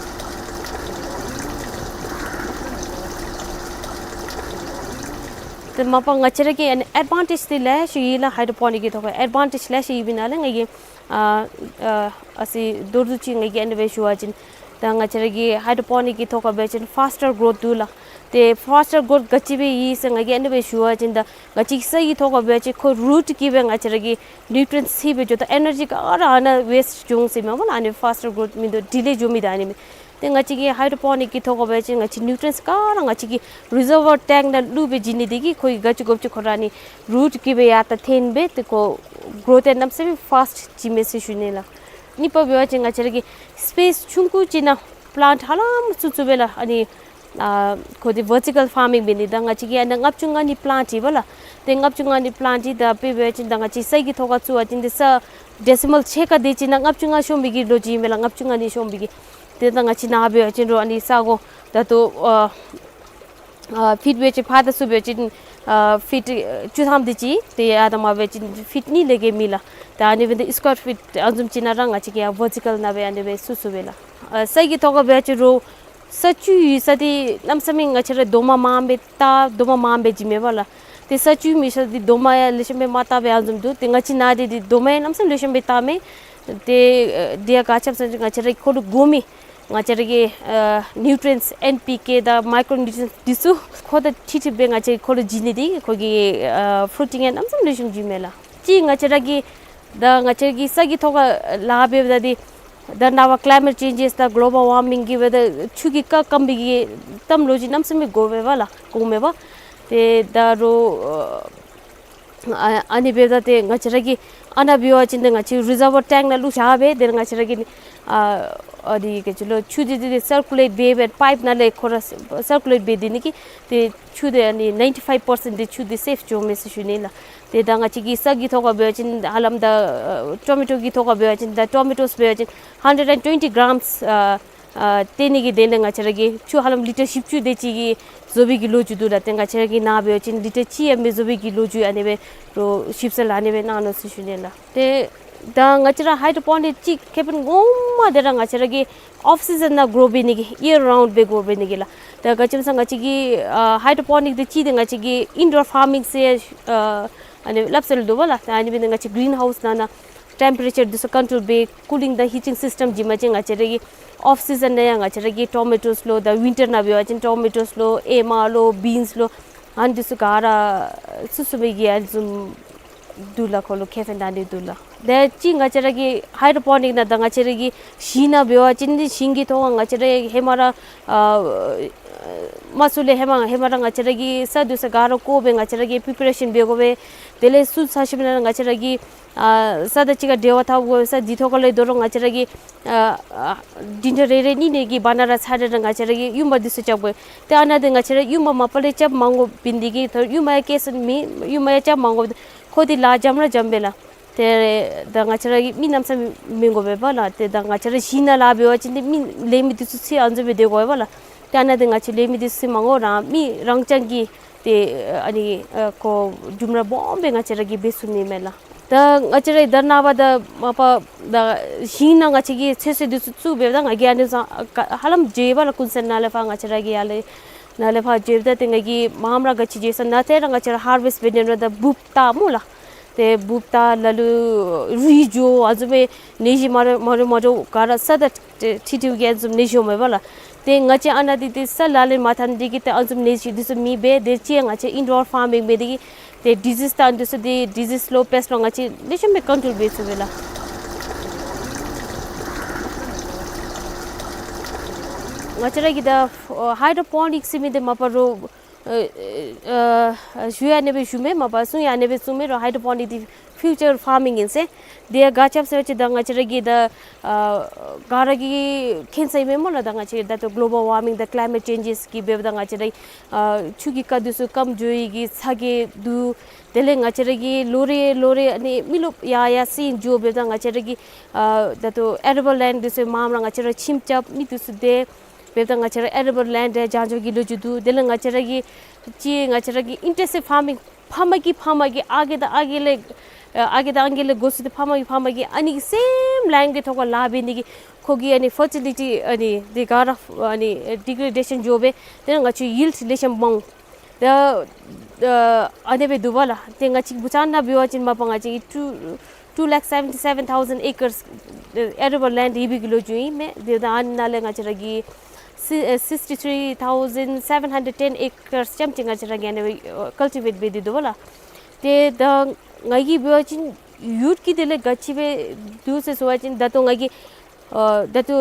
ཏེ་མ་པ་ང་བཅས་ར་གི་ཨ་ནི་ཨེཌ་ཝན་ཊེཇ་འདི་ལེ་ཤ་ཡོད་ལགས། ཧའི་ཌོ་པོ་ནིཀ་གི་ཐོག་ཁར་ཨེཌ་ཝན་ཊེཇ་ལེ་ཤ་ཡོད་པའི་ནང་ལས་ང་གིས་ཨ་ཨ་ཨ་ཙི་མདོར་བསྡུས་ཅིག་ང་གིས་ཨ་ནི་སྦེ་ཞུ་བ་ཅིན་ད་ང་བཅས་ར་གི་ཧའི་ཌོ་པོ་ནིཀ་གི་ཐོག་ཁར་འབད་བ་ཅིན་ཕཱསི་ཊར་གོ་རོཐ་འདུག་ལགས། ཏེ་ཕཱསཊ་གོརོཐ་ག་ཅི་སྦེ་ཡོད་ཟེར་ང་གིས་ཨ་ནི་སྦེ་ཞུ་བ་ཅིན་ད་ང་བཅས་ས་གི་ཐོག་ཁར་འབད་བ་ཅིན་ཁོ་རུཊ་གིས་སྦེ་ང་བཅས་ར་གི་ནིའུ་ཊི་རིནཊ་ཚུ་སྦེ་འགྱོ། ད་ཨེ་ནར་ཇི་ག་ར་ཨ་ནཱ་ཝེསཊ་འགྱོ་འོང་ཟེར་མས་པ་ལགས། ཨ་ནི་ཕཱསཊ་གོརོཐ་མིན་འདུག་ཌི་ལེ་འགྱོ་མི་ད་ཨ་ནི་མས། ཏེ་ང་བཅས་ཀྱི་ཧའི་ཌོ་པོ་ནིཀ་གི་ཐོག་ཁར་འབད་བ་ཅིན་ང་བཅས་ནིའུ་ཊི་རིནཊ་ག་ར་ང་བཅས་ཀྱི་རི་ཛར་བར་ཊེངཀ་ནང་བླུགས་སྦེ་བྱིན་ནི་དེ་གིས་ཁོ་གིས་ག་ཅི་དགོཔ་ཅིག་ཁོ་ར་ཨ་ནི་རུཊ་གིས་སྦེ་ཡར་ད་འཐོན་སྦེ་ཏེ་ཁོ་གོརོཐ་ཡང་གནམ་མེད་ས་མེད་ཕཱསཊ་བྱིན་མས་ཟེར་ཞུ་ནི་ལགས། གཉིས་པ་འབད་བ་ཅིན་ང་བཅས་ར་གི་སི་པེསི་ཆུང་ཀུ་ཅིག་ནང་པི་ལེནཊ་ཧ་ལམ་བཙུགས་བཙུགསཔ་སྦེ་ལགས། ཨ་ནི་ཨ་ཁོ་འདི་ཝར་ཊི་ཀལ་ཕཱར་མིང་འབད་ནི། ད་ང་བཅས་ཀྱི་ཨ་ནཱ་ལྔ་བཅུ་ང་གཉིས་པི་ལེནཊ་ཡོད་པ་ལགས། ཏེ་ལྔ་བཅུ་ང་གཉིས་པི་ལེནཊ་འདི་ད་དཔེ་འབད་བ་ཅིན་ད་ང་བཅས་ས་གི་ཐོག་ཁར་བཙུགས་པ་ཅིན་འདི་ས་ཌེ་སི་མཱལ་ཕྱེད་ཀ་དེ་ཅིག་ནང་ལྔ་བཅུ་ང་ཤོང་མི་གི་ལོ་རྒྱུས་ཨིན་མས་ལགས། ལྔ་བཅུ་ང་གཉིས་ཤོང་མི་གི། ཏེ་ད་ང་བཅས་ནཱ་འབད་བ་ཅིན་རོགས་ཨ་ནི་ས་གོ་ད་ལྟོ་ཨ་ཨ་ཕིཊ་འབད་བ་ཅིན་ཕར་དང་ཚུར་འབད་བ་ཅིན་ཨ་ཕིཊ་བཅུ་ཐམ་དེ་ཅིག། ཏེ་ཡར་དང་མར་འབད་བ་ཅིན་ཕིཊ་གཉིས་ལས་བརྒལ་མེད་ལགས། ད་ཨ་ནི་འབདཝ་ད་སི་ཀོར་ཕིཊ་ཨ་བཟུམ་ཅིག་ནང་ར་ང་བཅས་ཀྱིས་ཡར་ཝར་ཊི་ཀལ་ནང་སྦེ་ཨ་ནི་སྦེ་བཙུགས་བཙུགསཔ་སྦེ་ལགས། ཨ་ས་གི་ཐོག་ཁར་འབད་བ་ཅིན་རོགས་ས་བཅུད་ཡོད་ས་འདི་གནམ་མེད་ས་མེད་ང་བཅས་ར་རྡོག་མ་མངམ་སྦེ་བཏགས། རྡོག་མ་མངམ་སྦེ་བྱིན་མས་པ་ལགས། ཏེ་ས་བཅུད་མེད་ས་འདི་རྡོག་མ་ཡང་ལེགས་ཤོམ་སྦེ་མ་བཏགས་པར་ཨ་བཟུམ་འདུག། ཏེ་ང་བཅས་ནཱ་འདི་འདི་རྡོག་མ་ཡང་གནམ་མེད་ས་མེད་ལེགས་ཤོམ་སྦེ་བཏགས་མས། ཏེ་ཨ་འདི་ཡང་ག་ཅི་སྨོ་ཟེར་བ་ཅིན་ང་བཅས་ར་ཁོ་ལུ་དགོ་མི་ང་བཅས་ར་གི་ཨ་ནིའུ་ཊི་རིནཊ་ཨེན་པི་ཀེ་དང་མའི་ཀོརོ་ནིའུ་ཊི་རིནཊ་འདི་ཚུ་ཁོ་དང་འཁྲིལ་འཁྲིལ་སྦེ་ང་བཅས་ཁོ་ལུ་བྱིན་ནི་འདི་ཁོ་གི་ཨ་ཕུ་རུ་ཊིང་ཡང་གནམ་མེད་ས་མེད་ལེགས་ཤོམ་བྱིན་མས་ལགས། གཅིག་ང་བཅས་ར་གི་ད་ང་བཅས་ཀྱི་ས་གི་ཐོག་ཁར་ལཱ་འབདཝ་ད་འདི་ད་ནངས་པ་ཀི་ལའི་མེཊ་ཅེནཇེསི་དང་གོ་ལོ་བཱལ་ཝར་མིང་གིས་འབདཝ་ད་ཆུ་གི་རྐ་སྐམ་པའི་གི་གཏམ་ལོ་རྒྱུས་གནམ་མེད་ས་མེད་གོཝ་མས་པ་ལགས། གོཝ་མས་པ། ཏེ་ད་རོགས་ཨ་ཨ་ནི་འབདཝ་ད་ཏེ་ང་བཅས་ར་གིས་ཨ་ནཱ་འབད་བ་ཅིན་ཏེ་ང་བཅས་རི་ཛར་བར་ཊེངཀ་ནང་བླུགས་བཞག་སྦེ་ཏེ་ང་བཅས་ར་གི་ཨ་ཨ་འདི་ག་ཅི་ལོ་ཆུ་འདི་འདི་འདི་སར་ཀུ་ལེཊ་འབད་སྦེ་པའིཔ་ནང་ལས་ཁོ་ར་སར་ཀུ་ལེཊ་འབད་སྡོད་ནི་གིས་ཏེ་ཆུ་འདི་ཨ་ནི་ནའིན་ཊི་ཕའིབ་པར་སེནཊ་འདི་ཆུ་འདི་སེབ་འགྱོཝ་མས་ཟེར་ཞུ་ནི་ལགས། ཏེ་ད་ང་བཅས་ཀྱི་ས་གི་ཐོག་ཁར་འབད་བ་ཅིན་ཧ་ལམ་ད་ཨ་ཊོ་མེ་ཊོ་གི་ཐོག་ཁར་འབད་བ་ཅིན་ད་ཊོ་མེ་ཊོས་འབད་བ་ཅིན་ཧན་ཌེཌ་ཨེནཌ་ཊུ་ཝེན་ཊི་གྲམས་ཨ་ཨ་སྟོན་ནི་གི་དོན་ལས་ང་བཅས་ར་གིས་ཆུ་ཧ་ལམ་ལི་ཊར་བཞི་བཅུ་དེ་ཅིག་གིས་བཟོ་བའི་གི་ལོ་རྒྱུས་འདུག་ལགས། ཏེ་ང་བཅས་ར་གི་ནཱ་འབད་བ་ཅིན་ལི་ཊར་གཅིག་ཡང་མི་བཟོ་བའི་གི་ལོ་རྒྱུས་ཨ་ནི་སྦེ་རོགས་ཞིབ་འཚོལ་ཨ་ནི་སྦེ་གནང་ནུག་ཟེར་ཞུ་ནི་ལགས། ཏེ་ད་ང་བཅས་ར་ཧའི་ཌོ་པོ་ནིཀ་གི་ཁེ་ཕན་ངོ་མ་འདི་ར་ང་བཅས་ར་གིས་ཨོཕ་སི་ཛན་ནང་གོ་རོ་འབད་ནི་གི་ཡིར་རའུནཌ་སྦེ་གོ་རོ་འབད་ནི་གི་ལགས། ད་ག་ཅི་སྨོ་ཟེར་བ་ཅིན་ང་བཅས་ཀྱི་ཨ་ཧའི་ཌོ་པོ་ནིཀ་འདི་གཅིག་འདི་ང་བཅས་ཀྱི་ཨིན་ཌོར་ཕར་མིང་ཟེར་ཨ་ཨ་ནི་སླབ་སྲོལ་འདུག་པ་ལགས། ད་ཨ་ནི་འབད་ནི་ང་བཅས་གི་རིན་ཧའུསི་ནང་ན་ཊེམ་པེ་རེ་ཅར་འདི་ཚུ་ཀོན་ཊོལ་འབད་ཀུ་ལིང་དང་ཧི་ཊིང་སིསི་ཊེམ་བྱིན་པ་ཅིན་ང་བཅས་ར་གི་ཨོཕ་སི་ཛན་ནང་ཡང་ང་བཅས་ར་གི་ཊོ་མེ་ཊོས་ལོ་དང་ཝིན་ཊར་ནང་འབད་བ་ཅིན་ཊོ་མེ་ཊོས་ལོ་ཨེ་མ་ལོ་བིནསི་ལོ་ཨ་ནི་འདི་ཚུ་ག་ར་བཙུགས་བཙུགས་མི་གི་ཨ་ནི་བཟུམ་འདུག་ལགས། ཁོ་ལུ་ཁེ་ཕན་ད་ཨ་ནི་འདུག་ལགས། དེ་གཅིག་ང་བཅས་ར་གི་ཧའི་ཌོ་པོ་ནིཀ་ནང་ད་ང་བཅས་ར་གི་ཞིང་ནང་འབད་བ་ཅིན་ཏེ་ཞིང་གི་ཐོག་ང་བཅས་ར་ཧེ་མ་ར་ཨ་མ་ཚུ་ལས་ཧེ་མ་ཧེ་མ་ར་ང་བཅས་ར་གིས་ས་འདི་ཚུ་ག་ར་བརྐོ་སྦེ་ང་བཅས་ར་གིས་པི་པེ་རེ་ཤཱན་འབད་དགོ་པས། དེ་ལས་ཚུར་ཚར་ཞིནམ་ལས་ང་བཅས་ར་གིས་ཨ་ས་དང་གཅིག་ཁར་འབྲེལ་བ་འཐབ་དགོ་པས། ས་འདི་ཐོག་ཁ་ལས་དོ་རུང་ང་བཅས་ར་གིས་ཨ་ཨ་འདི་འདྲ་རེ་རེ་གཉིས་གཉིས་ཀྱི་བར་ན་ར་ཚར་རེ་ར་ང་བཅས་ར་གིས་ཡུར་བ་འདི་ཚུ་རྐྱབ་དགོ་པས། ཏེ་ཨ་ནཱ་འདི་ང་བཅས་ར་ཡུར་བ་མ་པ་ལས་རྐྱབ་མ་དགོཔ་འབད་ནི་དེ་གིས་ད་ཡུར་བ་ཡང་སྐྱེ་ས་མེད། ཡུར་བ་ཡང་རྐྱབ་མ་དགོཔ་འབད་ཁོ་འདི་ལཱ་འཇམ་ར་འཇམ་པས་ལགས། ཏེ་ད་ང་བཅས་ར་གིས་མི་གནམ་མེད་ས་མེད་མི་དགོ་པས་པ་ལགས། ཏེ་ད་ང་བཅས་ར་ཞིང་ནང་ལཱ་འབད་བ་ཅིན་ཏེ་མི་ལེན་མི་འདི་ཚུ་ཚུ་ཨ་ནི་བཟུམ་སྦེ་སྡོད་དགོ་པས་པ་ལགས། ཏེ་ཨ་ནཱ་འདི་ང་བཅས་ལེན་མི་འདི་ཚུ་མ་དགོ་ར་མི་རང་རྐྱང་གིས་ཏེ་ཨ་ནི་ཨ་ཁོ་ལྗོངས་མི་སྦོམ་སྦེ་ང་བཅས་ར་གིས་འབད་ཚུགས་ནི་མས་ལགས། ད་ང་བཅས་ར་ད་ནངས་པ་ད་མ་པ་ད་ཞིང་ནང་ང་བཅས་ཀྱིས་ཚོད་བསྲེ་འདི་ཚུ་བཙུགས་འབདཝ་ད་ང་གིས་ཨ་ནི་ཚུ་ཧ་ལམ་མཇལ་བ་ལགས། ཀུན་གསལ་ནང་ལས་ཕར་ང་བཅས་ར་གིས་ཡར་ལས་ནང་ལས་ཕར་མཇལཝ་ད་ཏེ་ང་གིས་མངམ་ར་ག་ཅི་མཇལ་ཟེར་ན་ཏེ་ར་ང་བཅས་ར་ཧར་ཝེསཊ་འབད་ནི་ར་ད་འབུཔ་བཏགས་སྨོ་ལགས། ཏེ་འབུཔ་བཏགས་ལ་ལུ་རུལ་འགྱོ་ཨ་ནི་བཟུམ་སྦེ་ནད་གཞི་མ་འདྲཝ་མ་འདྲཝ་མ་འདྲཝ་ག་ར་ས་དང་ཏེ་ཁྲིག་ཁྲི་གི་ཨ་ནི་བཟུམ་ནད་གཞི་འོང་མས་པ་ལགས། ཏེ་ང་བཅས་ཨ་ནཱ་འདི་ཏེ་ས་ལག་ལེན་མ་འཐབ་ནི་དེ་གིས་ཏེ་ཨ་ནི་བཟུམ་ནད་གཞི་འདི་ཚུ་མེད་པས། དེ་ཅིག་ང་བཅས་ཨིན་ཌོར་ཕར་མིང་འབད་ནི་དེ་གིས་ཏེ་ཌི་ཛིསི་དང་འདི་ཚུ་ཏེ་ཌི་ཛིསི་ལོ་པེསཊ་ལོ་ང་བཅས་ལེགས་ཤོམ་སྦེ་ཀོན་ཊོལ་འབད་ཚུགས་པས་ལགས། ང་བཅས་ར་གི་ད་ཨ་ཧའི་ཌོ་པོ་ནིཀ་ཟེར་མི་འདི་མ་པ་རོགས་ཨ་ཨ་ཨ་ཞུ་ཡང་ཨ་ནི་སྦེ་ཞུ་མས། མ་པ་གསུང་ཡང་ཨ་ནི་སྦེ་གསུང་མས། རོགས་ཧའི་ཌོ་པོ་ནིཀ་འདི་ཕིའུ་ཅར་ཕར་མིང་ཨིན་ཟེར། དེ་ཡང་ག་ཅི་སྨོ་ཟེར་བ་ཅིན་ད་ང་བཅས་ར་གིས་ད་ཨ་ག་ར་གིས་མཁྱེན་ས་ཨིན་མས་སྨོ་ལགས། ད་ང་བཅས་ད་ལྟོ་གོ་ལོ་བཱལ་ཝར་མིང་དང་ཀི་ལའི་མེཊ་ཅེནཇེསི་གིས་འབདཝ་ད་ང་བཅས་ར་ཨ་ཆུ་གི་རྐ་འདི་ཚུ་སྐམ་འགྱོ་ཡི་གི་ཚ་གྱང་འདུག། དེ་ལས་ང་བཅས་ར་གིས་ལོ་རེ་ལོ་རེ་ཨ་ནི་མི་རློབས་ཡར་ཡར་སེང་འགྱོ། འབདཝ་ད་ང་བཅས་ར་གིས་ཨ་ད་ལྟོ་ཨེ་རེ་བཱལ་ལེནཌ་འདི་ཚུ་མངམ་ར་ང་བཅས་ར་ཁྱིམ་རྐྱབ་མི་འདི་ཚུ་དེ་འབདཝ་ད་ང་བཅས་ར་ཨེ་རེ་བཱལ་ལེནཌ་རེ་བྱང་འགྱོ་གི་ལོ་རྒྱུས་འདུག། དེ་ལས་ང་བཅས་ར་གིས་ཅིག་ང་བཅས་ར་གིས་ཨིན་ཊེན་སིབ་ཕར་མིང་ཕ་མ་གིས་ཕ་མ་གིས་ཨ་རྒས་དང་ཨ་རྒས་ལས་ཨ་རྒས་དང་ཨང་རྒས་ལས་འགོ་བཙུགས་ཏེ་ཕ་མ་གིས་ཕ་མ་གིས་ཨ་ནི་གི་སེམ་ལཱའིན་གྱི་ཐོག་ཁར་ལཱ་འབད་ནི་གིས་ཁོ་གི་ཨ་ནི་ཕར་ཊི་ལི་ཊི་ཨ་ནི་དེ་ག་ར་ཨ་ནི་ཌི་གྲེ་ཌེ་ཤཱན་འགྱོ་སྦེ་དེ་ལས་ང་བཅས་ཡིལཌ་ལེགས་ཤོམ་མང་། ད་ཨ་ཨ་ནི་སྦེ་འདུག་པ་ལགས། ཏེ་ང་བཅས་བུ་ཆུ་ནང་འབད་བ་ཅིན་མ་པ་ང་བཅས་ཀྱི་two two lakh seventy seven thousand acres ཨེ་རེ་བཱལ་ལེནཌ་ཡོད་པའི་གི་ལོ་རྒྱུས་ཨིན་མས། དེ་ད་ཨ་ནཱ་ལས་ང་བཅས་ར་གི་ སི་ཨེ་sixty three thousand seven hundred ten acres ཙམ་ཅིག་ང་བཅས་ར་གིས་ཨ་ནི་སྦེ་ཨ་ཀལ་ཊི་བེཊ་འབད་དེ་འདུག་པ་ལགས། ཏེ་ད་ང་གིས་འབད་བ་ཅིན་ཡུཐ་ཀྱི་དེ་ལས་ག་ཅི་སྦེ་འདུག་ཟེར་ཞུ་བ་ཅིན་ད་ལྟོ་ང་གིས་ཨ་ད་ལྟོ་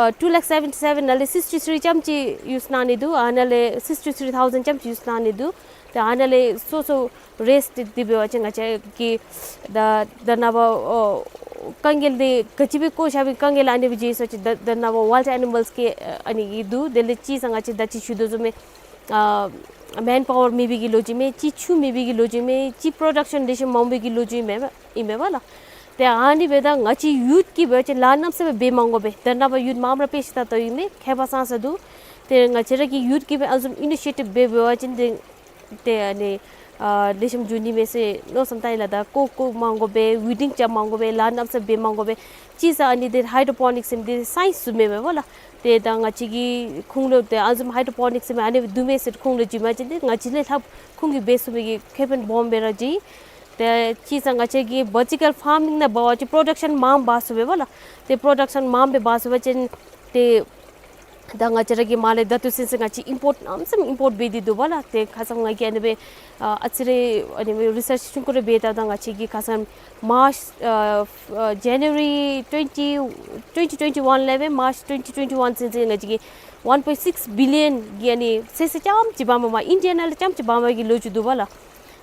ཨ་two lakh seventy seven ནང་ལས་sixty three ཙམ་ཅིག་ཡུསི་གནང་ནི་འདུག། ཨ་ནཱ་ལས་sixty three thousand ཙམ་ཅིག་ཡུསི་གནང་ནི་འདུག། ཏེ་ཨ་ནཱ་ལས་སོ་སོ་རེསཊ་འདི་འབད་བ་ཅིན་ང་བཅས་ཀྱི་ད་ད་ནངས་པ་ཨོ་དཀའ་ངལ་འདི་ག་ཅི་སྦེ་བཀོ་བཞག་པའི་དཀའ་ངལ་ཨ་ནི་སྦེ་བརྗེད་སོང་ཅི། ད་ད་ནངས་པ་ཝའིལཌ་ཨེ་ནི་མཱལསི་གི་ཨ་ནི་གི་འདུག། དེ་ལས་གཅིག་ཟེར་ང་བཅས་ད་ཅི་ཞུ་དོ་བཟུམ་སྦེ་ཨ་མེན་པ་ཝར་མེད་པའི་གི་ལོ་རྒྱུས་མས། གཅིག་ཆུ་མེད་པའི་གི་ལོ་རྒྱུས་མས། གཅིག་པྲོ་ཌག་ཤན་ལེགས་ཤོམ་མ་འོང་པའི་གི་ལོ་རྒྱུས་མས་ཨིན་མས་པ་ལགས། ཏེ་ཨ་ནི་སྦེ་ད་ང་བཅས་ཡུཐ་ཀྱིས་འབད་བ་ཅིན་ལཱ་གནམ་མེད་ས་མེད་འབད་མ་དགོ་པས། ད་ནངས་པ་ཡུཐ་མངམ་ར་དཔེ་ཤ་སྟག་ཏོག་ཏོ་ཨིན་མས། ཁྱད་པར་ཙང་ཙ་འདུག། ཏེ་ང་བཅས་ར་གི་ཡུཐ་ཀྱིས་སྦེ་ཨ་ནི་བཟུམ་ཨི་ནི་ཤི་ཡེ་ཊིབ་འབད་འབད་བ་ཅིན་ཏེ་ཏེ་ཨ་ནི་ཨ་ལེགས་ཤོམ་འགྱོ་ནི་མས་ཟེར་མནོ་བསམ་བཏང་ཡི་ལགས། ད་བཀོ་བཀོ་མ་དགོ་པས། ཝི་ཌིང་རྐྱབ་མ་དགོ་པས། ལཱ་གནམ་མེད་ས་མེད་འབད་མ་དགོ་པས། གཅིག་ཟེར་ཨ་ནི་འདི་ཧའི་ཌོ་པོ་ནིཀསི་ཟེར་མི་འདི་སའེནསི་བཟུམ་མས་པ་ལགས། ཏེ་ད་ང་བཅས་ཀྱི་ཁུངས་ལུ་ཏེ་ཨ་ནི་བཟུམ་ཧའི་ཌོ་པོ་ནིཀསི་ཟེར་མི་ཨ་ནི་འདུག་མས་ཟེར་ཁུངས་ལུ་འཛུལ་བ་ཅིན་ཏེ་ང་བཅས་ལས་ལྷག་ཁོང་གིས་འབད་ཚུགས་མི་གི་ཁེ་ཕན་སྦོམ་སྦེ་ར་འདུག། ཏེ་གཅིག་ཟེར་ང་བཅས་ཀྱིས་ཝར་ཊི་ཀལ་ཕཱར་མིང་ནང་འབད་བ་ཅིན་པྲོ་ཌག་ཤན་མངམ་འབག་ཚུགས་པས་པ་ལགས། ཏེ་པྲོ་ཌག་ཤན་མངམ་སྦེ་འབག་ཚུགས་པ་ཅིན་ཏེ་ད་ང་བཅས་ར་གིས་མར་ལས་ད་ལྟོ་ཚུན་ཚོད་ང་བཅས་ཨིམ་པོརཊ་གནམ་མེད་ས་མེད་ཨིམ་པོརཊ་འབད་དེ་འདུག་པ་ལགས། ཏེ་ཁ་ཙ་ང་གིས་ཨ་ནི་སྦེ་ཨ་ཨ་ཙི་རེ་ཨ་ནི་སྦེ་རི་སརཆ་ཆུང་ཀུ་རེ་འབད་ད་ད་ང་བཅས་ཀྱིས་ཁ་ཙ་མཱརཆ་ཨ་ཨ་ཇ་ནུ་ཝ་རི་twenty twenty twenty one ལས་སྦེ་མཱརཆ་twenty twenty one ཚུན་ཚོད་ང་བཅས་ཀྱིས་one point six billion གི་ཨ་ནི་ཚོད་བསྲེ་རྐྱངམ་ཅིག་འབག་མ་མར་ཨིན་ཌི་ཡ་ནང་ལས་རྐྱངམ་ཅིག་འབག་མ་གི་ལོ་རྒྱུས་འདུག་པ་ལགས།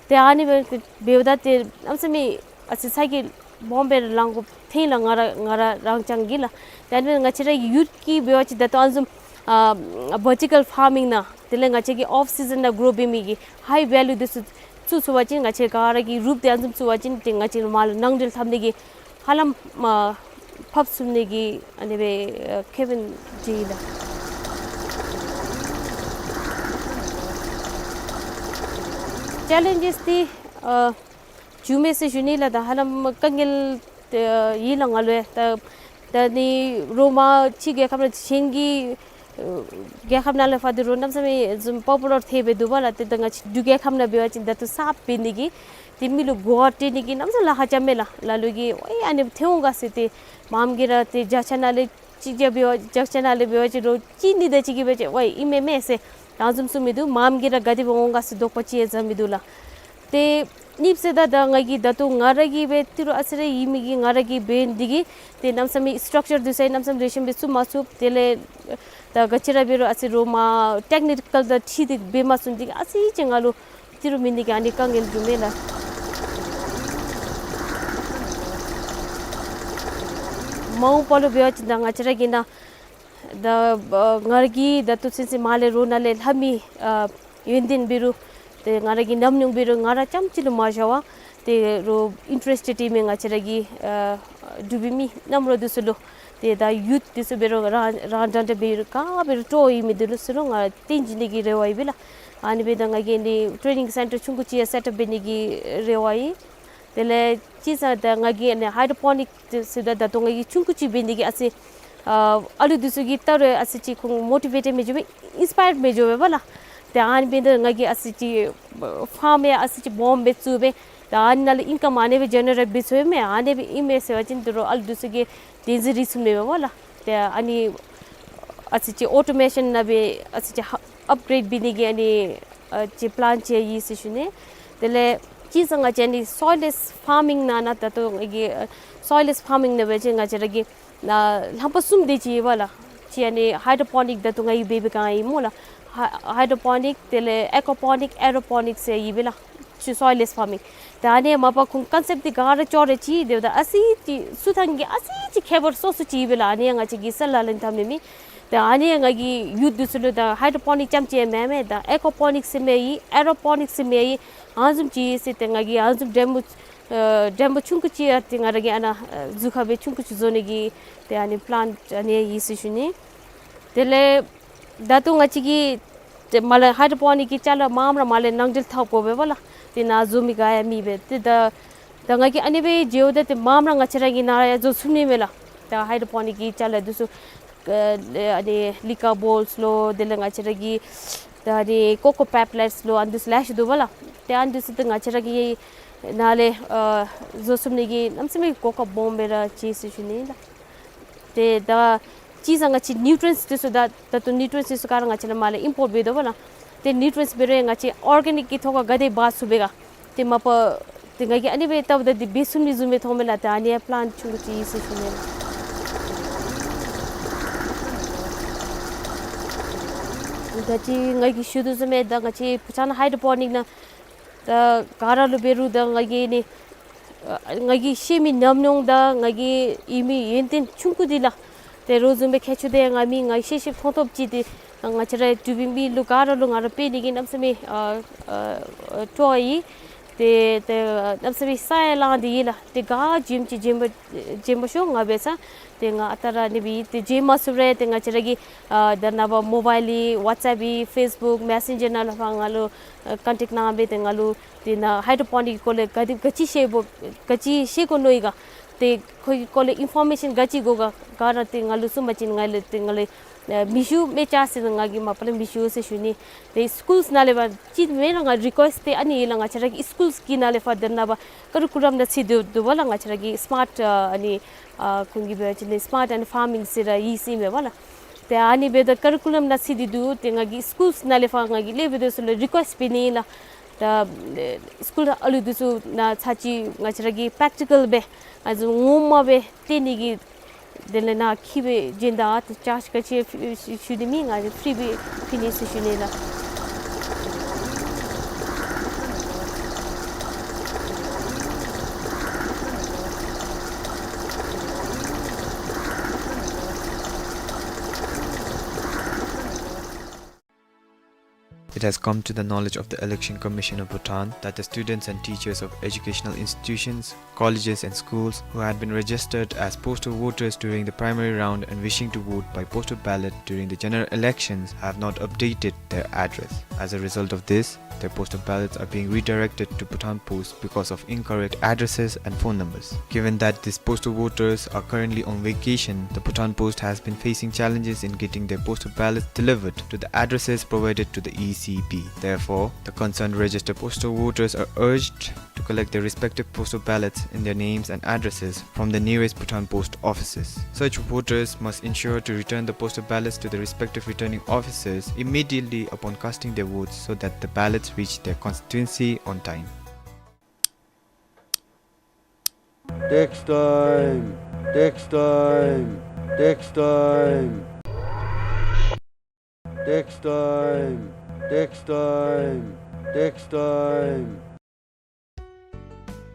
ཏེ་ཨ་ནི་སྦེ་འབདཝ་ད་ཏེ་གནམ་མེད་ས་མེད་ཨ་ཙི་ཚ་གྱང་སྦོམ་སྦེ་ར་ལང་དགོཔ་ཐོན་ལགས། ང་ར་ང་ར་རང་རྐྱང་གིས་ལགས། ཏེ་ཨ་ནི་ང་བཅས་ར་ཡུཐ་ཀྱིས་འབད་བ་ཅིན་ད་ལྟོ་ཨ་ནི་བཟུམ་ཨ་ཝར་ཊི་ཀལ་ཕཱར་མིང་ནང་དེ་ལས་ང་བཅས་ཀྱི་ཨོཕ་སི་ཛན་ནང་གྲོ་འབད་མི་གི་ཧའི་ཝེ་ལུ་འདི་ཚུ་བཙུགས་ཚུགས་པ་ཅིན་ང་བཅས་ག་ར་གིས་རུབ་སྟེ་ཨ་ནི་བཟུམ་བཙུགས་པ་ཅིན་ཏེ་ང་བཅས་མར་ལུ་ནང་འགྲུལ་འཐབ་ནི་གི་ཧ་ལམ་ཨ་ཕབ་ཚུགས་ནི་གི་ཨ་ནི་སྦེ་ཨ་ཁེ་ཕན་ཅིག་ཨིན་ལགས། ཅེ་ལེནཇེསི་འདི་ཨ་བྱུང་མས་ཟེར་ཞུ་ནི་ལགས། ད་ཧ་ལམ་དཀའ་ངལ་ཨ་ཨིན་ལགས། ང་ལུ་ཡང་ད་ད་ནི་རོགས་མར་ཕྱི་རྒྱལ་ཁབ་ནང་གཞན་གྱི་ཨ་རྒྱལ་ཁབ་ནང་ལས་ཕར་འདི་རོགས་གནམ་མེད་ས་མེད་བཟུམ་པོ་པུ་ལར་ཐལ་སྦེ་འདུག་པ་ལགས། ཏེ་ད་ང་བཅས་འབྲུག་རྒྱལ་ཁབ་ནང་འབད་བ་ཅིན་ད་ལྟོ་གསརཔ་འབད་ནི་གི་ཏེ་མི་ལུ་གོ་བ་སྤྲོད་ནི་གི་གནམ་མེད་ས་མེད་ལཱ་ཁག་རྐྱབ་མས་ལགས། ལ་ལུ་གིས་ཝའི་ཨ་ནི་ཐོན་འོང་ག་ཟེར། ཏེ་མངམ་གིས་ར་ཏེ་བརྒྱ་ཆ་ནང་ལས་གཅིག་བརྒྱ་འབད་བ་བརྒྱ་ཆ་ནང་ལས་འབད་བ་ཅིན་རོགས་གཅིག་གཉིས་དེ་ཅིག་གིས་འབད་བ་ཅིན་ཝའི་ཨིན་མས་མས་ཟེར་ཨ་ནི་བཟུམ་གསུངས་མི་འདུག། མངམ་གིས་ར་ག་དེ་སྦེ་འོང་ག་ཟེར་དོགས་པ་ཅིག་ཡང་ཟ་མི་འདུག་ལགས། ཏེ་གཉིས་པ་ཟེར་ད་ད་ང་གིས་ད་ལྟོ་ང་ར་གིས་སྦེ་ཏི་རུ་ཨ་ཙི་རེ་ཨིན་མི་གིས་ང་ར་གིས་འབད་ནི་འདི་གིས་ཏེ་གནམ་མེད་ས་མེད་སི་ཊག་ཅར་འདི་ཚུ་ཡང་གནམ་མེད་ས་མེད་ལེགས་ཤོམ་སྦེ་བཙུགས་མ་ཚུགས། དེ་ལས་ད་ག་ཅི་ར་འབད་རུང་ཨ་ཙི་རོགས་མར་ཊེཀ་ནི་ཀལ་དང་འཁྲིལ་ཏེ་འབད་མ་ཚུགས་འདི་གིས་ཨ་ཙི་ཅིག་ང་ལུ་ཏི་རུ་མེད་ནི་གི་ཨ་ནི་དཀའ་ངལ་འདུག་མས་ལགས། མ་འོངས་པ་ལུ་འབད་བ་ཅིན་ད་ང་བཅས་ར་གི་ནཱ་ད་ཨ་ང་ར་གིས་ད་ལྟོ་ཚུན་ཚོད་མར་ལས་རོགས་ནཱ་ལས་ལྷབ་མི་ཨ་ཡོན་ཏན་འབད་རུང་ཏེ་ང་ར་གི་ཉམས་མྱོང་འབད་རུང་ང་ར་རྐྱངམ་གཅིག་ལུ་མ་བཞག་པར་ཏེ་རོགས་ཨིན་ཊ་རེསི་ཊེཌ་ཨིན་མི་ང་བཅས་ར་གི་ཨ་འབྲུག་པའི་མི་རྣམ་རོལ་འདི་ཚུ་ལུ་ཏེ་ད་ཡུཐ་འདི་ཚུ་འབད་རུང་རང་རང་འདྲ་འདྲ་འབད་རུང་ག་འབད་རུང་སྤྲོ་ཨིན་མི་འདི་ལུ་ཚུ་རོགས་ང་ར་སྟོན་བྱིན་ནི་གི་རེ་བ་ཡོད་པས་ལགས། ཨ་ནི་འབདཝ་ད་ང་གིས་ཨ་ནི་ཊེ་ནིང་སེན་ཊར་ཆུང་ཀུ་ཅིག་ཡང་སེཊ་ཨཔ་འབད་ནི་གི་རེ་བ་ཡོད། དེ་ལས་གཅིག་ཟེར་ད་ང་གིས་ཨ་ནི་ཧའི་ཌོ་པོ་ནིཀ་ཟེརཝ་ད་ད་ལྟོ་ང་གིས་ཆུང་ཀུ་ཅིག་འབད་ནི་འདི་གིས་ཨ་ཙི་ཨ་ཨ་ལུ་འདི་ཚུ་གིས་ད་རུང་ཨ་ཙི་ཅིག་ཁོང་མོ་ཊི་ཝེ་ཊེཌ་མི་འགྱོ་བས། ཨིན་སི་པ་ཡར་མི་འགྱོ་བས་པ་ལགས། ཏེ་ཨ་ནི་འབདཝ་ད་ང་གིས་ཨ་ཙི་ཅིག་ཕཱརམ་ཡང་ཨ་ཙི་ཅིག་སྦོམ་སྦེ་བཙུགས་སྦེ་ད་ཨ་ནི་ནང་ལས་ཨིན་ཀམ་ཨ་ནི་སྦེ་ཇེ་ནེ་རེཊ་འབད་ཚུགས་མས། ཨ་ནི་སྦེ་ཨིན་མས་ཟེར་བ་ཅིན་ད་རུང་ཨ་ལུ་འདི་ཚུ་གིས་བདེན་འཛིན་རེ་ཚུགས་མས་པ་ལགས། ཏེ་ཨ་ནི་ཨ་ཙི་ཅིག་ཨོ་ཊོ་མེ་ཤཱན་ནང་སྦེ་ཨ་ཙི་ཅིག་ཨཔ་གྲེཌ་འབད་ནི་གི་ཨ་ནི་ཨ་ཅིག་པི་ལཱན་ཅིག་ཡོད་ཟེར་ཞུ་ནི། དེ་ལས་གཅིག་ཟེར་ང་བཅས་ཨ་ནི་སོའིལ་ལེསི་ཕཱར་མིང་ནང་ན་ད་ལྟོ་ང་གིས་ཨ་སོའིལ་ལེསི་ཕཱར་མིང་ནང་འབད་བ་ཅིན་ང་བཅས་ར་གི་ནཱ་རྣམ་པ་གསུམ་དེ་ཅིག་ཡོད་པ་ལགས། གཅིག་ཨ་ནི་ཧའི་ཌོ་པོ་ནིཀ་ད་ལྟོ་ང་གིས་འབད་བའི་སྒང་ཨིན་མས་ལགས། ཧའི་ཧའི་ཌོ་པོ་ནིཀ་དེ་ལས་ཨེ་ཀོ་པོ་ནིཀ་ཨེ་རོ་པོ་ནིཀ་ཟེར་ཡོད་པས་ལགས། གཅིག་སོའིལ་ལེསི་ཕཱར་མིང་། ད་ཨ་ནི་མ་པ་ཁོང་ཀོན་སེཔཊ་འདི་ག་ར་ཅོག་ར་གཅིག་འབདཝ་ད་ཨ་ཙི་ཅིག་ཚུ་ཐང་གི་ཨ་ཙི་ཅིག་ཁྱད་པར་སོ་སོ་ཅིག་ཡོད་པས་ལགས། ཨ་ནི་ཡང་ང་བཅས་ཀྱིས་སེལ་ལ་ལེན་འཐབ་ནི་མས། ད་ཨ་ནི་ཡང་ང་གིས་ཡུཐ་འདི་ཚུ་ལུ་ད་ཧའི་ཌོ་པོ་ནིཀ་རྐྱངམ་ཅིག་ཡང་མེན་མས། ད་ཨེ་ཀོ་པོ་ནིཀ་ཟེར་མི་ཡོད། ཨེ་རོ་པོ་ནིཀ་ཟེར་མི་ཡོད། ཨ་ནི་བཟུམ་ཅིག་ཡོད་ཟེར། ཏེ་ང་གིས་ཨ་ནི་བཟུམ་ཌེ་མོ་ཨ་ཌེ་མོ་ཆུང་ཀུ་ཅིག་ཡང་ཏེ་ང་ར་གིས་ཨ་ནཱ་ཨ་ཟུར་ཁ་སྦེ་ཆུང་ཀུ་ཅིག་བཟོ་ནི་གི་ཏེ་ཨ་ནི་པི་ལཱན་ཨ་ནི་ཡོད་ཟེར་ཞུ་ནི། དེ་ལས་ད་ལྟོ་ང་བཅས་ཀྱིས་ཏེ་མར་ལས་ཧའི་ཌོ་པོ་ནིཀ་གི་ཅ་ལ་མངམ་ར་མར་ལས་ནང་འགྲུལ་འཐབ་དགོ་པས་པ་ལགས། ཏེ་ནཱ་བཟོ་མི་ག་ཡང་མེད་པས། ཏེ་ད་ད་ང་གིས་ཨ་ནི་སྦེ་འགྱོཝ་ད་ཏེ་མངམ་ར་ང་བཅས་ར་གི་ནཱ་ཡང་བཟོ་ཚུགས་ནི་མས་ལགས། ད་ཧའི་ཌོ་པོ་ནིཀ་གི་ཅ་ལ་འདི་ཚུ་ཨ་ཨ་ནི་ལི་ཀ་བོལསི་ལོ་དེ་ལས་ང་བཅས་ར་གི་ད་ཨ་ནི་ཀོ་ཀོ་པེ་པི་ལེཊསི་ལོ་ཨ་ནི་འདི་ཚུ་ལེ་ཤ་འདུག་པ་ལགས། ཏེ་ཨ་ནི་འདི་ཚུ་ཏེ་ང་བཅས་ར་གི་ནཱ་ལས་ཨ་བཟོ་ཚུགས་ནི་གི་གནམ་མེད་ས་མེད་གོ་སྐབས་སྦོམ་སྦེ་ར་ཅིག་ཟེར་ཞུ་ནི་ལགས། ཏེ་ད་ གཅིག་ཟེར་ང་བཅས་ནིའུ་ཊི་རི་ཡེནཊསི་འདི་ཚུ་ད་ད་ལྟོ་ནིའུ་ཊི་རི་ཡེནཊསི་འདི་ཚུ་ག་ར་ང་བཅས་ནཱ་མར་ལས་ཨིམ་པོརཊ་འབད་དོ་བ་ལགས། ཏེ་ནིའུ་ཊི་རི་ཡེནཊསི་འབད་རུང་ང་བཅས་ཨོར་གེ་ནིཀ་གི་ཐོག་ཁར་ག་དེ་འབག་ཚུགས་པས་ག། ཏེ་མ་པ་ཏེ་ང་གིས་ཨ་ནི་སྦེ་བལྟཝ་ད་འདི་འབད་ཚུགས་མི་བཟུམ་སྦེ་མཐོངམ་མས་ལགས། ཏེ་ཨ་ནི་ཡང་པི་ལེན་ཆུང་ཀུ་ཅིག་ཨིན་ཟེར་ཞུ་ནི་ལགས། ད་ཅི་ང་གིས་ཞུ་དོ་བཟུམ་སྦེ་ད་ང་བཅས་བྷུ་ཊཱན་ཧའི་ཌོ་པོ་ནིཀ་ནང་ད་ག་ར་ལུ་འབད་རུང་ད་ང་གིས་ནི་ཨ་ང་གིས་ཤེས་མི་ཉམས་མྱོང་དང་ང་གིས་ཡོད་མི་ཡོན་ཏན་ཆུང་ཀུ་འདི་ལགས། ཏེ་རོགས་བཟུམ་སྦེ་མཁས་མཆོག་དེ་ཡང་ང་མི་ང་ཤེས་ཤེསཔ་མཐོང་མཐོངམ་ཅིག་ཏེ་ང་བཅས་ར་འབྲུག་པའི་མི་ལུ་ག་ར་ལུ་ང་ར་སྤེལ་ནི་གི་གནམ་མེད་ས་མེད་ཨ་ཨ་སྤྲོ་བ་ཡོད། ཏེ་ཏེ་གནམ་མེད་ས་མེད་ས་ཡང་ལང་སྟེ་ཡོད་ལགས། ཏེ་ག་བྱོནམ་ཅིག་བྱོན་པ་བྱོན་པ་ཤོག། ང་འབད་ས་ཏེ་ང་ཨ་རྟག་ར་ཨ་ནི་སྦེ་ཏེ་བྱོན་མ་ཚུགས་རུང་ཏེ་ང་བཅས་ར་གི་ཨ་ད་ནངས་པ་མོ་བཱའིལ་ཡོད། ཝཊས་ཨེཔ་ཡོད། ཕེསི་བུཀ་མེ་སེན་ཇར་ནང་ལས་ཕར་ང་ལུ་ཨ་ཀོན་ཊེཀཊ་གནང་སྦེ་ཏེ་ང་ལུ་ཏེ་ནཱ་ཧའི་ཌོ་པོ་ནིཀ་གི་སྐོར་ལས་ག་དེ་ག་ཅི་ཤེས་དགོ་ག་ཅི་ཤེས་དགོ་མནོ་ཡི་ག། ཏེ་ཁོ་གི་སྐོར་ལས་ཨིན་ཕོར་མེ་ཤཱན་ག་ཅི་དགོ་ག་ག་ར་ཏེ་ང་ལུ་གསུངས་པ་ཅིན་ང་ལུ་ཏེ་ང་ལུ་ཨ་མེད་ཞུ་མེད་ཅ་ཟེར་ང་གིས་མ་པ་ལས་མེད་ཞུ་ཟེར་ཞུ་ནི། ཏེ་སི་ཀུལསི་ནང་ལས་ཕར་ཅིག་མེན་ན་ང་རི་ཀུ་ཨེསཊ་ཏེ་ཨ་ནི་ཡོད་ལགས། ང་བཅས་ར་གི་སི་ཀུལསི་གི་ནང་ལས་ཕར་ད་ནངས་པ་ཀ་རི་ཀུ་ལམ་ནང་ཚུད་དེ་འདུག་པ་ལགས། ང་བཅས་ར་གི་སི་མཱཊ་ཨ་ཨ་ནི་ཨ་ཁོང་གིས་འབད་བ་ཅིན་སི་མཱཊ་ཨེནཌ་ཕར་མིང་ཟེར་ར་ཡོད་ཟེར་ཨིན་མས་པ་ལགས། ཏེ་ཨ་ནི་འབདཝ་ད་ཀ་རི་ཀུ་ལམ་ནང་ཚུད་དེ་འདུག། ཏེ་ང་གིས་སི་ཀུལསི་ནང་ལས་ཕར་ང་གིས་སླབ་སྦེ་འདི་ཚུ་ལུ་རི་ཀུ་ཨེསཊ་འབད་ནི་ཨིན་ལགས། ད་ཨ་སི་ཀུལ་ཨ་ལུ་འདི་ཚུ་ནང་ཚར་ཅིག་ང་བཅས་ར་གིས་པེརེག་ཊི་ཀཱལ་སྦེ་ཨ་ཙི་ངོ་མ་སྦེ་སྟོན་ནི་གི་དེ་ལས་ནཱ་འཁྱིད་སྦེ་བྱོན་ད་ཨ་ཏེ་ཅཱརཇ་ག་ཅི་ཕི་ཞུ་ནི་མེད། ང་གིས་ཕི་རི་སྦེ་ཕུལ་ནི་ཟེར་ཞུ་ནི་ལགས། It has come to the knowledge of the Election Commission of Bhutan that the students and teachers of educational institutions, colleges and schools who had been registered as postal voters during the primary round and wishing to vote by postal ballot during the general elections have not updated their address. As a result of this, their postal ballots are being redirected to Bhutan Post because of incorrect addresses and phone numbers. Given that these postal voters are currently on vacation, the Bhutan Post has been facing challenges in getting their postal ballots delivered to the addresses provided to the E C B. Therefore, the concerned registered postal voters are urged to collect their respective postal ballots in their names and addresses from the nearest Bhutan Post offices. Such voters must ensure to return the postal ballots to the respective returning officers immediately upon casting their votes so that the ballots reach their constituency on time. Tax time, tax time, tax time. Tax time, tax time, tax time.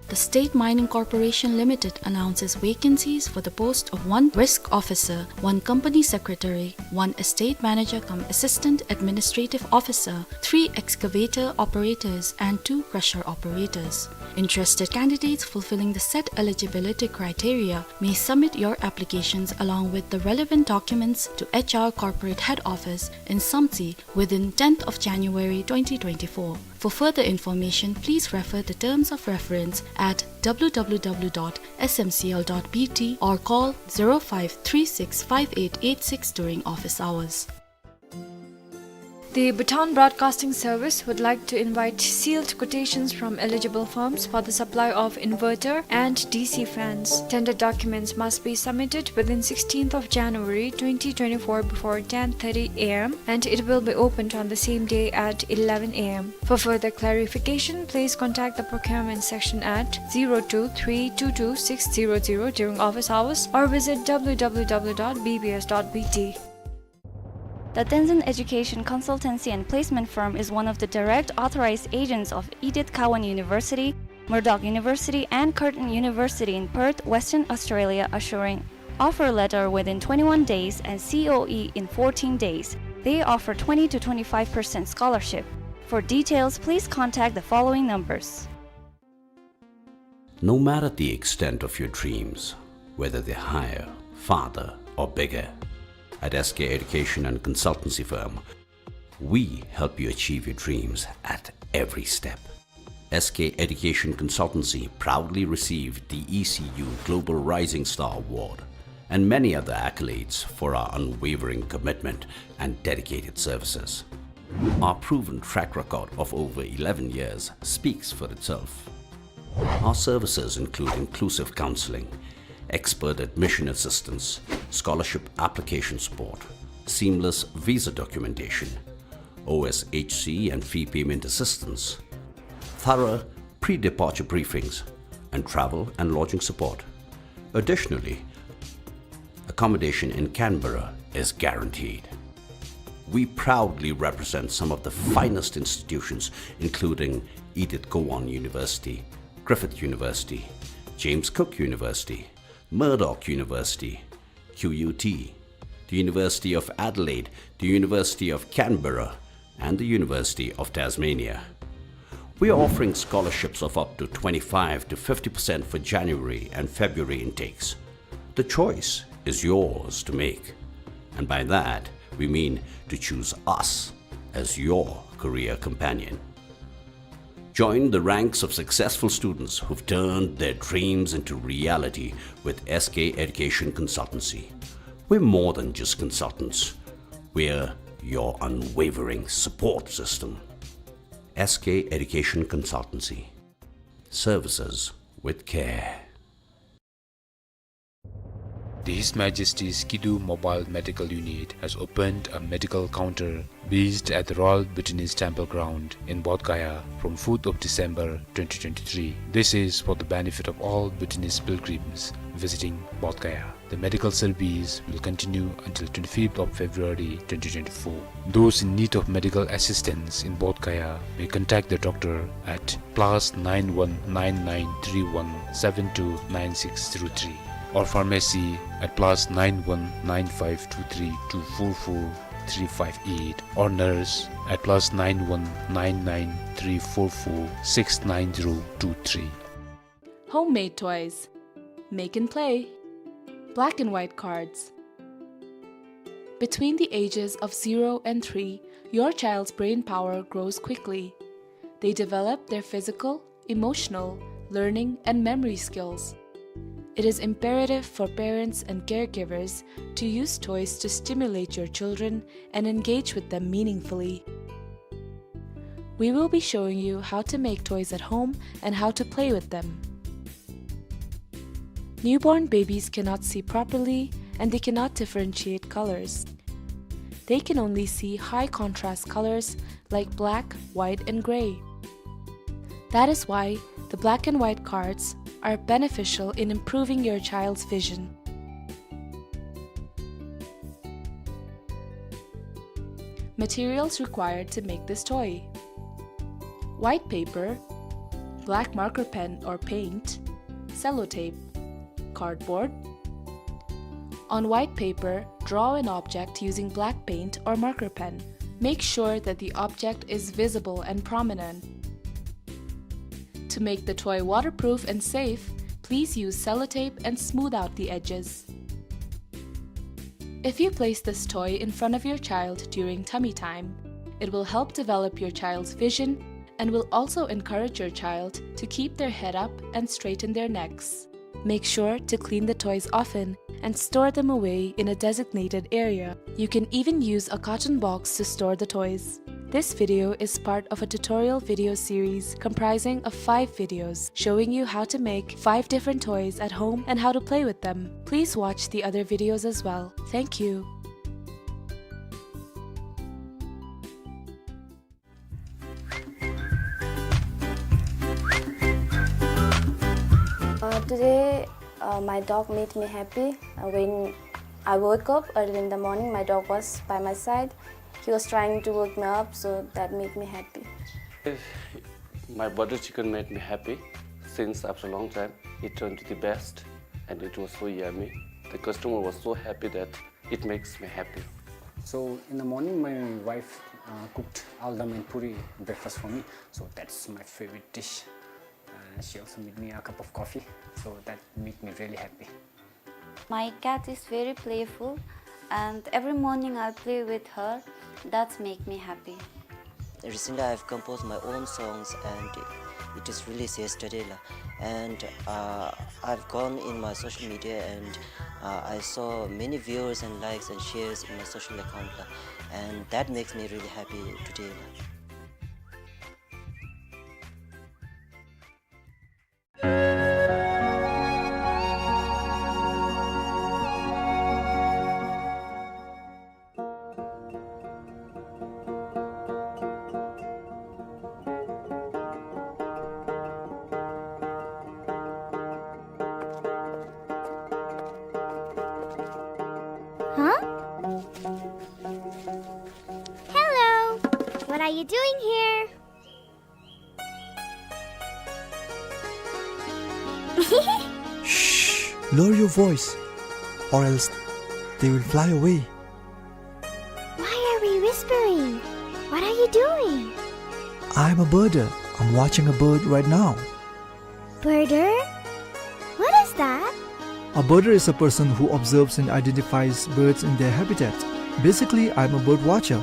The State Mining Corporation Limited announces vacancies for the post of one risk officer, one company secretary, one estate manager cum assistant administrative officer, three excavator operators and two crusher operators. Interested candidates fulfilling the set eligibility criteria may submit your applications along with the relevant documents to H R Corporate Head Office in Samtse within tenth of January twenty twenty-four. For further information, please refer the terms of reference at W W W dot S M C L dot B T or call zero five three six five eight eight six during office hours. The Bhutan Broadcasting Service would like to invite sealed quotations from eligible firms for the supply of inverter and D C fans. Tender documents must be submitted within sixteenth of January twenty twenty-four before ten thirty A M and it will be opened on the same day at eleven A M. For further clarification, please contact the procurement section at zero two three two two six zero zero during office hours or visit W W W dot B B S dot B T. The Tenzin Education Consultancy and Placement Firm is one of the direct authorized agents of Edith Cowan University, Murdoch University, and Curtin University in Perth, Western Australia, assuring offer letter within twenty-one days and C O E in fourteen days. They offer twenty to twenty-five percent scholarship. For details, please contact the following numbers. No matter the extent of your dreams, whether they're higher, farther, or bigger, at S K Education and Consultancy Firm, we help you achieve your dreams at every step. S K Education Consultancy proudly received the E C U Global Rising Star Award and many other accolades for our unwavering commitment and dedicated services. Our proven track record of over eleven years speaks for itself. Our services include inclusive counseling, expert admission assistance, scholarship application support, seamless visa documentation, O S H C and fee payment assistance, thorough pre-departure briefings, and travel and lodging support. Additionally, accommodation in Canberra is guaranteed. We proudly represent some of the finest institutions, including Edith Cowan University, Griffith University, James Cook University, Murdoch University, Q U T, the University of Adelaide, the University of Canberra, and the University of Tasmania. We are offering scholarships of up to twenty-five to fifty percent for January and February intakes. The choice is yours to make, and by that we mean to choose us as your career companion. Join the ranks of successful students who've turned their dreams into reality with S K Education Consultancy. We're more than just consultants. We're your unwavering support system. S K Education Consultancy. Services with care. The His Majesty's Kidu Mobile Medical Unit has opened a medical counter based at the Royal Bhutanese Temple Ground in Bodh Gaya from fourth of December twenty twenty-three. This is for the benefit of all Bhutanese pilgrims visiting Bodh Gaya. The medical service will continue until twenty-fifth of February twenty twenty-four. Those in need of medical assistance in Bodh Gaya may contact the doctor at plus nine one nine nine three one seven two nine six zero three, or pharmacy at plus nine one nine five two three two four four three five eight, or nurse at plus nine one nine nine three four four six nine zero two three. Homemade toys. Make and play. Black and white cards. Between the ages of zero and three, your child's brain power grows quickly. They develop their physical, emotional, learning, and memory skills. It is imperative for parents and caregivers to use toys to stimulate your children and engage with them meaningfully. We will be showing you how to make toys at home and how to play with them. Newborn babies cannot see properly and they cannot differentiate colors. They can only see high contrast colors like black, white, and gray. That is why the black and white cards are beneficial in improving your child's vision. Materials required to make this toy: white paper, black marker pen or paint, sellotape, cardboard. On white paper, draw an object using black paint or marker pen. Make sure that the object is visible and prominent. To make the toy waterproof and safe, please use sellotape and smooth out the edges. If you place this toy in front of your child during tummy time, it will help develop your child's vision and will also encourage your child to keep their head up and straighten their necks. Make sure to clean the toys often and store them away in a designated area. You can even use a carton box to store the toys. This video is part of a tutorial video series comprising of five videos showing you how to make five different toys at home and how to play with them. Please watch the other videos as well. Thank you. Uh, today, uh, my dog made me happy. Uh, when I woke up early in the morning, my dog was by my side. He was trying to wake me up, so that made me happy. My butter chicken made me happy since after a long time. It turned to the best, and it was so yummy. The customer was so happy that it makes me happy. So in the morning, my wife, uh, cooked aldam and puri breakfast for me. So that's my favorite dish. Uh, she also made me a cup of coffee. So that made me really happy. My cat is very playful, and every morning I play with her. That's make me happy. Recently, I've composed my own songs, and it is released yesterday, la. And, uh, I've gone in my social media, and, uh, I saw many viewers and likes and shares in my social account, la. And that makes me really happy today, la. you doing here? Shh! Lower your voice, or else they will fly away. Why are we whispering? What are you doing? I'm a birder. I'm watching a bird right now. Birder? What is that? A birder is a person who observes and identifies birds in their habitat. Basically, I'm a bird watcher.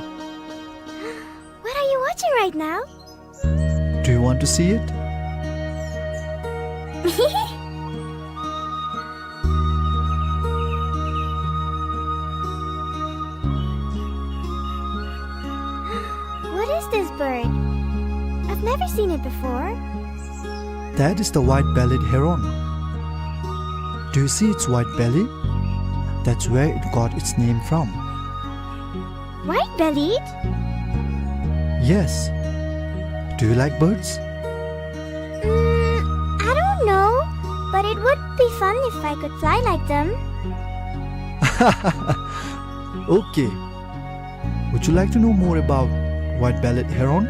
What are you watching right now? Do you want to see it? What is this bird? I've never seen it before. That is the white-bellied heron. Do you see its white belly? That's where it got its name from. White-bellied? Yes. Do you like birds? Mm, I don't know, but it would be fun if I could fly like them. Okay. Would you like to know more about white-bellied heron?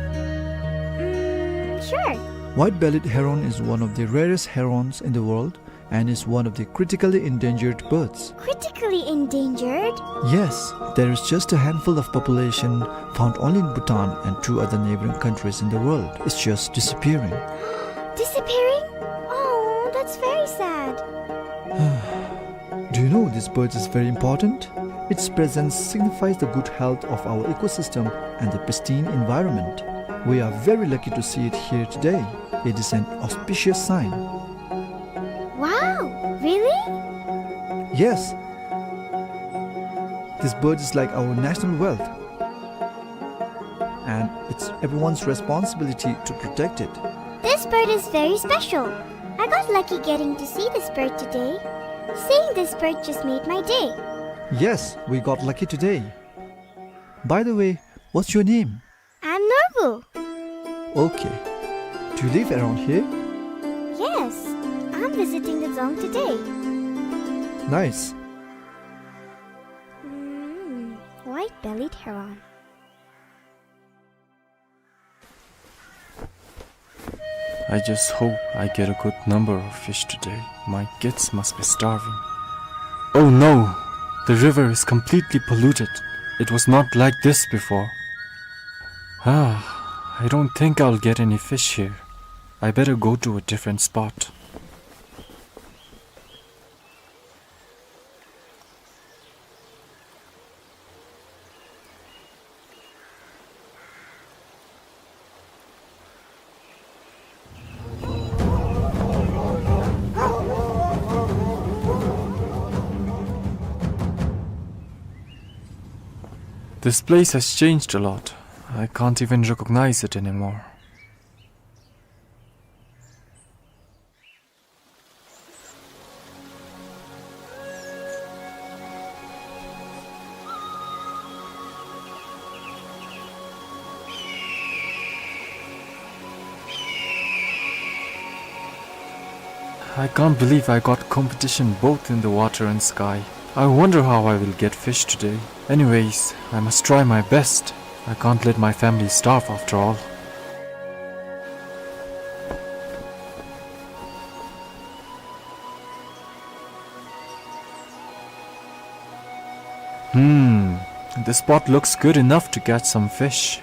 Mm, sure. White-bellied heron is one of the rarest herons in the world and is one of the critically endangered birds. Critically endangered? Yes, there is just a handful of population found only in Bhutan and two other neighboring countries in the world. It's just disappearing. Disappearing? Oh, that's very sad. Do you know this bird is very important? Its presence signifies the good health of our ecosystem and the pristine environment. We are very lucky to see it here today. It is an auspicious sign. Wow, really? Yes. This bird is like our national wealth. And it's everyone's responsibility to protect it. This bird is very special. I got lucky getting to see this bird today. Seeing this bird just made my day. Yes, we got lucky today. By the way, what's your name? I'm Norbu. Okay. Do you live around here? Yes, I'm visiting the dzong today. Nice. Mm, white-bellied heron. I just hope I get a good number of fish today. My kids must be starving. Oh no! The river is completely polluted. It was not like this before. Ah, I don't think I'll get any fish here. I better go to a different spot. This place has changed a lot. I can't even recognize it anymore. I can't believe I got competition both in the water and sky. I wonder how I will get fish today. Anyways, I must try my best. I can't let my family starve after all. Hmm, this spot looks good enough to catch some fish.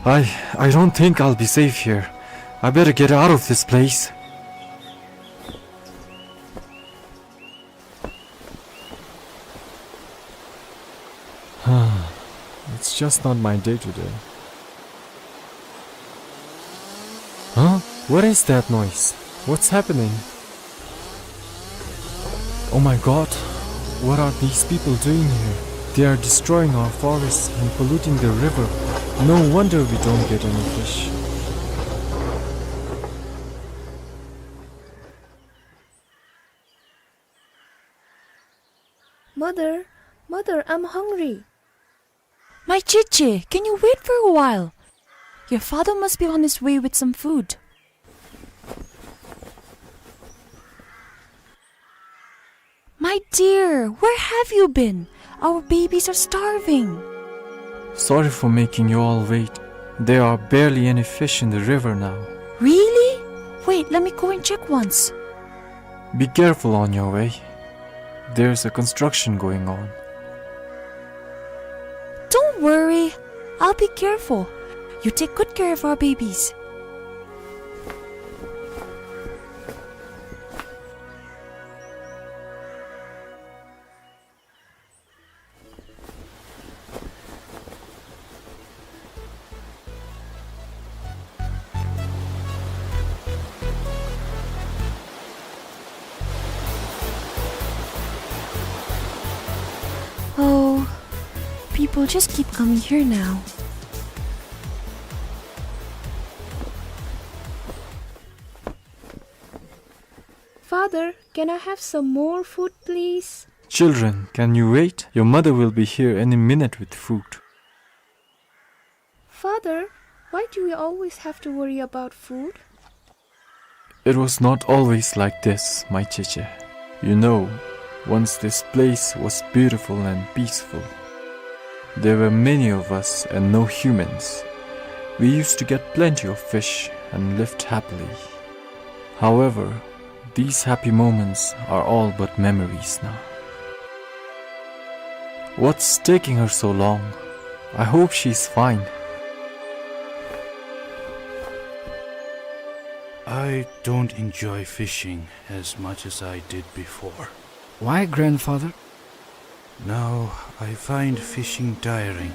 I, I don't think I'll be safe here. I better get out of this place. It's just not my day today. Huh? What is that noise? What's happening? Oh my God, what are these people doing here? They are destroying our forests and polluting the river. No wonder we don't get any fish. Mother, mother, I'm hungry. My Chichi, can you wait for a while? Your father must be on his way with some food. My dear, where have you been? Our babies are starving. Sorry for making you all wait. There are barely any fish in the river now. Really? Wait, let me go and check once. Be careful on your way. There's a construction going on. Don't worry. I'll be careful. You take good care of our babies. Oh, people just keep coming here now. Father, can I have some more food, please? Children, can you wait? Your mother will be here any minute with food. Father, why do we always have to worry about food? It was not always like this, my Cheche. You know, once this place was beautiful and peaceful. There were many of us and no humans. We used to get plenty of fish and lived happily. However, these happy moments are all but memories now. What's taking her so long? I hope she's fine. I don't enjoy fishing as much as I did before. Why, grandfather? Now I find fishing tiring.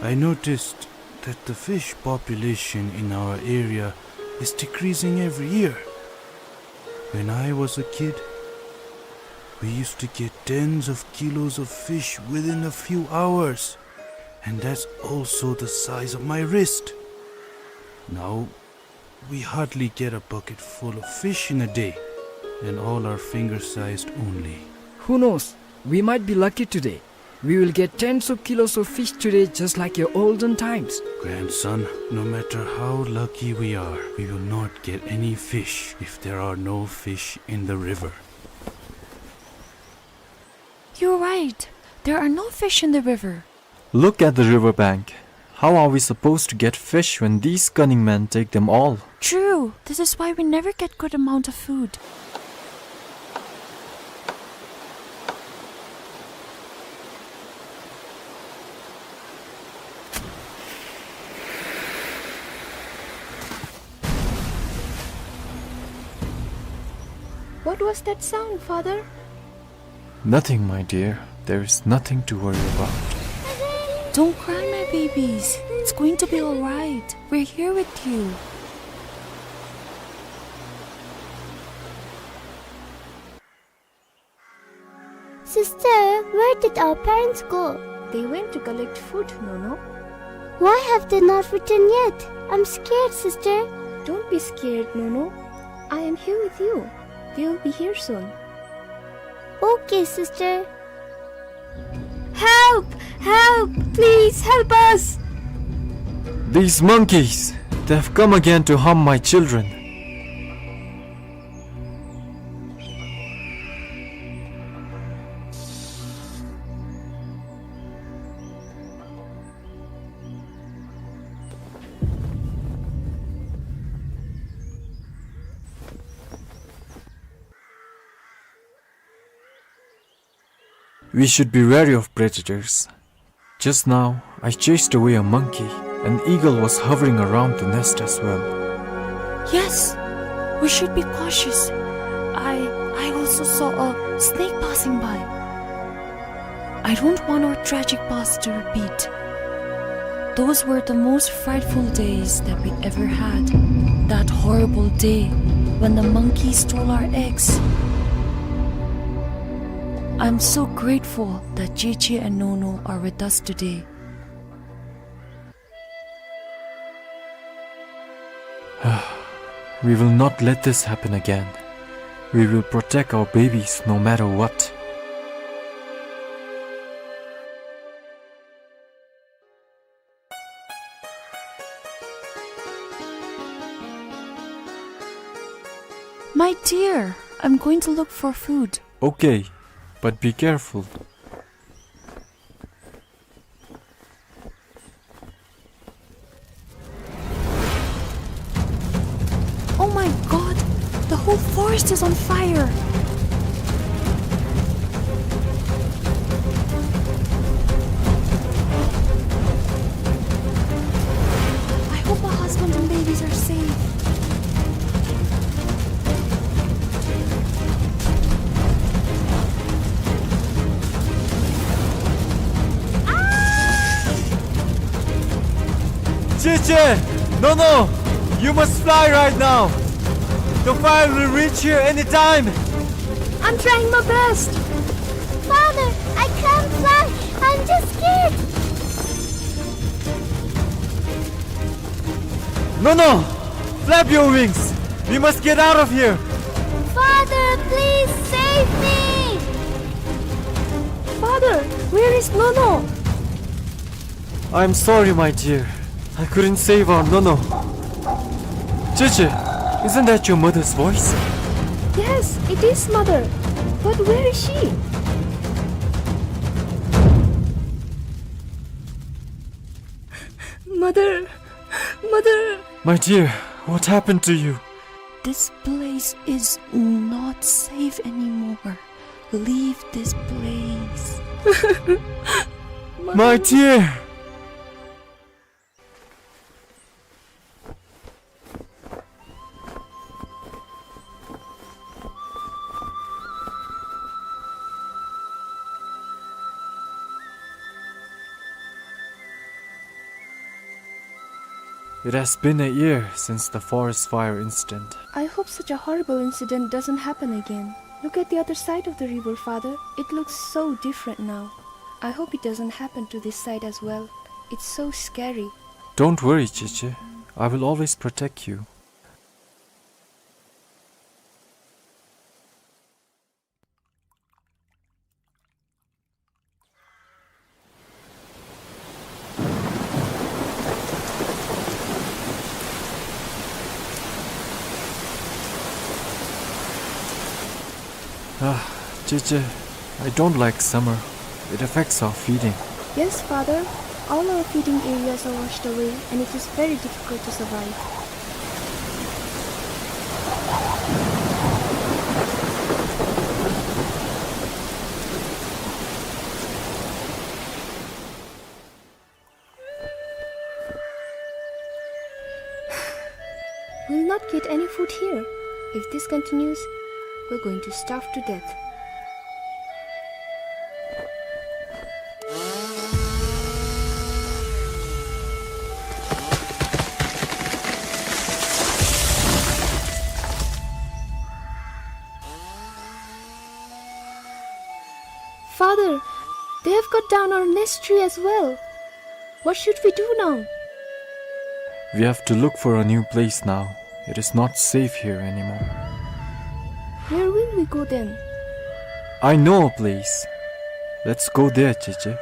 I noticed that the fish population in our area is decreasing every year. When I was a kid, we used to get tens of kilos of fish within a few hours, and that's also the size of my wrist. Now we hardly get a bucket full of fish in a day, and all are finger-sized only. Who knows? We might be lucky today. We will get tens of kilos of fish today, just like your olden times. Grandson, no matter how lucky we are, we will not get any fish if there are no fish in the river. You're right. There are no fish in the river. Look at the river bank. How are we supposed to get fish when these cunning men take them all? True. This is why we never get good amount of food. What was that sound, Father? Nothing, my dear. There is nothing to worry about. Don't cry, my babies. It's going to be all right. We're here with you. Sister, where did our parents go? They went to collect food, Nono. Why have they not returned yet? I'm scared, sister. Don't be scared, Nono. I am here with you. They will be here soon. Okay, sister. Help! Help! Please help us! These monkeys! They've come again to harm my children. We should be wary of predators. Just now, I chased away a monkey. An eagle was hovering around the nest as well. Yes, we should be cautious. I, I also saw a snake passing by. I don't want our tragic past to repeat. Those were the most frightful days that we ever had. That horrible day when the monkey stole our eggs. I'm so grateful that Cheche and Nono are with us today. We will not let this happen again. We will protect our babies no matter what. My dear, I'm going to look for food. Okay, But be careful. Oh my God! The whole forest is on fire! I hope my husband and babies are safe. Cici! Nono! You must fly right now! The fire will reach here anytime! I'm trying my best! Father, I can't fly! I'm just scared! Nono! Flap your wings! We must get out of here! Father, please save me! Father, where is Nono? I'm sorry, my dear. I couldn't save our Nono. Cici, isn't that your mother's voice? Yes, it is, Mother. But where is she? Mother, Mother. My dear, what happened to you? This place is not safe anymore. Leave this place. My dear! It has been a year since the forest fire incident. I hope such a horrible incident doesn't happen again. Look at the other side of the river, Father. It looks so different now. I hope it doesn't happen to this side as well. It's so scary. Don't worry, Cici. I will always protect you. Ah, Cici, I don't like summer. It affects our feeding. Yes, Father. All our feeding areas are washed away, and it is very difficult to survive. We'll not get any food here. If this continues, we're going to starve to death. Father, they have cut down our nest tree as well. What should we do now? We have to look for a new place now. It is not safe here anymore. Where will we go then? I know a place. Let's go there, Cici.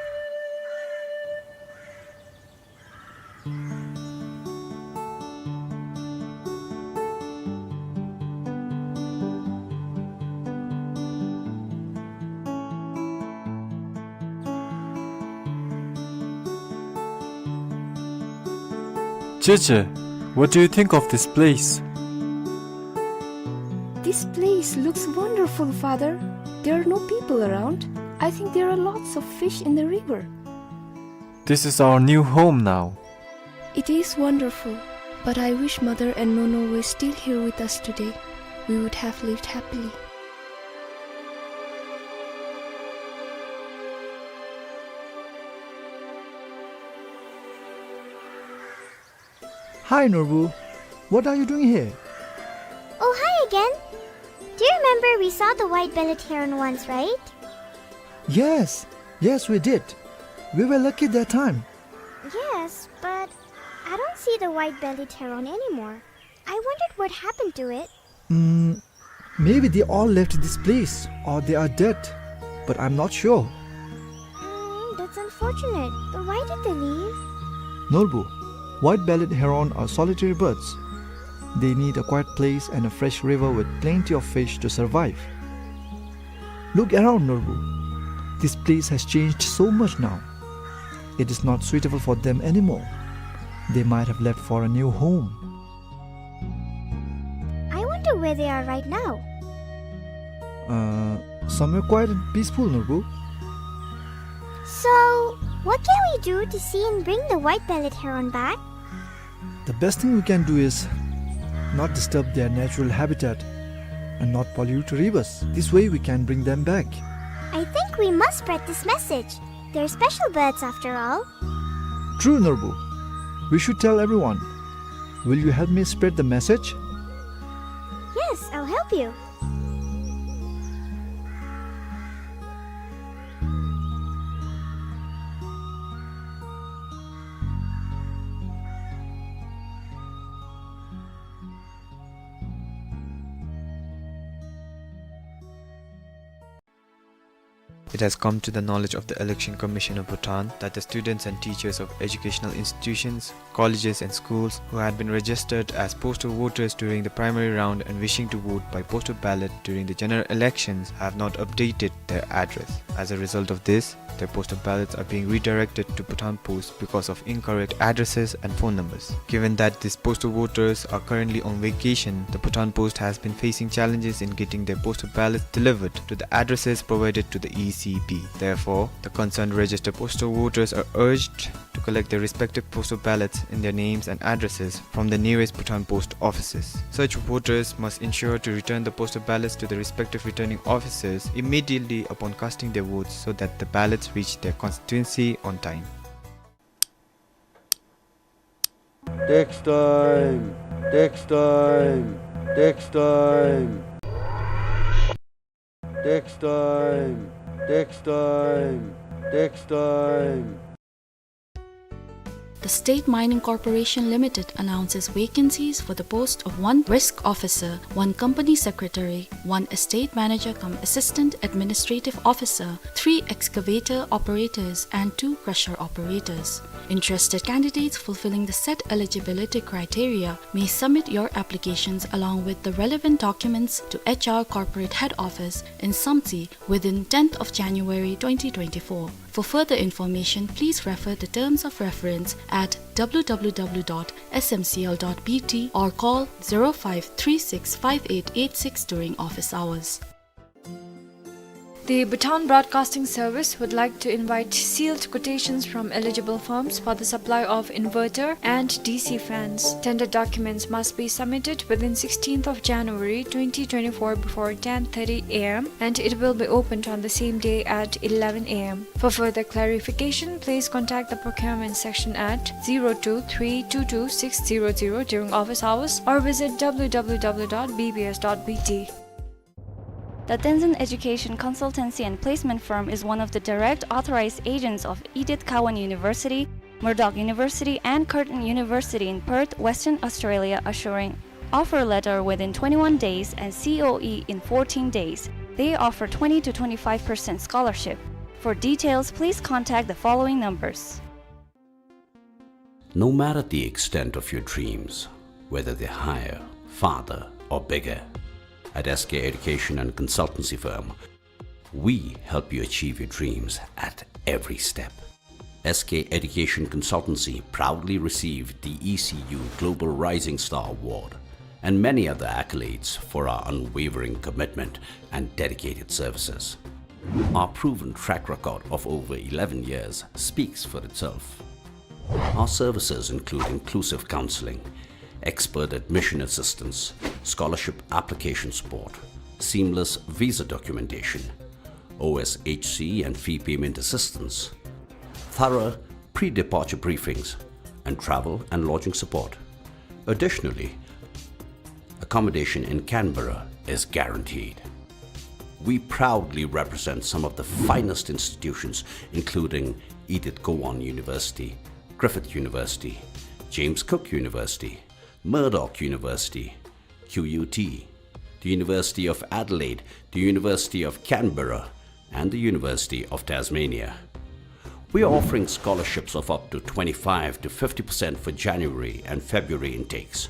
Cici, what do you think of this place? This place looks wonderful, Father. There are no people around. I think there are lots of fish in the river. This is our new home now. It is wonderful, but I wish Mother and Nono were still here with us today. We would have lived happily. Hi, Norbu. What are you doing here? Oh, hi again. Do you remember we saw the white-bellied heron once, right? Yes, yes, we did. We were lucky that time. Yes, but I don't see the white-bellied heron anymore. I wondered what happened to it. Mm, maybe they all left this place or they are dead, but I'm not sure. Mm, that's unfortunate. But why did they leave? Norbu, white-bellied heron are solitary birds. They need a quiet place and a fresh river with plenty of fish to survive. Look around, Norbu. This place has changed so much now. It is not suitable for them anymore. They might have left for a new home. I wonder where they are right now. Uh, somewhere quiet and peaceful, Norbu. So, what can we do to see and bring the white-bellied heron back? The best thing we can do is not disturb their natural habitat and not pollute rivers. This way we can bring them back. I think we must spread this message. They're special birds after all. True, Norbu. We should tell everyone. Will you help me spread the message? Yes, I'll help you. It has come to the knowledge of the Election Commission of Bhutan that the students and teachers of educational institutions, colleges and schools who had been registered as postal voters during the primary round and wishing to vote by postal ballot during the general elections have not updated their address. As a result of this, their postal ballots are being redirected to Bhutan Post because of incorrect addresses and phone numbers. Given that these postal voters are currently on vacation, the Bhutan Post has been facing challenges in getting their postal ballots delivered to the addresses provided to the E C B. Therefore, the concerned registered postal voters are urged to collect their respective postal ballots in their names and addresses from the nearest Bhutan Post offices. Such voters must ensure to return the postal ballots to the respective returning officers immediately upon casting their votes so that the ballots reach their constituency on time. Tax time, tax time, tax time. Tax time, tax time, tax time. The State Mining Corporation Limited announces vacancies for the post of one risk officer, one company secretary, one estate manager cum assistant administrative officer, three excavator operators and two crusher operators. Interested candidates fulfilling the set eligibility criteria may submit your applications along with the relevant documents to H R Corporate Head Office in Samtse within tenth of January twenty twenty-four. For further information, please refer the terms of reference at W W W dot S M C L dot B T or call zero five three six five eight eight six during office hours. The Bhutan Broadcasting Service would like to invite sealed quotations from eligible firms for the supply of inverter and D C fans. Tender documents must be submitted within sixteenth of January twenty twenty-four before ten thirty A M, and it will be opened on the same day at eleven A M. For further clarification, please contact the procurement section at zero two three two two six zero zero during office hours or visit W W W dot B B S dot B T. The Tenzin Education Consultancy and Placement Firm is one of the direct authorized agents of Edith Cowan University, Murdoch University, and Curtin University in Perth, Western Australia, assuring offer letter within twenty-one days and C O E in fourteen days. They offer twenty to twenty-five percent scholarship. For details, please contact the following numbers. No matter the extent of your dreams, whether they're higher, farther, or bigger, at S K Education and Consultancy Firm, we help you achieve your dreams at every step. S K Education Consultancy proudly received the E C U Global Rising Star Award and many other accolades for our unwavering commitment and dedicated services. Our proven track record of over eleven years speaks for itself. Our services include inclusive counseling, expert admission assistance, scholarship application support, seamless visa documentation, O S H C and fee payment assistance, thorough pre-departure briefings, and travel and lodging support. Additionally, accommodation in Canberra is guaranteed. We proudly represent some of the finest institutions, including Edith Cowan University, Griffith University, James Cook University, Murdoch University, Q U T, the University of Adelaide, the University of Canberra, and the University of Tasmania. We are offering scholarships of up to twenty-five to fifty percent for January and February intakes.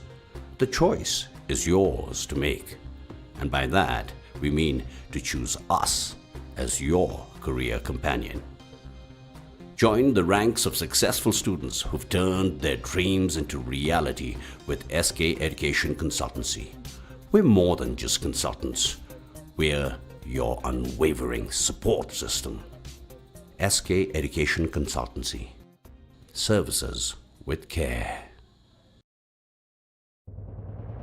The choice is yours to make. And by that, we mean to choose us as your career companion. Join the ranks of successful students who've turned their dreams into reality with S K Education Consultancy. We're more than just consultants. We're your unwavering support system. S K Education Consultancy. Services with care.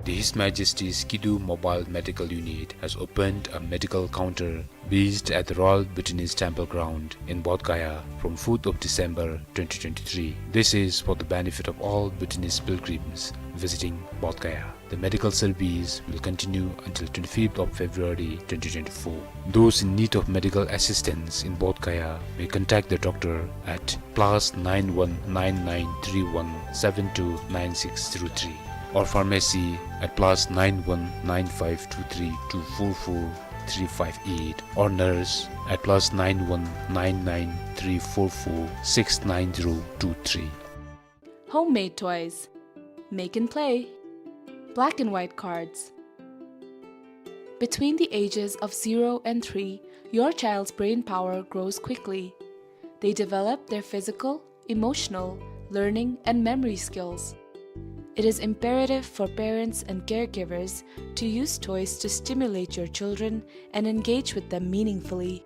The His Majesty's Kidu Mobile Medical Unit has opened a medical counter based at the Royal Bhutanese Temple Ground in Bodh Gaya from fourth of December twenty twenty-three. This is for the benefit of all Bhutanese pilgrims visiting Bodh Gaya. The medical service will continue until twenty-fifth of February twenty twenty-four. Those in need of medical assistance in Bodh Gaya may contact the doctor at plus nine one nine nine three one seven two nine six zero three, or pharmacy at plus nine one nine five two three two four four three five eight, or nurse at plus nine one nine nine three four four six nine zero two three. Homemade toys. Make and play. Black and white cards. Between the ages of zero and three, your child's brain power grows quickly. They develop their physical, emotional, learning, and memory skills. It is imperative for parents and caregivers to use toys to stimulate your children and engage with them meaningfully.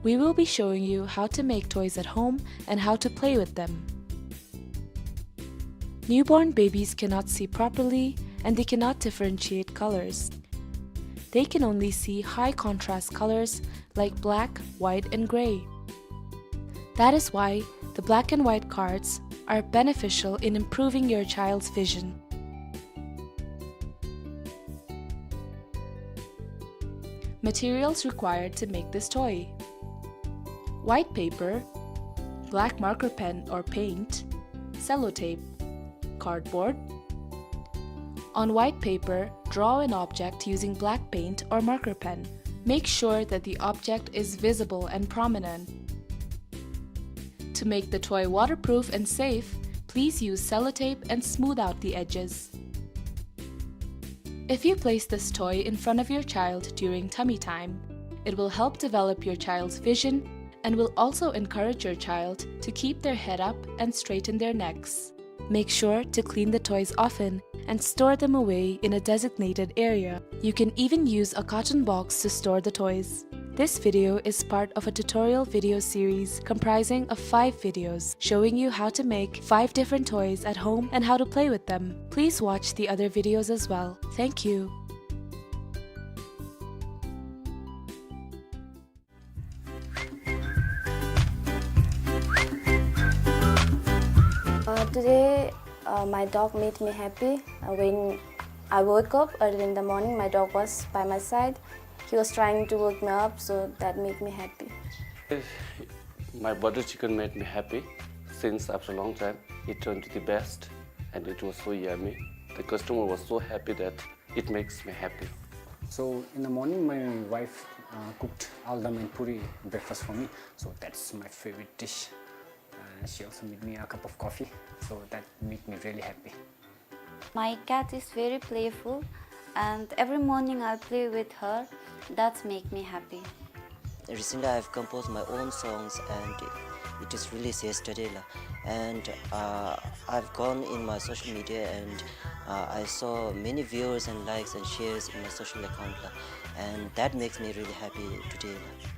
We will be showing you how to make toys at home and how to play with them. Newborn babies cannot see properly and they cannot differentiate colors. They can only see high contrast colors like black, white, and gray. That is why the black and white cards are beneficial in improving your child's vision. Materials required to make this toy: white paper, black marker pen or paint, sellotape, cardboard. On white paper, draw an object using black paint or marker pen. Make sure that the object is visible and prominent. To make the toy waterproof and safe, please use sellotape and smooth out the edges. If you place this toy in front of your child during tummy time, it will help develop your child's vision and will also encourage your child to keep their head up and straighten their necks. Make sure to clean the toys often and store them away in a designated area. You can even use a carton box to store the toys. This video is part of a tutorial video series comprising of five videos showing you how to make five different toys at home and how to play with them. Please watch the other videos as well. Thank you. Uh, today, uh, my dog made me happy. Uh, when I woke up early in the morning, my dog was by my side. He was trying to wake me up, so that made me happy. My butter chicken made me happy since after a long time. It turned to the best, and it was so yummy. The customer was so happy that it makes me happy. So in the morning, my wife, uh, cooked aldam and puri breakfast for me. So that's my favorite dish. Uh, she also made me a cup of coffee. So that made me really happy. My cat is very playful, and every morning I play with her. That's make me happy. Recently, I've composed my own songs, and it is released yesterday, la. And, uh, I've gone in my social media, and, uh, I saw many viewers and likes and shares in my social account, la. And that makes me really happy today, la.